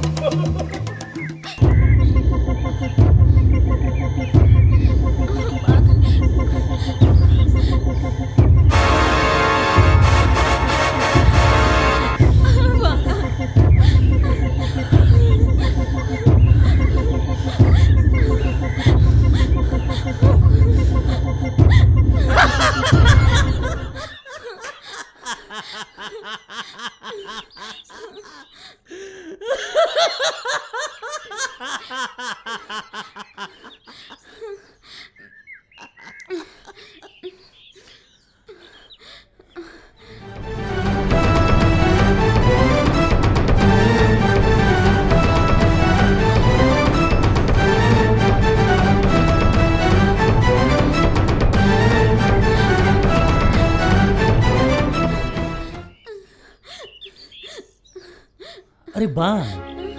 ᱟᱨᱮ ᱵᱟᱝ,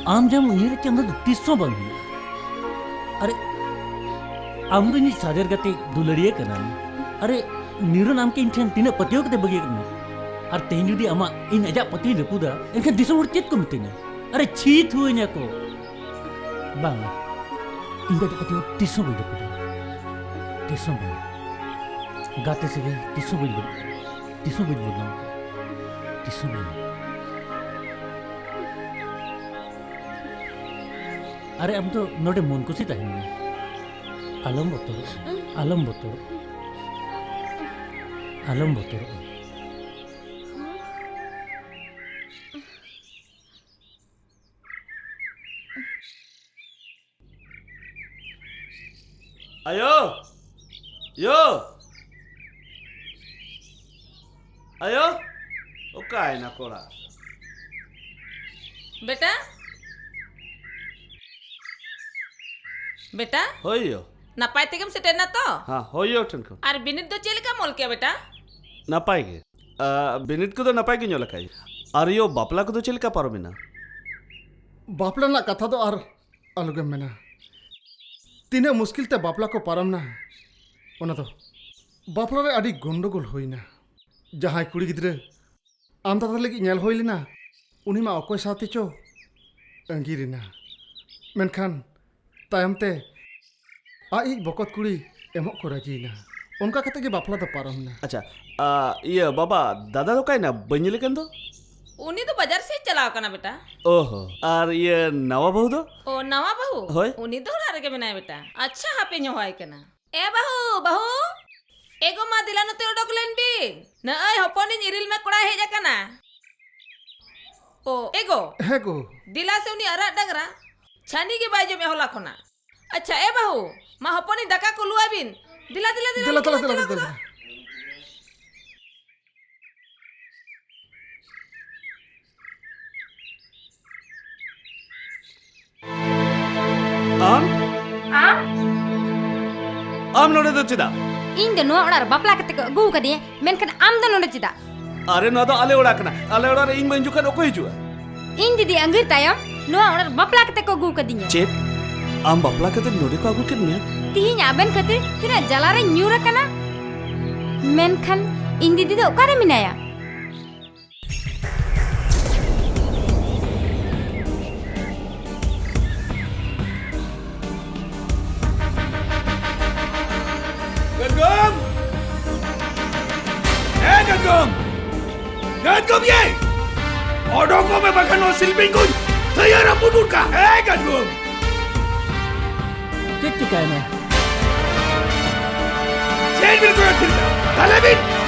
ᱟᱢ ᱡᱟᱦᱟᱸᱢ ᱩᱭᱦᱟᱹᱨᱮᱫ ᱠᱟᱱ, ᱚᱱᱟ ᱫᱚ ᱛᱤᱥ ᱦᱚᱸ ᱵᱟᱝ ᱦᱩᱭᱩᱜᱼᱟ᱾ ᱟᱨᱮ, ᱟᱢ ᱫᱚ ᱤᱧᱤᱡ ᱥᱟᱡᱟᱨ ᱜᱟᱛᱮ ᱫᱩᱞᱟᱹᱲᱤᱭᱟᱹ ᱠᱟᱱᱟᱢ᱾ ᱟᱨᱮ, ᱱᱤᱨᱚᱱ ᱟᱢ ᱠᱤ ᱤᱧ ᱴᱷᱮᱱ ᱛᱤᱱᱟᱹᱜ ᱯᱟᱹᱛᱭᱟᱹᱣ ᱠᱟᱛᱮ ᱵᱟᱹᱜᱤ ᱠᱟᱱᱟ? ᱟᱨ ᱛᱮᱦᱮᱧ ᱡᱩᱫᱤ ᱟᱢᱟᱜ, ᱤᱧ ᱟᱡᱟᱜ ᱯᱟᱹᱛᱭᱟᱹᱣᱤᱧ ᱨᱟᱹᱯᱩᱫᱟ, ᱮᱱᱠᱷᱟᱱ ᱫᱤᱥᱚᱢ ᱦᱚᱲ ᱪᱮᱫ ᱠᱚ ᱢᱤᱛᱟᱹᱧᱟ? ᱟᱨᱮ, ᱪᱷᱤ ᱛᱷᱩᱣᱟᱹᱧᱟ ᱠᱚ᱾ ᱵᱟᱝᱟ, ᱤᱧ ᱫᱚ ᱟᱡᱟᱜ ᱯᱟᱹᱛᱭᱟᱹᱣ ᱛᱤᱥ ᱦᱚᱸ ᱵᱟᱹᱧ ᱨᱟᱹᱯᱩᱫᱟ᱾ ᱛᱤᱥ ᱦᱚᱸ ᱵᱟᱝ᱾ ᱜᱟᱛᱮ ᱥᱟᱹᱜᱟᱹᱭ ᱛᱤᱥ ᱦᱚᱸ ᱵᱟᱹᱧ ᱵᱟᱹᱲᱤᱡ ᱛᱟᱭᱟ᱾ ᱛᱤᱥ ᱦᱚᱸ ᱵᱟᱹᱧ ᱵᱚᱫᱱᱟᱢ ᱛᱟᱭᱟ᱾ ᱛᱤᱥ ᱦᱚᱸ ᱵᱟᱝ᱾ ᱟᱨᱮ, ᱟᱢ ᱫᱚ ᱱᱚᱰᱮ ᱢᱚᱱ ᱠᱩᱥᱤ ᱛᱟᱦᱮᱱ ᱢᱮ᱾ ᱟᱞᱚᱢ ᱵᱚᱛᱚᱨᱚᱜᱼᱟ᱾ ᱟᱞᱚᱢ ᱵᱚᱛᱚᱨᱚᱜᱼᱟ᱾ ᱟᱞᱚᱢ ᱵᱚᱛᱚᱨᱚᱜᱼᱟ᱾ ᱟᱭᱳ! ᱭᱳ! ᱟᱭᱳ! ᱚᱠᱟᱭᱮᱱᱟ ᱠᱚᱲᱟ? ᱵᱮᱴᱟ? ᱵᱮᱴᱟ? ᱦᱳᱭ ᱭᱳ᱾ ᱱᱟᱯᱟᱭ ᱛᱮᱜᱮᱢ ᱥᱮᱴᱮᱨ ᱱᱟ ᱛᱚ? ᱦᱮᱸ, ᱦᱳᱭ ᱭᱳ ᱴᱷᱮᱱ ᱠᱷᱚᱱ᱾ ᱟᱨ ᱵᱤᱱᱤᱰ ᱫᱚ ᱪᱮᱫ ᱞᱮᱠᱟᱢ ᱚᱞ ᱠᱮᱜᱼᱟ ᱵᱮᱴᱟ? ᱱᱟᱯᱟᱭ ᱜᱮ᱾ ᱟ, ᱵᱤᱱᱤᱰ ᱠᱚᱫᱚ ᱱᱟᱯᱟᱭ ᱜᱮᱧ ᱚᱞ ᱟᱠᱟᱫᱼᱟ᱾ ᱟᱨ ᱭᱳ, ᱵᱟᱯᱞᱟ ᱠᱚᱫᱚ ᱪᱮᱫ ᱞᱮᱠᱟ ᱯᱟᱨᱚᱢᱮᱱᱟ? ᱵᱟᱯᱞᱟ ᱨᱮᱱᱟᱜ ᱠᱟᱛᱷᱟ ᱫᱚ ᱟᱨ ᱟᱞᱚᱜᱮᱢ ᱢᱮᱱᱟ᱾ ᱛᱤᱱᱟᱹᱜ ᱢᱩᱥᱠᱤᱞ ᱛᱮ ᱵᱟᱯᱞᱟ ᱠᱚ ᱯᱟᱨᱚᱢᱱᱟ, ᱚᱱᱟ ᱫᱚ ᱵᱟᱯᱞᱟ ᱨᱮ ᱟᱹᱰᱤ ᱜᱚᱱᱰᱚᱜᱳᱞ ᱦᱩᱭᱱᱟ᱾ ᱡᱟᱦᱟᱸᱭ ᱠᱩᱲᱤ ᱜᱤᱫᱽᱨᱟᱹ ᱟᱢᱫᱟᱫᱟ ᱞᱟᱹᱜᱤᱫ ᱧᱮᱞ ᱦᱩᱭ ᱞᱮᱱᱟ, ᱩᱱᱤ ᱢᱟ ᱚᱠᱚᱭ ᱥᱟᱶᱛᱮ ᱪᱚ ᱟᱺᱜᱤᱨ ᱮᱱᱟ᱾ ᱢᱮᱱᱠᱷᱟᱱ ᱛᱟᱭᱚᱢ ᱛᱮ ᱟᱡ ᱤᱡ ᱵᱚᱠᱚᱛ ᱠᱩᱲᱤ ᱮᱢᱚᱜ ᱠᱚ ᱨᱟᱹᱡᱤᱭᱮᱱᱟ᱾ ᱚᱱᱠᱟ ᱠᱟᱛᱮ ᱜᱮ ᱵᱟᱯᱞᱟ ᱫᱚ ᱯᱟᱨᱚᱢ ᱮᱱᱟ᱾ ᱟᱪᱪᱷᱟ, ᱟ, ᱤᱭᱟᱹ ᱵᱟᱵᱟ, ᱫᱟᱫᱟ ᱫᱚ ᱚᱠᱟᱭᱮᱱᱟ? ᱵᱟᱹᱧ ᱧᱮᱞᱮ ᱠᱟᱱ ᱫᱚ᱾ ᱩᱱᱤ ᱫᱚ ᱵᱟᱡᱟᱨ ᱥᱮᱫ ᱪᱟᱞᱟᱣ ᱠᱟᱱᱟ ᱵᱮᱴᱟ᱾ ᱚᱦᱚ, ᱟᱨ ᱤᱭᱟᱹ ᱱᱟᱣᱟ ᱵᱟᱹᱦᱩ ᱫᱚ? ᱚ, ᱱᱟᱣᱟ ᱵᱟᱹᱦᱩ? ᱦᱳᱭ᱾ ᱩᱱᱤ ᱫᱚ ᱚᱲᱟᱜ ᱨᱮᱜᱮ ᱢᱮᱱᱟᱭᱟ ᱵᱮᱴᱟ᱾ ᱟᱪᱪᱷᱟ, ᱦᱟᱯᱮᱧ ᱦᱚᱦᱚᱣᱟᱭ ᱠᱟᱱᱟ᱾ ᱮ ᱵᱟᱹᱦᱩ, ᱵᱟᱹᱦᱩ! ᱮ ᱜᱚ ᱢᱟ, ᱫᱮᱞᱟ ᱱᱚᱛᱮ ᱚᱰᱚᱠ ᱞᱮᱱ ᱵᱤᱱ᱾ ᱱᱚᱜᱼᱚᱭ ᱦᱚᱯᱚᱱᱤᱧ ᱤᱨᱤᱞ ᱢᱮ ᱠᱚᱲᱟᱭ ᱦᱮᱡ ᱟᱠᱟᱱᱟ᱾ ᱚ, ᱮ ᱜᱚ᱾ ᱦᱮᱸ ᱜᱚ᱾ ᱫᱮᱞᱟ ᱥᱮ ᱩᱱᱤ ᱟᱨᱟᱜ ᱰᱟᱝᱨᱟ ᱪᱷᱟᱹᱱᱤ ᱜᱮ ᱵᱟᱭ ᱡᱚᱢᱮᱫ ᱦᱚᱞᱟ ᱠᱷᱚᱱᱟᱜ᱾ ᱟᱪᱪᱷᱟ, ᱮ ᱵᱟᱹᱦᱩ, ᱢᱟ ᱦᱚᱯᱚᱱᱤᱧ ᱫᱟᱠᱟ ᱠᱚ ᱞᱩᱣᱟᱭ ᱵᱤᱱ᱾ ᱫᱮᱞᱟ, ᱫᱮᱞᱟ, ᱫᱮᱞᱟ, ᱫᱮᱞᱟ, ᱱᱚᱛᱮ ᱫᱮᱞᱟ, ᱵᱚᱱ ᱫᱮᱞᱟ, ᱪᱟᱞᱟᱣ ᱫᱮᱞᱟ᱾ ᱜᱚᱫᱚᱜᱼᱟ᱾ ᱟᱢ? ᱟᱢ? ᱟᱢ ᱱᱚᱰᱮ ᱫᱚ ᱪᱮᱫᱟᱜ? ᱤᱧ ᱫᱚ ᱱᱚᱣᱟ ᱚᱲᱟᱜ ᱨᱮ ᱵᱟᱯᱞᱟ ᱠᱟᱛᱮ ᱠᱚ ᱟᱹᱜᱩ ᱟᱠᱟᱫᱤᱧᱟ, ᱢᱮᱱᱠᱷᱟᱱ ᱟᱢ ᱫᱚ ᱱᱚᱰᱮ ᱪᱮᱫᱟᱜ? ᱟᱨᱮ, ᱱᱚᱣᱟ ᱫᱚ ᱟᱞᱮ ᱚᱲᱟᱜ ᱠᱟᱱᱟ᱾ ᱟᱞᱮ ᱚᱲᱟᱜ ᱨᱮ ᱤᱧ ᱵᱟᱹᱧ ᱦᱤᱡᱩᱜ ᱠᱷᱟᱱ ᱚᱠᱚᱭ ᱦᱤᱡᱩᱜᱼᱟ? ᱤᱧ ᱫᱤᱫᱤ ᱟᱸᱜᱤᱨ ᱛᱟᱭᱚᱢ ᱱᱚᱣᱟ ᱚᱲᱟᱜ ᱨᱮ ᱵᱟᱯᱞᱟ ᱠᱟᱛᱮ ᱠᱚ ᱟᱹᱜᱩ ᱟᱠᱟᱫᱤᱧᱟ᱾ ᱪᱮᱫ? ᱟᱢ ᱵᱟᱯᱞᱟ ᱠᱟᱛᱮ ᱱᱚᱰᱮ ᱠᱚ ᱟᱹᱜᱩ ᱠᱮᱫ ᱢᱮᱭᱟ? ᱛᱤᱦᱤᱧ ᱟᱵᱮᱱ ᱠᱷᱟᱹᱛᱤᱨ ᱛᱤᱱᱟᱹᱜ ᱡᱟᱞᱟ ᱨᱮᱧ ᱧᱩᱨ ᱟᱠᱟᱱᱟ᱾ ᱢᱮᱱᱠᱷᱟᱱ ᱤᱧ ᱫᱤᱫᱤ ᱫᱚ ᱚᱠᱟᱨᱮ ᱢᱮᱱᱟᱭᱟ? ᱚᱰᱚᱠᱚᱜ ᱢᱮ, ᱵᱟᱠᱷᱟᱱ ᱱᱚᱣᱟ ᱥᱤᱞᱯᱤᱧ ᱠᱚᱧ ᱛᱷᱟᱹᱭᱟᱹ ᱨᱟᱹᱯᱩᱫ ᱜᱚᱫ ᱠᱟᱜᱼᱟ᱾ ᱮᱭ ᱜᱟᱫᱜᱩᱢ! ᱪᱮᱫ ᱪᱤᱠᱟᱹᱭᱮᱱᱟ? ᱪᱮᱫ ᱵᱤᱱ ᱠᱚᱭᱚᱜ ᱛᱷᱤᱨ ᱠᱟᱜᱼᱟ? ᱫᱟᱞᱮ ᱵᱤᱱ!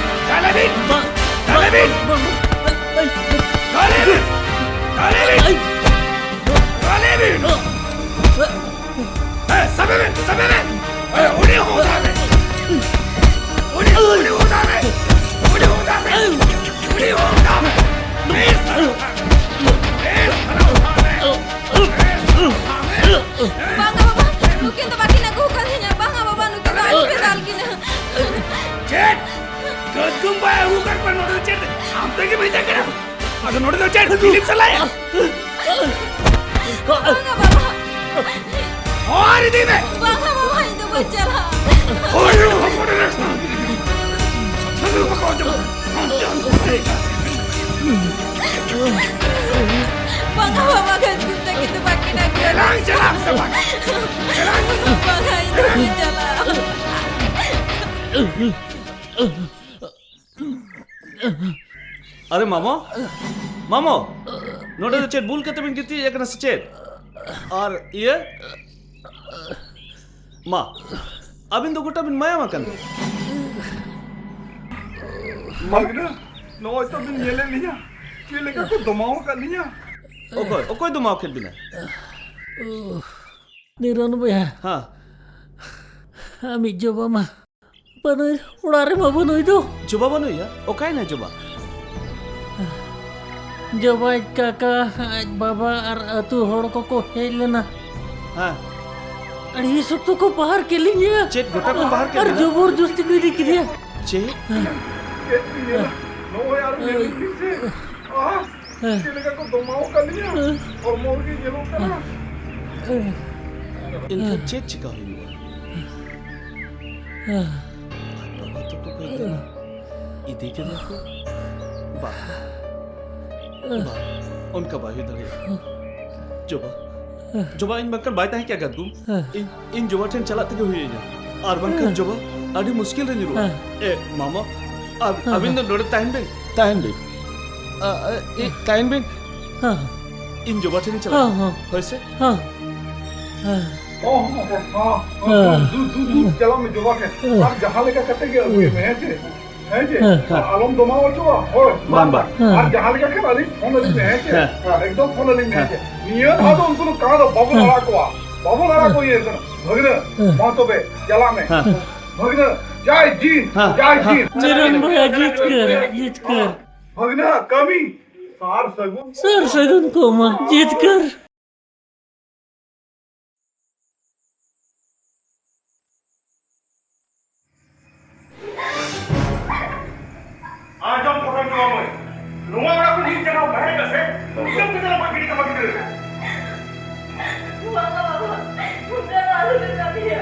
ᱫᱟᱞᱮ ᱵᱤᱱ! ᱵᱟᱝ, ᱫᱟᱞᱮ ᱵᱤᱱ! ᱵᱟᱝ, ᱵᱟᱝ, ᱵᱟᱝ, ᱵᱟᱝ᱾ ᱫᱟᱞᱮ ᱵᱤᱱ! ᱫᱟᱞᱮ ᱵᱤᱱ! ᱫᱟᱞᱮ ᱵᱤᱱ! ᱮ, ᱥᱟᱵᱮ ᱢᱮ, ᱥᱟᱵᱮ ᱢᱮ᱾ ᱮ, ᱩᱱᱤ ᱦᱚᱸ ᱫᱟᱞᱮ᱾ ᱩᱱᱤ, ᱩᱱᱤ ᱦᱚᱸ ᱫᱟᱞᱮ᱾ ᱩᱱᱤ ᱦᱚᱸ ᱫᱟᱞᱮ᱾ ᱩᱱᱤ ᱦᱚᱸ ᱫᱟᱞᱮ᱾ ᱮ, ᱥᱟᱵᱮ ᱢᱮ᱾ ᱮ, ᱥᱟᱵᱮ ᱢᱮ᱾ ᱵᱟᱝᱟ ᱵᱟᱵᱟ, ᱱᱩᱠᱤᱱ ᱫᱚ ᱵᱟᱹᱠᱤᱱ ᱟᱹᱜᱩ ᱟᱠᱟᱫᱤᱧᱟ᱾ ᱵᱟᱝᱟ ᱵᱟᱵᱟ, ᱱᱩᱠᱤᱱ ᱫᱚ ᱟᱞᱚᱯᱮ ᱫᱟᱞ ᱠᱤᱱᱟ᱾ ᱪᱮᱫ? ᱜᱟᱫᱜᱩᱢ ᱵᱟᱭ ᱟᱹᱜᱩ ᱟᱠᱟᱫ ᱠᱚᱣᱟ ᱱᱚᱰᱮ ᱫᱚ ᱪᱮᱫ? ᱟᱢ ᱛᱮᱜᱮ ᱵᱷᱮᱡᱟ ᱠᱟᱱᱟ? ᱟᱫᱚ ᱱᱚᱰᱮ ᱫᱚ ᱪᱮᱫ? ᱯᱷᱤᱞᱤᱯ ᱥᱟᱞᱟᱭᱟ? ᱵᱟᱝᱟ ᱵᱟᱵᱟ᱾ ᱦᱚᱨ ᱤᱫᱤ ᱢᱮ᱾ ᱵᱟᱝᱟ ᱵᱟᱵᱟ, ᱤᱧ ᱫᱚ ᱵᱟᱹᱧ ᱪᱟᱞᱟᱜᱼᱟ᱾ ᱦᱚᱨ ᱦᱚᱯᱚᱱ ᱮᱨᱟ᱾ ᱥᱟᱹᱜᱟᱹᱭ ᱵᱟᱠᱚ ᱟᱸᱡᱚᱢᱟ᱾ ᱟᱢ ᱪᱟᱞ ᱢᱮ᱾ ᱵᱟᱝᱟ ᱵᱟᱵᱟ, ᱜᱟᱫᱜᱩᱢ ᱛᱟᱹᱠᱤᱱ ᱫᱚ ᱵᱟᱹᱠᱤᱱ ᱟᱹᱜᱩ᱾ ᱮᱞᱟᱝ ᱪᱟᱞᱟᱜ ᱟᱢ ᱥᱮ ᱵᱟᱝ? ᱮᱞᱟᱝ᱾ ᱵᱟᱝᱟ, ᱤᱧ ᱫᱚ ᱵᱟᱹᱧ ᱪᱟᱞᱟᱜᱼᱟ᱾ ᱟᱨᱮ ᱢᱟᱢᱚ, ᱢᱟᱢᱚ, ᱱᱚᱰᱮ ᱫᱚ ᱪᱮᱫ ᱵᱩᱞ ᱠᱟᱛᱮ ᱵᱤᱱ ᱜᱤᱛᱤᱡ ᱟᱠᱟᱱᱟ ᱥᱮ ᱪᱮᱫ? ᱟᱨ ᱤᱭᱟᱹ, ᱢᱟ, ᱟᱹᱵᱤᱱ ᱫᱚ ᱜᱚᱴᱟ ᱵᱤᱱ ᱢᱟᱭᱟᱢ ᱟᱠᱟᱱ ᱫᱚ᱾ ᱵᱷᱟᱜᱽᱱᱟ, ᱱᱚᱜᱼᱚᱭ ᱛᱚ ᱵᱤᱱ ᱧᱮᱞᱮᱫ ᱞᱤᱧᱟ, ᱪᱮᱫ ᱞᱮᱠᱟ ᱠᱚ ᱫᱚᱢᱟᱣ ᱟᱠᱟᱫ ᱞᱤᱧᱟ᱾ ᱚᱠᱚᱭ, ᱚᱠᱚᱭ ᱫᱚᱢᱟᱣ ᱠᱮᱫ ᱵᱤᱱᱟ? ᱱᱤᱨᱚᱱ ᱵᱚᱭᱦᱟ, ᱦᱮᱸ᱾ ᱟᱢᱤᱡ ᱡᱚᱵᱟ ᱢᱟ ᱵᱟᱹᱱᱩᱭ, ᱚᱲᱟᱜ ᱨᱮᱢᱟ ᱵᱟᱹᱱᱩᱭ ᱫᱚ᱾ ᱡᱚᱵᱟ ᱵᱟᱹᱱᱩᱭᱟ? ᱚᱠᱟᱭᱮᱱᱟ ᱡᱚᱵᱟ? ᱡᱚᱵᱟ ᱟᱡ ᱠᱟᱠᱟ, ᱟᱡ ᱵᱟᱵᱟ ᱟᱨ ᱟᱹᱛᱩ ᱦᱚᱲ ᱠᱚᱠᱚ ᱦᱮᱡ ᱞᱮᱱᱟ᱾ ᱦᱮᱸ᱾ ᱟᱹᱰᱤ ᱥᱚᱠᱛᱚ ᱠᱚ ᱯᱟᱦᱟᱨ ᱠᱮᱫ ᱞᱤᱧᱟ᱾ ᱪᱮᱫ ᱜᱚᱴᱟ ᱠᱚ ᱯᱟᱦᱟᱨ ᱠᱮᱫ ᱟᱨ ᱵᱤᱱᱟ? ᱡᱚᱵᱚᱨ ᱡᱚᱥᱛᱤ ᱠᱚ ᱤᱫᱤ ᱠᱮᱫᱮᱭᱟ᱾ ᱪᱮᱫ? ᱪᱮᱫ ᱵᱤᱱ ᱧᱮᱞᱟ? ᱱᱚᱜᱼᱚᱭ ᱟᱨ ᱧᱮᱞ ᱵᱤᱱ ᱥᱮ᱾ ᱟᱦ! ᱪᱮᱫ ᱞᱮᱠᱟ ᱠᱚ ᱫᱚᱢᱟᱣ ᱟᱠᱟᱫ ᱞᱤᱧᱟ, ᱦᱚᱲᱢᱚ ᱨᱮᱜᱮ ᱧᱮᱞᱚᱜ ᱠᱟᱱᱟ᱾ ᱮᱱᱠᱷᱟᱱ ᱪᱮᱫ ᱪᱤᱠᱟ ᱦᱩᱭᱩᱜᱼᱟ? ᱟᱡ ᱵᱟᱵᱟ ᱛᱟᱠᱚ ᱠᱚ ᱤᱫᱤ ᱠᱮᱫᱟ ᱠᱚ? ᱵᱟᱝ, ᱵᱟᱝ, ᱚᱱᱠᱟ ᱵᱟᱭ ᱦᱩᱭ ᱫᱟᱲᱮᱭᱟᱜᱼᱟ᱾ ᱡᱚᱵᱟ, ᱡᱚᱵᱟ, ᱤᱧ ᱵᱟᱝᱠᱷᱟᱱ ᱵᱟᱭ ᱛᱟᱦᱮᱸ ᱠᱮᱭᱟ ᱜᱟᱫᱜᱩᱢ᱾ ᱤᱧ, ᱤᱧ ᱡᱚᱵᱟ ᱴᱷᱮᱱ ᱪᱟᱞᱟᱜ ᱛᱮᱜᱮ ᱦᱩᱭ ᱤᱧᱟ, ᱟᱨ ᱵᱟᱝᱠᱷᱟᱱ ᱡᱚᱵᱟ ᱟᱹᱰᱤ ᱢᱩᱥᱠᱤᱞ ᱨᱮ ᱧᱩᱨᱩᱜᱼᱟ᱾ ᱮ, ᱢᱟᱢᱟ, ᱟᱵ-, ᱟᱹᱵᱤᱱ ᱫᱚ ᱱᱚᱰᱮ ᱛᱟᱦᱮᱱ ᱵᱤᱱ, ᱛᱟᱦᱮᱱ ᱵᱤᱱ᱾ ᱟ, ᱟ, ᱮ, ᱛᱟᱭᱚᱢ ᱵᱤᱱ᱾ ᱦᱮᱸ᱾ ᱤᱧ ᱡᱚᱵᱟ ᱴᱷᱮᱱᱤᱧ ᱪᱟᱞᱟᱜᱼᱟ᱾ ᱦᱮᱸ, ᱦᱮᱸ᱾ ᱦᱳᱭ ᱥᱮ? ᱦᱮᱸ᱾ ᱦᱮᱸ᱾ ᱦᱚᱸ, ᱦᱚᱸ, ᱦᱚᱸ, ᱦᱚᱸ, ᱦᱮᱸ᱾ ᱫᱩ, ᱫᱩ, ᱫᱩ, ᱪᱟᱞᱟᱜ ᱢᱮ ᱡᱚᱵᱟ ᱴᱷᱮᱱ᱾ ᱦᱮᱸ᱾ ᱟᱨ ᱡᱟᱦᱟᱸ ᱞᱮᱠᱟ ᱠᱟᱛᱮ ᱜᱮ ᱟᱹᱜᱩᱭ ᱢᱮ, ᱦᱮᱸ ᱪᱮ? ᱦᱮᱸ ᱪᱮ? ᱦᱮᱸ᱾ ᱟᱨ ᱟᱞᱚᱢ ᱫᱚᱢᱟᱣ ᱦᱚᱪᱚᱣᱟ᱾ ᱦᱳᱭ, ᱵᱟᱝ, ᱵᱟᱝ᱾ ᱦᱮᱸ᱾ ᱟᱨ ᱡᱟᱦᱟᱸ ᱞᱮᱠᱟ ᱠᱷᱟᱱ ᱟᱹᱞᱤᱧ ᱯᱷᱳᱱ ᱟᱹᱞᱤᱧ ᱢᱮ, ᱦᱮᱸ ᱪᱮ? ᱦᱮᱸ᱾ ᱦᱮᱸ, ᱮᱠᱫᱚᱢ ᱯᱷᱳᱱ ᱟᱹᱞᱤᱧ ᱢᱮ, ᱦᱮᱸ ᱪᱮ? ᱦᱮᱸ᱾ ᱱᱤᱭᱟᱹ ᱫᱷᱟᱣ ᱫᱚ ᱩᱱᱠᱩ ᱫᱚ ᱠᱟᱬᱟ ᱫᱚ ᱵᱟᱵᱚᱱ ᱦᱮᱸ᱾ ᱟᱲᱟᱜ ᱠᱚᱣᱟ᱾ ᱵᱟᱵᱚᱱ ᱟᱲᱟᱜ ᱠᱚ ᱤᱭᱟᱹ ᱠᱟᱱᱟ᱾ ᱵᱷᱟᱹᱜᱽᱱᱟᱹ, ᱦᱮᱸ᱾ ᱢᱟ ᱛᱚᱵᱮ, ᱪᱟᱞᱟᱜ ᱢᱮ᱾ ᱦᱮᱸ᱾ ᱵᱷᱟᱹᱜᱽᱱᱟᱹ, ᱡᱟᱭ ᱡᱤᱱ, ᱦᱮᱸ᱾ ᱡᱟᱭ ᱦᱮᱸ᱾ ᱡᱤᱱ᱾ ᱪᱤᱨᱚᱱ ᱵᱷᱟᱭᱟ ᱡᱤᱛᱠᱟᱹᱨ, ᱡᱤᱛᱠᱟᱹᱨ᱾ ᱵᱷᱟᱹᱜᱽᱱᱟᱹ, ᱠᱟᱹᱢᱤ, ᱥᱟᱨ ᱥᱟᱹᱜᱩᱱ᱾ ᱥᱟᱨ ᱥᱟᱹᱜᱩᱱ ᱠᱚ ᱢᱟ, ᱡᱤᱛᱠᱟᱹᱨ᱾ ᱟᱸᱡᱚᱢ ᱯᱚᱴᱚᱢ ᱡᱚᱝ ᱢᱟᱹᱭ, ᱱᱚᱣᱟ ᱚᱲᱟᱜ ᱠᱷᱚᱱ ᱢᱤᱫ ᱡᱟᱸᱜᱟ ᱵᱟᱦᱮᱨ ᱢᱮᱥᱮ, ᱢᱩᱪᱟᱹᱫ ᱛᱮᱫᱚ ᱵᱟᱹᱧ ᱜᱤᱰᱤ ᱠᱟᱢᱟ ᱜᱤᱫᱽᱨᱟᱹ᱾ ᱵᱟᱵᱟ, ᱵᱟᱵᱟ, ᱚᱱᱠᱟ ᱫᱚ ᱟᱞᱚᱯᱮ ᱠᱟᱹᱢᱤᱭᱟ᱾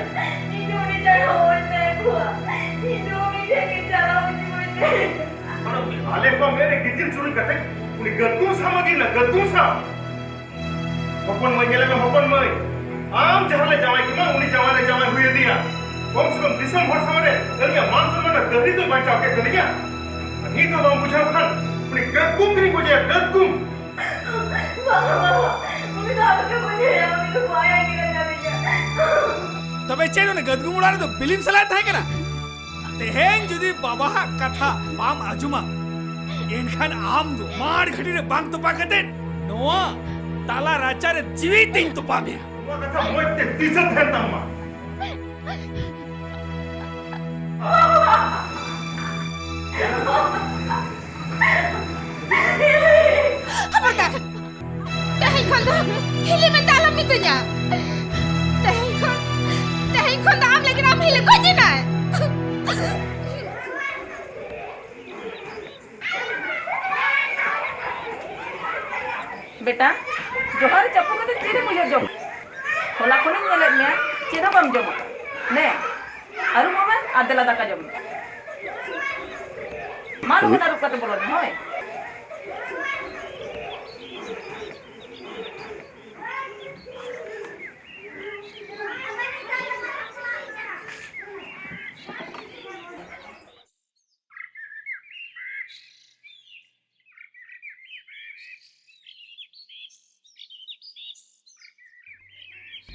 ᱤᱧ ᱫᱚ ᱩᱱᱤ ᱡᱟᱸᱜᱟ ᱵᱟᱹᱧ ᱛᱟᱦᱮᱸ ᱠᱚᱜᱼᱟ᱾ ᱤᱧ ᱫᱚ ᱩᱱᱤ ᱴᱷᱮᱱ ᱜᱮ ᱪᱟᱞᱟᱣ ᱦᱚᱪᱚ ᱠᱚᱣᱟᱧ ᱛᱟᱦᱮᱸ᱾ ᱟᱞᱮ ᱠᱚᱣᱟᱜ ᱢᱮᱫ ᱨᱮ ᱜᱤᱛᱤᱞ ᱪᱩᱨᱩᱡ ᱠᱟᱛᱮ ᱩᱱᱤ ᱜᱟᱹᱫᱩᱢ ᱥᱟᱶ ᱢᱟ ᱫᱤᱱ ᱞᱮ ᱜᱟᱹᱫᱩᱢ ᱥᱟᱶ᱾ ᱦᱚᱯᱚᱱ ᱢᱟᱹᱭ, ᱧᱮᱞᱮ ᱢᱮ ᱦᱚᱯᱚᱱ ᱢᱟᱹᱭ, ᱟᱢ ᱡᱟᱦᱟᱸ ᱞᱮ ᱡᱟᱶᱟᱭ ᱠᱮᱢᱟ, ᱩᱱᱤ ᱡᱟᱶᱟᱭ ᱨᱮ ᱡᱟᱶᱟᱭ ᱦᱩᱭ ᱟᱫᱮᱭᱟ᱾ ᱠᱚᱢ ᱥᱮ ᱠᱚᱢ ᱫᱤᱥᱚᱢ ᱦᱚᱲ ᱥᱟᱢᱟᱝ ᱨᱮ ᱟᱹᱞᱤᱧᱟᱜ ᱢᱟᱱ ᱥᱚᱱᱢᱟᱱ ᱨᱮᱱᱟᱜ ᱫᱟᱹᱵᱤ ᱫᱚᱭ ᱵᱟᱧᱪᱟᱣ ᱠᱮᱫ ᱛᱟᱹᱞᱤᱧᱟ᱾ ᱟᱨ ᱱᱤᱛ ᱦᱚᱸ ᱵᱟᱢ ᱵᱩᱡᱷᱟᱹᱣ ᱠᱷᱟᱱ, ᱩᱱᱤ ᱠᱟᱹᱛᱠᱩᱢ ᱛᱮᱞᱤᱧ ᱜᱚᱡᱮᱭᱟ, ᱠᱟᱹᱛᱠᱩᱢ᱾ ᱵᱟᱵᱟ, ᱵᱟᱵᱟ, ᱩᱱᱤ ᱫᱚ ᱟᱞᱚᱯᱮ ᱜᱚᱡᱮᱭᱟ, ᱩᱱᱤ ᱫᱚ ᱵᱟᱭ ᱟᱹᱠᱤᱞ ᱟᱠᱟᱫᱤᱧᱟ᱾ ᱛᱚᱵᱮ ᱪᱮᱫ ᱚᱱᱟ ᱜᱟᱹᱫᱜᱩᱢ ᱚᱲᱟᱜ ᱨᱮᱫᱚ ᱵᱤᱞᱤᱢ ᱥᱟᱞᱟᱭ ᱛᱟᱦᱮᱸ ᱠᱟᱱᱟ? ᱛᱮᱦᱮᱧ ᱡᱩᱫᱤ ᱵᱟᱵᱟᱣᱟᱜ ᱠᱟᱛᱷᱟ ᱵᱟᱢ ᱟᱸᱡᱚᱢᱟ, ᱮᱱᱠᱷᱟᱱ ᱟᱢ ᱫᱚ ᱢᱟᱲ ᱜᱷᱟᱹᱴᱤ ᱨᱮ ᱵᱟᱝ ᱛᱚᱯᱟ ᱠᱟᱛᱮ ᱱᱚᱣᱟ ᱛᱟᱞᱟ ᱨᱟᱪᱟ ᱨᱮ ᱡᱤᱣᱤ ᱛᱤᱧ ᱛᱚᱯᱟ ᱢᱮᱭᱟ᱾ ᱱᱚᱣᱟ ᱠᱟᱛᱷᱟ ᱢᱚᱡᱽ ᱛᱮ ᱫᱤᱥᱟᱹ ᱛᱟᱦᱮᱱ ᱛᱟᱢ ᱢᱟ᱾ ᱠᱷᱚᱵᱚᱨᱫᱟᱨ! ᱛᱮᱦᱮᱧ ᱠᱷᱚᱱ ᱫᱚ ᱦᱤᱞᱤ ᱢᱮᱱᱛᱮ ᱟᱞᱚᱢ ᱢᱤᱛᱟᱹᱧᱟ᱾ ᱛᱮᱦᱮᱧ ᱠᱷᱚᱱ, ᱛᱮᱦᱮᱧ ᱠᱷᱚᱱ ᱫᱚ ᱟᱢ ᱞᱟᱹᱜᱤᱫ ᱟᱢ ᱦᱤᱞᱤ ᱜᱚᱡ ᱮᱱᱟᱭ᱾ ᱵᱮᱴᱟ, ᱡᱚᱦᱟᱨ ᱪᱟᱯᱚ ᱠᱟᱛᱮ ᱛᱤᱨᱮᱢ ᱩᱭᱦᱟᱹᱨ ᱡᱚᱢ? ᱦᱚᱞᱟ ᱠᱷᱚᱱᱤᱧ ᱧᱮᱞᱮᱫ ᱢᱮᱭᱟ, ᱪᱮᱫ ᱦᱚᱸ ᱵᱟᱢ ᱡᱚᱢᱟ᱾ ᱱᱮ, ᱟᱹᱨᱩᱵᱚᱜ ᱢᱮ ᱟᱨ ᱫᱮᱞᱟ ᱫᱟᱠᱟ ᱡᱚᱢ ᱢᱮ᱾ ᱢᱟ ᱞᱚᱜᱚᱱ ᱟᱹᱨᱩᱵ ᱠᱟᱛᱮ ᱵᱚᱞᱚᱱ ᱢᱮ, ᱦᱳᱭ᱾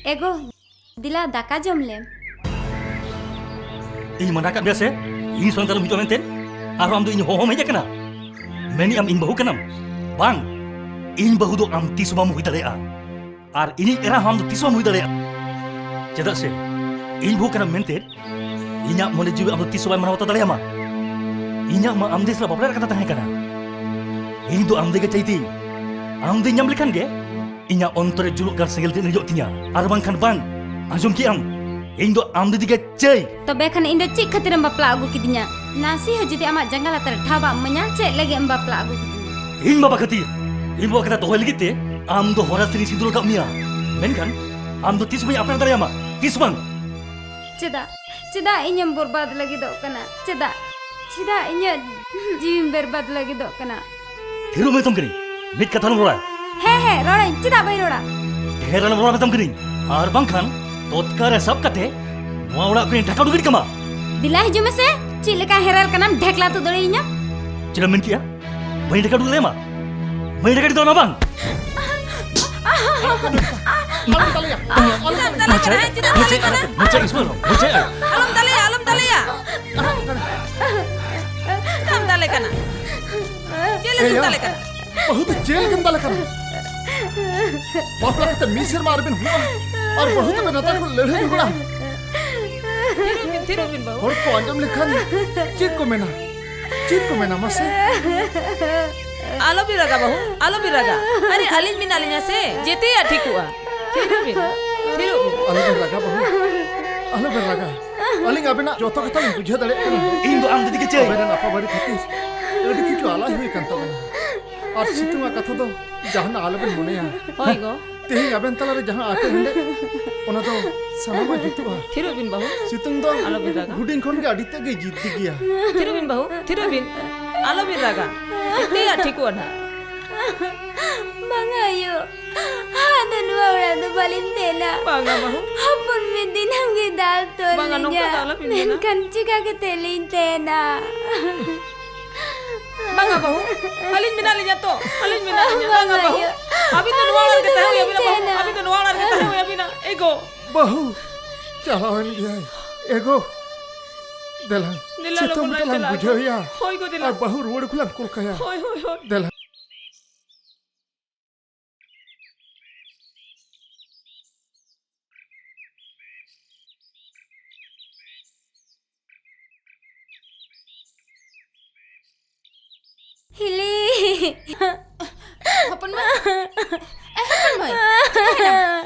ᱮ ᱜᱚ, ᱫᱮᱞᱟ ᱫᱟᱠᱟ ᱡᱚᱢ ᱞᱮᱢ᱾ ᱤᱧ ᱢᱟᱱᱟ ᱠᱟᱫ ᱢᱮᱭᱟ ᱥᱮ, ᱤᱧ ᱥᱚᱸᱜᱮ ᱟᱞᱚᱢ ᱦᱤᱡᱩᱜᱼᱟ ᱢᱮᱱᱛᱮ? ᱟᱨᱦᱚᱸ ᱟᱢ ᱫᱚ ᱤᱧ ᱦᱚᱦᱚᱢ ᱦᱮᱡ ᱟᱠᱟᱱᱟ? ᱢᱮᱱᱮᱜ ᱟᱢ ᱤᱧ ᱵᱟᱹᱦᱩ ᱠᱟᱱᱟᱢ? ᱵᱟᱝ, ᱤᱧ ᱵᱟᱹᱦᱩ ᱫᱚ ᱟᱢ ᱛᱤᱥ ᱦᱚᱸ ᱵᱟᱢ ᱦᱩᱭ ᱫᱟᱲᱮᱭᱟᱜᱼᱟ᱾ ᱟᱨ ᱤᱧᱤᱡ ᱮᱨᱟ ᱦᱚᱸ ᱟᱢ ᱫᱚ ᱛᱤᱥ ᱦᱚᱸ ᱵᱟᱢ ᱦᱩᱭ ᱫᱟᱲᱮᱭᱟᱜᱼᱟ᱾ ᱪᱮᱫᱟᱜ ᱥᱮ ᱤᱧ ᱵᱟᱹᱦᱩ ᱠᱟᱱᱟᱢ ᱢᱮᱱᱛᱮ ᱤᱧᱟᱜ ᱢᱚᱱᱮ ᱡᱤᱣᱤ ᱟᱢ ᱫᱚ ᱛᱤᱥ ᱦᱚᱸ ᱵᱟᱭ ᱢᱟᱱᱟᱣ ᱵᱟᱛᱟᱣ ᱫᱟᱲᱮᱭᱟᱢᱟ᱾ ᱤᱧᱟᱜ ᱢᱟ ᱟᱢ ᱫᱮᱥ ᱨᱮ ᱵᱟᱯᱞᱟ ᱨᱮᱭᱟᱜ ᱠᱟᱛᱷᱟ ᱛᱟᱦᱮᱸ ᱠᱟᱱᱟ᱾ ᱤᱧ ᱫᱚ ᱟᱢ ᱫᱮᱜᱮ ᱪᱟᱹᱭᱛᱤᱧ᱾ ᱟᱢ ᱫᱮᱧ ᱧᱟᱢ ᱞᱮᱠᱷᱟᱱ ᱜᱮ ᱤᱧᱟᱜ ᱚᱱᱛᱚᱨ ᱨᱮ ᱡᱩᱞᱩᱜ ᱠᱟᱱ ᱥᱮᱸᱜᱮᱞ ᱛᱮ ᱤᱬᱤᱡᱚᱜ ᱛᱤᱧᱟ᱾ ᱟᱨ ᱵᱟᱝᱠᱷᱟᱱ ᱵᱟᱝ᱾ ᱟᱸᱡᱚᱢ ᱠᱮᱜ ᱟᱢ? ᱤᱧ ᱫᱚ ᱟᱢ ᱫᱤᱫᱤ ᱜᱮ ᱪᱟᱹᱭ᱾ ᱛᱚᱵᱮ ᱠᱷᱟᱱ ᱤᱧ ᱫᱚ ᱪᱮᱫ ᱠᱷᱟᱹᱛᱤᱨᱮᱢ ᱵᱟᱯᱞᱟ ᱟᱹᱜᱩ ᱠᱤᱫᱤᱧᱟ? ᱱᱟᱥᱮ ᱦᱚᱸ ᱡᱩᱫᱤ ᱟᱢᱟᱜ ᱡᱟᱸᱜᱟ ᱞᱟᱛᱟᱨ ᱨᱮ ᱴᱷᱟᱶ ᱵᱟᱢ ᱤᱢᱟᱹᱧᱟ, ᱪᱮᱫ ᱞᱟᱹᱜᱤᱫ ᱮᱢ ᱵᱟᱯᱞᱟ ᱟᱹᱜᱩ ᱠᱤᱫᱤᱧᱟ? ᱤᱧ ᱵᱟᱵᱟ ᱠᱷᱟᱹᱛᱤᱨ, ᱤᱧ ᱵᱟᱵᱟ ᱠᱟᱛᱷᱟ ᱫᱚᱦᱚᱭ ᱞᱟᱹᱜᱤᱫ ᱛᱮ ᱟᱢ ᱫᱚ ᱦᱚᱨᱟᱥᱤᱧ ᱥᱤᱸᱫᱩᱨ ᱟᱠᱟᱫ ᱢᱮᱭᱟ, ᱢᱮᱱᱠᱷᱟᱱ ᱟᱢ ᱫᱚ ᱛᱤᱥ ᱵᱟᱹᱧ ᱟᱯᱱᱟᱨ ᱫᱟᱲᱮᱭᱟᱢᱟ, ᱛᱤᱥ ᱵᱟᱝ᱾ ᱪᱮᱫᱟᱜ, ᱪᱮᱫᱟᱜ ᱤᱧᱮᱢ ᱵᱚᱨᱵᱟᱫ ᱞᱟᱹᱜᱤᱫᱚᱜ ᱠᱟᱱᱟ? ᱪᱮᱫᱟᱜ, ᱪᱮᱫᱟᱜ ᱤᱧᱟᱹᱜ ᱡᱤᱣᱤᱢ ᱵᱮᱨᱵᱟᱫ ᱞᱟᱹᱜᱤᱫᱚᱜ ᱠᱟᱱᱟ? ᱛᱷᱤᱨᱚᱜ ᱢᱮᱛᱟᱢ ᱠᱟᱹᱱᱟᱹᱧ, ᱢᱤᱫ ᱠᱟᱛᱷᱟ ᱟᱞᱚᱢ ᱨᱚᱲᱟ᱾ ᱦᱮᱸ, ᱦᱮᱸ, ᱨᱚᱲᱟᱹᱧ, ᱪᱮᱫᱟᱜ ᱵᱟᱹᱧ ᱨᱚᱲᱟ? ᱰᱷᱮᱨ ᱟᱞᱚᱢ ᱨᱚᱲᱟ ᱢᱮᱛᱟᱢ ᱠᱟᱹᱱᱟᱹᱧ, ᱟᱨ ᱵᱟᱝᱠᱷᱟᱱ ᱛᱚᱛᱠᱟ ᱨᱮ ᱥᱟᱵ ᱠᱟᱛᱮ ᱱᱚᱣᱟ ᱚᱲᱟᱜ ᱠᱷᱚᱱᱤᱧ ᱰᱷᱟᱠᱟᱣ ᱩᱰᱩᱠ ᱠᱟᱢᱟ᱾ ᱫᱮᱞᱟ ᱦᱤᱡᱩᱜ ᱢᱮᱥᱮ, ᱪᱮᱫ ᱞᱮᱠᱟ ᱦᱮᱨᱮᱞ ᱠᱟᱱᱟᱢ, ᱰᱷᱮᱠᱞᱟ ᱛᱩᱫ ᱫᱟᱲᱮᱭᱟᱹᱧᱟᱢ? ᱪᱮᱫ ᱮᱢ ᱢᱮᱱ ᱠᱮᱜᱼᱟ? ᱵᱟᱹᱧ ᱰᱷᱟᱠᱟᱣ ᱩᱰᱩᱠ ᱫᱟᱲᱮᱭᱟᱢᱟ? ᱵᱟᱹᱧ ᱰᱷᱟᱠᱟᱣ ᱩᱰᱩᱠ ᱫᱟᱲᱮᱭᱟᱢᱟ ᱵᱟᱝ? ᱟᱞᱚᱢ ᱫᱟᱞᱮᱭᱟ, ᱟᱞᱚᱢ ᱫᱟᱞᱮᱭᱟ᱾ ᱢᱚᱪᱟᱭ, ᱢᱚᱪᱟᱭ, ᱢᱚᱪᱟᱭ, ᱢᱚᱪᱟᱭ᱾ ᱟᱞᱚᱢ ᱫᱟᱞᱮᱭᱟ, ᱟᱞᱚᱢ ᱫᱟᱞᱮᱭᱟ᱾ ᱪᱮᱫᱟᱜ ᱮᱢ ᱫᱟᱞᱮ ᱠᱟᱱᱟ? ᱪᱮᱫ ᱞᱟᱹᱜᱤᱫ ᱮᱭᱟ, ᱫᱟᱞᱮ ᱠᱟᱱᱟ? ᱵᱟᱹᱦᱩ ᱫᱚ ᱪᱮᱫ ᱞᱟᱹᱜᱤᱫ ᱫᱟᱞᱮ ᱠᱟᱱᱟ? ᱵᱟᱯᱞᱟ ᱠᱟᱛᱮ ᱢᱤᱫ ᱥᱮᱨᱢᱟ ᱟᱨᱵᱤᱱ ᱦᱩᱭᱩᱜᱼᱟ, ᱟᱨ ᱵᱟᱹᱦᱩ ᱛᱟᱵᱮᱱ ᱱᱮᱛᱟᱨ ᱠᱷᱚᱱ ᱞᱟᱹᱲᱦᱟᱹᱭ ᱡᱷᱚᱜᱽᱲᱟ᱾ ᱛᱷᱤᱨᱚᱜ ᱵᱤᱱ, ᱛᱷᱤᱨᱚᱜ ᱵᱤᱱ ᱵᱟᱹᱵᱩ᱾ ᱦᱚᱲ ᱠᱚ ᱟᱸᱡᱚᱢ ᱞᱮᱠᱷᱟᱱ ᱪᱮᱫ ᱠᱚ ᱢᱮᱱᱟ? ᱪᱮᱫ ᱠᱚ ᱢᱮᱱᱟ ᱢᱟᱥᱮ? ᱟᱞᱚ ᱵᱤᱱ ᱨᱟᱜᱟ ᱵᱟᱹᱦᱩ, ᱟᱞᱚ ᱵᱤᱱ ᱨᱟᱜᱟ᱾ ᱟᱨᱮ, ᱟᱹᱞᱤᱧ ᱢᱮᱱᱟᱜ ᱞᱤᱧᱟ ᱥᱮ, ᱡᱮᱛᱮᱭᱟᱜ ᱴᱷᱤᱠᱚᱜᱼᱟ᱾ ᱛᱷᱤᱨᱚᱜ ᱵᱤᱱ, ᱛᱷᱤᱨᱚᱜ ᱵᱤᱱ᱾ ᱟᱞᱚ ᱵᱤᱱ ᱨᱟᱜᱟ ᱵᱟᱹᱦᱩ, ᱟᱞᱚ ᱵᱤᱱ ᱨᱟᱜᱟ᱾ ᱟᱹᱞᱤᱧ ᱟᱵᱮᱱᱟᱜ ᱡᱚᱛᱚ ᱠᱟᱛᱷᱟ ᱞᱤᱧ ᱵᱩᱡᱷᱟᱹᱣ ᱫᱟᱲᱮᱭᱟᱜ ᱠᱟᱱᱟ᱾ ᱤᱧ ᱫᱚ ᱟᱢ ᱫᱤᱫᱤ ᱜᱮ ᱪᱟᱹᱭ᱾ ᱟᱵᱮᱱ ᱨᱮᱱ ᱟᱯᱟᱵᱟᱨᱮ ᱠᱷᱟᱹᱛᱤᱨ ᱟᱹᱰᱤ ᱠᱤᱪᱷᱩ ᱟᱞᱟᱭ ᱦᱩᱭ ᱟᱠᱟᱱ ᱛᱟᱵᱮᱱᱟ᱾ ᱟᱨ ᱥᱤᱛᱩᱝ ᱟᱜ ᱠᱟᱛᱷᱟ ᱫᱚ ᱡᱟᱦᱟᱱᱟᱜ ᱟᱞᱚᱵᱮᱱ ᱢᱚᱱᱮᱭᱟ᱾ ᱦᱳᱭ ᱜᱚ᱾ ᱛᱮᱦᱮᱧ ᱟᱵᱮᱱ ᱛᱟᱞᱟᱨᱮ ᱡᱟᱦᱟᱸ ᱟᱹᱴᱟᱹ ᱦᱮᱸᱰᱮ, ᱚᱱᱟ ᱫᱚ ᱥᱟᱱᱟᱢᱟᱜ ᱡᱩᱛᱩᱜᱼᱟ᱾ ᱛᱷᱤᱨᱚᱜ ᱵᱤᱱ ᱵᱟᱹᱦᱩ᱾ ᱥᱤᱛᱩᱝ ᱫᱚ ᱟᱞᱚᱵᱤᱱ ᱨᱟᱜᱟ᱾ ᱦᱩᱰᱤᱧ ᱠᱷᱚᱱ ᱜᱮ ᱟᱹᱰᱤ ᱛᱮᱫ ᱜᱮ ᱡᱤᱫᱽᱫᱤ ᱜᱮᱭᱟ᱾ ᱛᱷᱤᱨᱚᱜ ᱵᱤᱱ ᱵᱟᱹᱦᱩ, ᱛᱷᱤᱨᱚᱜ ᱵᱤᱱ᱾ ᱟᱞᱚᱵᱤᱱ ᱨᱟᱜᱟ᱾ ᱡᱮᱛᱮᱭᱟᱜ ᱴᱷᱤᱠᱚᱜᱼᱟ ᱱᱟᱦᱟᱜ᱾ ᱵᱟᱝᱟ ᱟᱭᱳ, ᱟᱫᱚ ᱱᱚᱣᱟ ᱚᱲᱟᱜ ᱫᱚ ᱵᱟᱹᱞᱤᱧ ᱛᱟᱦᱮᱱᱟ᱾ ᱵᱟᱝᱟ ᱵᱟᱹᱦᱩ᱾ ᱦᱚᱯᱚᱱ ᱢᱤᱫ ᱫᱤᱱᱟᱢ ᱜᱮ ᱫᱟᱞ ᱛᱚᱞ ᱵᱟᱝᱟ, ᱱᱚᱝᱠᱟ ᱞᱤᱧᱟ᱾ ᱫᱚ ᱟᱞᱚᱵᱤᱱ ᱢᱮᱱᱟ᱾ ᱢᱮᱱᱠᱷᱟᱱ ᱪᱤᱠᱟ ᱠᱟᱛᱮ ᱞᱤᱧ ᱛᱟᱦᱮᱱᱟ? ᱵᱟᱝᱟ ᱵᱟᱹᱦᱩ, ᱟᱹᱞᱤᱧ ᱢᱮᱱᱟᱜ ᱞᱤᱧᱟ ᱛᱚ, ᱟᱹᱞᱤᱧ ᱢᱮᱱᱟᱜ ᱞᱤᱧᱟ᱾ ᱵᱟᱝᱟ ᱵᱟᱝᱟ ᱵᱟᱹᱦᱩ᱾ ᱟᱭᱳ, ᱟᱹᱵᱤᱱ ᱫᱚ ᱱᱚᱣᱟ ᱚᱲᱟᱜ ᱨᱮᱜᱮ ᱛᱟᱦᱮᱸ ᱦᱩᱭ ᱟᱹᱵᱤᱱᱟ, ᱵᱟᱹᱦᱩ᱾ ᱟᱹᱵᱤᱱ ᱫᱚ ᱱᱚᱣᱟ ᱚᱲᱟᱜ ᱨᱮᱜᱮ ᱛᱟᱦᱮᱸ ᱦᱩᱭ ᱟᱹᱵᱤᱱᱟ᱾ ᱮ ᱜᱚ᱾ ᱵᱟᱹᱦᱩ, ᱪᱟᱞᱟᱣᱮᱱ ᱜᱮᱭᱟᱭ᱾ ᱮ ᱜᱚ, ᱫᱮᱞᱟ, ᱪᱮᱫ ᱞᱚᱜᱚᱱ ᱵᱚᱱ ᱞᱟᱝ ᱪᱟᱞᱟᱜᱼᱟ, ᱵᱩᱡᱷᱟᱹᱣᱮᱭᱟ᱾ ᱦᱳᱭ ᱜᱚ, ᱫᱮᱞᱟ᱾ ᱟᱨ ᱵᱟᱹᱦᱩ ᱨᱩᱣᱟᱹᱲ ᱠᱚ ᱞᱟᱝ ᱠᱩᱞ ᱠᱟᱭᱟ᱾ ᱦᱳᱭ, ᱦᱳᱭ, ᱦᱳᱭ᱾ ᱫᱮᱞᱟ᱾ ᱦᱤᱞᱤ᱾ ᱦᱚᱯᱚᱱ ᱢᱟᱹᱭ᱾ ᱮ, ᱦᱚᱯᱚᱱ ᱢᱟᱹᱭ᱾ ᱪᱤᱠᱟᱹᱭᱮᱱᱟᱢ?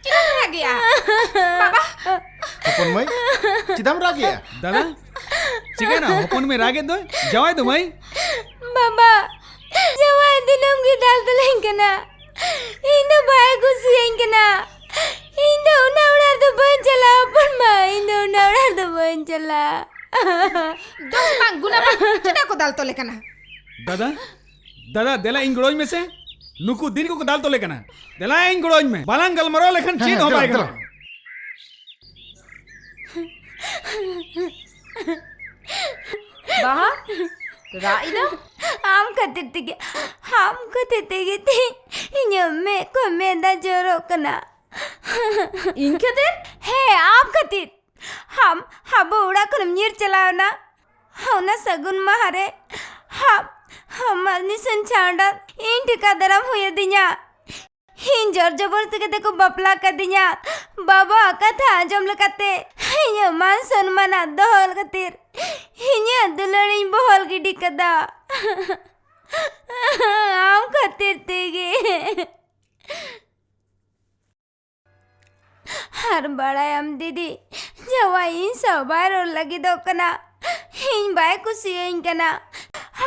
ᱪᱮᱫᱟᱜ ᱮᱢ ᱨᱟᱜᱮᱜᱼᱟ? ᱵᱟᱵᱟ᱾ ᱦᱚᱯᱚᱱ ᱢᱟᱹᱭ, ᱪᱮᱫᱟᱜ ᱮᱢ ᱨᱟᱜᱮᱜᱼᱟ? ᱫᱟᱫᱟ, ᱪᱤᱠᱟᱹᱭᱮᱱᱟ? ᱦᱚᱯᱚᱱ ᱢᱟᱹᱭ ᱨᱟᱜᱮᱫ ᱫᱚᱭ? ᱡᱟᱶᱟᱭ ᱫᱚ ᱢᱟᱹᱭ? ᱵᱟᱵᱟ, ᱡᱟᱶᱟᱭ ᱫᱤᱱᱟᱹᱢ ᱜᱮ ᱫᱟᱞ ᱛᱚᱞᱟᱹᱧ ᱠᱟᱱᱟ᱾ ᱤᱧ ᱫᱚ ᱵᱟᱭ ᱠᱩᱥᱤᱭᱟᱹᱧ ᱠᱟᱱᱟ᱾ ᱤᱧ ᱫᱚ ᱚᱱᱟ ᱚᱲᱟᱜ ᱨᱮᱫᱚ ᱵᱟᱹᱧ ᱪᱟᱞᱟᱜᱼᱟ, ᱦᱚᱯᱚᱱ ᱢᱟ᱾ ᱤᱧ ᱫᱚ ᱚᱱᱟ ᱚᱲᱟᱜ ᱨᱮᱫᱚ ᱵᱟᱹᱧ ᱪᱟᱞᱟᱜᱼᱟ᱾ ᱫᱳᱥ ᱵᱟᱝ, ᱜᱩᱱᱟ ᱵᱟᱝ, ᱪᱮᱫᱟᱜ ᱠᱚ ᱫᱟᱞ ᱛᱚᱞᱮ ᱠᱟᱱᱟ? ᱫᱟᱫᱟ, ᱫᱟᱫᱟ, ᱫᱮᱞᱟ ᱤᱧ ᱜᱚᱲᱚᱧ ᱢᱮᱥᱮ᱾ ᱱᱩᱠᱩ ᱫᱤᱱ ᱠᱚᱠᱚ ᱫᱟᱞ ᱛᱚᱞᱮ ᱠᱟᱱᱟ᱾ ᱫᱮᱞᱟ ᱤᱧ ᱜᱚᱲᱚᱧ ᱢᱮ᱾ ᱵᱟᱞᱟᱝ ᱜᱟᱞᱢᱟᱨᱟᱣ ᱞᱮᱠᱷᱟᱱ ᱦᱮᱸ, ᱪᱮᱫ ᱦᱮᱸ, ᱦᱚᱸ ᱫᱮᱞᱟ, ᱵᱟᱭ ᱫᱮᱞᱟ᱾ ᱜᱟᱱᱚᱜᱼᱟ᱾ ᱵᱟᱦᱟ, ᱨᱟᱜ ᱮᱫᱟᱢ? ᱟᱢ ᱠᱷᱟᱹᱛᱤᱨ ᱛᱮᱜᱮ, ᱟᱢ ᱠᱷᱟᱹᱛᱤᱨ ᱛᱮᱜᱮ ᱛᱮᱦᱮᱧ ᱤᱧᱟᱹᱜ ᱢᱮᱫ ᱠᱷᱚᱱ ᱢᱮᱫ ᱫᱟᱜ ᱡᱚᱨᱚᱜ ᱠᱟᱱᱟ᱾ ᱤᱧ ᱠᱷᱟᱹᱛᱤᱨ? ᱦᱮᱸ, ᱟᱢ ᱠᱷᱟᱹᱛᱤᱨ᱾ ᱟᱢ ᱟᱵᱚ ᱚᱲᱟᱜ ᱠᱷᱚᱱᱮᱢ ᱧᱤᱨ ᱪᱟᱞᱟᱣ ᱮᱱᱟ᱾ ᱚᱱᱟ ᱥᱟᱹᱜᱩᱱ ᱢᱟᱦᱟ ᱨᱮ ᱟᱢ, ᱟᱢᱟᱜ ᱱᱤᱥᱟᱹᱱ ᱪᱷᱟᱢᱰᱟ ᱤᱧ ᱴᱷᱮᱠᱟ ᱫᱟᱨᱟᱢ ᱦᱩᱭ ᱟᱹᱫᱤᱧᱟ᱾ ᱤᱧ ᱡᱳᱨ ᱡᱚᱵᱚᱨᱫᱚᱥᱛᱤ ᱠᱟᱛᱮ ᱠᱚ ᱵᱟᱯᱞᱟ ᱠᱟᱫᱤᱧᱟ᱾ ᱵᱟᱵᱟᱣᱟᱜ ᱠᱟᱛᱷᱟ ᱟᱸᱡᱚᱢ ᱞᱮᱠᱟᱛᱮ ᱤᱧᱟᱹᱜ ᱢᱟᱱ ᱥᱚᱱᱢᱟᱱᱟᱜ ᱫᱚᱦᱚ ᱠᱷᱟᱹᱛᱤᱨ ᱤᱧᱟᱹᱜ ᱫᱩᱞᱟᱹᱲᱤᱧ ᱵᱚᱦᱚᱞ ᱜᱤᱰᱤ ᱠᱟᱫᱟ᱾ ᱟᱢ ᱠᱷᱟᱹᱛᱤᱨ ᱛᱮᱜᱮ᱾ ᱟᱨ ᱵᱟᱲᱟᱭᱟᱢ ᱫᱤᱫᱤ, ᱡᱟᱶᱟᱭ ᱤᱧ ᱥᱟᱶ ᱵᱟᱭ ᱨᱚᱲ ᱞᱟᱹᱜᱤᱫᱚᱜ ᱠᱟᱱᱟ᱾ ᱤᱧ ᱵᱟᱭ ᱠᱩᱥᱤᱭᱟᱹᱧ ᱠᱟᱱᱟ᱾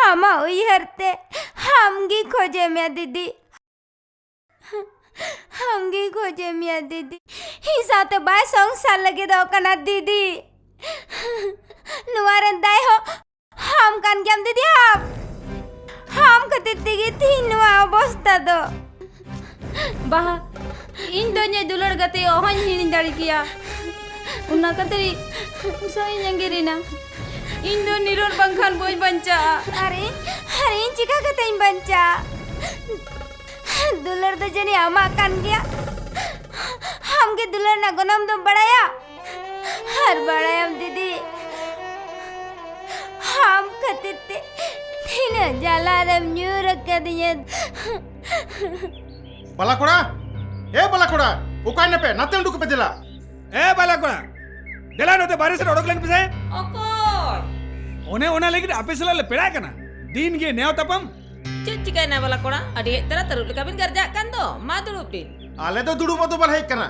ᱟᱢᱟᱜ ᱩᱭᱦᱟᱹᱨ ᱛᱮ ᱟᱢ ᱜᱮ ᱠᱷᱚᱡᱮ ᱢᱮᱭᱟ ᱫᱤᱫᱤ᱾ ᱟᱢ ᱜᱮ ᱠᱷᱚᱡᱮ ᱢᱮᱭᱟ ᱫᱤᱫᱤ᱾ ᱤᱧ ᱥᱟᱶᱛᱮ ᱵᱟᱭ ᱥᱚᱝᱥᱟᱨ ᱞᱟᱹᱜᱤᱫᱚᱜ ᱠᱟᱱᱟ ᱫᱤᱫᱤ᱾ ᱱᱚᱣᱟ ᱨᱮᱱ ᱫᱟᱭ ᱦᱚᱸ ᱟᱢ ᱠᱟᱱ ᱜᱮᱭᱟᱢ ᱫᱤᱫᱤ, ᱟᱢ᱾ ᱟᱢ ᱠᱷᱟᱹᱛᱤᱨ ᱛᱮᱜᱮ ᱛᱤᱦᱤᱧ ᱱᱚᱣᱟ ᱚᱵᱚᱥᱛᱟ ᱫᱚ᱾ ᱵᱟᱦᱟ, ᱤᱧ ᱫᱚ ᱤᱧᱟᱹᱜ ᱫᱩᱞᱟᱹᱲ ᱜᱟᱛᱮ ᱚᱦᱚᱧ ᱦᱤᱲᱤᱧ ᱫᱟᱲᱮ ᱠᱮᱭᱟ᱾ ᱚᱱᱟ ᱠᱷᱟᱹᱛᱤᱨ ᱤᱧ ᱥᱟᱶ ᱤᱧ ᱟᱸᱜᱤᱨ ᱮᱱᱟ᱾ ᱤᱧ ᱫᱚ ᱱᱤᱨᱚᱱ ᱵᱟᱝᱠᱷᱟᱱ ᱵᱟᱹᱧ ᱵᱟᱧᱪᱟᱜᱼᱟ᱾ ᱟᱨ ᱤᱧ, ᱟᱨ ᱤᱧ ᱪᱤᱠᱟ ᱠᱟᱛᱮ ᱤᱧ ᱵᱟᱧᱪᱟᱜᱼᱟ? ᱫᱩᱞᱟᱹᱲ ᱫᱚ ᱡᱟᱹᱱᱤᱡ ᱟᱢᱟᱜ ᱠᱟᱱ ᱜᱮᱭᱟ᱾ ᱟᱢ ᱜᱮ ᱫᱩᱞᱟᱹᱲ ᱨᱮᱱᱟᱜ ᱜᱚᱱᱚᱝ ᱫᱚᱢ ᱵᱟᱲᱟᱭᱟ᱾ ᱟᱨ ᱵᱟᱲᱟᱭᱟᱢ ᱫᱤᱫᱤ, ᱟᱢ ᱠᱷᱟᱹᱛᱤᱨ ᱛᱮ ᱛᱤᱱᱟᱹᱜ ᱡᱟᱞᱟ ᱨᱮᱢ ᱧᱩᱨ ᱟᱠᱟᱫᱤᱧᱟ᱾ ᱵᱟᱞᱟ ᱠᱚᱲᱟ, ᱮ ᱵᱟᱞᱟ ᱠᱚᱲᱟ, ᱚᱠᱟᱭ ᱱᱟᱯᱮ? ᱱᱟᱛᱮ ᱩᱰᱩᱠ ᱯᱮ ᱫᱮᱞᱟ᱾ ᱮ ᱵᱟᱞᱟ ᱠᱚᱲᱟ, ᱫᱮᱞᱟ ᱱᱚᱛᱮ ᱵᱟᱨᱦᱮ ᱥᱮᱫ ᱚᱰᱚᱠ ᱞᱮᱱ ᱯᱮᱥᱮ᱾ ᱚᱠᱚᱭ? ᱚᱱᱮ ᱚᱱᱟ ᱞᱟᱹᱜᱤᱫ ᱟᱯᱮ ᱥᱟᱞᱟᱜ ᱞᱮ ᱯᱮᱲᱟ ᱠᱟᱱᱟ, ᱫᱤᱱ ᱜᱮ ᱱᱮᱣ ᱛᱟᱯᱟᱢ᱾ ᱪᱮᱫ ᱪᱤᱠᱟᱹᱭᱮᱱᱟ ᱵᱟᱞᱟ ᱠᱚᱲᱟ? ᱟᱹᱰᱤ ᱦᱮᱡ ᱛᱟᱨᱟ ᱛᱟᱹᱨᱩᱵ ᱞᱮᱠᱟ ᱵᱤᱱ ᱜᱟᱨᱡᱟᱜ ᱠᱟᱱ ᱫᱚ᱾ ᱢᱟ ᱫᱩᱲᱩᱵ ᱵᱤᱱ᱾ ᱟᱞᱮ ᱫᱚ ᱫᱩᱲᱩᱵ ᱫᱚ ᱵᱟᱞᱮ ᱦᱮᱡ ᱠᱟᱱᱟ᱾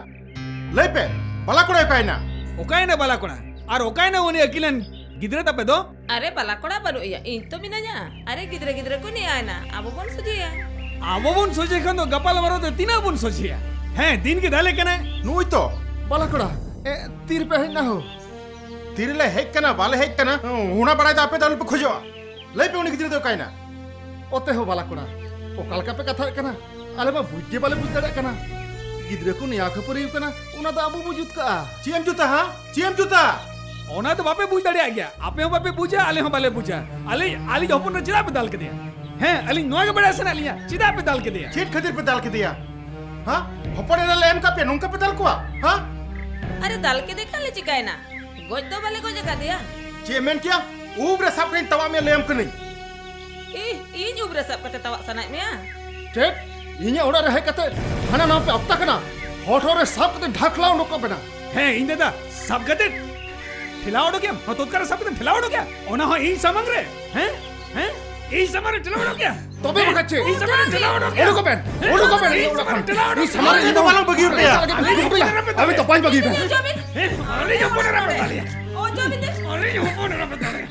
ᱞᱟᱹᱭ ᱯᱮ, ᱵᱟᱞᱟ ᱠᱚᱲᱟ ᱚᱠᱟᱭᱮᱱᱟ? ᱚᱠᱟᱭᱮᱱᱟ ᱵᱟᱞᱟ ᱠᱚᱲᱟ? ᱟᱨ ᱚᱠᱟᱭᱮᱱᱟ ᱩᱱᱤ ᱟᱹᱠᱤᱞᱟᱱ ᱜᱤᱫᱽᱨᱟᱹ ᱛᱟᱯᱮ ᱫᱚ? ᱟᱨᱮ ᱵᱟᱞᱟ ᱠᱚᱲᱟ ᱵᱟᱹᱱᱩᱜ ᱮᱭᱟ, ᱤᱧ ᱛᱚ ᱢᱤᱱᱟᱹᱧᱟ᱾ ᱟᱨᱮ ᱜᱤᱫᱽᱨᱟᱹ ᱜᱤᱫᱽᱨᱟᱹ ᱠᱚ ᱱᱮᱭᱟᱭᱮᱱᱟ, ᱟᱵᱚ ᱵᱚᱱ ᱥᱚᱡᱷᱮᱭᱟ᱾ ᱟᱵᱚ ᱵᱚᱱ ᱥᱚᱡᱷᱮ ᱠᱷᱟᱱ ᱫᱚ ᱜᱟᱯᱟᱞ ᱢᱟᱨᱟᱣ ᱫᱚ ᱛᱤᱱᱟᱹᱜ ᱵᱚᱱ ᱥᱚᱡᱷᱮᱭᱟ? ᱦᱮᱸ, ᱫᱤᱱ ᱜᱮ ᱫᱟᱞᱮ ᱠᱟᱱᱟᱭ᱾ ᱱᱩᱭ ᱛᱚ᱾ ᱵᱟᱞᱟ ᱠᱚᱲᱟ, ᱮ, ᱛᱤ ᱨᱮᱯᱮ ᱦᱮᱡ ᱮᱱᱟ ᱦᱳ? ᱛᱤ ᱨᱮᱞᱮ ᱦᱮᱡ ᱠᱟᱱᱟ, ᱵᱟᱞᱮ ᱦᱮᱡ ᱠᱟᱱᱟ, ᱚᱱᱟ ᱵᱟᱲᱟᱭ ᱫᱚ ᱟᱯᱮ ᱫᱚ ᱟᱞᱚᱯᱮ ᱠᱷᱚᱡᱚᱜᱼᱟ᱾ ᱞᱟᱹᱭ ᱯᱮ, ᱩᱱᱤ ᱜᱤᱫᱽᱨᱟᱹ ᱫᱚ ᱚᱠᱟᱭᱮᱱᱟ? ᱚᱛᱮ ᱦᱚᱸ ᱵᱟᱞᱟ ᱠᱚᱲᱟ, ᱚᱠᱟ ᱞᱮᱠᱟ ᱯᱮ ᱠᱟᱛᱷᱟᱜ ᱠᱟᱱᱟ? ᱟᱞᱮ ᱢᱟ ᱵᱩᱡᱽ ᱜᱮ ᱵᱟᱞᱮ ᱵᱩᱡᱽ ᱫᱟᱲᱮᱭᱟᱜ ᱠᱟᱱᱟ᱾ ᱜᱤᱫᱽᱨᱟᱹ ᱠᱚ ᱱᱮᱭᱟ ᱠᱷᱟᱹᱯᱟᱹᱨᱤ ᱠᱟᱱᱟ, ᱚᱱᱟ ᱫᱚ ᱟᱵᱚ ᱵᱚ ᱡᱩᱛ ᱠᱟᱜᱼᱟ᱾ ᱪᱮᱫ ᱮᱢ ᱡᱩᱛᱟ, ᱦᱟ? ᱪᱮᱫ ᱮᱢ ᱡᱩᱛᱟ? ᱚᱱᱟ ᱫᱚ ᱵᱟᱯᱮ ᱵᱩᱡᱽ ᱫᱟᱲᱮᱭᱟᱜ ᱜᱮᱭᱟ, ᱟᱯᱮ ᱦᱚᱸ ᱵᱟᱯᱮ ᱵᱩᱡᱟ, ᱟᱞᱮ ᱦᱚᱸ ᱵᱟᱞᱮ ᱵᱩᱡᱟ᱾ ᱟᱞᱮ, ᱟᱞᱮ ᱦᱚᱯᱚᱱ ᱨᱮ ᱪᱮᱫᱟᱜ ᱯᱮ ᱫᱟᱞ ᱠᱮᱫᱮᱭᱟ? ᱦᱮᱸ, ᱟᱹᱞᱤᱧ ᱱᱚᱣᱟ ᱜᱮ ᱵᱟᱲᱟᱭ ᱥᱟᱱᱟᱭᱮᱫ ᱞᱤᱧᱟ, ᱪᱮᱫᱟᱜ ᱯᱮ ᱫᱟᱞ ᱠᱮᱫᱮᱭᱟ? ᱪᱮᱫ ᱠᱷᱟᱹᱛᱤᱨ ᱯᱮ ᱫᱟᱞ ᱠᱮᱫᱮᱭᱟ? ᱦᱟ? ᱦᱚᱯᱚᱱ ᱮᱨᱟ ᱞᱮ ᱮᱢ ᱠᱟᱜ ᱯᱮᱭᱟ, ᱱᱚᱝᱠᱟ ᱯᱮ ᱫᱟᱞ ᱠᱚᱣᱟ? ᱦᱟ? ᱟᱨᱮ, ᱫᱟᱞ ᱠᱮᱫᱮ ᱠᱷᱟᱱ ᱞᱮ ᱪᱤᱠᱟᱹᱭᱮᱱᱟ? ᱜᱚᱡ ᱫᱚ ᱵᱟᱞᱮ ᱜᱚᱡ ᱟᱠᱟᱫᱮᱭᱟ᱾ ᱪᱮᱫ ᱮᱢ ᱢᱮᱱ ᱠᱮᱭᱟ? ᱩᱵ ᱨᱮ ᱥᱟᱵ ᱠᱟᱛᱮᱧ ᱛᱟᱣᱟᱜ ᱢᱮᱭᱟ, ᱞᱟᱹᱭᱟᱢ ᱠᱟᱹᱱᱟᱹᱧ᱾ ᱤᱦ, ᱤᱧ ᱩᱵ ᱨᱮ ᱥᱟᱵ ᱠᱟᱛᱮ ᱛᱟᱣᱟᱜ ᱥᱟᱱᱟᱭᱮᱫ ᱢᱮᱭᱟ? ᱪᱮᱫ? ᱤᱧᱟᱹᱜ ᱚᱲᱟᱜ ᱨᱮ ᱦᱮᱡ ᱠᱟᱛᱮ ᱦᱟᱱᱟ ᱱᱟᱣᱟ ᱯᱮ ᱚᱠᱛᱟ ᱠᱟᱱᱟ? ᱦᱚᱴᱚᱜ ᱨᱮ ᱥᱟᱵ ᱠᱟᱛᱮ ᱰᱷᱟᱠᱞᱟ ᱩᱰᱩᱠ ᱠᱚᱜ ᱵᱮᱱᱟ᱾ ᱦᱮᱸ, ᱤᱧ ᱫᱟᱫᱟ, ᱥᱟᱵ ᱠᱟᱛᱮ ᱴᱷᱮᱞᱟᱣ ᱩᱰᱩᱠ ᱮᱢ, ᱦᱚᱛᱚᱛᱠᱟᱨ ᱥᱟᱵ ᱠᱟᱛᱮ ᱴᱷᱮᱞᱟᱣ ᱩᱰᱩᱠ ᱮᱢ, ᱚᱱᱟ ᱦᱚᱸ ᱤᱧ ᱥᱟᱢᱟᱝ ᱨᱮ᱾ ᱦᱮᱸ? ᱦᱮᱸ? ᱤᱧ ᱥᱟᱢᱟᱝ ᱨᱮ ᱴᱷᱮᱞᱟᱣ ᱩᱰᱩᱠ ᱮᱢ᱾ ᱛᱚᱵᱮ ᱵᱟᱠᱷᱟᱱ ᱪᱮᱫ? ᱤᱧ ᱥᱟᱢᱟᱝ ᱨᱮ ᱴᱷᱮᱞᱟᱣ ᱩᱰᱩᱠ ᱮᱢ᱾ ᱩᱰᱩᱠᱚᱜ ᱵᱮᱱ, ᱦᱮᱸ? ᱩᱰᱩᱠᱚᱜ ᱵᱮᱱ ᱤᱧ ᱤᱧᱟᱹᱜ ᱚᱲᱟᱜ ᱠᱷᱚᱱ᱾ ᱤᱧ ᱥᱟᱢᱟᱝ ᱨᱮ ᱤᱧ ᱫᱚ ᱵᱟᱞᱚ ᱵᱟᱹᱜᱤ ᱦᱚᱴᱚᱭᱟ᱾ ᱟᱹᱞᱤᱧ ᱟᱹᱵᱤᱱ ᱫᱚ ᱵᱟᱞᱚ ᱵᱟᱹᱜᱤ ᱦᱚᱴᱚᱭᱟ᱾ ᱟᱹᱵᱤᱱ ᱫᱚ ᱵᱟᱞᱚ ᱵᱟᱹᱜᱤ ᱦᱚᱴᱚᱭᱟ᱾ ᱦᱮᱸ? ᱦᱮᱸ? ᱟᱹᱞᱤᱧ ᱦᱚᱯᱚᱱ ᱮᱨᱟ ᱯᱮ ᱫᱟᱞᱮᱭᱟ᱾ ᱚᱡᱚ ᱟᱹᱵᱤᱱ ᱫᱚ᱾ ᱟᱹᱞᱤᱧ ᱦᱚᱯᱚᱱ ᱮᱨᱟ ᱯᱮ ᱫᱟᱞᱮᱭᱟ᱾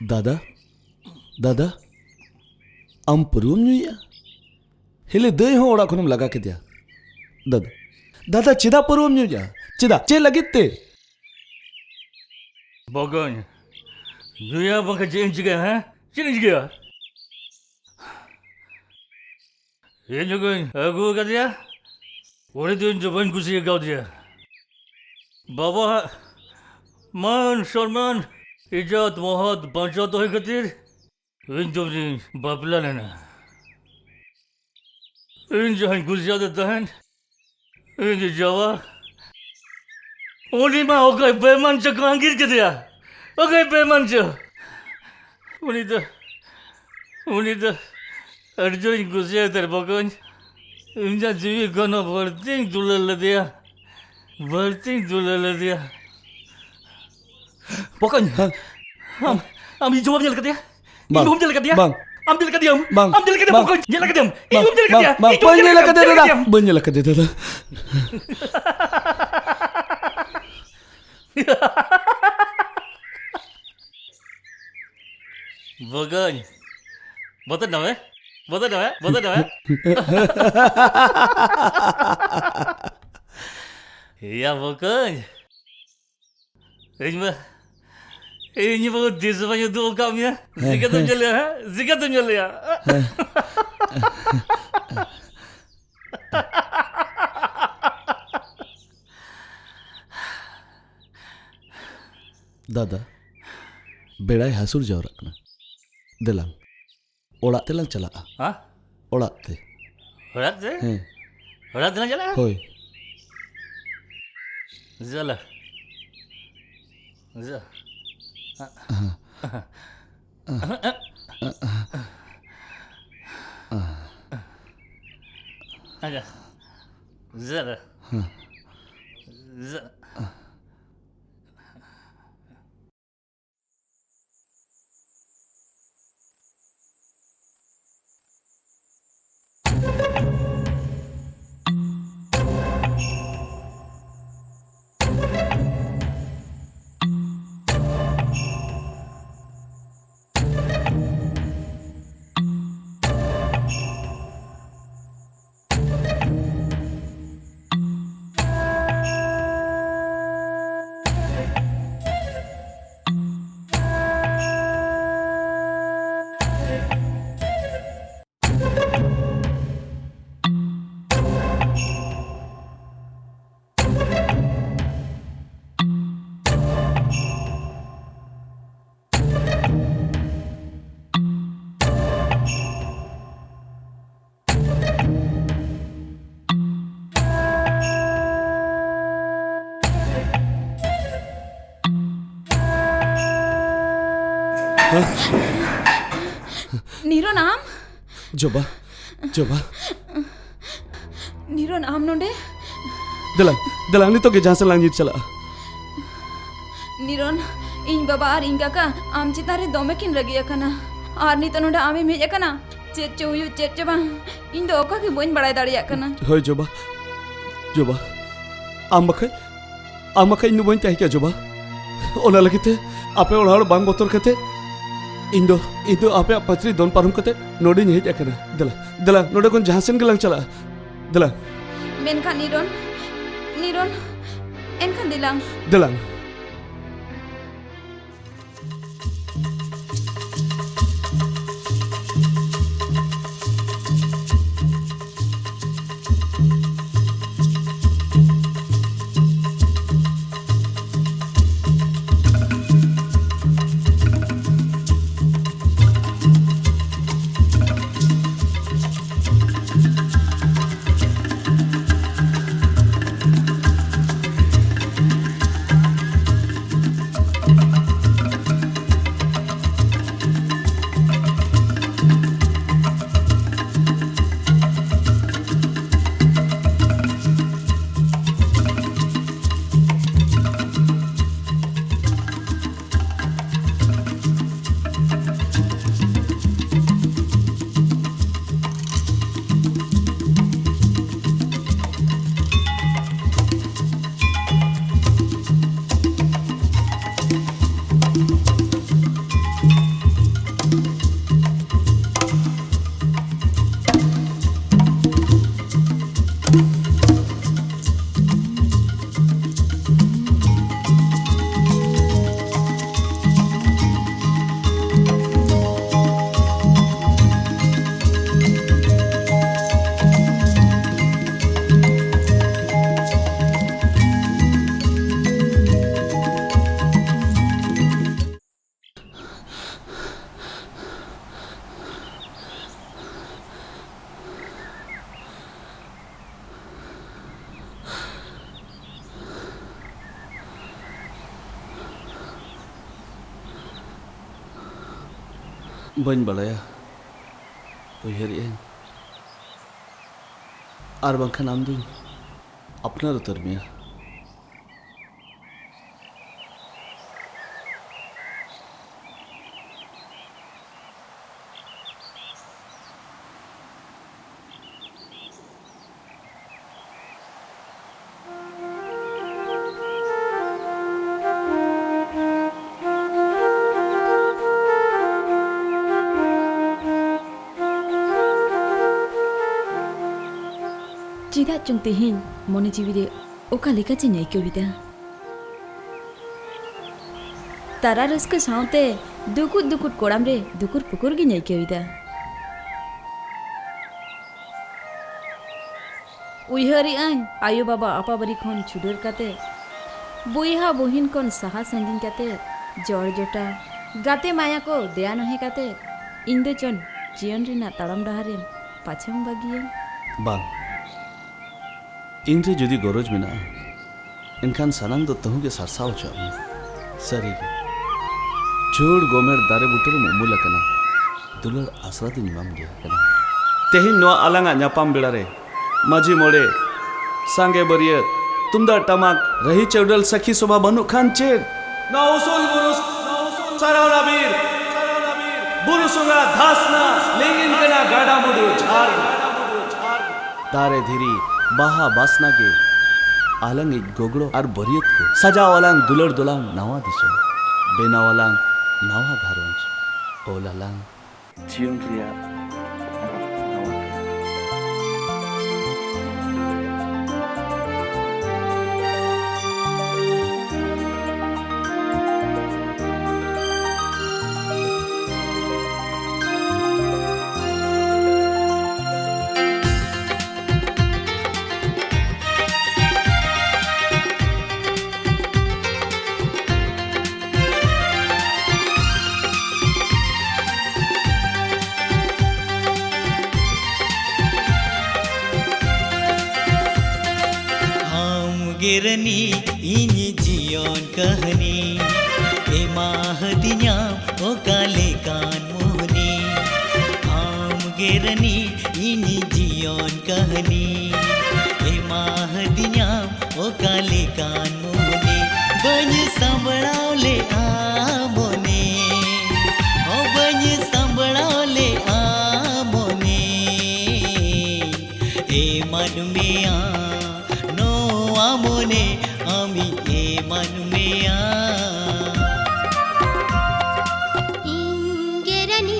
ᱫᱟᱫᱟ, ᱫᱟᱫᱟ, ᱟᱢ ᱯᱟᱹᱨᱣᱟᱹᱢ ᱧᱩᱭᱮᱫᱼᱟ? ᱦᱤᱞᱤ ᱫᱟᱹᱭ ᱦᱚᱸ ᱚᱲᱟᱜ ᱠᱷᱚᱱᱮᱢ ᱞᱟᱜᱟ ᱠᱮᱫᱮᱭᱟ᱾ ᱫᱟᱫᱟ, ᱫᱟᱫᱟ, ᱪᱮᱫᱟᱜ ᱯᱟᱹᱨᱣᱟᱹᱢ ᱧᱩᱭᱮᱫᱼᱟ? ᱪᱮᱫᱟᱜ? ᱪᱮᱫ ᱞᱟᱹᱜᱤᱫ ᱛᱮ? ᱵᱚᱠᱚᱧ, ᱧᱩᱭᱟ ᱵᱟᱝᱠᱷᱟᱱ ᱪᱮᱫ ᱤᱧ ᱪᱤᱠᱟᱹᱭᱟ, ᱦᱮᱸ? ᱪᱮᱫ ᱤᱧ ᱪᱤᱠᱟᱹᱭᱟ? ᱤᱧ ᱜᱮᱧ ᱟᱹᱜᱩ ᱟᱠᱟᱫᱮᱭᱟ᱾ ᱩᱱᱤ ᱫᱚ ᱤᱧ ᱫᱚ ᱵᱟᱹᱧ ᱠᱩᱥᱤ ᱟᱠᱟᱣᱫᱮᱭᱟ᱾ ᱵᱟᱵᱟᱣᱟᱜ ᱢᱟᱱ ᱥᱚᱱᱢᱟᱱ, ᱤᱡᱽᱡᱚᱛ ᱢᱚᱦᱚᱛ ᱵᱟᱧᱪᱟᱣ ᱫᱚᱦᱚᱭ ᱠᱷᱟᱹᱛᱤᱨ ᱤᱧ ᱫᱚ ᱩᱱᱤᱧ ᱵᱟᱯᱞᱟ ᱞᱮᱱᱟ᱾ ᱤᱧ ᱡᱟᱦᱟᱸᱧ ᱠᱩᱥᱤᱭᱟᱫᱮ ᱛᱟᱦᱮᱸᱱ, ᱤᱧ ᱡᱟᱶᱟ, ᱩᱱᱤ ᱢᱟ ᱚᱠᱚᱭ ᱵᱮᱢᱟᱱ ᱪᱚ ᱠᱚ ᱟᱸᱜᱤᱨ ᱠᱮᱫᱮᱭᱟ᱾ ᱚᱠᱚᱭ ᱵᱮᱢᱟᱱ ᱪᱚ᱾ ᱩᱱᱤ ᱫᱚ, ᱩᱱᱤ ᱫᱚ ᱟᱹᱰᱤ ᱡᱳᱨᱤᱧ ᱠᱩᱥᱤᱭᱟᱭ ᱛᱟᱦᱮᱸᱫ ᱵᱚᱠᱚᱧ᱾ ᱤᱧᱟᱹᱜ ᱡᱤᱣᱤ ᱠᱷᱚᱱ ᱦᱚᱸ ᱵᱟᱹᱲᱛᱤᱧ ᱫᱩᱞᱟᱹᱲ ᱞᱮᱫᱮᱭᱟ᱾ ᱵᱟᱹᱲᱛᱤᱧ ᱫᱩᱞᱟᱹᱲ ᱞᱮᱫᱮᱭᱟ᱾ ᱵᱚᱠᱚᱧ, ᱦᱮᱸ? ᱟᱢ, ᱟᱢ ᱤᱧ ᱡᱚᱢᱟᱢ ᱧᱮᱞ ᱠᱟᱫᱮᱭᱟ? ᱵᱟᱝ᱾ ᱤᱧ ᱵᱟᱹᱦᱩᱢ ᱧᱮᱞ ᱠᱟᱫᱮᱭᱟ? ᱵᱟᱝ᱾ ᱟᱢ ᱧᱮᱞ ᱠᱟᱫᱮᱭᱟᱢ? ᱵᱟᱝ᱾ ᱟᱢ ᱧᱮᱞ ᱠᱟᱫᱮᱭᱟᱢ ᱵᱟᱝ᱾ ᱵᱚᱠᱚᱧ? ᱧᱮᱞ ᱠᱟᱫᱮᱭᱟᱢ? ᱤᱧ ᱵᱟᱝ᱾ ᱵᱟᱹᱦᱩᱢ ᱧᱮᱞ ᱵᱟᱝ᱾ ᱠᱟᱫᱮᱭᱟ? ᱵᱟᱝ᱾ ᱤᱧ ᱵᱟᱹᱦᱩᱢ ᱵᱟᱹᱧ ᱧᱮᱞ ᱧᱮᱞ ᱠᱟᱫᱮᱭᱟ? ᱠᱟᱫᱮᱭᱟ ᱧᱮᱞ ᱫᱟᱫᱟ᱾ ᱠᱟᱫᱮᱭᱟᱢ? ᱵᱟᱹᱧ ᱧᱮᱞ ᱠᱟᱫᱮᱭᱟ ᱫᱟᱫᱟ᱾ ᱵᱚᱠᱚᱧ, ᱵᱚᱛᱚᱨ ᱱᱟᱢᱮ, ᱵᱚᱛᱚᱨ ᱱᱟᱢᱮ, ᱵᱚᱛᱚᱨ ᱱᱟᱢᱮ᱾ ᱮᱭᱟ ᱵᱚᱠᱚᱧ, ᱤᱧ ᱢᱟ, ᱤᱧ ᱢᱟ ᱫᱤᱥ ᱵᱟᱹᱧ ᱩᱫᱩᱜ ᱟᱠᱟᱫ ᱢᱮᱭᱟ᱾ ᱦᱮᱸ, ᱪᱤᱠᱟᱹᱛᱮᱢ ᱦᱮᱸ᱾ ᱧᱮᱞᱮᱭᱟ, ᱦᱮᱸ? ᱪᱤᱠᱟᱹᱛᱮᱢ ᱧᱮᱞᱮᱭᱟ? ᱦᱮᱸ᱾ ᱫᱟᱫᱟ, ᱵᱮᱲᱟᱭ ᱦᱟᱹᱥᱩᱨ ᱡᱟᱣᱨᱟᱜ ᱠᱟᱱᱟ᱾ ᱫᱮᱞᱟᱝ, ᱚᱲᱟᱜ ᱛᱮᱞᱟᱝ ᱪᱟᱞᱟᱜᱼᱟ᱾ ᱦᱮᱸ? ᱚᱲᱟᱜ ᱛᱮ᱾ ᱚᱲᱟᱜ ᱛᱮ? ᱦᱮᱸ᱾ ᱚᱲᱟᱜ ᱛᱮᱞᱟᱝ ᱪᱟᱞᱟᱜᱼᱟ? ᱦᱳᱭ᱾ ᱪᱚᱞᱚ᱾ ᱪᱚ᱾ ᱦᱮᱸ᱾ ᱟᱪᱪᱷᱟ᱾ ᱪᱚᱞᱚ᱾ ᱦᱮᱸ᱾ ᱪᱚ᱾ ᱱᱤᱨᱚᱱ, ᱟᱢ? ᱡᱚᱵᱟ, ᱡᱚᱵᱟ᱾ ᱱᱤᱨᱚᱱ, ᱟᱢ ᱱᱚᱰᱮ? ᱫᱮᱞᱟ, ᱫᱮᱞᱟ, ᱱᱤᱛᱚᱜ ᱜᱮ ᱡᱟᱦᱟᱸ ᱥᱮᱫ ᱞᱟᱝ ᱧᱤᱨ ᱪᱟᱞᱟᱜᱼᱟ᱾ ᱱᱤᱨᱚᱱ, ᱤᱧ ᱵᱟᱵᱟ ᱟᱨ ᱤᱧ ᱠᱟᱠᱟ ᱟᱢ ᱪᱮᱛᱟᱱ ᱨᱮ ᱫᱚᱢᱮ ᱠᱤᱱ ᱨᱟᱹᱜᱤ ᱟᱠᱟᱱᱟ᱾ ᱟᱨ ᱱᱤᱛᱚᱜ ᱱᱚᱰᱮ ᱟᱢᱮᱢ ᱦᱮᱡ ᱟᱠᱟᱱᱟ, ᱪᱮᱫ ᱪᱚ ᱦᱩᱭᱩᱜ, ᱪᱮᱫ ᱪᱚ ᱵᱟᱝ, ᱤᱧ ᱫᱚ ᱚᱠᱟ ᱜᱮ ᱵᱟᱹᱧ ᱵᱟᱲᱟᱭ ᱫᱟᱲᱮᱭᱟᱜ ᱠᱟᱱᱟ᱾ ᱦᱳᱭ ᱡᱚᱵᱟ, ᱡᱚᱵᱟ, ᱟᱢ ᱵᱟᱠᱷᱟᱡ, ᱟᱢ ᱵᱟᱠᱷᱟᱡ ᱤᱧ ᱫᱚ ᱵᱟᱹᱧ ᱛᱟᱦᱮᱸ ᱠᱮᱭᱟ ᱡᱚᱵᱟ᱾ ᱚᱱᱟ ᱞᱟᱹᱜᱤᱫ ᱛᱮ ᱟᱯᱮ ᱚᱲᱟᱜ ᱦᱚᱲ ᱵᱟᱝ ᱵᱚᱛᱚᱨ ᱠᱟᱛᱮ ᱤᱧ ᱫᱚ, ᱤᱧ ᱫᱚ ᱟᱯᱮᱭᱟᱜ ᱯᱟᱹᱪᱨᱤ ᱫᱚᱱ ᱯᱟᱨᱚᱢ ᱠᱟᱛᱮ ᱱᱚᱰᱮᱧ ᱦᱮᱡ ᱟᱠᱟᱱᱟ᱾ ᱫᱮᱞᱟ, ᱫᱮᱞᱟ, ᱱᱚᱰᱮ ᱠᱷᱚᱱ ᱡᱟᱦᱟᱸ ᱥᱮᱱ ᱜᱮᱞᱟᱝ ᱪᱟᱞᱟᱜᱼᱟ᱾ ᱫᱮᱞᱟ᱾ ᱢᱮᱱᱠᱷᱟᱱ ᱱᱤᱨᱚᱱ, ᱱᱤᱨᱚᱱ, ᱮᱱᱠᱷᱟᱱ ᱫᱮᱞᱟᱝ᱾ ᱫᱮᱞᱟᱝ᱾ ᱵᱟᱹᱧ ᱵᱟᱲᱟᱭᱟ᱾ ᱩᱭᱦᱟᱹᱨᱮᱫ ᱟᱹᱧ, ᱟᱨ ᱵᱟᱝᱠᱷᱟᱱ ᱟᱢ ᱫᱩᱧ ᱟᱯᱱᱟᱨ ᱩᱛᱟᱹᱨ ᱢᱮᱭᱟ᱾ ᱪᱮᱫᱟᱜ ᱪᱚᱝ ᱛᱮᱦᱮᱧ ᱢᱚᱱᱮ ᱡᱤᱣᱤ ᱨᱮ ᱚᱠᱟ ᱞᱮᱠᱟ ᱪᱚᱧ ᱟᱹᱭᱠᱟᱹᱣ ᱮᱫᱟ᱾ ᱛᱟᱨᱟ ᱨᱟᱹᱥᱠᱟᱹ ᱥᱟᱶᱛᱮ ᱫᱩᱠᱩᱫ ᱫᱩᱠᱩᱫ ᱠᱚᱲᱟᱢ ᱨᱮ ᱫᱩᱠᱩᱨ ᱯᱩᱠᱩᱨ ᱜᱤᱧ ᱟᱹᱭᱠᱟᱹᱣ ᱮᱫᱟ᱾ ᱩᱭᱦᱟᱹᱨᱮᱜ ᱟᱹᱧ, ᱟᱭᱳ ᱵᱟᱵᱟ ᱟᱯᱟᱵᱟᱨᱤ ᱠᱷᱚᱱ ᱪᱷᱩᱰᱟᱹᱨ ᱠᱟᱛᱮ, ᱵᱚᱭᱦᱟ ᱵᱩᱦᱤᱱ ᱠᱷᱚᱱ ᱥᱟᱦᱟ ᱥᱟᱺᱜᱤᱧ ᱠᱟᱛᱮ, ᱡᱚᱲ ᱡᱚᱴᱟ, ᱜᱟᱛᱮ ᱢᱟᱭᱟ ᱠᱚ ᱫᱮᱭᱟ ᱱᱚᱦᱮ ᱠᱟᱛᱮ, ᱤᱧ ᱫᱚ ᱪᱚᱱ ᱡᱤᱭᱚᱱ ᱨᱮᱱᱟᱜ ᱛᱟᱲᱟᱢ ᱰᱟᱦᱟᱨᱮᱢ ᱯᱟᱪᱷᱮᱢ ᱵᱟᱹᱜᱤᱭᱟᱹᱧ? ᱵᱟᱝ, ᱤᱧ ᱨᱮ ᱡᱩᱫᱤ ᱜᱚᱨᱚᱡᱽ ᱢᱮᱱᱟᱜᱼᱟ, ᱮᱱᱠᱷᱟᱱ ᱥᱟᱱᱟᱢ ᱫᱚ ᱛᱟᱹᱦᱩ ᱜᱮ ᱥᱟᱨᱥᱟᱣ ᱦᱚᱪᱚᱣᱟᱜ ᱢᱮ᱾ ᱥᱟᱹᱨᱤᱜᱮ, ᱡᱷᱩᱲ ᱜᱚᱢᱮᱲ ᱫᱟᱨᱮ ᱵᱩᱴᱟᱹ ᱨᱮᱢ ᱩᱢᱩᱞ ᱟᱠᱟᱱᱟ, ᱫᱩᱞᱟᱹᱲ ᱟᱥᱨᱟ ᱫᱚᱧ ᱮᱢᱟᱢ ᱜᱮᱭᱟ ᱠᱟᱱᱟ᱾ ᱛᱮᱦᱮᱧ ᱱᱚᱣᱟ ᱟᱞᱟᱝᱟᱜ ᱧᱟᱯᱟᱢ ᱵᱮᱲᱟ ᱨᱮ ᱢᱟᱹᱡᱷᱤ ᱢᱚᱬᱮ, ᱥᱟᱸᱜᱮ ᱵᱟᱹᱨᱭᱟᱹᱛ, ᱛᱩᱢᱫᱟᱜ ᱴᱟᱢᱟᱠ, ᱨᱟᱹᱦᱤ ᱪᱟᱹᱣᱰᱟᱹᱞ, ᱥᱟᱹᱠᱷᱤ ᱥᱚᱵᱷᱟ ᱵᱟᱹᱱᱩᱜ ᱠᱷᱟᱱ ᱪᱮᱫ? ᱱᱚᱣᱟ ᱩᱥᱩᱞ ᱵᱩᱨᱩ ᱥᱟᱨᱟᱣᱱᱟ ᱵᱤᱨ, ᱵᱩᱨᱩ ᱥᱚᱸᱜᱷᱟ ᱫᱷᱟᱥᱱᱟ, ᱞᱤᱸᱜᱤᱱ ᱠᱟᱱᱟ ᱜᱟᱰᱟ ᱢᱩᱰᱩ ᱡᱷᱟᱨᱱᱟ᱾ ᱫᱟᱨᱮ ᱫᱷᱤᱨᱤ ᱵᱟᱦᱟ ᱵᱟᱥᱱᱟ ᱜᱮ ᱟᱞᱟᱝᱤᱡ ᱜᱚᱜᱲᱚ ᱟᱨ ᱵᱟᱹᱨᱭᱟᱹᱛ ᱠᱚ᱾ ᱥᱟᱡᱟᱣ ᱟᱞᱟᱝ ᱫᱩᱞᱟᱹᱲ ᱫᱚᱞᱟᱝ ᱱᱟᱣᱟ ᱫᱤᱥᱚᱢ, ᱵᱮᱱᱟᱣ ᱟᱞᱟᱝ ᱱᱟᱣᱟ ᱜᱷᱟᱨᱚᱸᱡᱽ, ᱚᱞ ᱟᱞᱟᱝ ᱡᱤᱭᱚᱱ ᱨᱮᱭᱟᱜ ᱱᱟᱣᱟ ᱠᱟᱹᱦᱱᱤ᱾ ᱟᱢ ᱜᱮ ᱨᱟᱹᱱᱤ ᱤᱧ ᱡᱤᱭᱚᱱ ᱠᱟᱹᱦᱱᱤ, ᱮᱢᱟ ᱦᱟᱹᱫᱤᱧᱟᱢ ᱚᱠᱟ ᱞᱮᱠᱟᱱ ᱢᱳᱦᱱᱤ᱾ ᱨᱟᱹᱱᱤ, ᱤᱧ ᱡᱤᱭᱚᱱ ᱠᱟᱹᱦᱱᱤ ᱮᱢᱟ ᱦᱟᱹᱫᱤᱧᱟᱢ ᱚᱠᱟ ᱞᱮᱠᱟᱱ ᱢᱚᱱᱮ᱾ ᱵᱟᱹᱧ ᱥᱟᱢᱵᱲᱟᱣ ᱞᱮᱜᱼᱟ ᱢᱚᱱᱮ, ᱦᱚᱸ ᱵᱟᱹᱧ ᱥᱟᱢᱵᱲᱟᱣ ᱞᱮᱜᱼᱟ ᱢᱚᱱᱮ᱾ ᱮᱢᱟᱫ ᱢᱮᱭᱟ ᱱᱚᱣᱟ ᱢᱚᱱᱮ, ᱟᱢᱤᱧ ᱮᱢᱟᱫ ᱢᱮᱭᱟ᱾ ᱤᱧ ᱜᱮ ᱨᱟᱹᱱᱤ,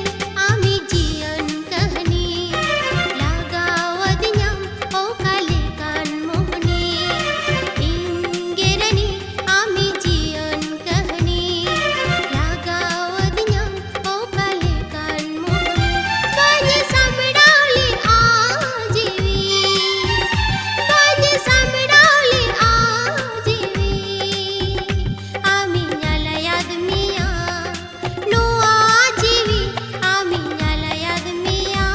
ᱟᱢᱤᱡ ᱡᱤᱭᱚᱱ ᱠᱟᱹᱦᱱᱤ ᱞᱟᱜᱟᱣ ᱟᱹᱫᱤᱧᱟᱢ ᱚᱠᱟ ᱞᱮᱠᱟᱱ ᱢᱳᱦᱱᱤ᱾ ᱤᱧ ᱜᱮ ᱨᱟᱹᱱᱤ, ᱟᱢᱤᱡ ᱡᱤᱭᱚᱱ ᱠᱟᱹᱦᱱᱤ ᱞᱟᱜᱟᱣ ᱟᱹᱫᱤᱧᱟᱢ ᱚᱠᱟ ᱞᱮᱠᱟᱱ ᱢᱳᱦᱱᱤ᱾ ᱵᱟᱹᱧ ᱥᱟᱢᱵᱲᱟᱣ ᱞᱮᱜᱼᱟ ᱡᱤᱣᱤ, ᱵᱟᱹᱧ ᱥᱟᱢᱵᱲᱟᱣ ᱞᱮᱜᱼᱟ ᱡᱤᱣᱤ᱾ ᱟᱢᱤᱧ ᱟᱞᱟᱭᱟᱫ ᱢᱮᱭᱟ ᱱᱚᱣᱟ ᱡᱤᱣᱤ, ᱟᱢᱤᱧ ᱟᱞᱟᱭᱟᱫ ᱢᱮᱭᱟ᱾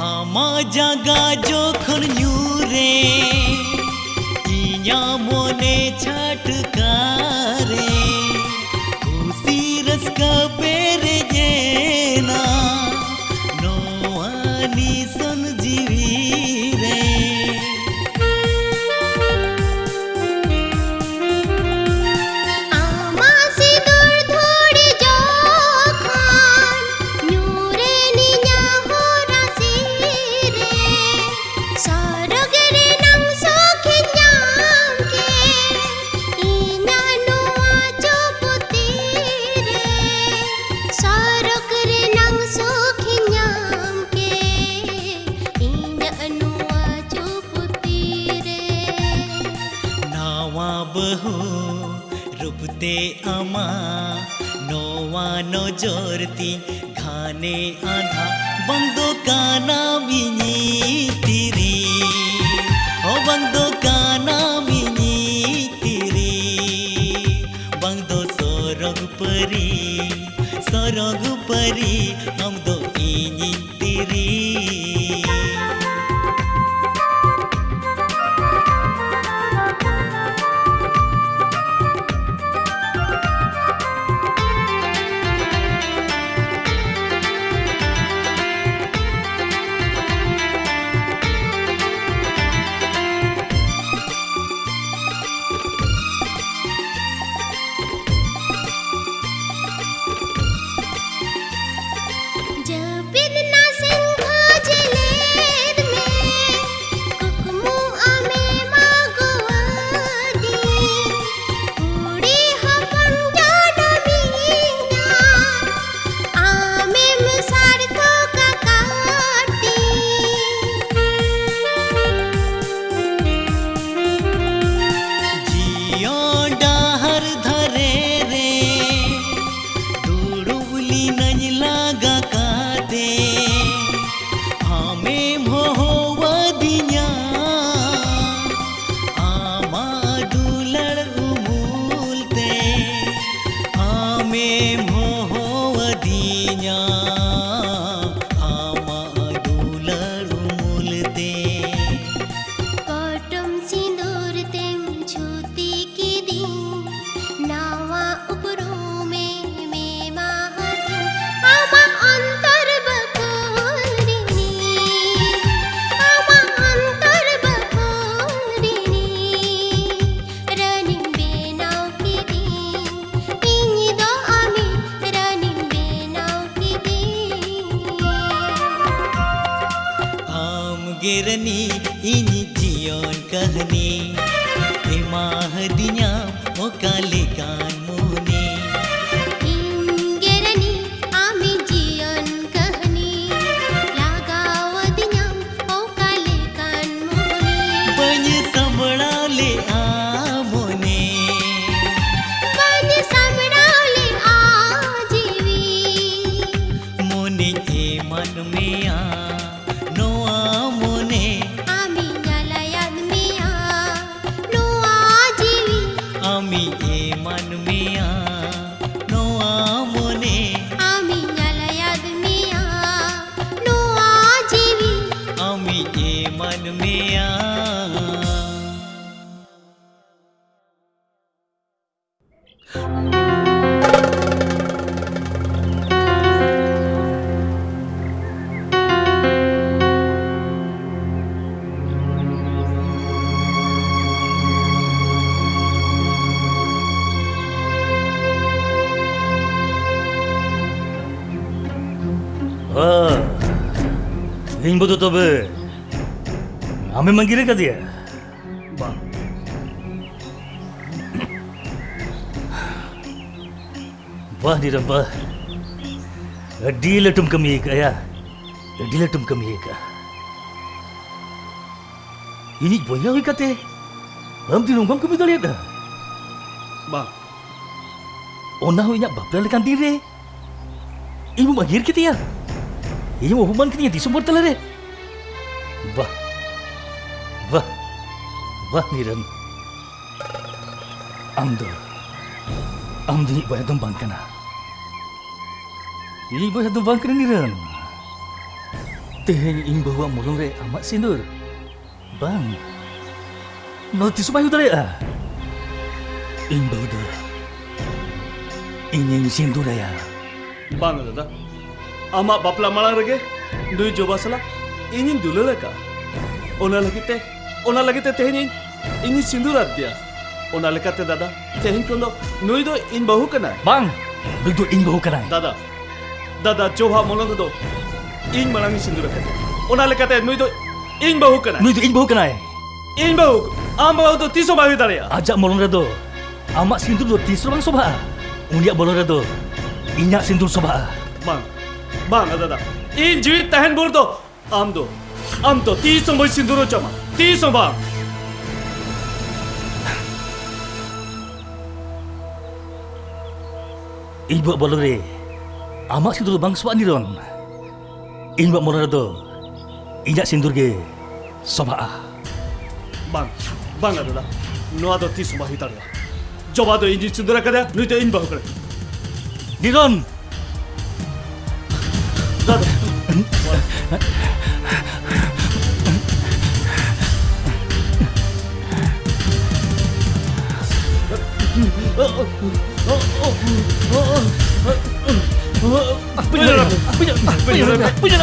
ᱟᱢᱟᱜ ᱡᱟᱸᱜᱟ ᱡᱚᱠᱷᱚᱱ ᱧᱩᱨᱮ, ᱤᱧᱟᱹᱜ ᱢᱚᱱᱮ ᱪᱷᱟᱴᱠᱟᱨᱮ ᱠᱩᱥᱤ ᱨᱟᱹᱥᱠᱟᱹ ᱯᱮᱨᱮᱡ ᱮᱱᱟ ᱱᱚᱣᱟ ᱱᱤᱥᱟᱹᱱ ᱡᱤᱣᱤ ᱨᱮ᱾ ᱟᱢᱟᱜ ᱥᱤᱸᱫᱩᱨ ᱫᱷᱩᱲᱤ ᱡᱚᱠᱷᱚᱱ ᱧᱩᱨᱮᱱ ᱤᱧᱟᱹᱜ ᱦᱚᱨᱟᱥᱤ ᱨᱮ, ᱥᱚᱨᱚᱜᱽ ᱨᱮᱱᱟᱝ ᱥᱩᱠᱷᱤᱧ ᱧᱟᱢ ᱠᱮᱫ ᱤᱧᱟᱹᱜ ᱱᱚᱣᱟ ᱪᱩᱯᱩᱛᱤ ᱨᱮ᱾ ᱥᱚᱨᱚᱜᱽ ᱨᱮᱱᱟᱝ ᱥᱩᱠᱷᱤᱧ ᱧᱟᱢ ᱠᱮᱫ ᱤᱧᱟᱹᱜ ᱱᱚᱣᱟ ᱪᱩᱯᱩᱛᱤ ᱨᱮ᱾ ᱱᱟᱣᱟ ᱵᱟᱹᱦᱩ ᱨᱩᱯ ᱛᱮ ᱟᱢᱟᱜ ᱱᱚᱣᱟ ᱱᱚᱡᱚᱨ ᱛᱤᱧ ᱜᱷᱟᱱᱮ ᱟᱸᱫᱷᱟ, ᱵᱟᱝ ᱫᱚ ᱠᱟᱱᱟᱢ ᱤᱧᱤᱡ ᱛᱤᱨᱤ᱾ ᱦᱚᱸ, ᱵᱟᱝ ᱫᱚ ᱠᱟᱱᱟᱢ ᱤᱧᱤᱡ ᱛᱤᱨᱤ, ᱵᱟᱝ ᱫᱚ ᱥᱚᱨᱚᱜᱽ ᱯᱟᱹᱨᱤ, ᱥᱚᱨᱚᱜᱽ ᱯᱟᱹᱨᱤ, ᱟᱢ ᱫᱚ ᱤᱧᱤᱡ ᱛᱤᱨᱤ᱾ ᱡᱟᱹᱯᱤᱫ ᱱᱟᱥᱮᱧ ᱠᱷᱚᱡᱽ ᱞᱮᱫ ᱢᱮ, ᱠᱩᱠᱢᱩ ᱟᱢᱮᱢ ᱟᱹᱜᱩᱣᱟᱫᱤᱧ᱾ ᱠᱩᱲᱤ ᱦᱚᱯᱚᱱ ᱡᱚᱱᱚᱢᱤᱧᱟ, ᱟᱢᱮᱢ ᱥᱟᱨᱛᱷᱚᱠ ᱟᱠᱟᱫᱤᱧ᱾ ᱡᱤᱭᱚᱱ ᱰᱟᱦᱟᱨ ᱫᱷᱟᱨᱮ ᱨᱮ ᱫᱩᱲᱩᱵ ᱞᱤᱱᱟᱹᱧ ᱞᱟᱸᱜᱟ ᱠᱟᱛᱮ, ᱟᱢᱮᱢ ᱦᱚᱦᱚᱣᱟᱫᱤᱧᱟ ᱟᱢᱟᱜ ᱫᱩᱞᱟᱹᱲ ᱩᱢᱩᱞ ᱛᱮ, ᱟᱢᱮᱢ ᱦᱚᱦᱚᱣᱟᱫᱤᱧᱟ ᱟᱢᱟᱜ ᱫᱩᱞᱟᱹᱲ ᱩᱢᱩᱞ ᱛᱮ᱾ ᱯᱚᱴᱚᱢ ᱥᱤᱸᱫᱩᱨ ᱛᱮᱢ ᱪᱷᱩᱛᱤ ᱠᱤᱫᱤᱧ, ᱱᱟᱣᱟ ᱩᱯᱨᱩᱢᱮᱢ ᱮᱢᱟᱦᱟᱫᱤᱧ᱾ ᱟᱢᱟᱜ ᱚᱱᱛᱚᱨ ᱵᱟᱹᱠᱷᱩᱞ ᱨᱤᱱᱤᱡ, ᱟᱢᱟᱜ ᱚᱱᱛᱚᱨ ᱵᱟᱹᱠᱷᱩᱞ ᱨᱤᱱᱤᱡ ᱨᱟᱹᱱᱤᱢ ᱵᱮᱱᱟᱣ ᱠᱤᱫᱤᱧ᱾ ᱤᱧ ᱫᱚ ᱟᱢᱤᱡ ᱨᱟᱹᱱᱤᱢ ᱵᱮᱱᱟᱣ ᱠᱤᱫᱤᱧ᱾ ᱟᱢ ᱜᱮ ᱨᱟᱹᱱᱤ ᱤᱧᱤᱡ ᱡᱤᱭᱚᱱ ᱠᱟᱹᱦᱱᱤ, ᱮᱢᱟᱦᱟᱫᱤᱧᱟᱢ ᱚᱠᱟ ᱞᱮᱠᱟᱱ ᱢᱚᱱᱮ᱾ ᱤᱧ ᱜᱮ ᱨᱟᱹᱱᱤ ᱟᱢᱤᱡ ᱡᱤᱭᱚᱱ ᱠᱟᱹᱦᱱᱤ, ᱞᱟᱜᱟᱣᱟᱫᱤᱧᱟᱢ ᱚᱠᱟ ᱞᱮᱠᱟᱱ ᱢᱚᱱᱮ᱾ ᱵᱟᱹᱧ ᱥᱟᱢᱵᱲᱟᱣ ᱞᱮᱜᱼᱟ ᱢᱚᱱᱮ, ᱮᱢᱟᱱ ᱢᱮᱭᱟ᱾ ᱦᱮᱸ, ᱤᱧ ᱵᱟᱹᱵᱩ ᱫᱚ ᱛᱚᱵᱮ ᱟᱢᱮᱢ ᱟᱸᱜᱤᱨ ᱟᱠᱟᱫᱮᱭᱟ? ᱵᱟᱝ᱾ ᱵᱟᱦ ᱱᱤᱨᱚᱱ ᱵᱟᱦ, ᱟᱹᱰᱤ ᱞᱟᱹᱴᱩᱢ ᱠᱟᱹᱢᱤ ᱟᱠᱟᱫᱼᱟ ᱭᱟ, ᱟᱹᱰᱤ ᱞᱟᱹᱴᱩᱢ ᱠᱟᱹᱢᱤ ᱟᱠᱟᱫᱼᱟ᱾ ᱤᱧᱤᱡ ᱵᱚᱭᱦᱟ ᱦᱩᱭ ᱠᱟᱛᱮ ᱟᱢ ᱫᱚ ᱱᱚᱝᱠᱟᱢ ᱠᱟᱹᱢᱤ ᱫᱟᱲᱮᱭᱟᱫᱼᱟ? ᱵᱟᱝ᱾ ᱚᱱᱟ ᱦᱚᱸ ᱤᱧᱟᱜ ᱵᱟᱯᱞᱟ ᱞᱮᱠᱟᱱ ᱫᱤᱱ ᱨᱮ ᱤᱧ ᱵᱟᱹᱵᱩᱢ ᱟᱹᱜᱤᱨ ᱠᱮᱫᱮᱭᱟ, ᱤᱧ ᱵᱟᱹᱵᱩᱢ ᱚᱯᱚᱢᱟᱱ ᱠᱮᱫᱮᱭᱟ ᱫᱤᱥᱚᱢ ᱦᱚᱲ ᱛᱟᱞᱟᱨᱮ᱾ ᱵᱟᱦ, ᱵᱟᱦ, ᱵᱟᱦ ᱱᱤᱨᱚᱱ, ᱟᱢ ᱫᱚ, ᱟᱢ ᱫᱚ ᱤᱧᱤᱡ ᱵᱚᱭᱦᱟ ᱫᱚᱢ ᱵᱟᱝ ᱠᱟᱱᱟ, ᱤᱧᱤᱡ ᱵᱚᱭᱦᱟ ᱫᱚᱢ ᱵᱟᱝ ᱠᱟᱱᱟ ᱱᱤᱨᱚᱱ᱾ ᱛᱮᱦᱮᱧ ᱤᱧ ᱵᱟᱹᱦᱩᱣᱟᱜ ᱢᱚᱞᱚᱝ ᱨᱮ ᱟᱢᱟᱜ ᱥᱤᱸᱫᱩᱨ, ᱵᱟᱝ, ᱱᱚᱣᱟ ᱫᱚ ᱛᱤᱥ ᱦᱚᱸ ᱵᱟᱭ ᱦᱩᱭ ᱫᱟᱲᱮᱭᱟᱜᱼᱟ᱾ ᱤᱧ ᱵᱟᱹᱦᱩ ᱫᱚ ᱤᱧᱤᱧ ᱥᱤᱸᱫᱩᱨᱟᱭᱟ᱾ ᱵᱟᱝ ᱫᱟᱫᱟ, ᱟᱢᱟᱜ ᱵᱟᱯᱞᱟ ᱢᱟᱲᱟᱝ ᱨᱮᱜᱮ ᱱᱩᱭ ᱡᱚᱵᱟ ᱥᱟᱞᱟᱜ ᱤᱧᱤᱧ ᱫᱩᱞᱟᱹᱲ ᱟᱠᱟᱫ᱾ ᱚᱱᱟ ᱞᱟᱹᱜᱤᱫ ᱛᱮ, ᱚᱱᱟ ᱞᱟᱹᱜᱤᱫ ᱛᱮ ᱛᱮᱦᱮᱧ ᱤᱧ, ᱤᱧᱤᱧ ᱥᱤᱸᱫᱩᱨ ᱟᱫᱮᱭᱟ᱾ ᱚᱱᱟ ᱞᱮᱠᱟᱛᱮ ᱫᱟᱫᱟ, ᱛᱮᱦᱮᱧ ᱠᱷᱚᱱ ᱫᱚ ᱱᱩᱭ ᱫᱚ ᱤᱧ ᱵᱟᱹᱦᱩ ᱠᱟᱱᱟᱭ᱾ ᱵᱟᱝ, ᱱᱩᱭ ᱫᱚ ᱤᱧ ᱵᱟᱹᱦᱩ ᱠᱟᱱᱟᱭ᱾ ᱫᱟᱫᱟ, ᱫᱟᱫᱟ, ᱡᱚᱵᱷᱟ ᱢᱚᱞᱚᱝ ᱨᱮᱫᱚ ᱤᱧ ᱢᱟᱲᱟᱝ ᱤᱧ ᱥᱤᱸᱫᱩᱨ ᱟᱠᱟᱫᱮᱭᱟ᱾ ᱚᱱᱟ ᱞᱮᱠᱟᱛᱮ ᱱᱩᱭ ᱫᱚ ᱤᱧ ᱵᱟᱹᱦᱩ ᱠᱟᱱᱟᱭ᱾ ᱱᱩᱭ ᱫᱚ ᱤᱧ ᱵᱟᱹᱦᱩ ᱠᱟᱱᱟᱭ᱾ ᱤᱧ ᱵᱟᱹᱦᱩ, ᱟᱢ ᱵᱟᱹᱦᱩ ᱫᱚ ᱛᱤᱥ ᱦᱚᱸ ᱵᱟᱭ ᱦᱩᱭ ᱫᱟᱲᱮᱭᱟᱜᱼᱟ᱾ ᱟᱡᱟᱜ ᱢᱚᱞᱚᱝ ᱨᱮᱫᱚ ᱟᱢᱟᱜ ᱥᱤᱸᱫᱩᱨ ᱫᱚ ᱛᱤᱥ ᱦᱚᱸ ᱵᱟᱝ ᱥᱚᱵᱷᱟᱜᱼᱟ᱾ ᱩᱱᱤᱭᱟᱜ ᱢᱚᱞᱚᱝ ᱨᱮᱫᱚ ᱤᱧᱟᱜ ᱥᱤᱸᱫᱩᱨ ᱥᱚᱵᱷᱟᱜᱼᱟ᱾ ᱵᱟᱝ, ᱵᱟᱝ ᱫᱟᱫᱟ, ᱤᱧ ᱡᱤᱣᱤᱫ ᱛᱟᱦᱮᱱ ᱵᱷᱳᱨ ᱫᱚ ᱟᱢ ᱫᱚ, ᱟᱢ ᱫᱚ ᱛᱤᱥ ᱦᱚᱸ ᱵᱟᱹᱧ ᱥᱤᱸᱫᱩᱨ ᱦᱚᱪᱚ ᱟᱢᱟ, ᱛᱤᱥ ᱦᱚᱸ ᱵᱟᱝ᱾ ᱤᱧ ᱵᱟᱹᱦᱩᱣᱟᱜ ᱢᱚᱞᱚᱝ ᱨᱮ ᱟᱢᱟᱜ ᱥᱤᱸᱫᱩᱨ ᱫᱚ ᱵᱟᱝ ᱥᱚᱵᱷᱟᱜᱼᱟ ᱱᱤᱨᱚᱱ᱾ ᱤᱧ ᱵᱟᱹᱦᱩᱣᱟᱜ ᱢᱚᱞᱚᱝ ᱨᱮᱫᱚ ᱤᱧᱟᱜ ᱥᱤᱸᱫᱩᱨ ᱜᱮ ᱥᱚᱵᱷᱟᱜᱼᱟ᱾ ᱵᱟᱝ, ᱵᱟᱝ ᱫᱟᱫᱟ, ᱱᱚᱣᱟ ᱫᱚ ᱛᱤᱥ ᱦᱚᱸ ᱵᱟᱝ ᱦᱩᱭ ᱫᱟᱲᱮᱭᱟᱜᱼᱟ᱾ ᱡᱚᱵᱟ ᱫᱚ ᱤᱧᱤᱧ ᱥᱤᱸᱫᱩᱨ ᱟᱠᱟᱫᱮᱭᱟ, ᱱᱩᱭ ᱫᱚ ᱤᱧ ᱵᱟᱹᱦᱩ ᱠᱟᱱᱟᱭ᱾ ᱱᱤᱨᱚᱱ! ᱫᱟᱫᱟ᱾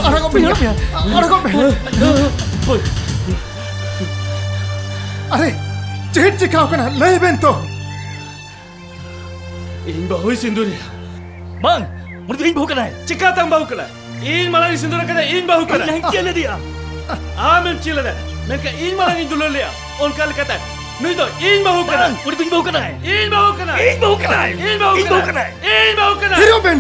ᱟᱲᱟᱜᱚᱜ ᱢᱮ᱾ ᱟᱲᱟᱜᱚᱜ ᱢᱮ᱾ ᱟᱨᱮ, ᱪᱮᱫ ᱪᱤᱠᱟᱹᱣ ᱠᱟᱱᱟ? ᱞᱟᱹᱭ ᱵᱮᱱ ᱛᱚ᱾ ᱤᱧ ᱵᱟᱹᱦᱩᱭ ᱥᱤᱸᱫᱩᱨᱮᱭᱟ᱾ ᱵᱟᱝ, ᱩᱱᱤ ᱫᱚ ᱤᱧ ᱵᱟᱹᱦᱩ ᱠᱟᱱᱟᱭ᱾ ᱪᱤᱠᱟᱹᱛᱮᱢ ᱵᱟᱹᱦᱩ ᱠᱟᱱᱟ? ᱤᱧ ᱢᱟᱲᱟᱝ ᱤᱧ ᱥᱤᱸᱫᱩᱨ ᱟᱠᱟᱫᱟ, ᱤᱧ ᱵᱟᱹᱦᱩ ᱠᱟᱱᱟ᱾ ᱤᱧ ᱪᱮᱫ ᱞᱮᱫᱮᱭᱟ? ᱟᱢᱮᱢ ᱪᱮᱫ ᱞᱮᱫᱟ? ᱢᱮᱱᱠᱷᱟᱱ ᱤᱧ ᱢᱟᱲᱟᱝ ᱤᱧ ᱫᱩᱞᱟᱹᱲ ᱞᱮᱭᱟ, ᱚᱱᱠᱟ ᱞᱮᱠᱟᱛᱮ ᱱᱩᱭ ᱫᱚ ᱤᱧ ᱵᱟᱹᱦᱩ ᱠᱟᱱᱟ᱾ ᱵᱟᱝ, ᱩᱱᱤ ᱫᱚ ᱤᱧ ᱵᱟᱹᱦᱩ ᱠᱟᱱᱟᱭ᱾ ᱤᱧ ᱵᱟᱹᱦᱩ ᱠᱟᱱᱟᱭ᱾ ᱤᱧ ᱵᱟᱹᱦᱩ ᱠᱟᱱᱟᱭ᱾ ᱤᱧ ᱵᱟᱹᱦᱩ ᱤᱧ ᱵᱟᱹᱦᱩ ᱠᱟᱱᱟᱭ᱾ ᱠᱟᱱᱟᱭ᱾ ᱤᱧ ᱵᱟᱹᱦᱩ ᱠᱟᱱᱟᱭ᱾ ᱛᱷᱤᱨᱚᱜ ᱵᱮᱱ!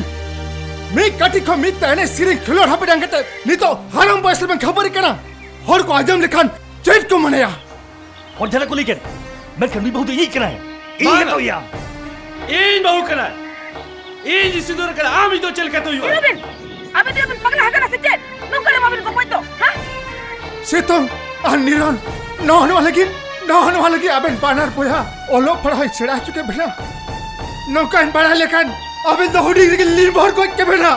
ᱢᱤᱫ ᱠᱟᱹᱴᱤᱡ ᱠᱷᱚᱱ ᱢᱤᱫ ᱛᱮ ᱮᱱᱮᱡ ᱥᱮᱨᱮᱧ ᱠᱷᱮᱞᱳᱰ ᱦᱟᱹᱯᱤᱫ ᱠᱟᱛᱮ ᱱᱤᱛᱚᱜ ᱦᱟᱲᱟᱢ ᱵᱚᱭᱮᱥ ᱨᱮᱵᱮᱱ ᱠᱷᱟᱹᱯᱟᱹᱨᱤ ᱠᱟᱱᱟ᱾ ᱦᱚᱲ ᱠᱚ ᱟᱸᱡᱚᱢ ᱞᱮᱠᱷᱟᱱ ᱪᱮᱫ ᱠᱚ ᱢᱚᱱᱮᱭᱟ? ᱦᱚᱲ ᱡᱟᱦᱟᱱᱟᱜ ᱠᱚ ᱞᱟᱹᱭ ᱠᱮᱫ, ᱢᱮᱱᱠᱷᱟᱱ ᱱᱩᱭ ᱵᱟᱹᱦᱩ ᱫᱚ ᱤᱧᱤᱡ ᱠᱟᱱᱟᱭ᱾ ᱤᱧ ᱵᱟᱝᱟ᱾ ᱜᱮᱛᱚ ᱤᱭᱟᱹ᱾ ᱤᱧ ᱵᱟᱹᱦᱩ ᱠᱟᱱᱟᱭ᱾ ᱤᱧ ᱥᱤᱸᱫᱩᱨ ᱠᱟᱱᱟ, ᱟᱢ ᱤᱧ ᱫᱚ ᱪᱮᱫ ᱞᱮᱠᱟᱛᱮ ᱦᱩᱭᱩᱜᱼᱟ? ᱧᱮᱞ ᱵᱮᱱ, ᱟᱵᱮᱱ ᱫᱚ ᱵᱮᱱ ᱯᱟᱜᱽᱞᱟ ᱟᱠᱟᱱᱟ ᱥᱮ ᱪᱮᱫ? ᱱᱚᱝᱠᱟ ᱫᱚ ᱵᱟᱵᱮᱱ ᱜᱚᱯᱚᱡ ᱫᱚ, ᱦᱮᱸ? ᱥᱤᱛᱩᱝ ᱟᱨ ᱱᱤᱨᱚᱱ, ᱱᱚᱣᱟ, ᱱᱚᱣᱟ ᱞᱟᱹᱜᱤᱫ, ᱱᱚᱣᱟ, ᱱᱚᱣᱟ ᱞᱟᱹᱜᱤᱫ ᱟᱵᱮᱱ ᱵᱟᱱᱟᱨ ᱵᱚᱭᱦᱟ ᱚᱞᱚᱜ ᱯᱟᱲᱦᱟᱣ ᱥᱮᱬᱟ ᱦᱚᱪᱚ ᱠᱮᱫ ᱵᱮᱱᱟ᱾ ᱱᱚᱝᱠᱟᱧ ᱵᱟᱲᱟᱭ ᱞᱮᱠᱷᱟᱱ ᱟᱵᱮᱱ ᱫᱚ ᱦᱩᱰᱤᱧ ᱨᱮᱜᱮ ᱞᱤᱧ ᱵᱷᱚᱨ ᱜᱚᱡ ᱠᱮᱫ ᱵᱮᱱᱟ᱾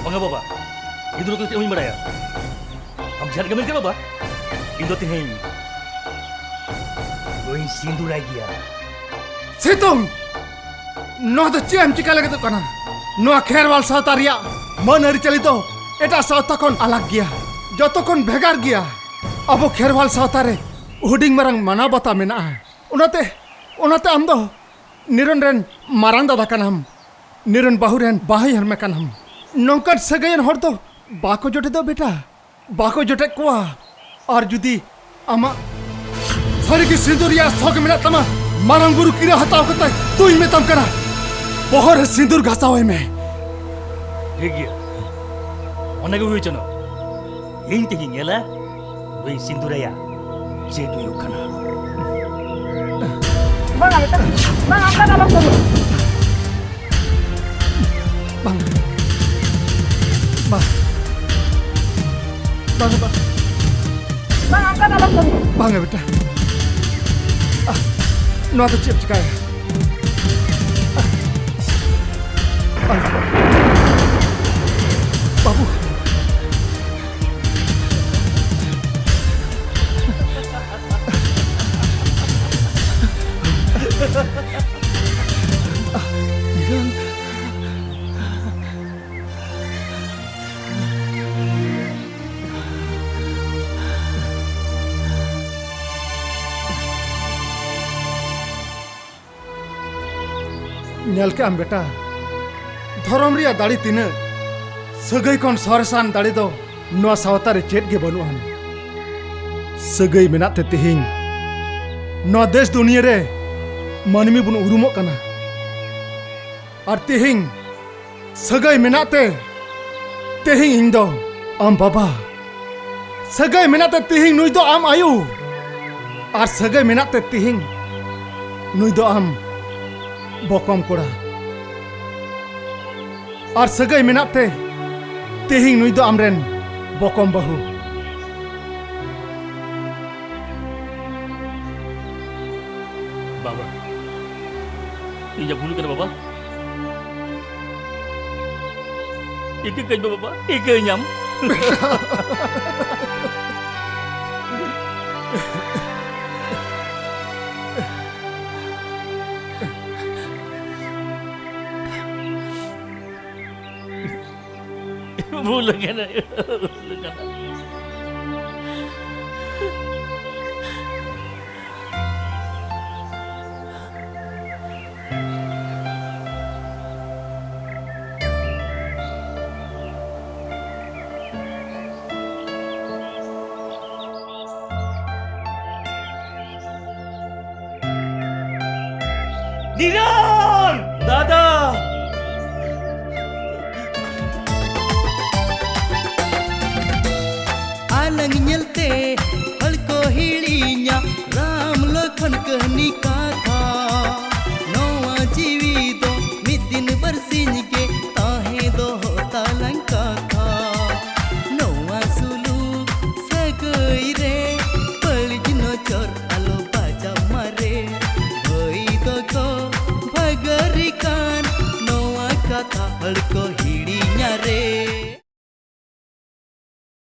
ᱵᱟᱝᱟ ᱵᱟᱵᱟ, ᱤᱧ ᱫᱚ ᱱᱚᱣᱟ ᱠᱚᱫᱚ ᱪᱮᱫ ᱦᱚᱸ ᱵᱟᱹᱧ ᱵᱟᱲᱟᱭᱟ᱾ ᱟᱢ ᱡᱟᱦᱟᱸ ᱞᱮᱠᱟ ᱢᱮᱱ ᱠᱮᱫ ᱵᱟᱵᱟ, ᱤᱧ ᱫᱚ ᱛᱮᱦᱮᱧ ᱱᱩᱭᱤᱧ ᱥᱤᱸᱫᱩᱨᱟᱭ ᱜᱮᱭᱟ᱾ ᱥᱤᱛᱩᱝ! ᱱᱚᱣᱟ ᱫᱚ ᱪᱮᱫ ᱮᱢ ᱪᱤᱠᱟ ᱞᱟᱹᱜᱤᱫᱚᱜ ᱠᱟᱱᱟ? ᱱᱚᱣᱟ ᱠᱷᱮᱨᱣᱟᱞ ᱥᱟᱶᱛᱟ ᱨᱮᱭᱟᱜ ᱢᱟᱹᱱ ᱟᱹᱨᱤᱪᱟᱹᱞᱤ ᱫᱚ ᱮᱴᱟᱜ ᱥᱟᱶᱛᱟ ᱠᱷᱚᱱ ᱟᱞᱟᱜᱽ ᱜᱮᱭᱟ, ᱡᱚᱛᱚ ᱠᱷᱚᱱ ᱵᱷᱮᱜᱟᱨ ᱜᱮᱭᱟ᱾ ᱟᱵᱚ ᱠᱷᱮᱨᱣᱟᱞ ᱥᱟᱶᱛᱟ ᱨᱮ ᱦᱩᱰᱤᱧ ᱢᱟᱨᱟᱝ ᱢᱟᱱᱟᱣ ᱵᱟᱛᱟᱣ ᱢᱮᱱᱟᱜᱼᱟ᱾ ᱚᱱᱟᱛᱮ, ᱚᱱᱟᱛᱮ ᱟᱢ ᱫᱚ ᱱᱤᱨᱚᱱ ᱨᱮᱱ ᱢᱟᱨᱟᱝ ᱫᱟᱫᱟ ᱠᱟᱱᱟᱢ, ᱱᱤᱨᱚᱱ ᱵᱟᱹᱦᱩ ᱨᱮᱱ ᱵᱟᱹᱦᱩ ᱦᱚᱧᱦᱟᱨ ᱠᱟᱱᱟᱢ᱾ ᱱᱚᱝᱠᱟᱱ ᱥᱟᱹᱜᱟᱹᱭᱟᱱ ᱦᱚᱲ ᱫᱚ ᱵᱟᱠᱚ ᱡᱚᱴᱮᱫᱚᱜ ᱵᱮᱴᱟ, ᱵᱟᱠᱚ ᱡᱚᱴᱮᱫ ᱠᱚᱣᱟ᱾ ᱟᱨ ᱡᱩᱫᱤ ᱟᱢᱟᱜ ᱥᱟᱹᱨᱤᱜᱮ ᱥᱤᱸᱫᱩᱨ ᱨᱮᱭᱟᱜ ᱥᱚᱠ ᱢᱮᱱᱟᱜ ᱛᱟᱢᱟ, ᱢᱟᱨᱟᱝ ᱵᱩᱨᱩ ᱠᱤᱨᱟᱹ ᱦᱟᱛᱟᱣ ᱠᱟᱛᱮ ᱛᱩᱧ ᱢᱮᱛᱟᱢ ᱠᱟᱱᱟ, ᱵᱚᱦᱚᱜ ᱨᱮ ᱥᱤᱸᱫᱩᱨ ᱜᱷᱟᱥᱟᱣ ᱟᱭ ᱢᱮ᱾ ᱴᱷᱤᱠ ᱜᱮᱭᱟ, ᱚᱱᱟ ᱜᱮ ᱦᱩᱭ ᱦᱚᱪᱚᱱᱚᱜ᱾ ᱤᱧ ᱛᱮᱜᱤᱧ ᱧᱮᱞᱟ, ᱱᱩᱭ ᱥᱤᱸᱫᱩᱨᱟᱭᱟ ᱪᱮᱫ ᱦᱩᱭᱩᱜ ᱠᱟᱱᱟ᱾ ᱵᱟᱝᱟ ᱵᱮᱴᱟ, ᱵᱟᱝᱟ, ᱚᱱᱠᱟ ᱫᱚ ᱟᱞᱚᱢ ᱠᱟᱹᱢᱤᱭᱟ᱾ ᱵᱟᱝ᱾ ᱵᱟᱝ᱾ ᱵᱟᱝ, ᱵᱟᱝ᱾ ᱵᱟᱝ, ᱚᱱᱠᱟ ᱫᱚ ᱟᱞᱚᱢ ᱠᱟᱹᱢᱤᱭᱟ᱾ ᱵᱟᱝᱟ ᱵᱮᱴᱟ᱾ ᱟᱦ, ᱱᱚᱣᱟ ᱫᱚ ᱪᱮᱫ ᱮᱢ ᱪᱤᱠᱟᱭᱟ? ᱟᱦ, ᱵᱟᱝ᱾ ᱵᱟᱹᱵᱩ᱾ ᱧᱮᱞ ᱠᱮᱜ ᱟᱢ ᱵᱮᱴᱟ, ᱫᱷᱚᱨᱚᱢ ᱨᱮᱭᱟᱜ ᱫᱟᱲᱮ ᱛᱤᱱᱟᱹᱜ, ᱥᱟᱹᱜᱟᱹᱭ ᱠᱷᱚᱱ ᱥᱚᱨᱮᱥᱟᱱ ᱫᱟᱲᱮ ᱫᱚ ᱱᱚᱣᱟ ᱥᱟᱶᱛᱟ ᱨᱮ ᱪᱮᱫ ᱜᱮ ᱵᱟᱹᱱᱩᱜ ᱟᱱ᱾ ᱥᱟᱹᱜᱟᱹᱭ ᱢᱮᱱᱟᱜ ᱛᱮ ᱛᱮᱦᱮᱧ ᱱᱚᱣᱟ ᱫᱮᱥ ᱫᱩᱱᱤᱭᱟᱹ ᱨᱮ ᱢᱟᱹᱱᱢᱤ ᱵᱚᱱ ᱩᱨᱩᱢᱚᱜ ᱠᱟᱱᱟ᱾ ᱟᱨ ᱛᱮᱦᱮᱧ ᱥᱟᱹᱜᱟᱹᱭ ᱢᱮᱱᱟᱜ ᱛᱮ ᱛᱮᱦᱮᱧ ᱤᱧ ᱫᱚ ᱟᱢ ᱵᱟᱵᱟ, ᱥᱟᱹᱜᱟᱹᱭ ᱢᱮᱱᱟᱜ ᱛᱮ ᱛᱮᱦᱮᱧ ᱱᱩᱭ ᱫᱚ ᱟᱢ ᱟᱭᱳ, ᱟᱨ ᱥᱟᱹᱜᱟᱹᱭ ᱢᱮᱱᱟᱜ ᱛᱮ ᱛᱮᱦᱮᱧ ᱱᱩᱭ ᱫᱚ ᱟᱢ ᱵᱚᱠᱚᱢ ᱠᱚᱲᱟ, ᱟᱨ ᱥᱟᱹᱜᱟᱹᱭ ᱢᱮᱱᱟᱜ ᱛᱮ ᱛᱮᱦᱮᱧ ᱱᱩᱭ ᱫᱚ ᱟᱢᱨᱮᱱ ᱵᱚᱠᱚᱢ ᱵᱟᱹᱦᱩ᱾ ᱵᱟᱵᱟ, ᱤᱧᱟᱹᱜ ᱵᱷᱩᱞ ᱠᱟᱱᱟ ᱵᱟᱵᱟ᱾ ᱤᱠᱟᱹ ᱠᱟᱹᱧ ᱢᱮ ᱵᱟᱵᱟ, ᱤᱠᱟᱹᱧᱟᱢ᱾ ᱵᱷᱩᱞ ᱟᱠᱟᱱᱟ, ᱵᱷᱩᱞ ᱟᱠᱟᱱᱟ᱾ ᱱᱤᱨᱚᱱ! ᱫᱟᱫᱟ! ᱟᱞᱟᱝ ᱧᱮᱞᱛᱮ ᱦᱚᱲ ᱠᱚ ᱦᱤᱲᱤᱧᱟ ᱨᱟᱢ ᱞᱚᱠᱷᱚᱱ ᱠᱟᱹᱦᱱᱤ ᱠᱟᱛᱷᱟ᱾ ᱱᱚᱣᱟ ᱡᱤᱣᱤ ᱫᱚ ᱢᱤᱫ ᱫᱤᱱ ᱵᱟᱨᱥᱤᱧ ᱜᱮ ᱛᱟᱦᱮᱸ ᱫᱚᱦᱚ ᱛᱟᱞᱟᱝ ᱠᱟᱛᱷᱟ᱾ ᱱᱚᱣᱟ ᱥᱩᱞᱩᱠ ᱥᱟᱹᱜᱟᱹᱭ ᱨᱮ ᱵᱟᱹᱲᱤᱡ ᱱᱚᱡᱚᱨ ᱟᱞᱚ ᱵᱟᱡᱟᱣ ᱢᱟᱨᱮ᱾ ᱵᱷᱟᱹᱭ ᱫᱚ ᱜᱚ ᱵᱷᱟᱹᱜᱟᱹᱨᱤ ᱠᱟᱱ ᱱᱚᱣᱟ ᱠᱟᱛᱷᱟ ᱦᱚᱲ ᱠᱚ ᱦᱤᱲᱤᱧᱟ ᱨᱮ᱾